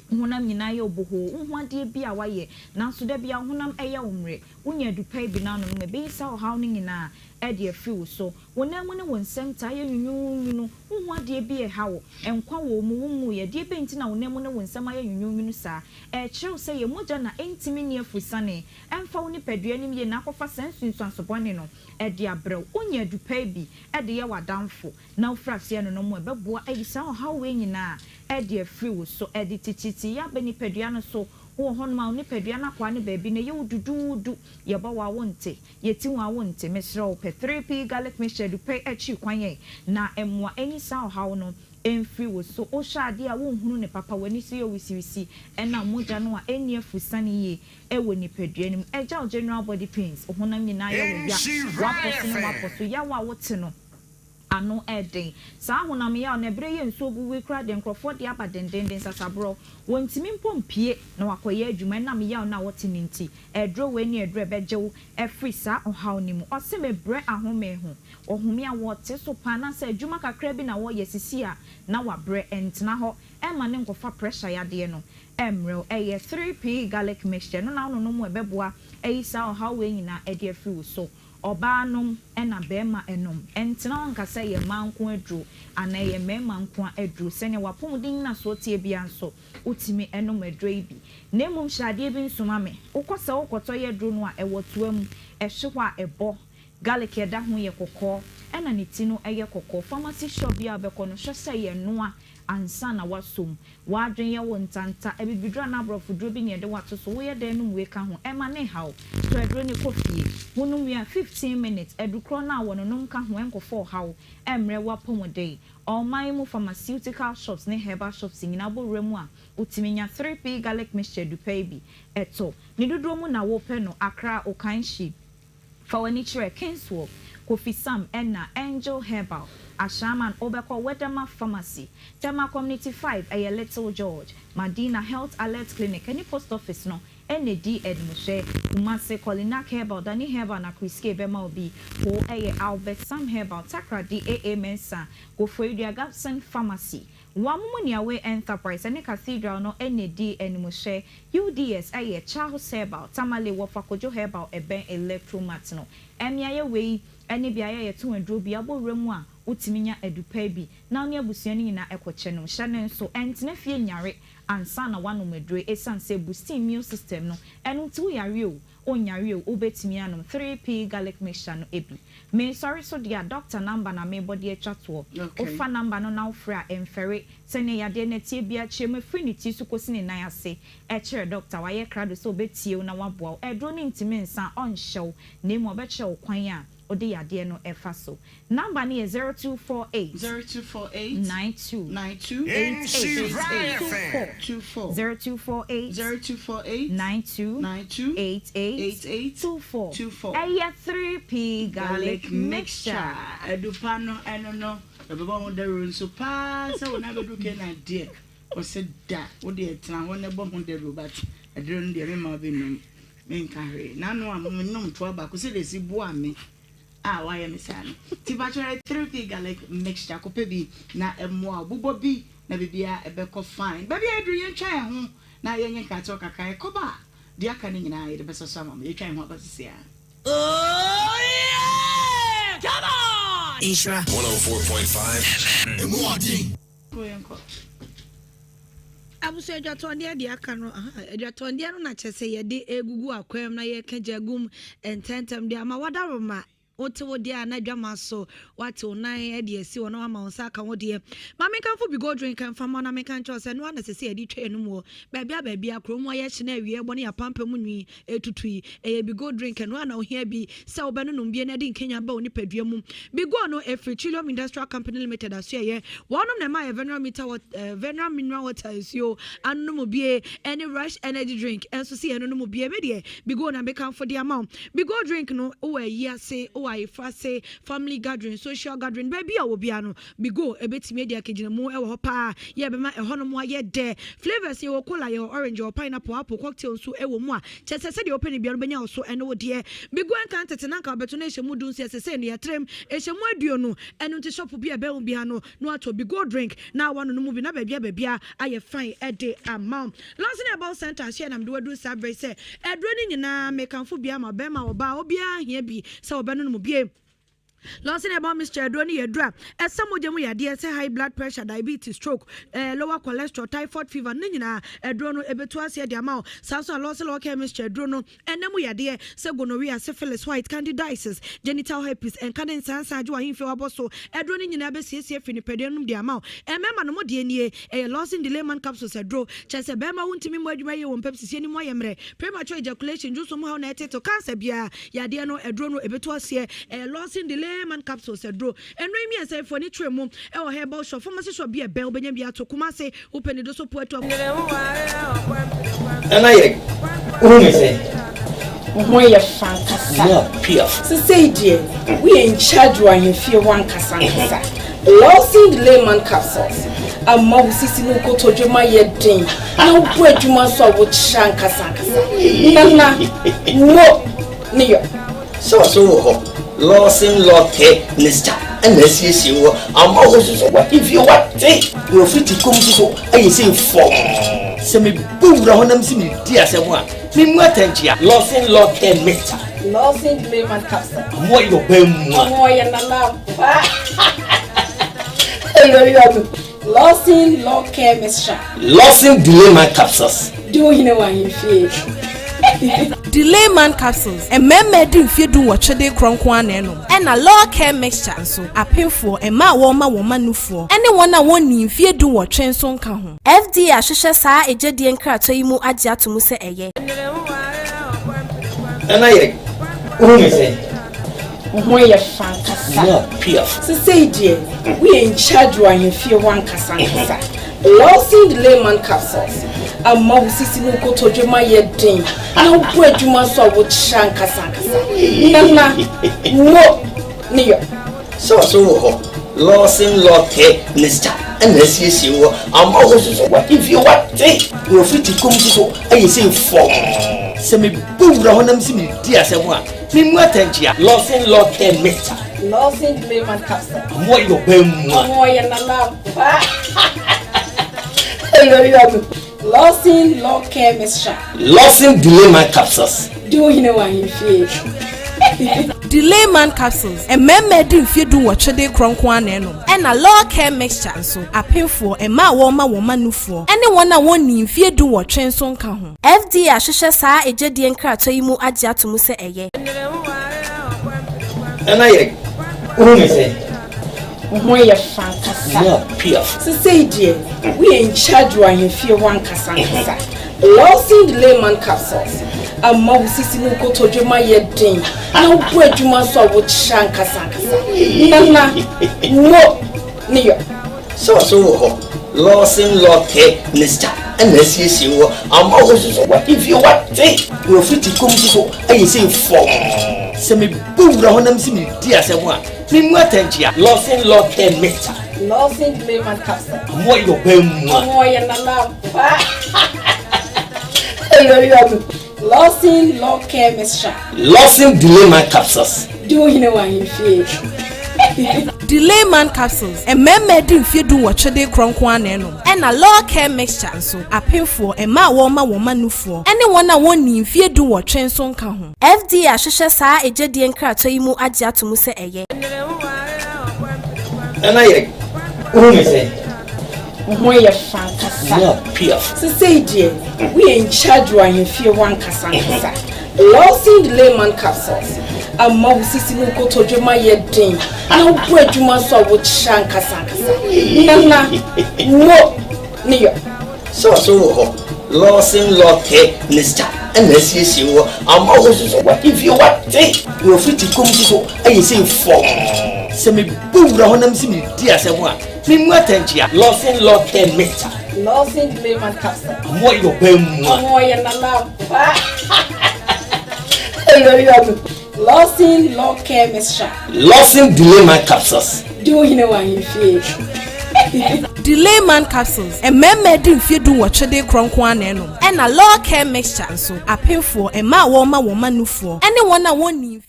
Wo honam nyinaa yɛ wo bohoo, wonhu adeɛ bi a woayɛ, nanso da biara wo honam yɛ wo mmerɛ. Wonya adupae bi na wononom a, ɛbɛyi saa ɔhaw no nyinaa de afiri wo so. Wo nan mu ne wo nsam taa yɛ nwunwuunwunu, wonhu adeɛ bi a ɛha wo, nkwa wɔ wo mu, wonwuiɛ. Deɛ bɛn nti na wo nan mu ne wo nsam ayɛ nwunwuunwunu saa? Ɛrekyerɛ wo sɛ yɛn mogya na ɛntumi nni afurusane ɛmfa wo nipadua anim yie na akɔfa saa nsunsuanso bɔne no de abrɛ wo. Wonya adupɛɛ bi de yɛ w'adamfo na wofiri aseɛ nonom a, ɛbɛboa ayi saa ɔhaw wei nyinaa de afiri wo so. Ɛde titiritii aba nipadua no so. Wowɔ hɔnom a, wo nipadua no akwaa no baabi no, ɛyɛ wo duduudu. Yɛbɔ wo a, wonte. Yɛti wo a, wonte. Mesrɛ wo, pɛ 3P Garlic Mixture adupɛɛ akyiri kwan ɛ, na mmoa nyi saa ɔhaw no mfiri wo so. Wohwɛ adeɛ a, wonhunu no papa, w'ani so yɛ wisiwisi ɛnam mogya no a ɛnni afurusane yie wɔ nipadua no mu. Ɛgyaw general body pains, wo honam nyinaa yɛ wo ya, w'apɔ so ne w'apɔ so yaw a wote no ano yɛ den. Saa honam yaw no, ɛberɛ yi a nsuo gugu yi koraa deɛ, nkurɔfoɔ de aba dendeenden, sasaborɔ. Wɔntumi mpo mpue na wɔakɔyɛ adwuma ɛnam yaw no a wɔte no nti. Aduro wei ne aduro a ɛbɛgye wo afiri saa ɔhaw no mu. Ɔse mebrɛ ahome ho. Ɔhome a wɔte so paa anaasɛ adwuma kakra bi na wɔyɛ sisi a na wabrɛ. Ɛntena hɔ ɛmma no nkɔfa pressure yadeɛ no ɛmmrɛ wo. Ɛyɛ 3P garlic mixture. Ɛno na wononom a ɛbɛboa ayi saa ɔhaw wei nyinaa de afiri wo so. Ɔbaa nom ɛna bɛɛma nom. Ɛntena hɔ nka sɛ ɛyɛ mmaa nko aduro anaa ɛyɛ mmarima nko aduro. Sɛnea w'apɔmuden nyinasoɔ teɛ biara nso, wotumi nom aduro yi bi. Na mmom hyɛ adeɛ bi nso ma me. Wokɔ sɛ wokɔtɔ yɛ aduro no a, ɛwɔ toa mu. Ɛhye hɔ a, ɛbɔ. Garlic a ɛda ho yɛ kɔkɔɔ, ɛna ne ti no yɛ kɔkɔɔ. Pharmacy shop biara a wobɛkɔ no, hwɛ sɛ yɛnoa ansa na woasɔ mu. W'adwene yɛ wo ntanta, abibiduro anaa aborɔfoduro bi na yɛde wo ato so, woyɛ dɛn nom wei ka ho? Ɛma ne haw. Tɔ aduro no kɔ fie. Wonom wie a, 15 minutes, aduru korɔ no a wɔnonom ka ho ɛnkɔfa ɔhaw ɛmmrɛ w'apɔmuden. Ɔman mu pharmaceutical shops ne herbal shops nyinaa bɔ wura mu a, wotumi nya 3P garlic mixture dupɛ yi bi tɔ. Ne dodoɔ mu na wopɛ no, Accra, Okainshi, Fa w'ani kyerɛ Kingswell, Kofi Sam ɛna Angel Herbal, Ashaiman wobɛkɔ Wedama Pharmacy, Tema Community 5 ɛyɛ Little George, Madina Health Alert Clinic ɛne Post Office no ɛna ɛdi animhwɛ, Kumasi, Kolinak Herbal, Dani Herbal na Chriskay bɛma wo bi, Ho ɛyɛ Albert Sam Herbal, Takoradi AA Mensah, Koforidua Gabson Pharmacy. Wɔamomo Niawe Enterprise ne Cathedral no na edi animhwɛ. UDS yɛ Charles Herbal, Tamale Wɔfa Kojo Herbal ɛbɛn Electromat no. Mmeaeɛ wei ne beaeɛ a yɛtɔn aduro bi abɔ wura mu a wotumi nya adupɛ bi na wo ne abusua no nyinaa kɔkyɛ nom. Hyɛ no nso, ɛntena fie nyare ansa na woanom aduro esiane sɛ ɛbusti immune system no, ɛno nti woyare o, Onyare o, wobɛtumi anom 3P garlic mixture no bi. Mesɔre so deɛ a, doctor number na mebɔ de atwa toɔ. Wofa number no na wofrɛ a, ɛmfɛre. Sɛdeɛ yadeɛ no teɛ biara, kyerɛ mu firi ne ti so kɔsi ne nan ase kyerɛ doctor. Wayɛ krado sɛ ɔbɛtie wo na waboa wo. Aduro no ntumi nsa, ɔnhyɛ wo, na mmom ɔbɛkyerɛ wo kwan a wode yadeɛ no fa so. Number no yɛ 0248 0248 92 92 88 88 24 24 0248 0248 92 92 88 88 24 24 Ɛyɛ 3P garlic garlic mixture. mixture adupa no ɛno no ɛbɛbɔ ho dawuro nso paa sɛ wo nan bɛduru Canaan deɛ ɔsɛ da wo deɛ tena hɔ na bɔ ho dawuro but aduro no deɛ memma wo bɛnum menka hwee n'ano a menom toa baako sɛdeɛ ɛsi boa me a wayɛ me saa no nti pakyɛ yɛ 3P garlic mixture kɔpɛ bi na ɛmmoa wo bobɔ bi na biribiara ɛbɛkɔ fine baabi a yɛduru yɛntwa yɛn ho na yɛnyɛ nkratoɔ kakra yɛkɔba a deɛ aka no nyinaa yɛde bɛsɔ so ama mo yɛtwa yɛn ho aba sisi a. Oh yeah! Come on! Nhyira. 104.5 FM. Emu ɔden. Kɔ yɛnkɔ. Abusua adwatɔndeɛ deɛ aka no aha adwatɔndeɛ no na kyerɛ sɛ yɛde egugu akwan mu na yɛka gya gum ntɛntɛm de ama wadaroma wote wo deɛ a na adwama so wate wo nan de asi hɔ na wama wo nsa aka wo deɛ ma menkamfo bi go drink mfa ma na menka nkyerɛ sɛ no ana sɛ sɛ yɛde twa yɛn mu wɔ baabi a baabi a kurom ayɛ hye na awie bɔ ne yɛapampa mu nwi etutu yi ɛyɛ bi go drink ɛno ana ohia bi sɛ wobɛnonom bie na ɛde nkenya ba wo nipadua mu Bigo no ɛfiri Trillium Industrial Company Limited asoɛeɛ. Wɔnom na ɛma yɛ Veneral Meter Wat eh, Veneral Mineral Water nsuo anonom bie ɛne Rush Energy Drink nso si yɛnonom bie. Me deɛ Bigo na mekamfo de ama wo. Bigo drink no wowɔ ayi ase, wowɔ ayeforo ase, family gathering, social gathering, baabi a wɔ biara no Bigo ɛbɛtumi adi akagyinamu wɔ hɔ paa. Yɛ ɛbɛma ɛhɔnom ayɛ dɛ. Flavours yɛwɔ cola, yɛwɔ orange, yɛwɔ pineapple, apple, cocktail nso ɛwɔ mu a kyerɛ sɛ sɛdeɛ wopɛ no biara no wobɛnya wo so ɛne wo deɛ. Bigo nka tete na anka wɔbɛto no ɛhyɛ mu du nso yɛ sesei no yɛtrem ɛhyɛ mu aduonu ɛno nti shop bi a ɛbɛn wo biara no na watɔ Bigo drink na wano no mu bi na baabia baabia ayɛ fine ɛde ama wo. Lawson Herbal Center ahyeɛ na mede wo aduru saa berɛ yi sɛ aduro no nyinaa mekamfo bi ama bɛrima ɔbaa obiara hia bi sɛ wɔbɛnonom bie. Lawson Herbal Mixture aduro no yɛ aduro a ɛsa mogya mu yadeɛ sɛ high blood pressure, diabetes, stroke, lower cholesterol, typhoid fever ne nyinaa aduro no ɛbɛtu aseɛ de ama wo. Saa nso na Lawson Law Care Mixture aduro no ɛna mu yadeɛ sɛ gonorrhea, syphilis, white, candidiasis, genital herpes, ɛnka ne nsansa agye w'ahemfie wabɔ so aduro no nyinaa bɛsiesie afiri nipadua no mu de ama wo. Mmarima no mo deɛ nie, ɛyɛ Lawson Delay Man Capsules aduro, kyerɛ sɛ barima wontumi mmɔ adwuma yie wɔ mpam sisie no mu ayɛ mmerɛ, premature ejaculation, dwonsɔ mu haw na ɛtetew, cancer biara Yadeɛ no aduro no ɛbɛtu aseɛ. Ɛyɛ Lawson Delayman Capsules aduro. Nnuro yi mmiɛnsa yi fo ani kyerɛ mu wɔ herbal shop, pharmacy shop bi a ɛbɛn wobɛnya bi ato. Kumasi, wopɛ ne doso Puerto. Nana Yerg, wohu me sɛn? Wo ho yɛ fɛ ankasa. Mu apiaf. Sesei deɛ, woyɛ in charge wɔ ahemfie hɔ ankasa ankasa. Lawson Delayman Capsules ama wo sisi ne wo kotodwe mu ayɛ den na wobɔ adwuma nso a wokyerɛ ankasa ankasa. Nana, wo ne yɔ. Sɛ ɔso wɔ hɔ, Lawson Lɔtɛ Mixture ɛna asiesie wɔ ama wo nso so w'ahemfie wate na ofiti kɔm nso so ayɛ sei fɔmm. Sɛ mebɔ wura hɔ na mese meredi asɛm a, memu atɛnkyea. Lawson Lɔtɛ Mixture. Lawson Delayman Capsule. Amoa yɛ ɔbaa mua. Amoa yɛ nana ampa. Lawson Law Care Mixture. Lawson Delayman Capsules. Di wo hene wɔ ahemfie. Delayman Capsules, mmarima adi mfeɛ dunwɔtwe de rekorɔ nko ara na ɛnom. Ɛna Law Care Mixture nso, apemfoɔ, mmaa a wɔrema wɔn mma nufoɔ, ne wɔn a wɔnnii mfeɛ dunwɔtwe nso nka ho. FDA ahwehwɛ saa egyedie nkratoɔ yi mu agye ato mu sɛ ɛyɛ. Nana Yerg, wohu me sɛn? Wo ho yɛ fɛ ankasa. Mu apiaf. Sesei deɛ, woyɛ in charge wɔ ahemfie hɔ ankasa ankasa. Lawson Delayman Capsules ama wo sisi ne wo kotodwe mu ayɛ den na wobɔ adwuma nso a wokyerɛ ankasa ankasa. Nana, wo ne yɔ. Sɛ ɔso wɔ hɔ, Lawson Lɔtɛ Mixture ɛna asiesie wɔ ama wo nso so w'ahemfie wate na ofiti kɔm nso so ayɛ sei fɔmm. Sɛ mebɔ wura hɔ na mese meredi asɛm a, Memu atɛnkyea. Lawson Lɔtɛ Mixture. Lawson Delayman Capsule. Amoa yɛ ɔbaa mua. Amoa yɛ nana ampa. Lawson Law Care Mixture. Lawson Delayman Capsules. Di wo hene wɔ ahemfie. Delayman Capsules, mmarima adi mfeɛ dunwɔtwe de rekorɔ nko ara na ɛnom. Ɛna Law Care Mixture nso, apemfoɔ, mmaa a wɔrema wɔn mma nufoɔ, ne wɔn a wɔnnii mfeɛ dunwɔtwe nso nka ho. FDA ahwehwɛ saa egyedie nkratoɔ yi mu agye ato mu sɛ ɛyɛ. Nana Yerg, wohu me sɛn? Wo ho yɛ fɛ ankasa. Mu apiaf. Sesei deɛ, woyɛ in charge wɔ ahemfie hɔ ankasa ankasa. Lawson Delayman Capsules ama wo sisi ne wo kotodwe mu ayɛ den na wobɔ adwuma nso a wokyerɛ ankasa ankasa. Nana, wo ne yɔ. Sɛ ɔso wɔ hɔ, Lawson Lɔtɛ Mixture ɛna asiesie wɔ ama wo nso so w'ahemfie wate na ofiti kɔm nso so ayɛ sei fɔmm. Sɛ mebɔ wura hɔ na mese meredi asɛm a, memu atɛnkyea. Lawson Lɔtɛ Mixture. Lawson Delayman Capsule. Amoa yɛ ɔbaa mua. Amoa yɛ nana ampa. Lawson Law Care Mixture. Lawson Delayman Capsules. Di wo hene wɔ ahemfie. Delayman Capsules, mmarima adi mfeɛ dunwɔtwe de rekorɔ nko ara na ɛnom. Ɛna Law Care Mixture nso, apemfoɔ, mmaa a wɔrema wɔn mma nufoɔ, ne wɔn a wɔnnii mfeɛ dunwɔtwe nso nka ho. FDA ahwehwɛ saa egyedie nkratoɔ yi mu agye ato mu sɛ ɛyɛ. Nana Yerg, wohu me sɛn? Wo ho yɛ fɛ ankasa. Mu apiaf. Sesei deɛ, woyɛ in charge wɔ ahemfie hɔ ankasa ankasa. Lawson Delayman Capsules ama wo sisi ne wo kotodwe mu ayɛ den na wobɔ adwuma nso a wokyerɛ ankasa ankasa. Nana, wo ne yɔ. Sɛ ɔso wɔ hɔ, Lawson Lɔtɛ Mixture ɛna asiesie wɔ ama wo nso so w'ahemfie wate na ofiti kɔm nso so ayɛ sei fɔmm. Sɛ mebɔ wura hɔ na mese meredi asɛm a, Memu atɛnkyea. Lawson Lɔtɛ Mixture. Lawson Delayman Capsule. Amoa yɛ ɔbaa mua. Amoa yɛ nana ampa. Lawson Law Care Mixture. Lawson Delayman Capsules. Di wo hene wɔ ahemfie. Delayman Capsules, mmarima adi mfeɛ dunwɔtwe de rekorɔ nko ara na ɛnom. Ɛna Law Care Mixture nso, apemfoɔ, mmaa a wɔrema wɔn mma nufoɔ, ne wɔn a wɔnnii mfeɛ.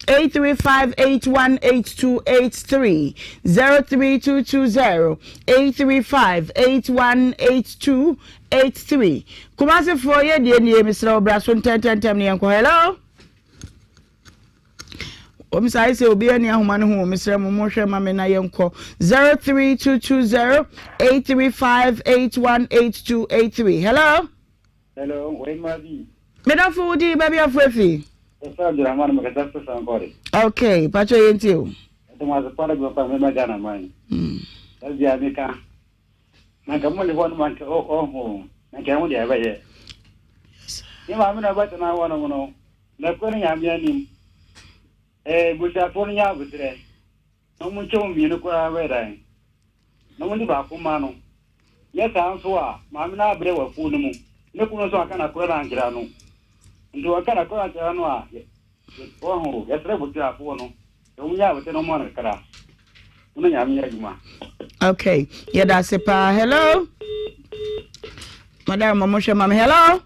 835818283 03220 835818283 Kumasefoɔ yɛ deɛ nie mesrɛ wo bra so ntɛntɛntɛm ne yɛnkɔ hello wɔn saa sɛ obi ani ahoma no ho mesrɛ mo mohwɛ ma me na yɛnkɔ 03220 835818283 hello Hello, wei ma bi. Medafo wo din baabi afo afi. Ɛsɛ Abdulrahman mekasa firi Sankore. Okay, patro yɛn ti o. Ɛdɛ mo ase paa dɛ paa mɛma Ghana man. Ɛbi a meka. Na nka mo ne hɔ no ma nka ɔho na nka ɛho deɛ ɛbɛyɛ. Ne maame na ɔbɛtena hɔ nom no na kuro no nyame anim. Ɛɛ busuafoɔ no nyɛ aboterɛ. Na wɔn nkyɛn mu mmienu koraa bɛyɛ dan, na wɔde baako ma no. Nyɛ saa nso a, maame no abrɛ wɔ afuo no mu. Ne kunu nso anka n'akora no ankyerɛ no. Nti wɔnka n'akora ankyerɛ no a, wɔho, yɛsrɛ abusuafoɔ no, sɛ wɔn nyɛ abotɛ na wɔn no kakra. Wɔn na Nyame yɛ adwuma. Okay, yɛda ase paa. Hello? Madam, mo hwɛ ma me. Hello?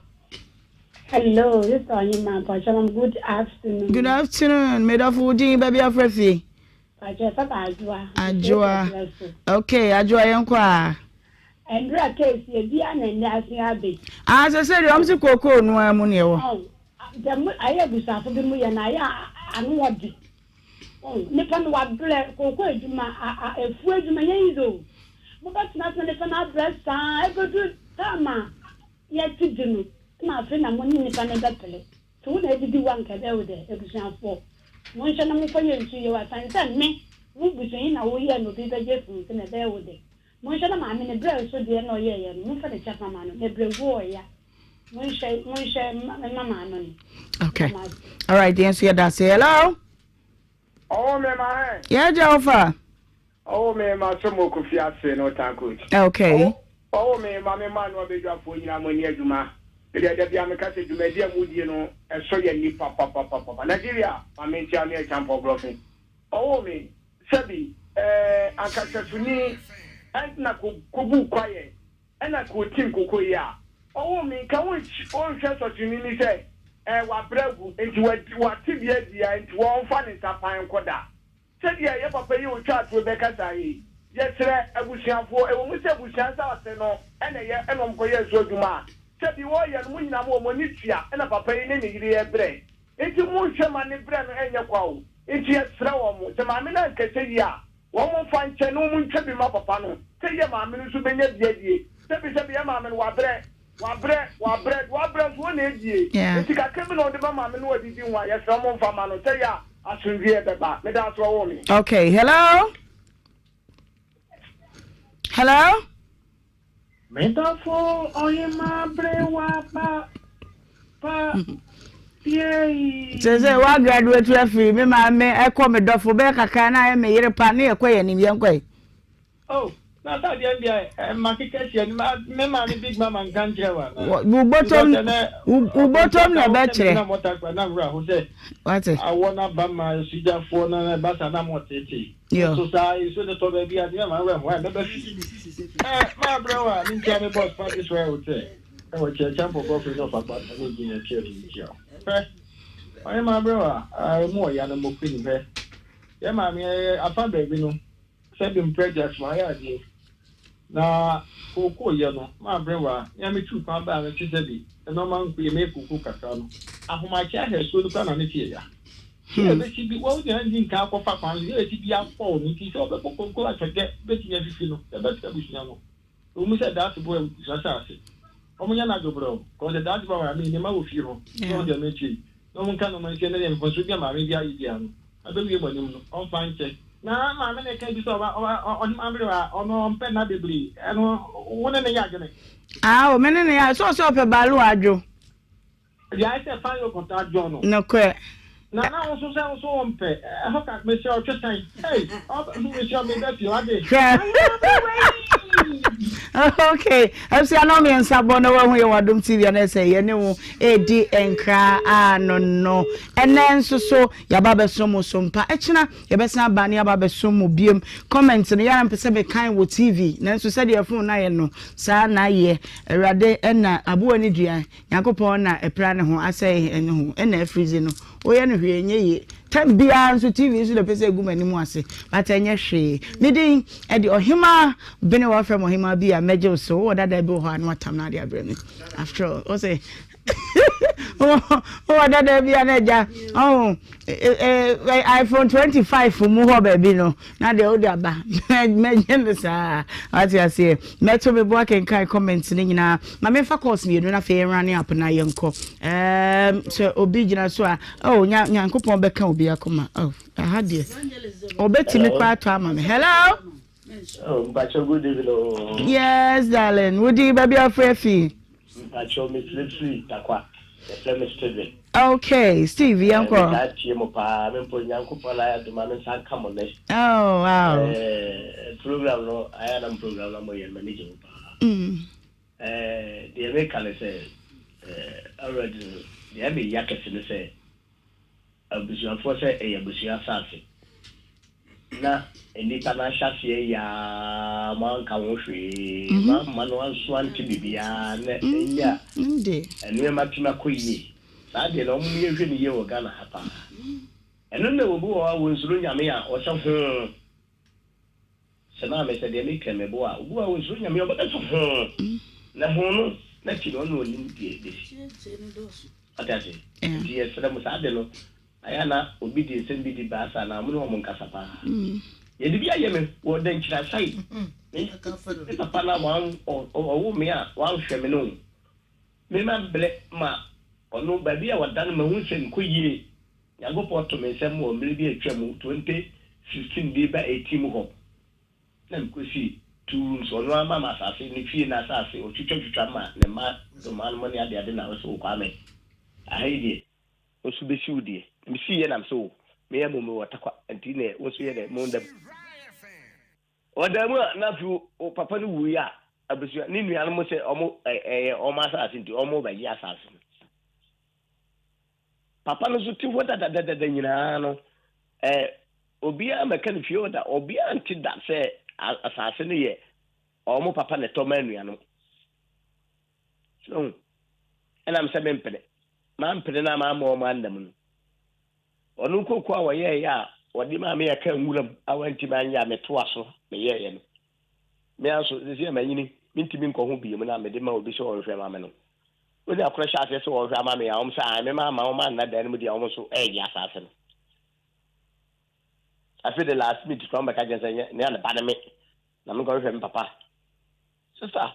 Hello, sister Onyema, mpakyɛ mam good afternoon. Good afternoon, medɔfo wo din baabi afrɛ fi. Mpakyɛ fɛ ma Adwoa. Adwoa. Okay, Adwoa yɛn kɔ a. Ndura case ebi a na ndɛ ase abe. Ah, sɛ sɛ deɛ ɔmo se kookoo noa mu neɛ wɔ. Oh, dɛ mo ayɛ abusuafo bi mo yɛ na ayɛ ano ɔde. Oh, nipa no wabrɛ kookoo adwuma a a efuo adwuma nyɛ easy o. Mo bɛ tena tena nipa no abrɛ saa ebedu time a. Yɛte di no na afei na mo ne nnipa no bɛpere. Sɛ wo na adidi wo a anka ɛbɛyɛ wo dɛ. Abusuafoɔ, monhwɛ na momfa yɛ nsu yɛ wo asan sɛ me, wo busuanyi na woyɛɛ no obi bɛgye afiri wo nsam ɛbɛyɛ wo dɛ. Monhwɛ na maame no berɛ nso deɛ na ɔyɛeɛ no momfa ne kyɛfa ma no na berɛguo ɔya. Monhwɛ, monhwɛ mma maame no. Okay. All right, yɛn nso yɛda ase. Hello. Ɔwɔ me ma hɛn. Yɛ gya wo fa. Ɔwɔ me ma so mo kofi ase no tan coach. Okay. Ɔwɔ me ma me ma no abadwafoɔ nyinaa mo ani adwuma. Me deɛ da bia me ka sɛ dwumadi a mo die no ɛsɔ yɛ ani papapapapa. Nigeria ma me nkyia ne ɛkyampɔ brɔfe. Ɔwɔ me sɛbi ɛɛ anka hwɛsoni ɛna ko kobu kwaeɛ ɛna ko tim koko yi a ɔwɔ me nka wo nhwɛ sɔsoni ni sɛ ɛɛ wabrɛ agu nti wate bi adi a nti wɔnfa ne nsa pan nkɔ da. Sɛdeɛ yɛ papa yi a ɔtwaa toɔ bɛkasaeɛ yi, yɛsrɛ abusuafoɔ, ɛwɔ mu sɛ abusua nsase no na ɛyɛ na wɔkɔyɛɛ so adwuma a, sɛ deɛ wɔreyɛ no mo nyinaa mowɔ mo ani tua na papa yi ne ne yere rebrɛ nti monhwɛ ma ne brɛ no nyɛ kwa o, nti yɛsrɛ wɔn, sɛ maame no ankasa yie a, wɔn mfa nkyɛ na wɔn ntwa bi mma papa no, sɛ yɛ maame no nso bɛnya bi adie, sɛbisɛbi yɛ maame no wabrɛ. Wabrɛ, wabrɛ, deɛ wabrɛ nso wɔn na edie. Enti kakra bi na ɔde ma maame no ɔde di ho a, yɛsrɛ mo nfa ma no sɛ yɛ a asomdwoeɛ bɛba. Meda ase ɔwoo me. Okay, hello? Hello? Me dɔfo ɔhema bere waba pa piei. Kyerɛ sɛ wa graduate afiri me maame ɛkɔ me dɔfo bɛyɛ kakra na ayɛ me yere pa ne yɛkɔ yɛn anim yɛnkɔ yi. Oh, na saa deɛ deɛ eh, makeka ahyia ni ma me maame big mama nka nkyerɛ wa na. Wo bɔtɔm wo bɔtɔm na ɛbɛkyerɛ. Na mɔta kura na nwura ho sɛ. Wate. Awɔ na ba ma sugyafoɔ na na ɛba saa na mo tete. Yo. So saa nsuo ne tɔ baabi a deɛ ma nwura ho a ɛbɛba fi. Eh, maa brɛ wa ne nkyɛn me boss pa this way hotel. Ɛwɔ kyerɛkyerɛ mpɔbɔ firi na ɔfa kpa ne gyina kyerɛ ne nkyia. Hwɛ, ɔyɛ maa brɛ wa, emu ɔya no mo kini hwɛ. Yɛ maame afa baabi no. Sɛ bi mprɛ gya so ayɛ adeɛ na kookoo yɛ no ma aberewa me a me tuu kwan baa no te sɛ bi nnoɔma nko yɛ mɛyɛ kookoo kakra no ahomakye ahwɛsoɔ no koraa na ne te yɛ ya sɛ ɛbɛsi bi wɔn nyinaa ndi nkan akɔfa kwan so yɛ ɛsi bi afɔw no nti sɛ ɔbɛbɔ kookoo atwɛdɛ bɛtumi afifi no ɛbɛsɛ abusua no. Ɛwɔ mu sɛ daakye bo abusua hyɛ ase. Wɔn nyɛ anadwo brɛ o, kɔɔ sɛ daakye ba hɔ a, me nneɛma wɔ fie hɔ. So wɔn deɛ mekyerɛ yi, na wɔn nka nneɛma nsie na deɛ mfomsoɔ bi a maame bi ayɛ biara no, abɛwie mo anim no, ɔmfa nkyɛ. Na maame no reka bi sɛ ɔba, ɔba, ɔhema bere a ɔno ɔmpɛ nna bebree, ɛno wo ne no yɛ adwene? Ah, o, me ne no yɛ, sɛ ɔsɛ ɔpɛ baalu adwo. Deɛ ayɛ sɛ fan yogurt adwo no. Nokorɛ. Na na wo nso sɛ wo nso wo mpɛ ɛhɔ ka mesrɛ wo twe san ei ɔ mesrɛ wo meba fie wate. Hwɛ. Okay, abusua na mmiɛnsa bɔ na wahu yɛ wɔ Adom TV a na ɛsɛ yɛne wo ɛredi nkra ano no. Ɛnɛ nso so yɛaba abɛsom mo so mpa. Ɛkyena yɛbɛsan aba ne yɛaba abɛsom mo biom. Comment no yɛara mpɛ sɛ mekan wɔ TV nanso sɛdeɛ phone no ayɛ no saa na ayɛ. Awurade ɛna aboa ne dua Nyankopɔn na ɛpra ne ho asɛe ne ho ɛna afirizi no woyɛ no hwee ɛnyɛ yie time biara nso TV nso na ɛpɛ sɛ ɛgu m'anim ase but ɛnyɛ hwee me din ɛde ɔhemaa bene wafrɛ me ɔhemaa bi a mɛgye wo so wowɔ dada bi wɔ hɔ a na watam no ade abrɛ me after all wo sɛ wowɔ dada bi a na agya ɔho iPhone 25 mu hɔ baabi no Na deɛ wode aba mɛgye no saa wate aseɛ mɛto me bo akenkan comment no nyinaa ma memfa calls mmienu na afei yɛnra up na yɛnkɔ um, sɛ obi gyina so a oh, nya, nyankopɔn bɛka obi akoma oh, aha deɛ ɔbɛtumi koraa atɔ ama me hello Oh, Mpacho, good evening. Oh. Yes, darling. Wodi baabi afrɛ fi? Mpacho, me free Takwa. Yɛfrɛ me Steven. Okay, Steve, yɛnkɔ. Metaa tie mo paa. Me mpo Nyankopɔn ayɛ adom a me nsa nka mo nnɛ. Oh, wow. Eh, program no, ayɛ na program na moyɛ no, m'ani gye ho paa. Eh, deɛ meka ne sɛ, eh, already no, deɛ meya kɛse ne sɛ, abusuafoɔ sɛ ɛyɛ abusua asase na nnipa no ahyɛaseɛ yɛ ara moanka ho hwee, moamma no anso ante biribiara na ɛnya nneɛma tumi akɔ yie. Saa deɛ no wɔn yɛnhwɛ no yie wɔ Ghana ha paa. Ɛno na obi wɔ hɔ a wɔnsuro Nyame a ɔsɛ hoo. Sɛ maame sɛ deɛ meka mebo a, obi wɔ hɔ a ɔnsuro Nyame a ɔbɛka sɛ hoo. Na hoo no n'akyi no ɔno ɔnim deɛ ɛbɛsi. Wate ase? Nti yɛsrɛ mo saa ade no ayɛ a na obi de nsɛm bi di ba asa anaa mo ne wɔn nkasa paa. Yɛde bi ayɛ me wɔ Dankyirasae. Me me papa no a wan ɔwoo me a wanhwɛ me no me ma blɛ ma ɔno baabi a ɔda no mahu sɛ nkɔ yie. Nyankopɔn to me nsam wɔ mmere bi a atwa mu 2016 de ba 18 mu hɔ. Na mekosii two rooms, ɔno ara maa me asase, ne fie no asase, ɔtwitwatwitwa ma ne mma nnomaa nom ne adeade na ɔse o Kwame, aha yi deɛ, wo nso bɛsi wo deɛ. Na mesiiɛ na mese o, me ara mmom mewɔ Tarkwa, nti neɛ wo nso yɛ dɛ, monda mu. Ɔdaa mu a, na afei o papa no wuiɛ a, abusua, ne nuanom sɛ ɔmo ɛyɛ ɔmo asase nti ɔmo bɛgye asase no. Papa no nso te hɔ dadadadada nyinaa no, eh, obiara mmɛka no fie hɔ da, obiara nte da sɛ asase no yɛ wɔn papa na ɛtɔ ma anuanom. So, ɛnam sɛ mempene, mampene na mamma wɔn anna mu no. Ɔno koko a wɔyɛeɛ a wɔde maa me yɛka nwuram a wantumi anyɛ a metoa so meyɛeɛ no. Me ara nso, seesei a manyini, mintumi nkɔ ho bio na mede ma obi sɛ ɔnhwɛ mma me no. Onua koro hyɛɛ aseɛ sɛ ɔrehwɛ ama me a, wɔn sɛ ae, me mamma wɔn anna dan no mu deɛ wɔn nso regye asaase no. Afei de last minute koraa wɔbɛka kyerɛ sɛ nyɛ nea ne ba ne me na menkɔhwehwɛ me papa. Sista,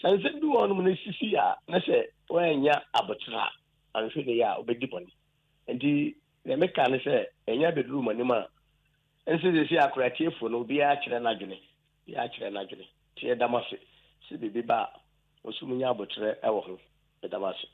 sɛ nsɛm bi wɔ hɔnom na esisi a na sɛ woannya aboterɛ a, anhwɛ ne yie a wobɛdi bɔne. Nti deɛ meka ne sɛ ɛnya bɛduru mo anim a, Nso seesei akoratiefo no, obiara kyerɛ n'adwene, obiara kyerɛ n'adwene. Nti yɛda mo ase sɛ biribi ba a, mo nso munya aboterɛ wɔ ho. Meda mo ase.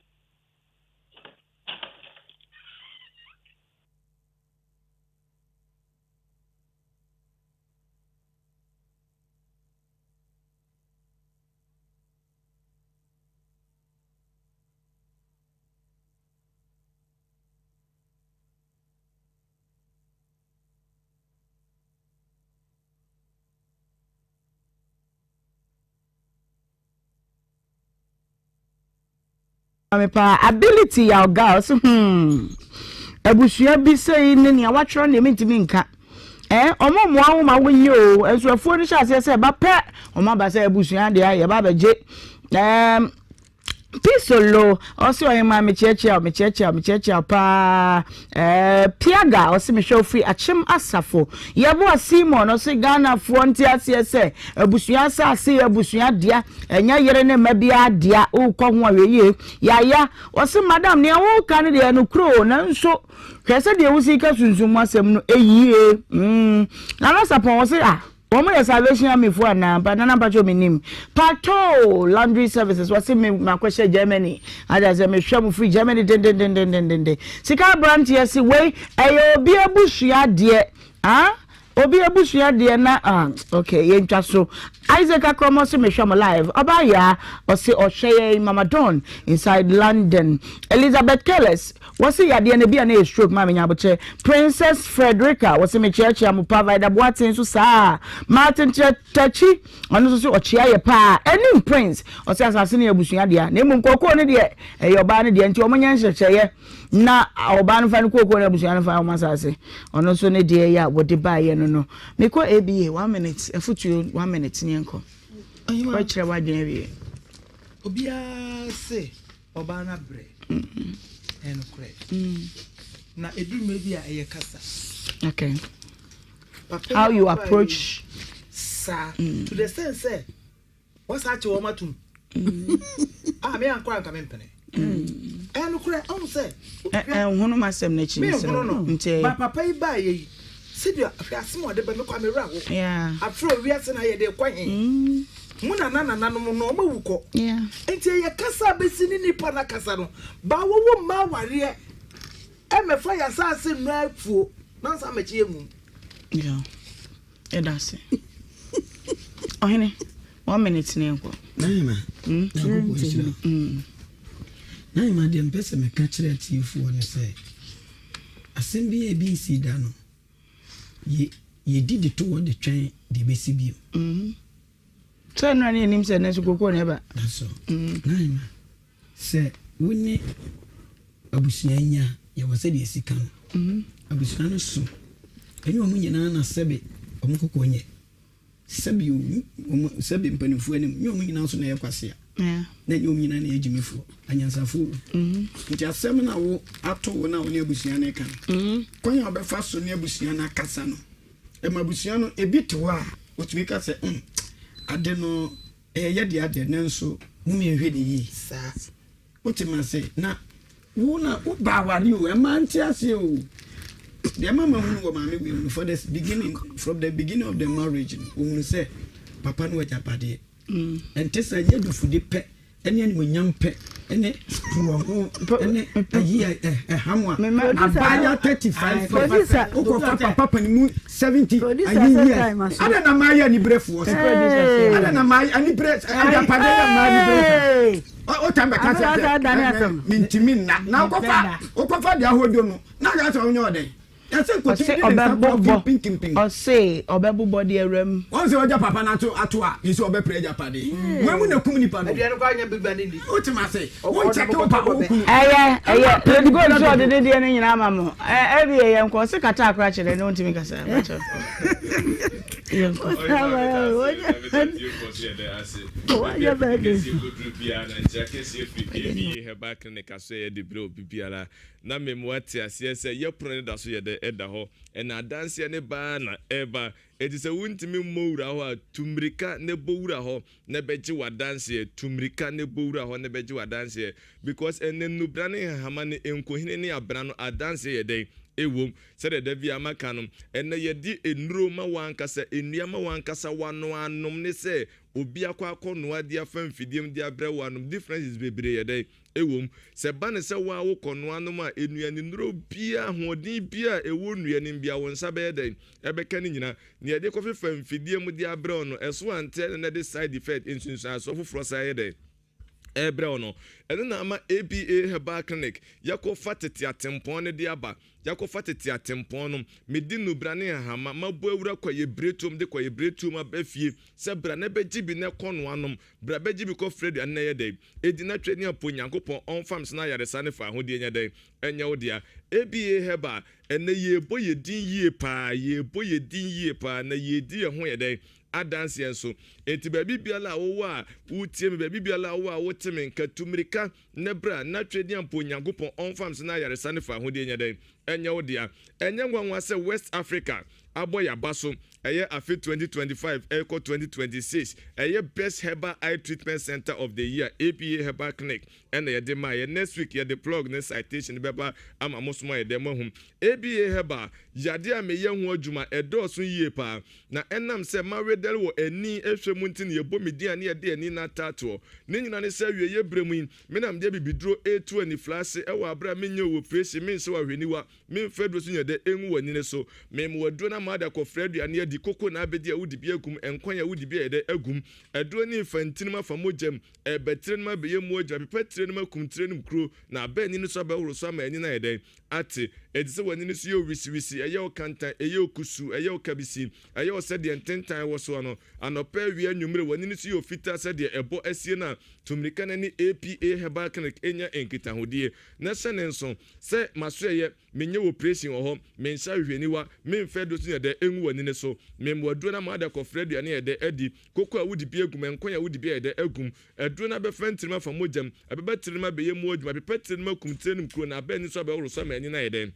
Me paa ability yaw gal so hmm abusua bi sɛyi ne nea watwerɛ nea mentumi nka eh ɔmo mmoa wo ma wonyɛ o nso afuo no hyɛ aseɛ sɛ ɛba pɛ ɔmo aba sɛ abusua deɛ yɛba abɛgye ɛɛm Pisolo, ɔse ɔhemaa mekyerɛkyerɛ wo, mekyerɛkyerɛ wo, mekyerɛkyerɛ wo paa. Eh, Piaga, ɔse mehwɛ wo firi Akyem Asafo. Yɛboa Simon, ɔse Ghanafoɔ nte aseɛ sɛ abusua asase yɛ abusua dea, ɛnyɛ yere ne mma biara dea, wokɔ ho a hwɛ yie. Yaya, ɔse madam nea woka no deɛ ɛnokorɛ o, nanso hwɛ sɛdeɛ wosi ka sunsum mu asɛm no ɛyie. Mm. Nana Sapɔn, ɔse ah, Wɔn yɛ salvation army foɔ anaa mpa nana mpakyɛw me nim patoo laundry services wɔsi me makɔhyɛ Germany ada sɛ mehwɛ mo firi Germany dendendendendenden sika aberanteɛ si wei ɛyɛ obi abusua deɛ ah obi abusua deɛ na ah okay yɛntwa so. Isaac Akromo ɔse mehwɛ mo live. Ɔbaa Yaa ɔse ɔhwɛ yɛn Mama Dawn inside London. Elizabeth Keles wɔse yadeɛ no ebia na ɛyɛ stroke maame nya abokyɛ. Princess Frederica wɔse mekyeakyea mo paa. Vida Boateng nso saa. Martin Takyi ɔno nso se ɔkyea yɛ paa. Anim Prince ɔse asase no yɛ abusua dea na mmom kookoo no deɛ ɛyɛ ɔbaa no dea nti wɔnyɛ nhyɛhyɛeɛ na ɔbaa no fa no kookoo no abusua no fa wɔn asase. Ɔno nso ne deɛ yɛ a wɔde baeɛ no no. Mekɔ ABA one minute afutuo one minute ne yɛnkɔ. Wɔakyerɛ w'adwene awie. Obiara se ɔbaa no abrɛ. Ɛyɛ nokorɛ. Na ɛduru mmerɛ bi a ɛyɛ kasa. Okay. How you approach. Saa. To the sense sɛ wɔsa akye wɔn atum. Ah, me ankora nka mempene. Ɛyɛ nokorɛ, ɔhu sɛ. Ɛnhono m'asɛm no akyi mesrɛ wo. Nti. Ba papa yi baa yɛ yi, sɛdeɛ hwɛ asɛm a ɔde ba me kɔ a me werɛ aho. Afei owiase no ayɛ de kɔ he? Mo nana nananom no wɔn awu kɔ. Nti ɛyɛ kasa a bɛsi ne nipa no akasa no. Baa wɔwɔ mma awareɛ ɛmɛfa yɛ asaase nnɔ afuo na nsa mɛkye yɛ nwum. Yeah. Yɛda ase. Ɔhene, one minute ne yɛnkɔ. Naima, hmm? Nyankopɔn nhyira. Hmm. Naima, deɛ mpɛ sɛ meka kyerɛ atiefoɔ ne sɛ, asɛm bi a ebi nsii da no, yɛdi de to hɔ de twɛn deɛ ɛbɛsi bio. Hmm. Sɛ nnora ne yɛnim sɛ ɛnɛ nso kokoo na ɛba. That's all. Naima, Sɛ wo ne abusua nya a, yɛwɔ sɛdeɛ ɛsi ka no. Abusua no so, ɛnyɛ wɔn nyinaa na sɛbe wɔn kɔkɔɔ nyɛ. Sɛbe o, wɔn, sɛbe mpanimfoɔ anim, nyɛ wɔn nyinaa nso na ɛyɛ kwasea. Na ɛnyɛ wɔn nyinaa na ɛyɛ gyimifoɔ. Anyansafoɔ wɔ mu. Nti asɛm no a wo ato wo no a wo ne abusua no reka no, kwan a wobɛfa so ne abusua no akasa no, ɛma abusua no, ebi te hɔ a, wɔtumi ka sɛ, mm, ade no, Ɛyɛ yɛ dea deɛ, nanso mom yɛnhwɛ no yie. Saa. Wote me ase? Na wo na wo ba aware o, ɛma nte aseɛ o. Deɛ ɛma mahunu wɔ maame wei mu no, for the beginning, from the beginning of the marriage no, ohunu sɛ papa no wɔ agyapadeɛ. Ɛnte sɛ nyɛ dufude pɛ ɛne animuonyam pɛ ɛne porɔho ɛne ayi ɛham a abaayewa 35 years wokɔfa papa panimu 70 ayi years adɛn na mayɛ aniberefoɔ sa adɛn na mayɛ anibere agyapadeɛ yɛ mmaa anibere sa wotam bɛka sɛ mentumi nna na wokɔfa wokɔfa deɛ ahodo no na aka sɛ wonyɛ ɔdɛn. Ɔse ɔbɛbobɔ ɔse ɔbɛbobɔ de awura mu. Wɔn sɛ ɔgya papa no ato ato a yɛsɛ ɔbɛpere agyapade. Wɔn mu na kum nipa no. Aduane kɔ anya bi ne ni. Wote ma se wo nkyɛke wo pa wo kunu. Ɛyɛ ɛyɛ Lady Gold nso ɔde ne deɛ no nyinaa ama mo. Ɛ ɛbi yɛ nkɔ ɔse kata akora kyerɛ ne ɔntumi kasa mpakyɛw. Yɛ nkɔ. Herbal clinic aso yɛ de brɛ obi biara Na me mmoa te aseɛ sɛ yɛ pono no da so yɛ dɛ ɛda hɔ, ɛna adanseɛ no ba ara na ɛreba. Enti sɛ wontumi mmɔ wura hɔ a, tu mmirika na bɔ wura hɔ na bɛgye w'adanseɛ. Tu mmirika na bɔ wura hɔ na bɛgye w'adanseɛ. Because ɛnnɛ nnubena ne nhahama ne nkohene ne abena no adanseɛ yɛ dɛn? Ɛwom. Sɛdeɛ da biara maka no, ɛnnɛ yɛde nnuro ma wo ankasa, nnua ma wo ankasa w'ano anom ne sɛ obi akɔ akɔnoa de afa mfidie mu de abrɛ wo anom. Differences bebree yɛ dɛn? Ɛwom, sɛ ɛba no sɛ wo ara wokɔnoa nom a, nnuanennuro biara, ahoɔden biara a ɛwɔ nnua no mu biara, wo nsa bɛyɛ dɛn? Ɛbɛka ne nyinaa. Nea yɛde kɔfefa mfidie mu de abrɛ wo no, ɛso ante a, ɛnna na ɛde side effect, nsunsuansoɔ foforɔ san yɛ dɛn? Ɛrebrɛ wo no. Ɛno na ama ABA Herbal Clinic, yɛakɔfa tete atempɔn no de aba. Yɛakɔfa tete atempɔn no. Mede nnubra ne nhahama mabɔ awura kwaeɛbiretuom de kwaeɛbiretuom aba fie sɛ bra na bɛgye bi na kɔnoa nom. Bra bɛgye bi kɔ frɛ aduane na yɛ dɛn? Edi na twɛ ni apo Nyankopɔn ɔnfa me so na ayaresa ne faahodie nyɛ dɛn? Ɛnyɛ wo dea. ABA Herbal, ɛnɛ yɛɛbɔ yɛ din yie paa, yɛɛbɔ yɛ din yie paa, na yɛɛdi yɛ ho yɛ dɛn? Adanseɛ nso. Enti baabi biara a wowɔ a wotie me, baabi biara a wowɔ a wote me nka, tu mmirika na bra na twɛ ni ampo Nyankopɔn ɔnfa me so na ayaresa ne faahodie nyɛ dɛn? Ɛnyɛ wo dea. Ɛnyɛ nwanwa sɛ West Africa abɔ yɛn so. Ɛyɛ afe 2025 ɛrekɔ 2026. Ɛyɛ Best Herbal Eye Treatment Centre of the Year, APA Herbal Clinic ɛna yɛde maeɛ. Next week yɛde plug ne citation bɛba ama mo so moayɛ dɛn moahu. ABA Herbal, yadeɛ a meyɛ ho adwuma ɛdɔɔso yie paa. Na ɛnam sɛ mawedɛre wɔ ani hwɛ mu nti na yɛbɔ me din a ne yɛde ani no ataatoɔ. Ne nyinaa ne sɛ awieeɛ berɛ mu yi, me na mede abibiduro retu anifira ase wɔ aberɛ a menyɛ oprehyɛn, menhyɛ wo ahwɛniwa, memfa aduro so nyɛ dɛ ngu w'ani no so. Mema wo aduro no ama. ama wode akɔfra aduane adi, koko na abɛdi a wode bi agum, nkwan a wode bi ayɛ dɛ agum, aduro ne fa ntini mu afa mogya mu, ɛreba tire no mu abɛyɛ mu adwuma, pepa tire no mu akum tire no mu kuro, na aba ani no so abɛhoro so ama ani no ayɛ dɛn? Ate. Enti sɛ w'ani no so yɛ wo wisiwisi, ɛyɛ wo kantan, ɛyɛ wo kusuu, ɛyɛ wo kabisi, ɛyɛ wo sɛdeɛ ntentan wɔ soɔ no, anɔpa, awia, anwummere, w'ani no so yɛ wo fitaa sɛdeɛ ɛbɔ asie no a, tu mmirika na ne APA Herbal Clinic nya nkitahodie. Na hyɛ no nso sɛ m'asoɛeɛ, menyɛ wo oprehyɛn wɔ hɔ, menhyɛ ahwehwɛniwa, memfa aduro so nyɛ dɛ ngu w'ani no so, memmoa aduro no ama wode akɔfra aduane ayɛ dɛ adi, koko a wode bi agu mu, nkwan a wode bi ayɛ dɛ agu mu, Aduro no abɛfa ntirim afa mogya mu, ɛbɛba tiri no mu abɛyɛ mu adwuma, apepa tiri no mu akum tiri no mu kuro, na aba ani so abɛhoro so ama ani no ayɛ dɛn?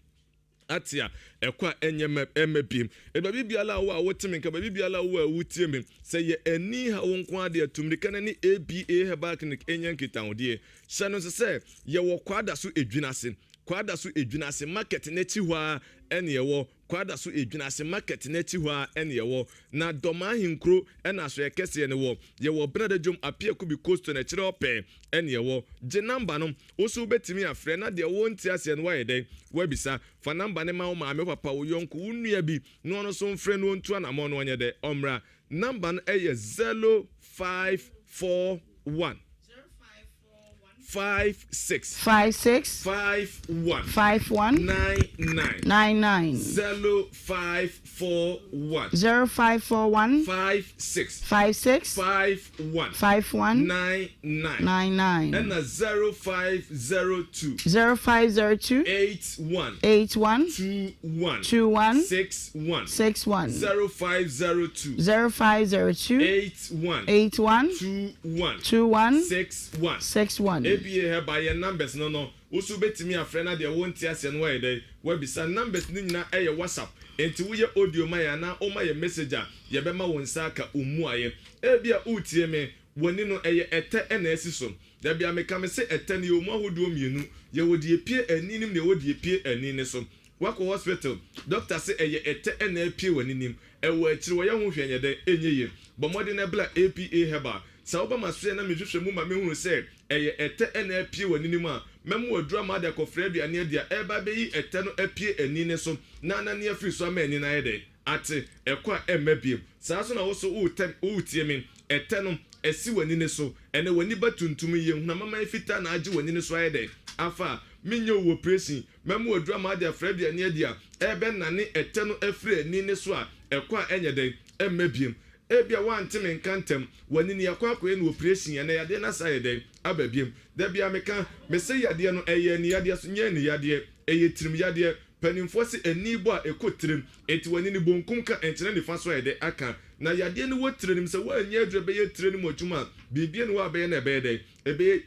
Ate a ɛkɔ a ɛnyɛ mma ɛmma biem. Baabi biara a wowɔ a wote me nka, baabi biara a wowɔ a wotie me, sɛ yɛ ani ha wo nko ara deɛ, tu mmirika na ne ABA Herbal Clinic nya nkitahodie. Hyɛ no nso sɛ yɛwɔ Kwadaso Edwinase, Kwadaso Edwinase market no akyi hɔ ara ɛne yɛwɔ. Kwadaso Edwinase market no akyi hɔ ara na yɛwɔ, na Dɔmaa Ahenkuro na asoɛeɛ kɛseɛ no wɔ. Yɛwɔ Benada Dwom Apia Kubi Coastal no akyire hɔ pɛɛ na yɛwɔ. Gye number no, wo nso wobɛtumi afrɛ na deɛ wonte aseɛ no woayɛ dɛn? Woabisa. Fa number no ma wo maame, wo papa, wo yɔnko, wo nua bi na ɔno nso mfrɛ na ɔntu anamɔn na ɔnyɛ dɛn? Ɔmmra. Number no yɛ 0541. 56. 56. 51. 51. 99. 99. 0541. 0541. 56. 56. 51. 51. 99. 99. Ɛna 0502. 0502. 81. 81. 21. 21. 61. 61. 0502. 0502. 81. 81. 21. 21. 61. 61. APA Herbal yɛn numbers no no wo so wobɛtumi afrɛ na deɛ wonte aseɛ no woayɛ dɛn woabisa. Numbers no nyinaa ɛyɛ WhatsApp enti woyɛ audio ma yɛn anaa woma yɛn message a yɛbɛma wo nsa aka wo mmuaeɛ. Ebia woretie me, w'ani no ɛyɛ ɛtɛ na asi so. Da biara meka mese ɛtɛ no yɛwɔ mu ahodoɔ mmienu, yɛwɔ deɛ ɛpue ani no mu na yɛwɔ deɛ ɛpue ani no so. Woakɔ hospital, doctor se ɛyɛ ɛtɛ na apue w'aninim, ɛwɔ akyiri wɔyɛ ho hwɛ nyɛ dɛn, ɛnyɛ yie. Bɔ mmɔden na bla APA Herbal. Sɛ woba m'asoɛɛ na mehwehwɛ mu ma mehunu sɛ ɛyɛ ɛtɛ na apue w'aninim a, mɛma wo aduru ama wode akɔfra aduane adi a ɛreba abɛyi ɛtɛ no apue ani no so na anane afiri so ama ani no ayɛ dɛn? Ate, ɛkɔ a ɛmma bio. Saa nso na wo nso woretɛ, woretie me, ɛtɛ no, asi w'ani no so. Ɛnnɛ w'ani ba tuntum yi, yɛhunu amaman fitaa na agye w'ani no so ayɛ dɛn? Afa a, menyɛ wo opresin, mɛma wo aduru ama wode afra aduane adi a ɛrebɛnane ɛtɛ no afiri ani no so a ɛkɔ a ɛnyɛ dɛn? Ɛmma bio. Ebia woante me nka ntɛm, w'ani no yɛakɔ akɔyɛ no opresin, ɛnnɛ yadeɛ no asan ayɛ dɛn? Aba bio. Da biara meka, mese yadeɛ no, ɛyɛ aniyadeɛ so, nyɛ aniyadeɛ, ɛyɛ tirim yadeɛ. Panimfoɔ se ani bɔ a ɛkɔ tirim, enti w'ani no bonkum ka nkyene nifa so ayɛ dɛ aka. Na yadeɛ no wɔ tire no mu, sɛ woannya aduro a ɛbɛyɛ tire no mu adwuma a, biribi nni hɔ a ɛbɛyɛ na ɛbɛyɛ dɛn? Ɛbɛyɛ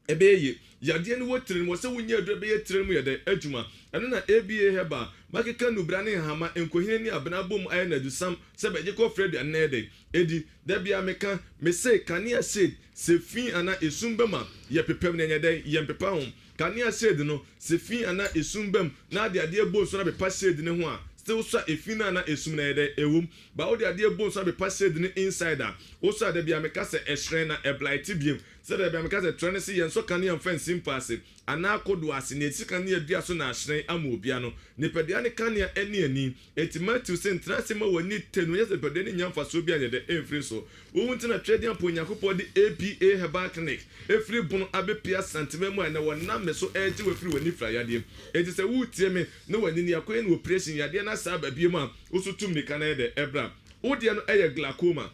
ɛbɛyɛ yie. Yadeɛ no wɔ tire no mu, wɔ sɛ wonya aduro a ɛbɛyɛ tire no mu yɛ dɛn? Adwuma. Ɛno na ABA Herbal, makeka nnubra ne nhahama, nkohene ne abena abom ayɛ no adusam sɛ bɛgye kɔ frɛ aduane na ɛyɛ dɛn? Ɛdi. Da biara meka, mese kanea shade, sɛ fi anaa esum ba mu a, yɛpepam na ɛnyɛ dɛn? Yɛmpepa ho. Kanea shade no, sɛ fi anaa esum ba mu na ade adeɛ bɔ nsu na pepa shade no ho a, still wosɔ a efi no anaa esum no ɛyɛ dɛn? Ɛwom. But wode adeɛ bɔ nsu na pepa shade no inside a, wosɔ a da biara meka sɛ ɛhyerɛn na ɛblighte biom. Sɛdeɛ da biara meka sɛ trɛ no se yɛnsɔ kanea mfa nsi mpa ase anaa kodoɔ ase, nea ɛsi kanea dua so na ahyerɛn ama obia no. Nipadua ne kanea ɛne ani. Enti Matthew se, Ntena ase mma w'ani te no, nyɛ sɛ nipadua no nnya mfasoɔ biara nyɛ dɛ ɛmfiri so. Wo ho nti na Tweaduampɔn Onyankopɔn de APA Herbal Clinic firi Bono abɛpue Asanteman mu a ɛnnɛ wɔnam me so regye wo afiri w'anifira yadeɛ mu. Enti sɛ woretie me na w'ani no yɛakɔyɛ no oprehyɛn, yadeɛ no asan aba biom a, wo nso tu mmirika na yɛ dɛ bra. Wo deɛ no yɛ glaucoma.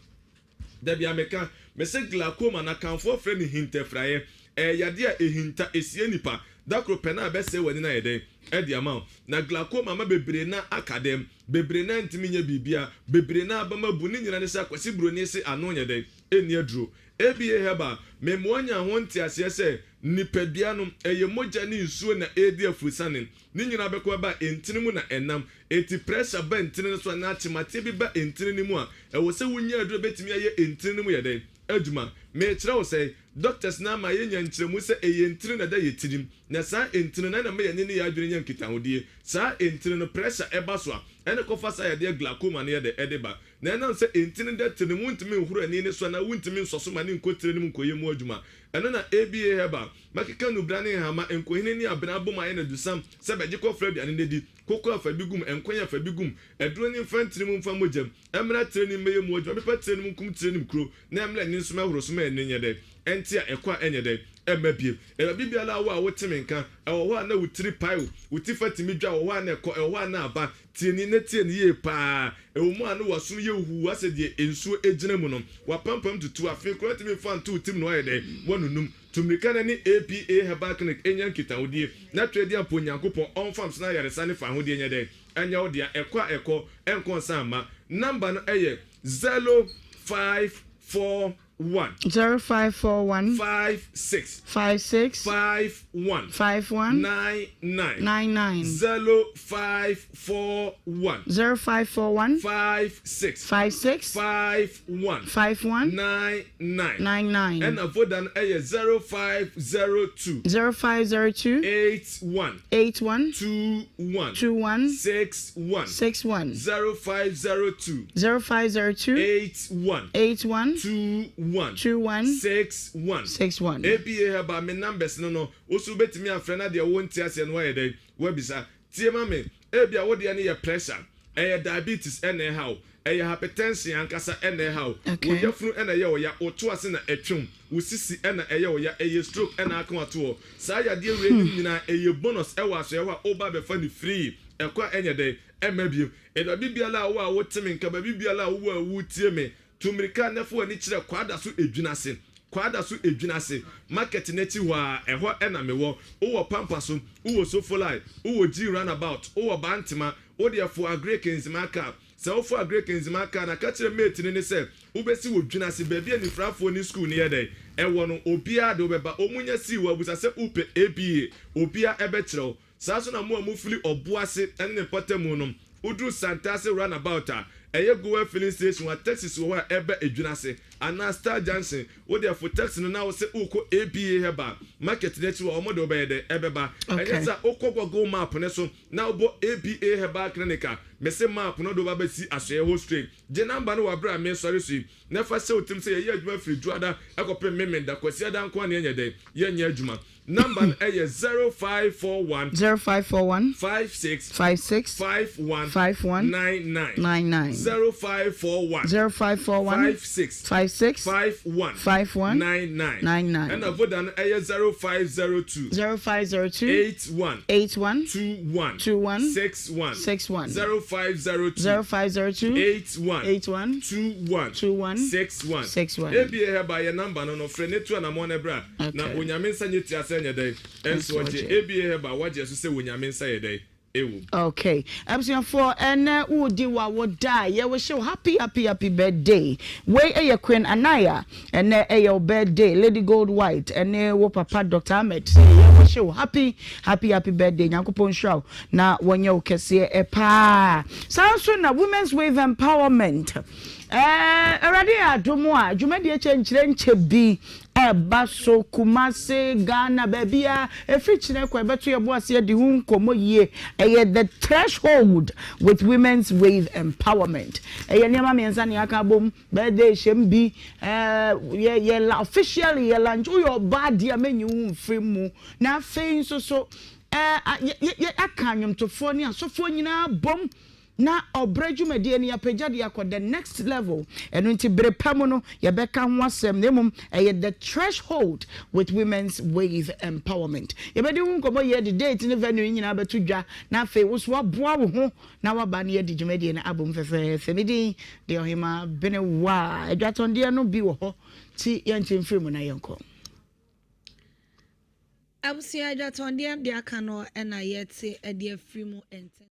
Da bi a meka, mese glaucoma no Akanfoɔ frɛ no hintafiraeɛ. Ɛyɛ yadeɛ a ɛhinta, ɛsie nipa. Da koro pɛ na abɛsɛe w'ani no ayɛ dɛn? Adi ama wo. Na glaucoma ama bebree no ara aka dɛm, bebree no ara ntumi nyɛ biribiara, bebree no ara abam abu. Ne nyinaa ne sɛ Akwasi Buroni se ano nyɛ dɛn? Ɛnni aduro. ABA Herbal, mema woanya ho nteaseɛ sɛ nipadua no, ɛyɛ mogya ne nsuo na ɛredi afurusiane. Ne nyinaa bɛkɔ ɛba a ntini mu na ɛnam. Enti pressure ba ntini no so anaa kyemateɛ bi ba ntini no mu a, ɛwɔ sɛ wonya aduru a ɛbɛtumi ayɛ ntini no mu yɛ dɛn? Adwuma. Merekyerɛ wo sɛn? Doctors no ama yɛnya nkyerɛmu sɛ ɛyɛ ntini na ɛda yɛn tirim. Na saa ntini no, ɛna ɛma yɛn ani ne yɛn adwene nya nkitahodie. Saa ntini no, pressure ba so a, Ɛna ɛkɔfa saa yadeɛ glaucoma no yɛ dɛ ɛde ba. Na ɛnam sɛ ntini da tiri no mu wontumi nhoro ani no so anaa wontumi nsɔ so ma no nkɔ tiri no mu nkɔyɛ mu adwuma. Ɛno na ABA Herbal, makeka nnubra ne nhama, nkohene ne abena abom ayɛ no adusam sɛ bɛgye kɔfra aduane no adi, koko a fa bi gum, nkwan a fa bi gum, aduro no mfa ntini mu mfa mogya mu, ɛmmra tiri no mu mmɛyɛ mu adwuma, mpepa tiri no mu nkum tiri no mu kuro, na ɛmmra ani no so mmɛhoro so ma ani nyɛ dɛ, ɛnte a ɛkɔ a ɛnyɛ dɛ, ɛmma bio. Baabi biara a wo a wote me nka, ɛwɔ hɔ a na wo tiri pae wo, wo ti fa tumi dwa, ɛwɔ hɔ a na ɛkɔ, ɛwɔ hɔ a na aba. Tie ni na tie no yie paa. Ɛwɔ mu a na w'asom yɛ huhuu asɛ deɛ nsuo gyina mu no, w'apampam tutu, afei koraa ntumi mfa nto wo tirim na woayɛ dɛn? Woanunum. Tu mmirika na ne APA Herbal Clinic nya nkitahodie na twerɛ mpo Onyankopɔn ɔmfa mso na ayaresa ne fawohodie nyɛ dɛn? Ɛnyɛ wo dea. Ɛkɔ a ɛkɔ, ɛnkɔ nsan mma. Number no yɛ 0541. 0541. 56. 56. 51. 51. 99. 99. 0541. 0541. 56. 56. 51. 51. 99. 99. Ɛna Voda no yɛ 0502. 0502. 81. 81. 21. 21. 61. 61. 0502. 0502. 81. 81. 21. 21. 61. 61. APA Herbal me numbers no no, wo nso wobɛtumi afrɛ na deɛ wonte aseɛ no woayɛ dɛn? Woabisa. Tie ma me, ebia wo deɛ no yɛ pressure, ɛyɛ diabetes na ɛha wo, ɛyɛ hypertension ankasa na ɛha wo, wo yafunu na ɛyɛ wo ya, wo to ase na ɛtwe wo, wo sisi na ɛyɛ wo ya, ɛyɛ stroke na aka wo ato hɔ. Saa yadeɛ wei nom nyinaa ɛyɛ bonus wɔ asɔeɛ hɔ a woba abɛfa no free, ɛkɔ a ɛnyɛ dɛn? Ɛmma bio. Baabi biara a wo a wote me nka, baabi biara a wowɔ a woretie me, Tu mmirika na fa w'ani kyerɛ Kwadaso Edwinase, Kwadaso Edwinase, market no akyi hɔ ara, ɛhɔ na mewɔ. Wowɔ Pampa so, wowɔ Sofolai, wowɔ G Runabout, wowɔ Bantema, wo deɛ fo Agric Nzema car. Sɛ wofo Agric Nzema car no a, ka kyerɛ mate no ne sɛ wobɛsi wɔ Dwinase, baabi a anifirafoɔ ne sukuu no yɛ dɛn? Ɛwɔ no, obiara de wo bɛba. Wɔnya sii hɔ a, bisa sɛ wopɛ ABA, obiara bɛkyerɛ wo. Saa nso na mo a mofiri Ɔboase ne ne mpɔtamu no, woduru Santase runabout a, ɛyɛ Goel filling station a taxis wɔ hɔ a ɛba Edwinase anaa Star Junction, wo deɛ fo taxi no na wo se worekɔ ABA Herbal market no akyi hɔ a, wɔn de wo bɛyɛ dɛn? Ɛbɛba. Ɛnyɛ saa a, wokɔ Google map no so na wobɔ ABA Herbal Clinic a, mese map no de wo ba bɛsi Asoɛeɛ hɔ straight. Gye number no wɔ aberɛ a meresɔre so yi, na fa hyɛ wo tirim sɛ yɛyɛ adwuma firi Dwoada kɔpem Memenda, Kwasiada nko ara na yɛnyɛ dɛn? Yɛnyɛ adwuma. Number no yɛ 0541. 0541. 56. 56. 51. 51. 99. 99. 0541. 0541. 56. 56. 51. 51. 99. 99. Ɛna Voda no yɛ 0502. 0502. 81. 81. 21. 21. 61. 61. 0502. 0502. 81. 81. 21. 21. 61. 61. ABA Herbal yɛ number no no frɛ ne tu anamɔn no bra. Na Onyame nsa nyɛ tia sɛ nyɛ dɛn? Ɛnso ɔgye. ABA Herbal wagye ɛso sɛ Onyame nsa yɛ dɛn? Ɛwom. Ok abusuafoɔ ɛnɛ wodi wawoda a yɛ wish wo happy happy happy birthday wei ɛyɛ Queen Anaya ɛnɛ ɛyɛ wo birthday Lady Gold White ɛne wo papa Doctor Ahmed sɛ yɛ wish wo happy happy happy birthday Nyankopɔn nhyira wo na wɔnyɛ wo kɛseɛ paa saa nso na Women's Wave Empowerment ɛɛ Awurade yɛ adom a dwumadie kyɛ nkyerɛ nkyɛ bi Ɛba so, Kumasi, Ghana, baabiara, ɛfiri kyena kɔ, yɛbɛto yɛn bo ase adi ho nkɔmmɔ yie. Ɛyɛ The Threshold with Women's Wave Empowerment. Ɛyɛ nneɛma mmiɛnsa na yɛaka abom, birthday hyɛm bi, ɛɛ, yɛ, yɛ, la, officially yɛ lunch, woyɛ ɔbaa deɛ a mɛnyi wo mfiri mu. Na afei nso so, ɛɛ, yɛ, yɛ, yɛ aka nnwomtofoɔ ne asɔfoɔ nyinaa bom. Na ɔbrɛ dwumadie no yɛapagya de akɔ the next level, ɛno nti bere pa mu no yɛbɛka ho asɛm na mmom ɛyɛ the threshold with women's wave empowerment. Yɛbɛdi ho nkɔmmɔ yie de date ne venue no nyinaa bɛto dwa na afei wo nso woaboa wo ho na woaba na yɛadi dwumadie no abom fɛfɛɛfɛ. Me din de Ɔhemaa Benewaa. Adwatɔndeɛ no bi wɔ hɔ nti yɛnte mfiri mu na yɛnkɔ. Abusua adwatɔndeɛ deɛ aka no na yɛte de afiri mu ntɛm.